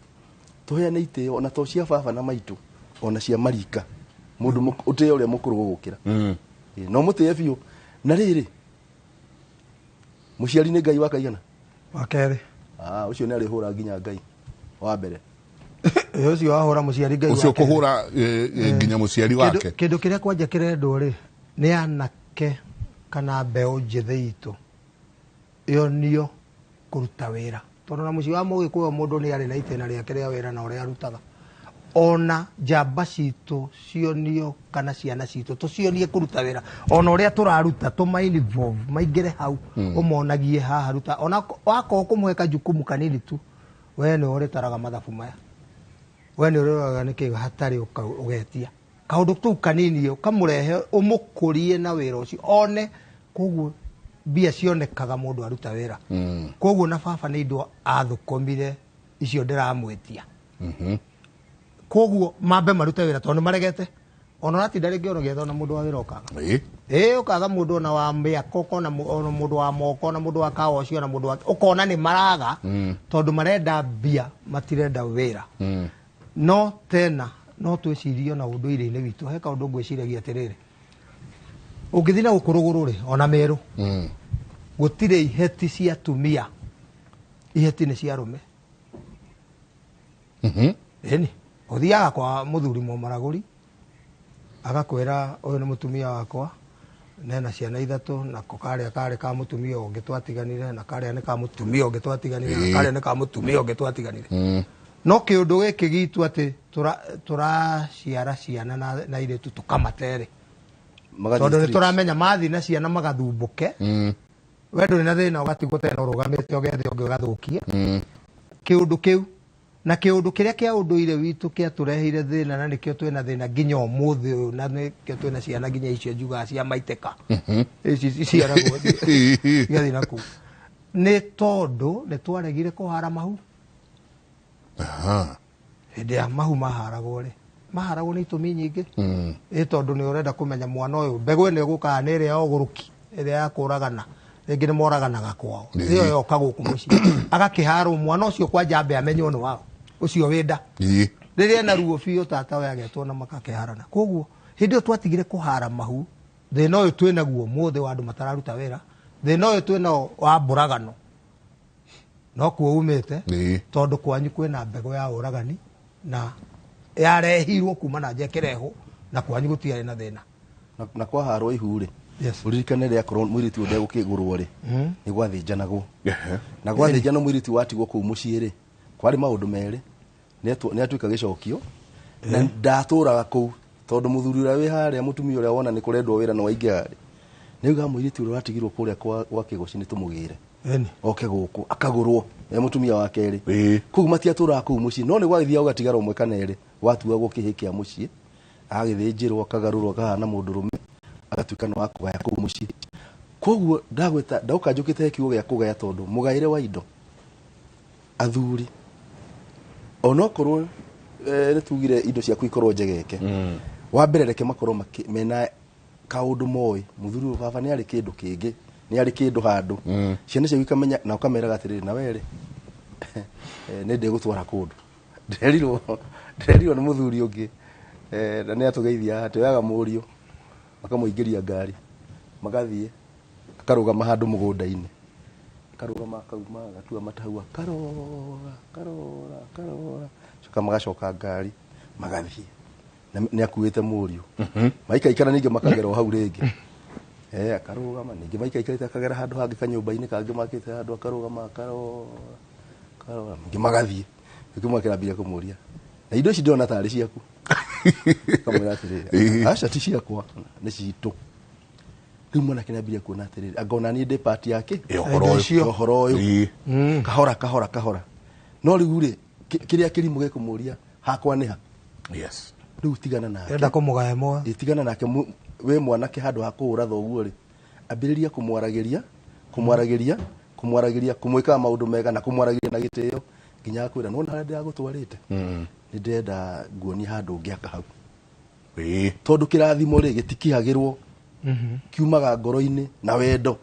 Tũheane itĩo ona to cia baba na maitũ, ona cia marika, mũndũ ũtĩe ũrĩa mũkũrũ gũgũkĩra, no mũtĩe biũ. Na rĩrĩ, mũciari nĩ Ngai wa kaigana? Wa kerĩ. Ũcio nĩ arĩhũra nginya Ngai wa mbere. Ũcio wahũra mũciari Ngai ũcio wa kerĩ. Kũhũra nginya mũciari wake. Kĩndũ kĩrĩa kwanja kĩrendwo rĩ, nĩ anake kana mbeũ njĩthĩ itũ yonio kũruta wĩra, tondũ na mũciĩ wa Mũgĩkũyũ mũndũ nĩ arĩ na itĩna rĩake rĩa wĩra na ũrĩa arutaga. Ona njamba citũ cionio kana ciana citũ tũcionie kũruta wĩra, ona ũrĩa tũraruta tũma involve maingĩre hau, ũmonagie haha ruta, ona wakorwo kũmũhe kajukumu kanini tu, we nĩwe ũrĩtaraga mathabu maya, we nĩ ũrĩroraga nĩkĩ hatarĩ ũgetia kaũndũ tũu kanini, ũkamũrehe ũmũkũrie na wĩra ũcio one. Koguo mbia cionekaga mũndũ aruta wĩra. Koguo na baba nĩ indo athũkũmire icio ndĩramwĩtia. Koguo mambe marute wĩra, tondũ nĩ maregete, ona ũratinda rĩngĩ ona ũgĩetha ona mũndũ wa wĩra ũkaga. Ĩĩ, ũkaga mũndũ ona wa mĩako, ũkona ona mũndũ wa moko, ona mũndũ wa kawaci, ona mũndũ wa, ũkona nĩ maraga, tondũ marenda mbia, matirenda wĩra. No tena no twĩcirie ona ũndũire-inĩ witũ, he kaũndũ ngwĩciragia atĩrĩrĩ, ũngĩthiĩ na gũkũ rũgũrũ rĩ, ona Meru, gũtirĩ iheti cia atumia, iheti nĩ cia arũme. Ĩni, ũthiaga kwa mũthuri mũmaragũri, agakwĩra ũyũ nĩ mũtumia wakwa, nena ciana ithatũ, nako karĩa karĩ ka mũtumia ũngĩ twatiganire, na karĩa nĩ ka mũtumia ũngĩ twatiganire, na karĩa nĩ ka mũtumia ũngĩ twatiganire. No kĩũndũ gĩkĩ gitũ atĩ tũraciara ciana na airĩtu tũkamatere. Magathiĩ Tondũ nĩ street. tũramenya mathiĩ na ciana magathumbũke. We ndũrĩ na thĩna, ũgatigwo tena ũrũgamĩte ũgethe ũngĩ ũgathũkie kĩũndũ kĩu. Na kĩũndũ kĩrĩa kĩa ũndũire witũ kĩatũreheire thĩna, na nĩkĩo twĩna thĩna nginya ũmũthĩ ũyũ, na nĩkĩo twĩna ciana nginya icio njugaga cia maitĩka, ici iciaragwo igathiĩ na kũu, nĩ tondũ nĩ twaregire kũhara mahu. Hĩndĩ ya mahu maharagwo rĩ, maharagwo nĩ itũmi nyingĩ. Ĩ tondũ nĩ ũrenda kũmenya mwana ũyũ mbegũ ĩno ĩgũkaga nĩ ĩrĩa ya ũgũrũki, ĩrĩa ya kũragana, rĩngĩ nĩ moraganaga kwao. Ĩyo yoka gũkũ mũciĩ agakĩharwo mwana ũcio kwanja ambe amenywo nĩ wao ũcio wĩ nda. Rĩrĩa ena ruo biũ, tata we agetwo na makakĩharana. Koguo hĩndĩ ĩyo twatigire kũhara mahu, thĩna ũyũ twĩnaguo ũmũthĩ wa andũ matararuta wĩra, thĩna ũyũ twĩnao wa mbũragano no kuo umĩte, tondũ kwanyu kwĩna mbegũ ya ũragani na yarehirwo kuma na nja ĩkĩrehwo, na kwanyu gũtiarĩ na thĩna. Na kwaharwo ihu rĩ, ũririkane rĩakorwo mũirĩtu ũyũ ndegũkĩgũrwo rĩ, nĩ gwathĩnjanagwo. Na gwathĩnjanwo mũirĩtu watigwo kũu mũciĩ rĩ, kwarĩ maũndũ merĩ. Nĩ atuĩka gĩcokio na ndatũraga kũu, tondũ mũthuri ũrĩa wĩ harĩa, mũtumia ũrĩa wona nĩ kũrendwo wĩra nĩ waingĩha rĩ, nĩ augaga mũirĩtu ũrĩa watigirwo kũrĩa gwa kĩgoci nĩ tũmũgĩre oke gũkũ akagũrwo e mũtumia wa kerĩ. Koguo matiatũraga kũu mũciĩ, no nĩ gwagĩthiaga ũgatigara ũmwe kana erĩ watuagwo kĩhĩ kĩa mũciĩ, agagĩthĩnjĩrwo, akagarũrwo, akahana mũndũrũme, agatuĩka nĩ wa kũgaya kũu mũciĩ. Koguo ndagwĩta ndauka njũkĩte kiugo gĩa kũgaya, tondũ mũgaĩre wa indo athuri onokorwo nĩ tugire indo ciaku ikorwo njegeke, wa mbere reke makorwo mena kaũndũ moĩ mũthuri ũyũ baba nĩ arĩ kĩndũ kĩngĩ, nĩ arĩ kĩndũ handũ, ciana ciaku ikamenya, na ũkameraga atĩrĩrĩ, na werĩ nĩ ndĩgũtwara kũndũ. Ndĩrerirwo nĩ mũthuri ũngĩ, na nĩ atũgeithia atĩ oyaga mũriũ makamũingĩria ngari, magathiĩ, akarũgama handũ mũgũnda-inĩ, akarũgama, akauma, agatua matahau, akarora akarora akarora, coka magacoka ngari magathiĩ, na nĩ akuĩte mũriũ. Maikaikara ningĩ makagera o hau rĩngĩ, akarũgama ningĩ, maikaikarĩte akagera handũ hangĩ kanyũmba-inĩ kangĩ makĩte handũ, akarũgama akarora akarora, ningĩ magathiĩ. Kĩmwe kĩrambia kũmũria, na indo ici ndĩrona tarĩ ciaku? Akamwĩra atĩrĩrĩ, aca, ti ciakwa, nĩ citũ. Rĩu mwanake nĩambirie kuona atĩrĩrĩ, anga ona niĩ ndĩ part yake Ya ũhoro ũyũ. Ya ũhoro ũyũ. Kahora kahora kahora. No rĩu rĩ, kĩrĩa kĩrimũ gĩkũmũria, hakwa nĩ ha? Rĩu tigana nake. Enda kũmũgaya moa. Ĩ, tigana nake. Wĩ mwanake, handũ ha kũhũra thoguo rĩ, ambĩrĩria kũmwaragĩria, kũmwaragĩria, kũmwaragĩria, kũmwĩkaga maũndũ mega na kũmwaragĩria na gĩtĩo, nginya akwĩra nona harĩa ndĩragũtwarĩte, nĩ ndĩrenda nguonie handũ ũngĩaka hau, tondũ kĩrathimo rĩ, gĩtikihagĩrwo, kiumaga ngoro-inĩ na wendo.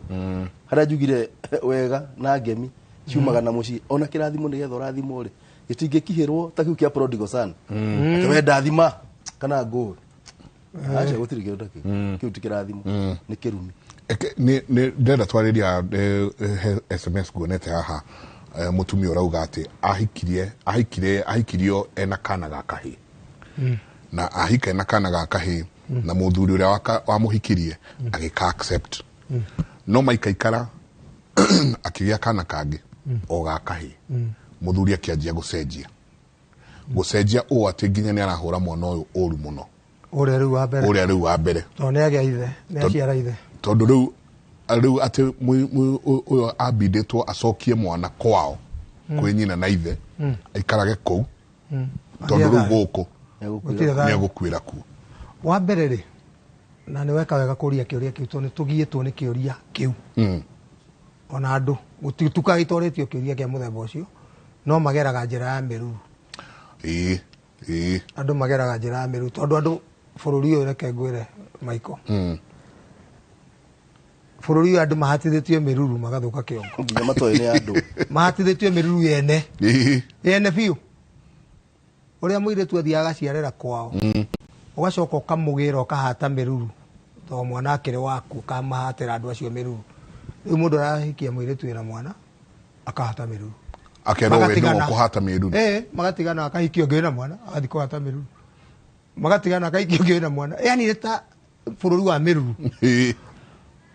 Harĩa njugire wega na ngemi ciumaga na mũciĩ, ona kĩrathimo nĩgetha ũrathimwo rĩ, gĩtingĩkihĩrwo ta kĩu kĩa prodigal son, atĩ we ndathima kana ngũĩ. Aca, gũtirĩ kĩndũ ta kĩu. Kĩu ti kĩrathimo, nĩ kĩrumi. Nĩ ndĩrenda twarĩria he SMS nguonete haha, mũtumia ũrauga atĩ ahikirie ahikire ahikirio ena kana ga kahĩ, na ahika ena kana ga kahĩ, na mũthuri ũrĩa wamũhikirie agĩka accept, no maikaikara akĩgĩa kana kangĩ o ga kahĩ. Mũthuri akĩanjia gũcenjia ũũ atĩ nginya nĩ arahũra mwana ũyũ ũru mũno. Ũrĩa rĩu wa mbere? Ũrĩa rĩu wa mbere. Tondũ nĩ agĩa ithe, nĩ aciara ithe. Tondũ rĩu atĩ ũyũ ambindĩtwo acokie mwana kwao kwĩ nyina na ithe, aikarage kũu, tondũ rĩu gũkũ Gũtirĩ thayũ. Nĩ egũkuĩra kuo. Wa mbere rĩ, na nĩ weka wega kũria kĩũria kĩu, tondũ nĩ tũgiĩtwo nĩ kĩũria kĩu. Ona andũ gũtitukaga itorĩtio kĩũria kĩa mũthemba ũcio, no mageraga njĩra ya mĩruru. Ĩĩ ĩĩ. Andũ mageraga njĩra ya mĩruru, tondũ andũ bũrũri ũyũ, reke ngwĩre Michael, bũrũri ũyũ andũ mahatithĩtio mĩruru magathũka kĩongo. Nginya matoĩ nĩ andũ. Mahatithĩtio mĩruru yene yene biũ, ũrĩa mũirĩtu athiaga agaciarĩra kwao, ũgacoka ũkamũgĩra ũkahata mĩruru, tondũ mwana akĩrĩ waku, ũkamahatĩra andũ acio mĩruru. Rĩu mũndũ arahikia mũirĩtu wĩna mwana akahata mĩruru. Akerwo we nĩwe Magatigana. ũkũhata mĩruru. Magatigana, akahikio ũngĩ wĩna mwana, agathiĩ kũhata mĩruru, magatigana, akahikio ũngĩ wĩna mwana. Yani nĩ ta bũrũri wa mĩruru.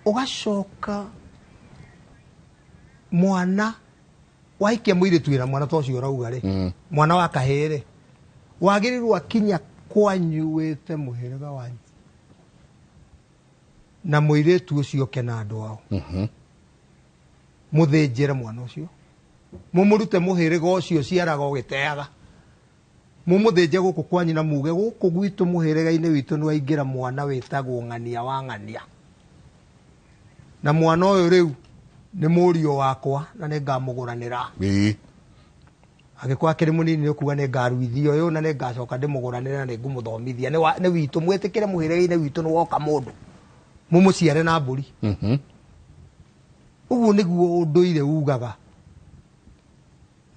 Ũgacoka mwana wahikia mũirĩtu wĩna mwana ta ũcio ũrauga rĩ, mwana wa kahĩĩ rĩ, wagĩrĩirwo akinya kwanyu wĩte mũhĩrĩga wanyu. Na mũirĩtu ũcio oke na andũ ao. Mũthĩnjĩre mwana ũcio. Mũmũrute mũhĩrĩga ũcio ũciaraga ũgĩteaga. Mũmũthĩnje gũkũ kwa nyina muge gũkũ gwitũ mũhĩrĩga-inĩ witũ nĩ waingĩra mwana wĩtagwo ng'ania wa ng'ania. Na mwana ũyũ rĩu nĩ mũriũ wakwa na nĩ ngamũgũranĩra. Angĩkorwo akĩrĩ mũnini nĩ ũkuga nĩ ngaruithia ũyũ na nĩ ngacoka ndĩmũgũranĩre na nĩ ngũmũthomithia. Nĩ witũ mwĩtĩkĩre mũhĩrĩga-inĩ witũ nĩ woka mũndũ. Mũmũciare na mbũri. Ũguo nĩguo ũndũire ugaga.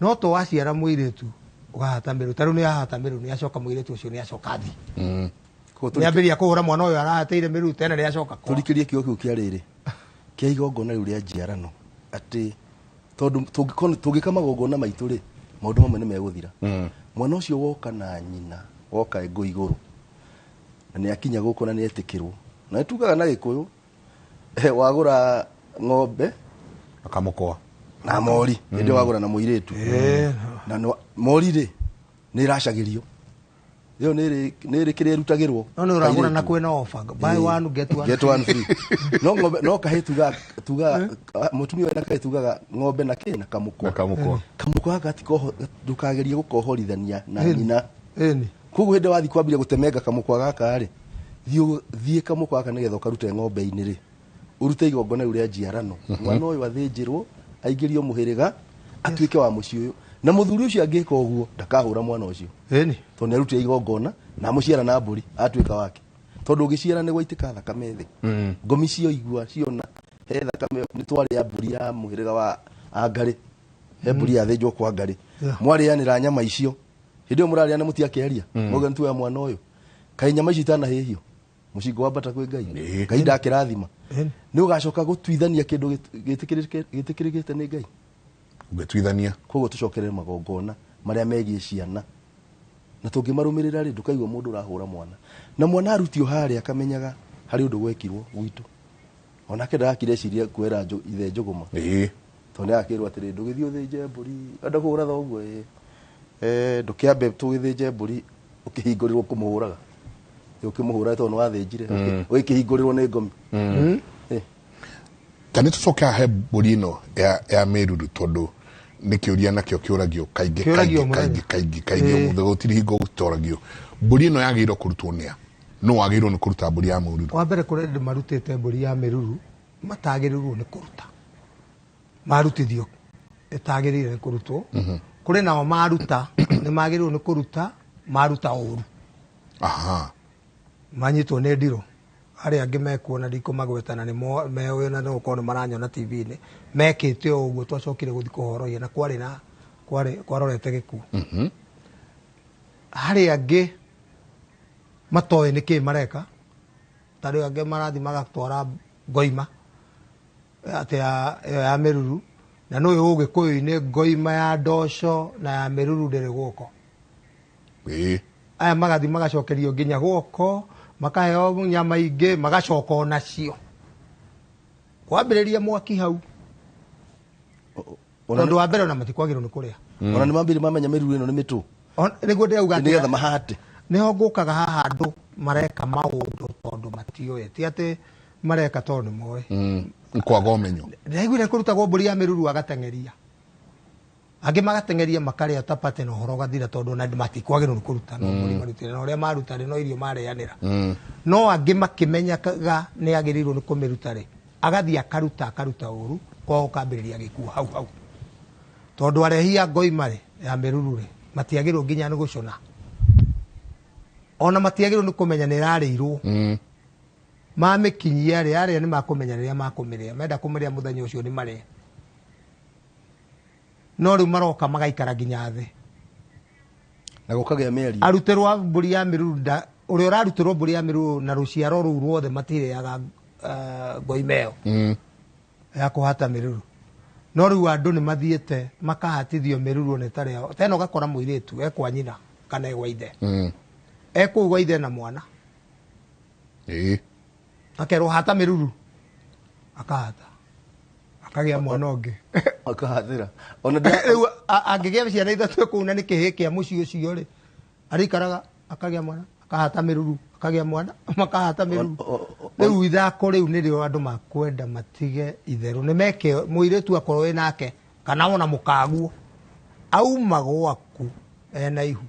No to waciara mũirĩtu ũkahata mĩrũ, ta rĩu nĩ ahata mĩrũ, nĩ acoka mũirĩtu ũcio nĩ acoka thi. Nĩ ambĩrĩria kũhũra mwana ũyũ arahatĩire mĩrũ tena nĩ acoka kwa. Tũrikĩrie kiugo kĩu kĩa rĩrĩ kĩa igongona rĩu rĩa njiarano atĩ tondũ tũngĩka magongona maitũ rĩ maũndũ mamwe nĩ megũthira. Mwana ũcio woka na nyina woka ngũ igũrũ na nĩ akinya gũkũ na nĩ etĩkĩrwo na nĩ tugaga na Gĩkũyũ wagũra ng'ombe akamũkoa na mori hĩndĩ wagũra na mũirĩtu na mori rĩ nĩ ĩracagĩrio ĩyo nĩ ĩrĩ kĩrĩa ĩrutagĩrwo. No nĩ ũragũra na kwĩna offer buy one get one get one free. No ng'ombe no kahĩ tuga mũtumia wena kahĩ tugaga ng'ombe na kĩ na kamũkwa. Kamũkwa gaka ndũkagerie gũkohorithania na nyina. Koguo hĩndĩ wathiĩ kwambĩrĩria gũtemenga kamũkwa gaka rĩ thiĩ kamũkwa gaka nĩgetha ũkarute ng'ombe-inĩ rĩ ũrute igongona rĩu rĩa njiarano. Mwana ũyũ athĩnjĩrwo aingĩrio mũhĩrĩga atuĩke wa mũciĩ ũyũ na mũthuri ũcio angĩka ũguo ndakahũra mwana ũcio. Tondũ nĩ arutire igongona na amũciara na mbũri atuĩka wake. Tondũ ũgĩciara nĩ gwaitĩka thakame thĩ. Ngomi cioigua ciona he thakame nĩ twarĩa mbũri ya mũhĩrĩga wa Angarĩ. He mbũri yathĩnjwo kwa Ngarĩ. Mwarĩanĩra nyama icio hĩndĩ ĩyo mũrarĩa na mũtiakĩaria. Mwauga nĩ tuoya mwana ũyũ. Kaĩ nyama ici itanahĩhio mũcingo wambata kwĩ Ngai. Ngai ndakĩrathima. Nĩ ũgacoka gũtuithania kĩndũ gĩtĩkĩrĩkĩte nĩ Ngai. Ũngĩtuithania. Koguo tũcokerere magongona marĩa megiĩ ciana. Na tũngĩmarũmĩrĩra rĩ ndũkaigua mũndũ ũrahũra mwana. Na mwana arutio harĩa akamenyaga harĩ ũndũ gwekirwo gwitũ. Onake ndarakire eciria kwera ithe njũgũma. Tondũ nĩ akĩrwo atĩrĩ ndũgĩthiĩ ũthĩnje mbũri enda kũhũra thoguo ndũkĩambe tũgĩthĩnje mbũri ũkĩhingũrĩrwo kũmũhũraga. Ũkĩmũhũra tondũ nĩ wathĩnjire ũgĩkĩhingũrĩrwo nĩ ngomi. Ta nĩ tũcoke haha he mbũri ĩno ya mĩruru tondũ nĩ kĩũria nakĩo kĩũragio kaingĩ kaingĩ kaingĩ kaingĩ ũmũthĩ gũtirĩ hingo gũtoragio. Mbũri ĩno yagĩrĩirwo kũrutwo nĩ a? Nũ wagĩrĩirwo nĩ kũruta mbũri ya mũruru? Wa mbere kũrĩ andũ marutĩte mbũri ya mĩruru matagĩrĩirwo nĩ kũruta. Marutithio ĩtagĩrĩire nĩ kũrutwo. Kũrĩ nao maruta nĩ magĩrĩirwo nĩ kũruta maruta ũru. Manyitwo nĩ ndirũ. Arĩa angĩ mekuona ndikũmagweta na nĩ meũĩ na no gũkorwo nĩ maranyona TV-inĩ mekĩte o ũguo twacokire gũthiĩ kũhorohia na kwarĩ na kwarorete gĩkuũ. Harĩ angĩ matoĩ nĩkĩ mareka ta rĩu angĩ marathiĩ magatwara ngoima atĩ ĩyo ya mĩruru na nĩ ũyũ Ũgĩkũyũ-inĩ ngoima ya ndoco na ya mĩruru ndĩrĩ guoko. Aya magathiĩ magacokerio nginya guoko makaheo nyama ingĩ magacoka onacio kwambĩrĩria mwaki hau tondũ wa mbere ona matikwagĩrĩirwo nĩ kũrĩa. Ona nĩ mambĩrĩria mamenya mĩruru ĩno nĩ mĩtũ. Nĩguo ndĩrauga atĩ nĩgetha mahate. Nĩho ngũkaga haha andũ mareka maũndũ tondũ matiũĩ ti atĩ mareka tondũ nĩ moĩ. Nĩ kwaga ũmenyo. Ndaiguire kũrutagwo mbũri ya mĩruru agateng'eria. Angĩ magateng'eria makarĩa tapati na ũhoro ũgathira tondũ ona matikwagĩrĩirwo nĩ kũruta no mbũri marutire na ũrĩa maruta rĩ no irio marĩanĩra. No angĩ makĩmenyaga nĩ agĩrĩirwo nĩ kũmĩruta rĩ agathiĩ akaruta akaruta ũru kwao ũkambĩrĩria gĩkuũ hau hau. Tondũ arehi a ngoima rĩ ya mĩruru rĩ matiagĩrĩirwo nginya nĩ gũcũna. Ona matiagĩrĩirwo nĩ kũmenya nĩ ĩrarĩirwo. Mamĩkinyia rĩ arĩa nĩ makũmenya rĩrĩa makũmĩrĩa menda kũmĩrĩa mũthenya ũcio nĩ marĩe. No rĩu maroka magaikara nginya thĩ. Na gũkagĩa mĩario. Arutĩrwo mbũri ya mĩruru ũrĩa ũrarutĩrwo mbũri ya mĩruru na rũciaro rũu ruothe matirĩaga ngoima ĩyo ya kũhata mĩruru. No rĩu andũ nĩ mathiĩte makahatithio mĩruru ona ĩtarĩ yao. Tena ũgakora mũirĩtu ekwa nyina kana egwa ithe. Ekũu gwa ithe na mwana. Akerwo hata mĩruru akahata akagĩa mwana ũngĩ akahathĩra. Ona rĩu angĩgĩa ciana ithatũ kũu na nĩ kĩhĩĩ kĩa mũciĩ ũcio rĩ arĩikaraga akagĩa mwana akahata mĩruru Makagĩa mwana makahata mĩruru. Rĩu ithako rĩu nĩrĩo andũ makwenda matige itherũ. Nĩ meke mũirĩtu akorwo wĩ nake kana ona mũkaguo auma gwaku ena ihu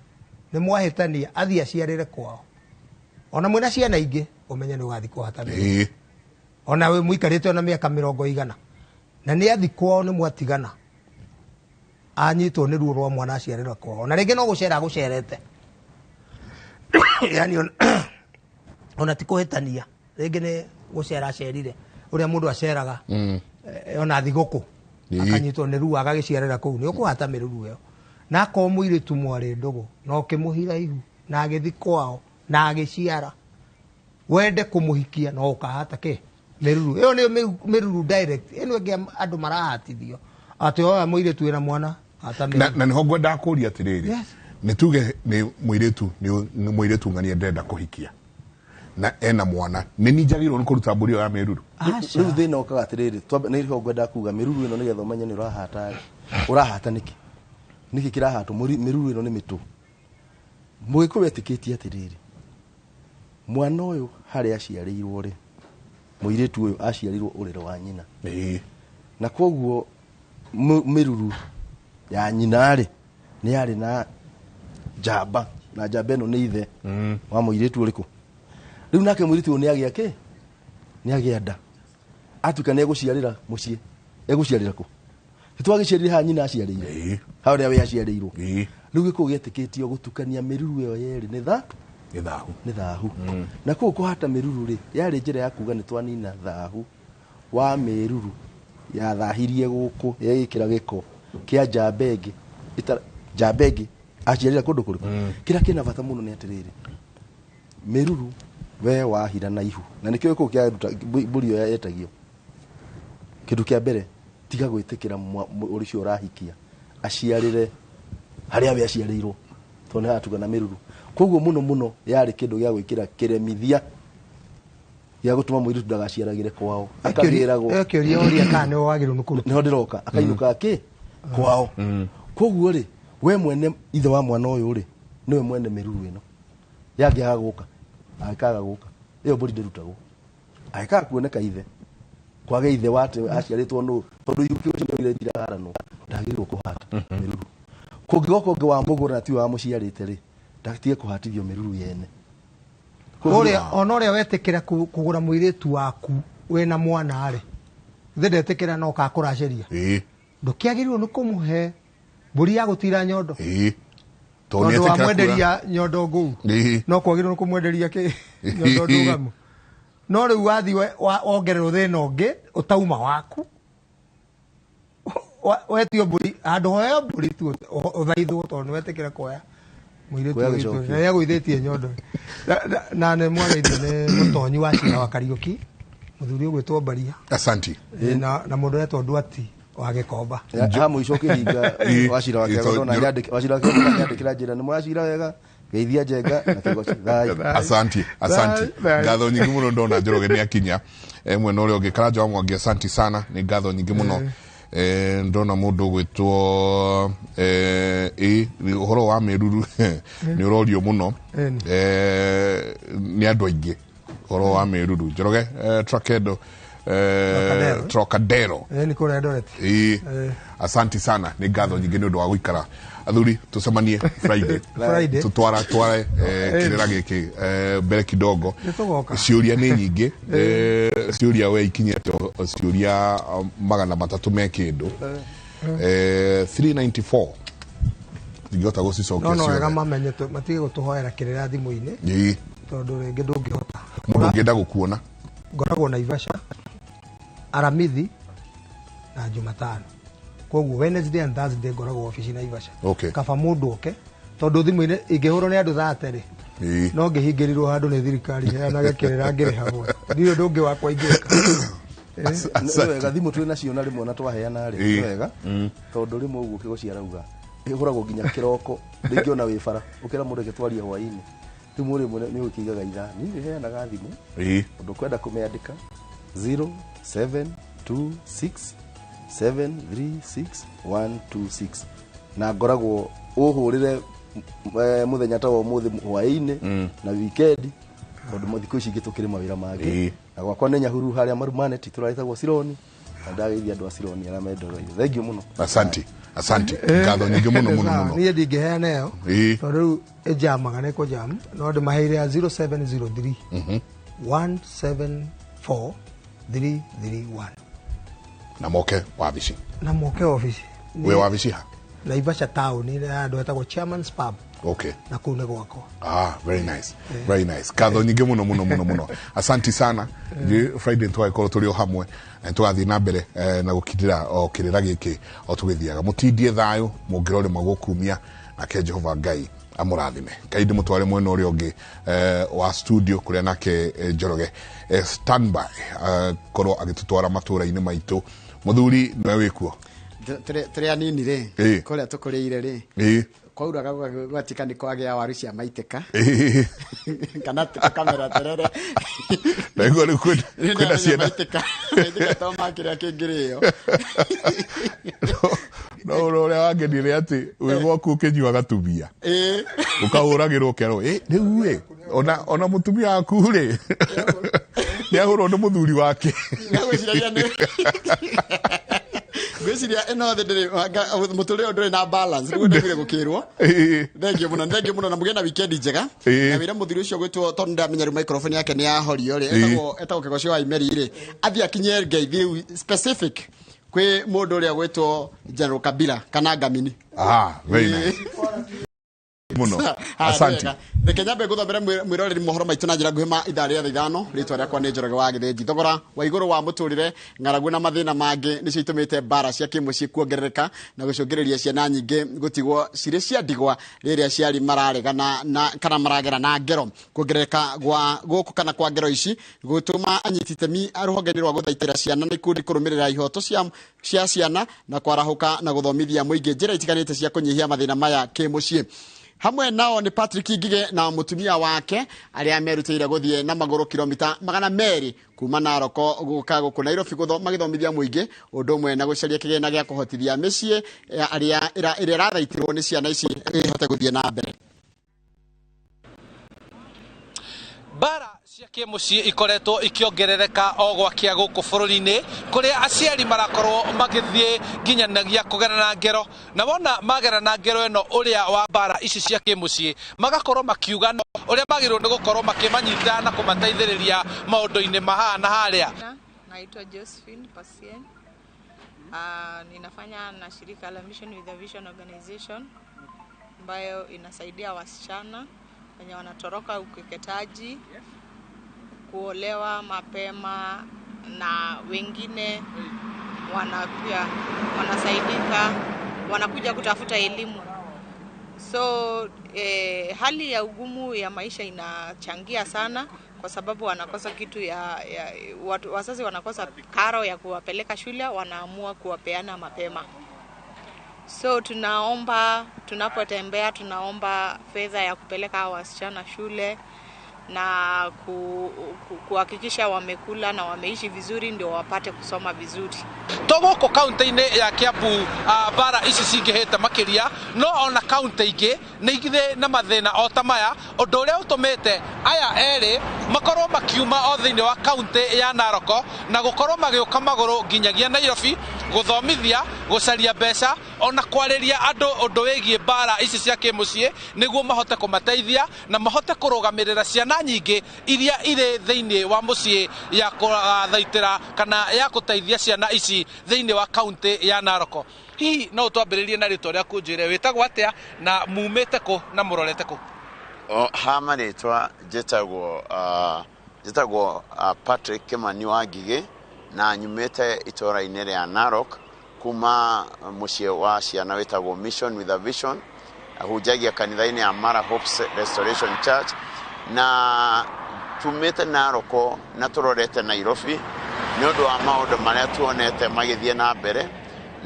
nĩ mwahĩtania athiĩ aciarĩre kwao. Ona mwĩna ciana ingĩ ũmenye nĩ ũgathiĩ kũhata mĩruru. Ona wĩ mũikarĩte ona mĩaka 100 na nĩ athi kwao nĩ mwatigana anyitwo nĩ ruo rwa mwana aciarĩra kwao na rĩngĩ no gũcera agũcerete yani ona ti kũhĩtania rĩngĩ nĩ gũcera acerire ũrĩa mũndũ aceraga ona thigũkũ akanyitwo nĩ ruo agagĩciarĩra kũu nĩ ũkũhata mĩruru ĩyo na akorwo mũirĩtu mwarĩ ndũgũ na ũkĩmũhira ihu na agĩthi kwao na agĩciara wende kũmũhikia no ũkahata kĩ mĩruru ĩyo nĩyo mĩruru direct ĩno ĩngĩ andũ marahatithio atĩ oya mũirĩtu wĩna mwana hata mĩruru. Na nĩho ngwendaga kũria atĩrĩrĩ, nĩ tuge nĩ mũirĩtu nĩ mũirĩtu ng'ania ndĩrenda kũhikia na ena mwana nĩ niĩ njagĩrĩirwo nĩ kũruta mbũri ĩyo ya mĩruru? Rĩu thĩna ũkaga atĩrĩrĩ, nĩho ngwendaga kuga mĩruru ĩno nĩgetha ũmenye nĩ ũrahata rĩ, ũrahata nĩkĩ? Nĩkĩ kĩrahatwo? Mĩruru ĩno nĩ mĩtũ. Mũgĩkũyũ etĩkĩtie atĩrĩrĩ, mwana ũyũ harĩa aciarĩirwo rĩ, mũirĩtu ũyũ aciarirwo ũrĩrĩ wa nyina. Na koguo mĩruru ya nyina rĩ, nĩ yarĩ na njamba, na njamba ĩno nĩ ithe wa mũirĩtu ũrĩkũ. Rĩu nake mũirĩtu ũyũ nĩ agĩa kĩ? Nĩ agĩa nda. Atuĩka nĩ egũciarĩra mũciĩ, egũciarĩra kũ? Nĩtwagĩciarire haha nyina aciarĩire. Harĩa we aciarĩirwo. Rĩu gĩkũyũ gĩetĩkĩtio gũtukania mĩruru ĩyo yerĩ nĩ nĩ thahu. Nĩ thahu. Na kũu kũhata mĩruru rĩ, yarĩ njĩra ya kuga nĩ twanina thahu wa mĩruru yathahirie gũkũ, yegĩkĩra gĩko kĩa njamba ĩngĩ, njamba ĩngĩ aciarĩra kũndũ kũrĩkũ. Kĩrĩa kĩna bata mũno nĩ atĩrĩrĩ, mĩruru we wahira na ihu, na nĩkĩo gĩkũyũ kĩaruta mbũri ĩyo yetagio. Kĩndũ kĩa mbere, tiga gwĩtĩkĩra ũcio ũrahikia aciarĩre harĩa we aciarĩirwo, tondũ nĩ haratugana mĩruru. Koguo mũno mũno yarĩ kĩndũ gĩa gwĩkĩra kĩremithia gĩa gũtũma mũirĩtu ndagaciaragĩre kwao. Akagĩragwo. Kĩũria ũria kana nĩ wagĩrĩirwo nĩ kũruta. Nĩho ndĩroka, akainũka kĩ? Kwao. Koguo rĩ, we mwene ithe wa mwana ũyũ rĩ, nĩwe mwene mĩruru ĩno. Yangĩaga gũka, angĩkaga gũka, ĩyo mbũri ndĩrutagwo. Angĩkaga kuoneka ithe, kwage ithe wa atĩ aciarĩtwo nũ, tondũ ihu kĩu nĩ iraharanwo, ndagĩrĩirwo kũhata mĩruru. Kũngĩgoka ũngĩ wa mũgũra na tiwe wamũciarĩte rĩ, ndatige kũhatithio mĩruru yene. Ũrĩa ona ũrĩa wetĩkĩra kũgũra mũirĩtu waku wĩna mwana rĩ, ithe ndetĩkĩra no kakũraceria. Ndũkĩagĩrĩirwo nĩ kũmũhe mbũri ya gũtira nyondo. Tondũ Tondũ wamwenderia nyondo ngũu. No kwagĩrĩirwo nĩ kũmwenderia kĩ? Nyondo ndũgamu. No rĩu wathiĩ wongererwo thĩna ũngĩ ũtauma waku. Wetio mbũri, handũ hoeo mbũri tu ũthaithwo tondũ nĩwetĩkĩra kuoya mũirĩtu Kuoya witũ. gĩcokio. Na nĩagũithĩtie nyondo. Na nĩ mwageithio nĩ mũtonyi wa cira wa Kariũki, mũthuri ũgwĩtwo Mbaria. Asanti. Na mũndũ ũretwo Ndwati wa Gĩkomba. Ha mũico ũkĩhinga wa cira wa Kĩgondo na nyandĩke, wa cira wa Kĩgondo na nyandĩkĩra njĩra nĩ mũracira wega, geithia Njenga na Kĩgoci. Thayũ. Asanti, asanti. Thayũ. Ngatho nyingĩ mũno ndona Njoroge nĩ akinya. Mwena ũrĩa ũngĩ Karanja wa Mwangi, asanti sana, nĩ ngatho nyingĩ mũno. Ndona mũndũ ũgwĩtwo ũhoro wa mĩruru nĩ ũrorio mũno. Nĩ andũ aingĩ ũhoro wa mĩruru. Njoroge, Trakedo, Trocadero. Nĩ kũrĩa Eldoret. Asanti sana, nĩ ngatho nyingĩ nĩ ũndũ wa gũikara. Athuri, tũcemanie Friday. Friday. Tutwara tware kĩrĩra gĩkĩ mbere kidogo. Nĩtũgoka. Ciũria nĩ nyingĩ. Ciũria we ikinyĩte ciũria 300 me kĩndũ. 394. Ndingĩhota gũcicokia No, no wega ciothe. mamenye matige gũtũhoera kĩrĩra thimũ-inĩ. Tondũ rĩngĩ ndũngĩhota. Mũndũ ũngĩenda gũkuona. Ngoragwo Naivasha, Aramithi na Jumatano. Koguo Wednesday and Thursday ngoragwo ofici Naivasha. Kaba mũndũ oke tondũ thimũ-inĩ ingĩhũrwo nĩ andũ thate rĩ, no ngĩhingĩrirwo handũ nĩ thirikari heanage kĩrĩra ngĩrĩhagwo. Ndirĩ ũndũ ũngĩ wakwa ingĩka. Nĩ wega thimũ twĩ nacio na rĩmwe na twaheana rĩ, nĩ wega. Tondũ rĩmwe ũguo Kĩgoci arauga, ĩhũragwo nginya kĩroko, rĩngĩ ona wĩ bara, ũkĩra mũndũ reke twarie hwaĩ-inĩ. Thimũ rĩmwe nĩ ũkĩigaga ithaa. Niĩ nĩheanaga thimũ. Ũndũ ũkwenda kũmĩandĩka, zero seven two six seven three six one two six. Na ngoragwo ũhũrĩre mũthenya ta wa ũmũthĩ hwaĩ-inĩ na wikendi. Tondũ thikũ ici ingĩ tũkĩrĩ mawĩra mangĩ. Na gwakwa nĩ Nyahururu harĩa Marumanet tũrarĩtagwo Sironi. Na ndageithia andũ a Sironi arĩa mendoroire. Thank you mũno. Asante. Asante. Ngatho nyingĩ mũno mũno mũno. Niĩ ndingĩheana ĩyo. Ĩĩ. Tondũ rĩu ĩnjamaga nĩ kũjam no ndĩmaheire ya 0703 174 331. Na moke wabici. Na moke obici. Wĩ wabici ha? Naivasha town ĩrĩa handũ hetagwo Chairman's Pub. Okay. Na kũu nĩ gwakwa. Ah, very nice. Very nice. Ngatho nyingĩ mũno mũno mũno mũno. Asanti sana. Njĩ Friday tũgagĩkorwo tũrĩ o hamwe na tũgathiĩ na mbere na gũkindĩra o kĩrĩra gĩkĩ o tũgĩthiaga. Mũtindie thayũ mũngĩrorĩma gũkumia nake Jehova Ngai amũrathime. Ngai ndĩmũtware mwena ũrĩa ũngĩ wa studio kũrĩa nake Njoroge standby korwo agĩtũtwara matũra-inĩ maitũ. Mũthuri nĩwe wĩkuo? Tũrĩ anini rĩ, kũrĩa tũkũrĩire rĩ, kwauraga gwatika nĩ kwagĩa waru cia maitĩka kana tũkamera terere. Naigua rĩu kwĩna ciana maitĩka maitĩka to ma kĩrĩa kĩngĩrĩo. No ũrĩa wangenirie nĩ atĩ wĩ gwaku ũkĩnyuaga tumia ũkahũragĩrwo ũkerwo rĩu ĩ ona mũtumia waku rĩ nĩ ahũrwo nĩ mũthuri wake. Ngwĩciria ĩno thĩ ndĩrĩ mũtũrĩre ũyũ ndũrĩ na balance nĩguo ndaiguire gũkĩrwo. Thengiũ mũno, thengiũ mũno na mũgĩe na weekend njega. Na wĩra mũthuri ũcio gwĩtwo tondũ ndamenya rĩu microphone yake nĩ yahorio rĩ, etagwo Kĩgocio wa Imeri rĩ, athiĩ akinyie ngeithi rĩu specific kwĩ mũndũ ũrĩa gwĩtwo General Kabila kana Ngamini. Ah, very nice. Mũno. Asante. Reke nyambe ngũthomere mwĩroreri mohoro maitũ na njĩra nguhĩ ma ithaa rĩa 5:00. Rĩtwa rĩakwa nĩ Njoroge wa Gĩthĩnji. Thogora wa igũrũ wa mũtũrĩre, ng'aragu na mathĩna mangĩ nĩcio itũmĩte mbara cia kĩmũciĩ kuongerereka na gũcũngĩrĩria ciana nyingĩ gũtigwo cirĩ cia ndigwa rĩrĩa aciari mararegana na kana maragera na ngero. Kuongerereka gwa gũkũ kana kwa ngero ici gũtũma anyiti itemi rũhonge-inĩ rwa gũthaitĩra ciana na ikundi kũrũmĩrĩra ihoto cia ciana na kwarahũka na gũthomithia mũingĩ njĩra itiganĩte cia kũnyihia mathĩna maya kĩmũciĩ. Hamwe nao nĩ Patrick Ngige na mũtumia wake arĩa merutĩire gũthiĩ na magũrũ kilomita 200 kuma Narok gũka gũkũ Nairobi magĩthomithia mũingĩ ũndũ ũmwe na gũcaria kĩgĩna gĩa kũhotithia mĩciĩ arĩa ĩrĩa ĩrathaitĩrwo nĩ ciana ici ĩhote gũthiĩ na mbere. Mbara cia kĩmũciĩ ikoretwo ikĩongerereka o gwakia gũkũ bũrũri-inĩ kũrĩa aciari marakorwo magĩthiĩ nginyanagia kũgerana ngero na wona magerana ngero ĩno ũrĩa wa mbara ici cia kĩmũciĩ magakorwo makiuga no ũrĩa magĩrĩirwo nĩ gũkorwo makĩmanyita na kũmateithĩrĩria maũndũ-inĩ mahana harĩa. Naitwa Josephine Pasien. Ninafanya na shirika la Mission with a Vision Organization ambayo inasaidia wasichana wenye wanatoroka ukeketaji, kuolewa mapema na wengine pia wanasaidika, wanakuja kutafuta elimu. So hali ya ugumu ya maisha inachangia sana kwa sababu wanakosa kitu wazazi wanakosa karo ya kuwapeleka shule, wanaamua kuwapeana mapema. So tunaomba, tunapotembea tunaomba fedha ya kupeleka wasichana shule na kuhakikisha wamekula na wameishi vizuri ndio wapate kusoma vizuri. Togoko kaunti-inĩ ya Kiambu bara ici cingĩhĩte makĩria no ona kaunti ingĩ nĩ igithĩ na mathĩna o ta maya ũndũ ũrĩa ũtũmĩte aya erĩ makorwo makiuma o thĩinĩ wa kaunti ya Narok na gũkorwo magĩũka magũrũ nginyagia Nairobi gũthomithia gũcaria mbeca ona kwarĩria andũ ũndũ wĩgiĩ bara ici cia kĩmũciĩ nĩguo mahote kũmateithia na mahote kũrũgamĩrĩra ciana nyingĩ iria irĩ thĩinĩ wa mũciĩ ya kũthaitĩra kana ya gũteithia ciana ici thĩinĩ wa kaunti ya Narok. Hihi no twambĩrĩrie na rĩtwa rĩaku njĩre wĩtagwo atĩa na mumĩte kũ na mũrorete kũ? Ha marĩtwa njĩtagwo Patrick Kimani wa Ngigĩ na nyumĩte itũũra-inĩ rĩa Narok kuma mũciĩ wa ciana wĩtagwo Mission with a Vision, ahunjagia kanitha-inĩ ya Mara Hopes Restoration Church na tumĩte Narok na tũrorete Nairobi nĩ ũndũ wa maũndũ marĩa tuonete magĩthiĩ na mbere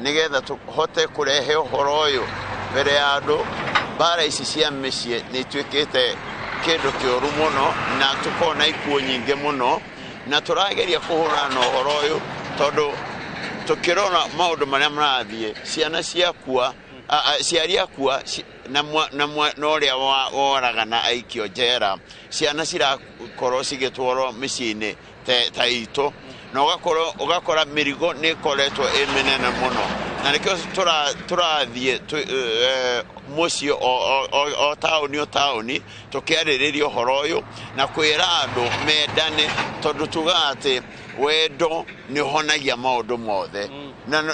nĩgetha tũhote kũrehe ũhoro ũyũ mbere ya andũ. Mbara ici cia mĩciĩ nĩ ituĩkĩte kĩndũ kĩũru mũno na tũkona ikuũ nyingĩ mũno na tũrageria kũhũrana na ũhoro ũyũ tondũ tũkĩrora maũndũ marĩa marathiĩ ciana ciakua, ciari akua, na ũrĩa woragana aikio njera. Ciana cirakorwo cigĩtwarwo mĩciĩ-inĩ ta itũ, na ũgakora mĩrigo nĩ ĩkoretwo ĩ mĩnene mũno, na nĩkĩo tũrathiĩ mũciĩ o taũni o taũni tũkĩarĩrĩria ũhoro ũyũ na kwĩra andũ mendane, tondũ tugaga atĩ wendo nĩ ũhonagia maũndũ mothe,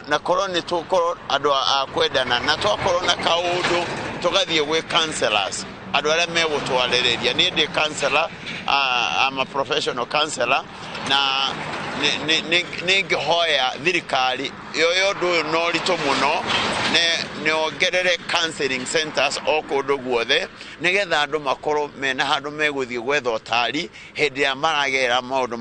na korwo nĩ tũkorwo andũ a kwendana, na twakorwo na kaũndũ tũgathiĩ gwĩ counselors, andũ arĩa megũtwarĩrĩria. Niĩ ndĩ counselor, I'm a professional counselor, na nĩ ngĩhoya thirikari yoyo ũndũ ũyũ na ũritũ mũno, nĩ ongerere counseling centers o kũndũ guothe, nĩgetha andũ makorwo mena handũ megũthiĩ gwetha ũtari hĩndĩ ĩrĩa maragera maũndũ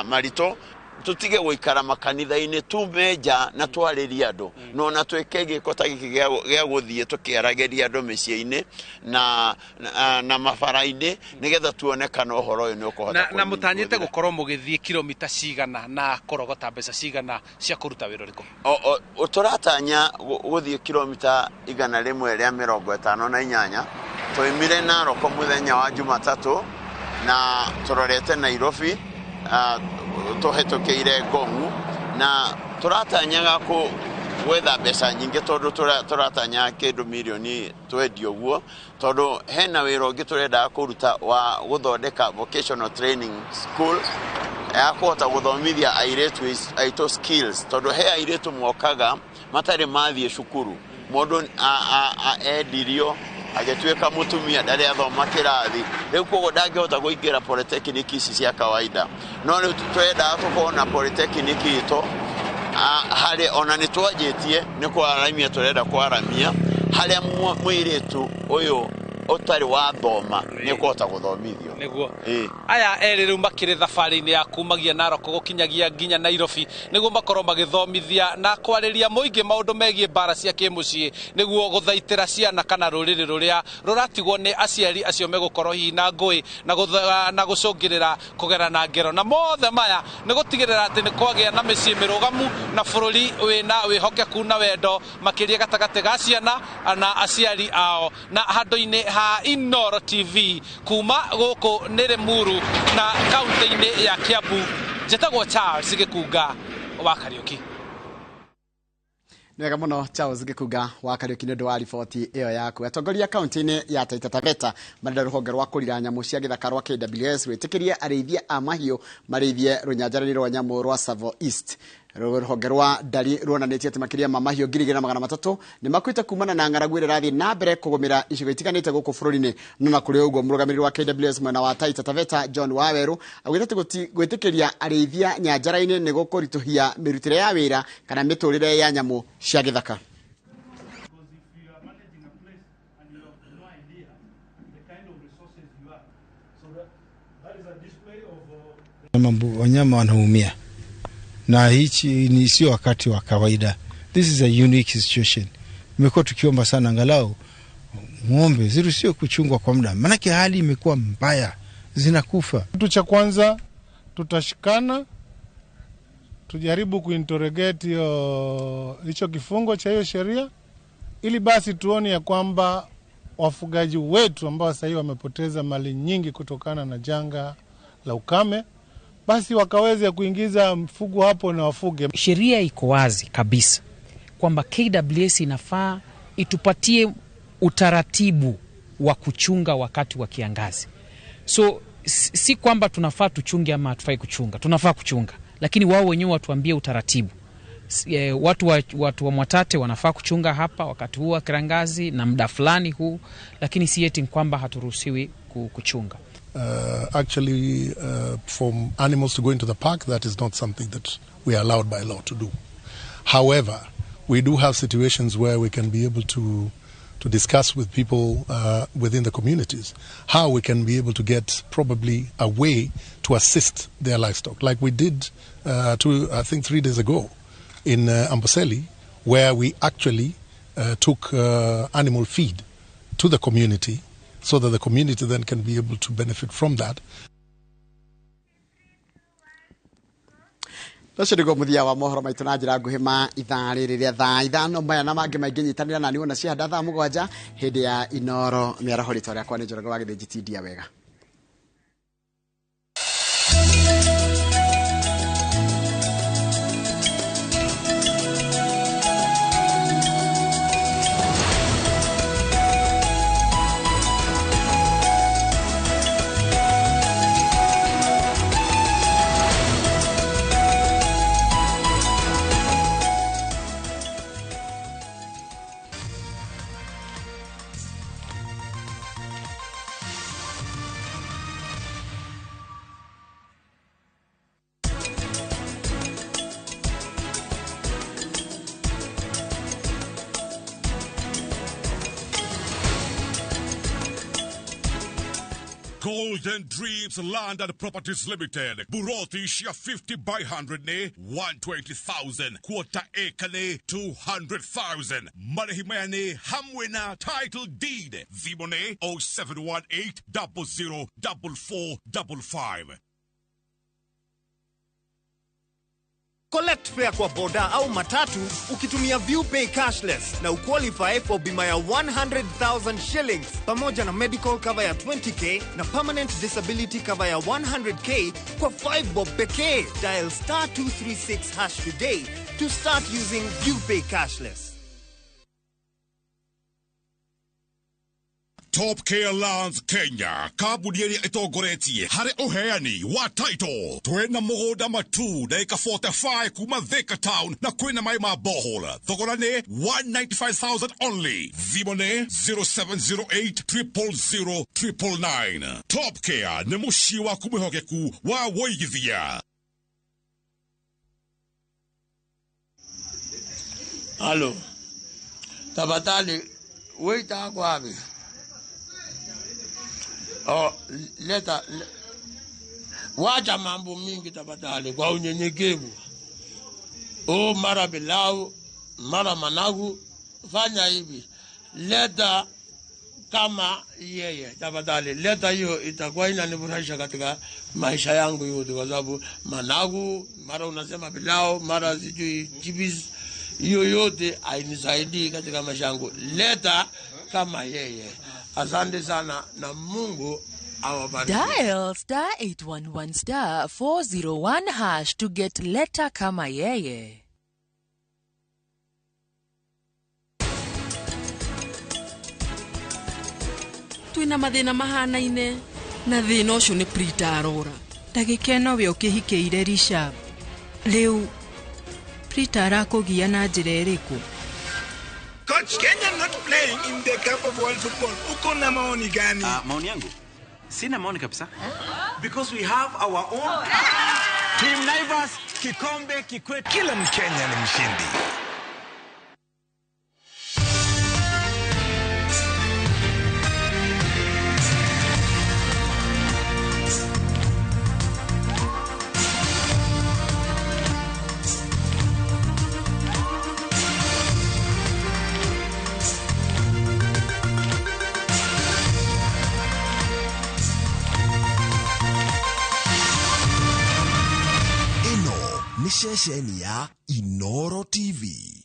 maritũ. Tũtige gũikara makanitha-inĩ, tume nja na twarĩrie andũ, no na twĩke gĩko ta gĩkĩ gĩa gũthiĩ tũkĩaragĩria andũ mĩciĩ-inĩ na mabara-inĩ, nĩgetha tuone kana ũhoro ũyũ nĩ ũkũhota. Na mũtanyĩte gũkorwo mũgĩthiĩ kilomita cigana na kũrogota mbeca cigana cia kũruta wĩra ũrĩkũ? Tũratanya gũthiĩ kilomita 158. Twaumire Narok mũthenya wa Jumatatũ na tũrorete Nairobi, tũhetũkĩire Ngong'u, na tũratanyaga gwetha mbeca nyingĩ, tondũ tũratanya kĩndũ mirioni 20 ũguo, tondũ hena wĩra ũngĩ tũrendaga kũruta wa gũthondeka vocational training school ya kũhota gũthomithia airĩtu aitũ skills, tondũ he airĩtu mokaga matarĩ mathiĩ cukuru, mũndũ endirio agĩtuĩka mũtumia, ndarĩ athoma kĩrathi, rĩu koguo ndangĩhota kũingĩra polytechnic ici cia kawaida. No rĩu tũrendaga tũkorwo na polytechnic itũ harĩ ona nĩ twanjĩtie nĩ kwaramia, tũrenda kwaramia harĩa mũirĩtu ũyũ ũtarĩ wathoma nĩ ũkũhota gũthomithio. Nĩguo aya erĩ rĩu makĩrĩ thabarĩ-inĩ ya kumagia Narok gũkinyagia nginya Nairobi, nĩguo makorwo magĩthomithia na kwarĩria mũingĩ maũndũ megiĩ mbara cia kĩmũciĩ, nĩguo gũthaitĩra ciana kana rũrĩrĩ rũrĩa rũratigwo nĩ aciari acio megũkorwo hihi na ngũĩ na gũcũngĩrĩra kũgerana ngero, na mothe maya nĩ gũtigĩrĩra atĩ nĩ kwagĩa na mĩciĩ mĩrũgamu na bũrũri wĩna wĩhokeku na wendo makĩria gatagatĩ ga ciana na aciari ao. Na handũ-inĩ ha Inooro TV kuma gũkũ nĩ Limuru na kaunti-inĩ ya Kiambu, njĩtagwo Charles Gĩkunga wa Kariũki. Nĩ wega mũno Charles Gĩkunga wa Kariũki nĩ ũndũ wa riboti ĩyo yaku. Atongoria kaunti-inĩ ya Taita Taveta marenda rũhonge rwa kũrira nyamũ cia gĩthaka rwa KWS rwĩtĩkĩrie arĩithia a mahiũ marĩithie rũnyanjara-inĩ rwa nyamũ rwa Tsavo East. Rũhonge rwa ndari ruonanĩtie atĩ makĩria ma mahiũ 2300 nĩ makuĩte kumana na ng'aragu ĩrĩa ĩrathiĩ na mbere kũgũmĩra icigo itiganĩte gũkũ bũrũri-inĩ. No na kũrĩ ũguo, mũrũgamĩrĩri wa KWS mwena wa Taita Taveta John Waweru augĩte atĩ gwĩtĩkĩria arĩithia nyanjara-inĩ nĩ gũkũritũhia mĩrutĩre ya wĩra kana mĩtũrĩre ya nyamũ cia gĩthaka. Wanyama wanaumia, na hichi ni sio wakati wa kawaida. This is a unique situation. Nimekuwa tukiomba sana angalau ng'ombe ziruhusiwe kuchungwa kwa muda, maanake hali imekuwa mbaya, zinakufa. Kitu cha kwanza tutashikana, tujaribu kuinterrogate hicho kifungo cha hiyo sheria, ili basi tuone ya kwamba wafugaji wetu ambao sasa hivi wamepoteza mali nyingi kutokana na janga la ukame, basi wakaweze kuingiza mfugo hapo na wafuge. Sheria iko wazi kabisa kwamba KWS inafaa itupatie utaratibu wa kuchunga wakati wa kiangazi. So si kwamba tunafaa tuchunge ama hatufai kuchunga, tunafaa kuchunga, lakini wao wenyewe watuambie utaratibu. Watu wa Mwatate wanafaa kuchunga hapa wakati huu wa kiangazi na muda fulani huu, lakini si eti kwamba haturuhusiwi kuchunga. Actually, for animals to go into the park, that is not something that we are allowed by law to do. However, we do have situations where we can be able to discuss with people within the communities how we can be able to get probably a way to assist their livestock, like we did I think 3 days ago in Amboseli, where we actually took animal feed to the community so that the community then can be able to benefit from that. Ũcio nĩguo mũthia wa mohoro maitũ na njĩra nguhĩ ma ithaa rĩrĩ rĩa thaa 5. Maya na mangĩ maingĩ nyitanĩra na niĩ na ciahanda thaa 7 hĩndĩ ya Inoro mĩaraho. Rĩtwa rĩakwa nĩ Njoroge wa Gĩthĩnji. Tindia wega. Golden Dreams Land and Properties Limited. Buroti cia 50 by 100 ne 120,000. Quarter acre ne 200,000. Marĩhi maya nĩ hamwe na title deed. Thimũ nĩ 0718 00 4455. Collect fare kwa boda au matatu ukitumia ViewPay cashless na uqualify for bima ya 100,000 shillings pamoja na medical cover ya 20K na permanent disability cover ya 100K kwa 5 bob pekee. Dial star 236 hash today to start using ViewPay cashless. Top Care Lands Kenya, kambuni ĩrĩa ĩtongoretie harĩ ũheani wa title. Twĩna mũgũnda matu ndagĩka 45 kuma Thika town na kwĩna maĩ ma borehole. Thogora nĩ 195,000 only. Thimũ nĩ 0708 000 999. Top Care nĩ mũciĩ waku mwĩhokeku wa wũigithia. Halo, tafadhali waiter ako wapi? Oh, leta wacha mambo mingi tafadhali, kwa unyenyekevu. Oh, mara pilau, mara managu, fanya hivi. Leta kama yeye tafadhali, leta hiyo, itakuwa inanifurahisha katika maisha yangu yote, kwa sababu managu, mara unasema pilau, mara sijui chips, hiyo yote hainisaidii katika maisha yangu. Leta kama yeye. Asante sana na Mungu awabariki. Dial star 811 star 401 hash to get leta kama yeye. Twina mathina mahanaine na thina ucio ni Prita arora. Ndagĩka ĩno we ũkĩhikĩire Rishab. Rĩu Prita arakũgia na njĩra ĩrĩkũ? Coach, Kenya not playing in the Cup of World Football. Uko na maoni gani? Maoni yangu? Sina maoni kabisa. Because we have our own Team Naivas, kikombe kikwetu. Kila Mkenya ni mshindi. Ceceni ya Inoro TV.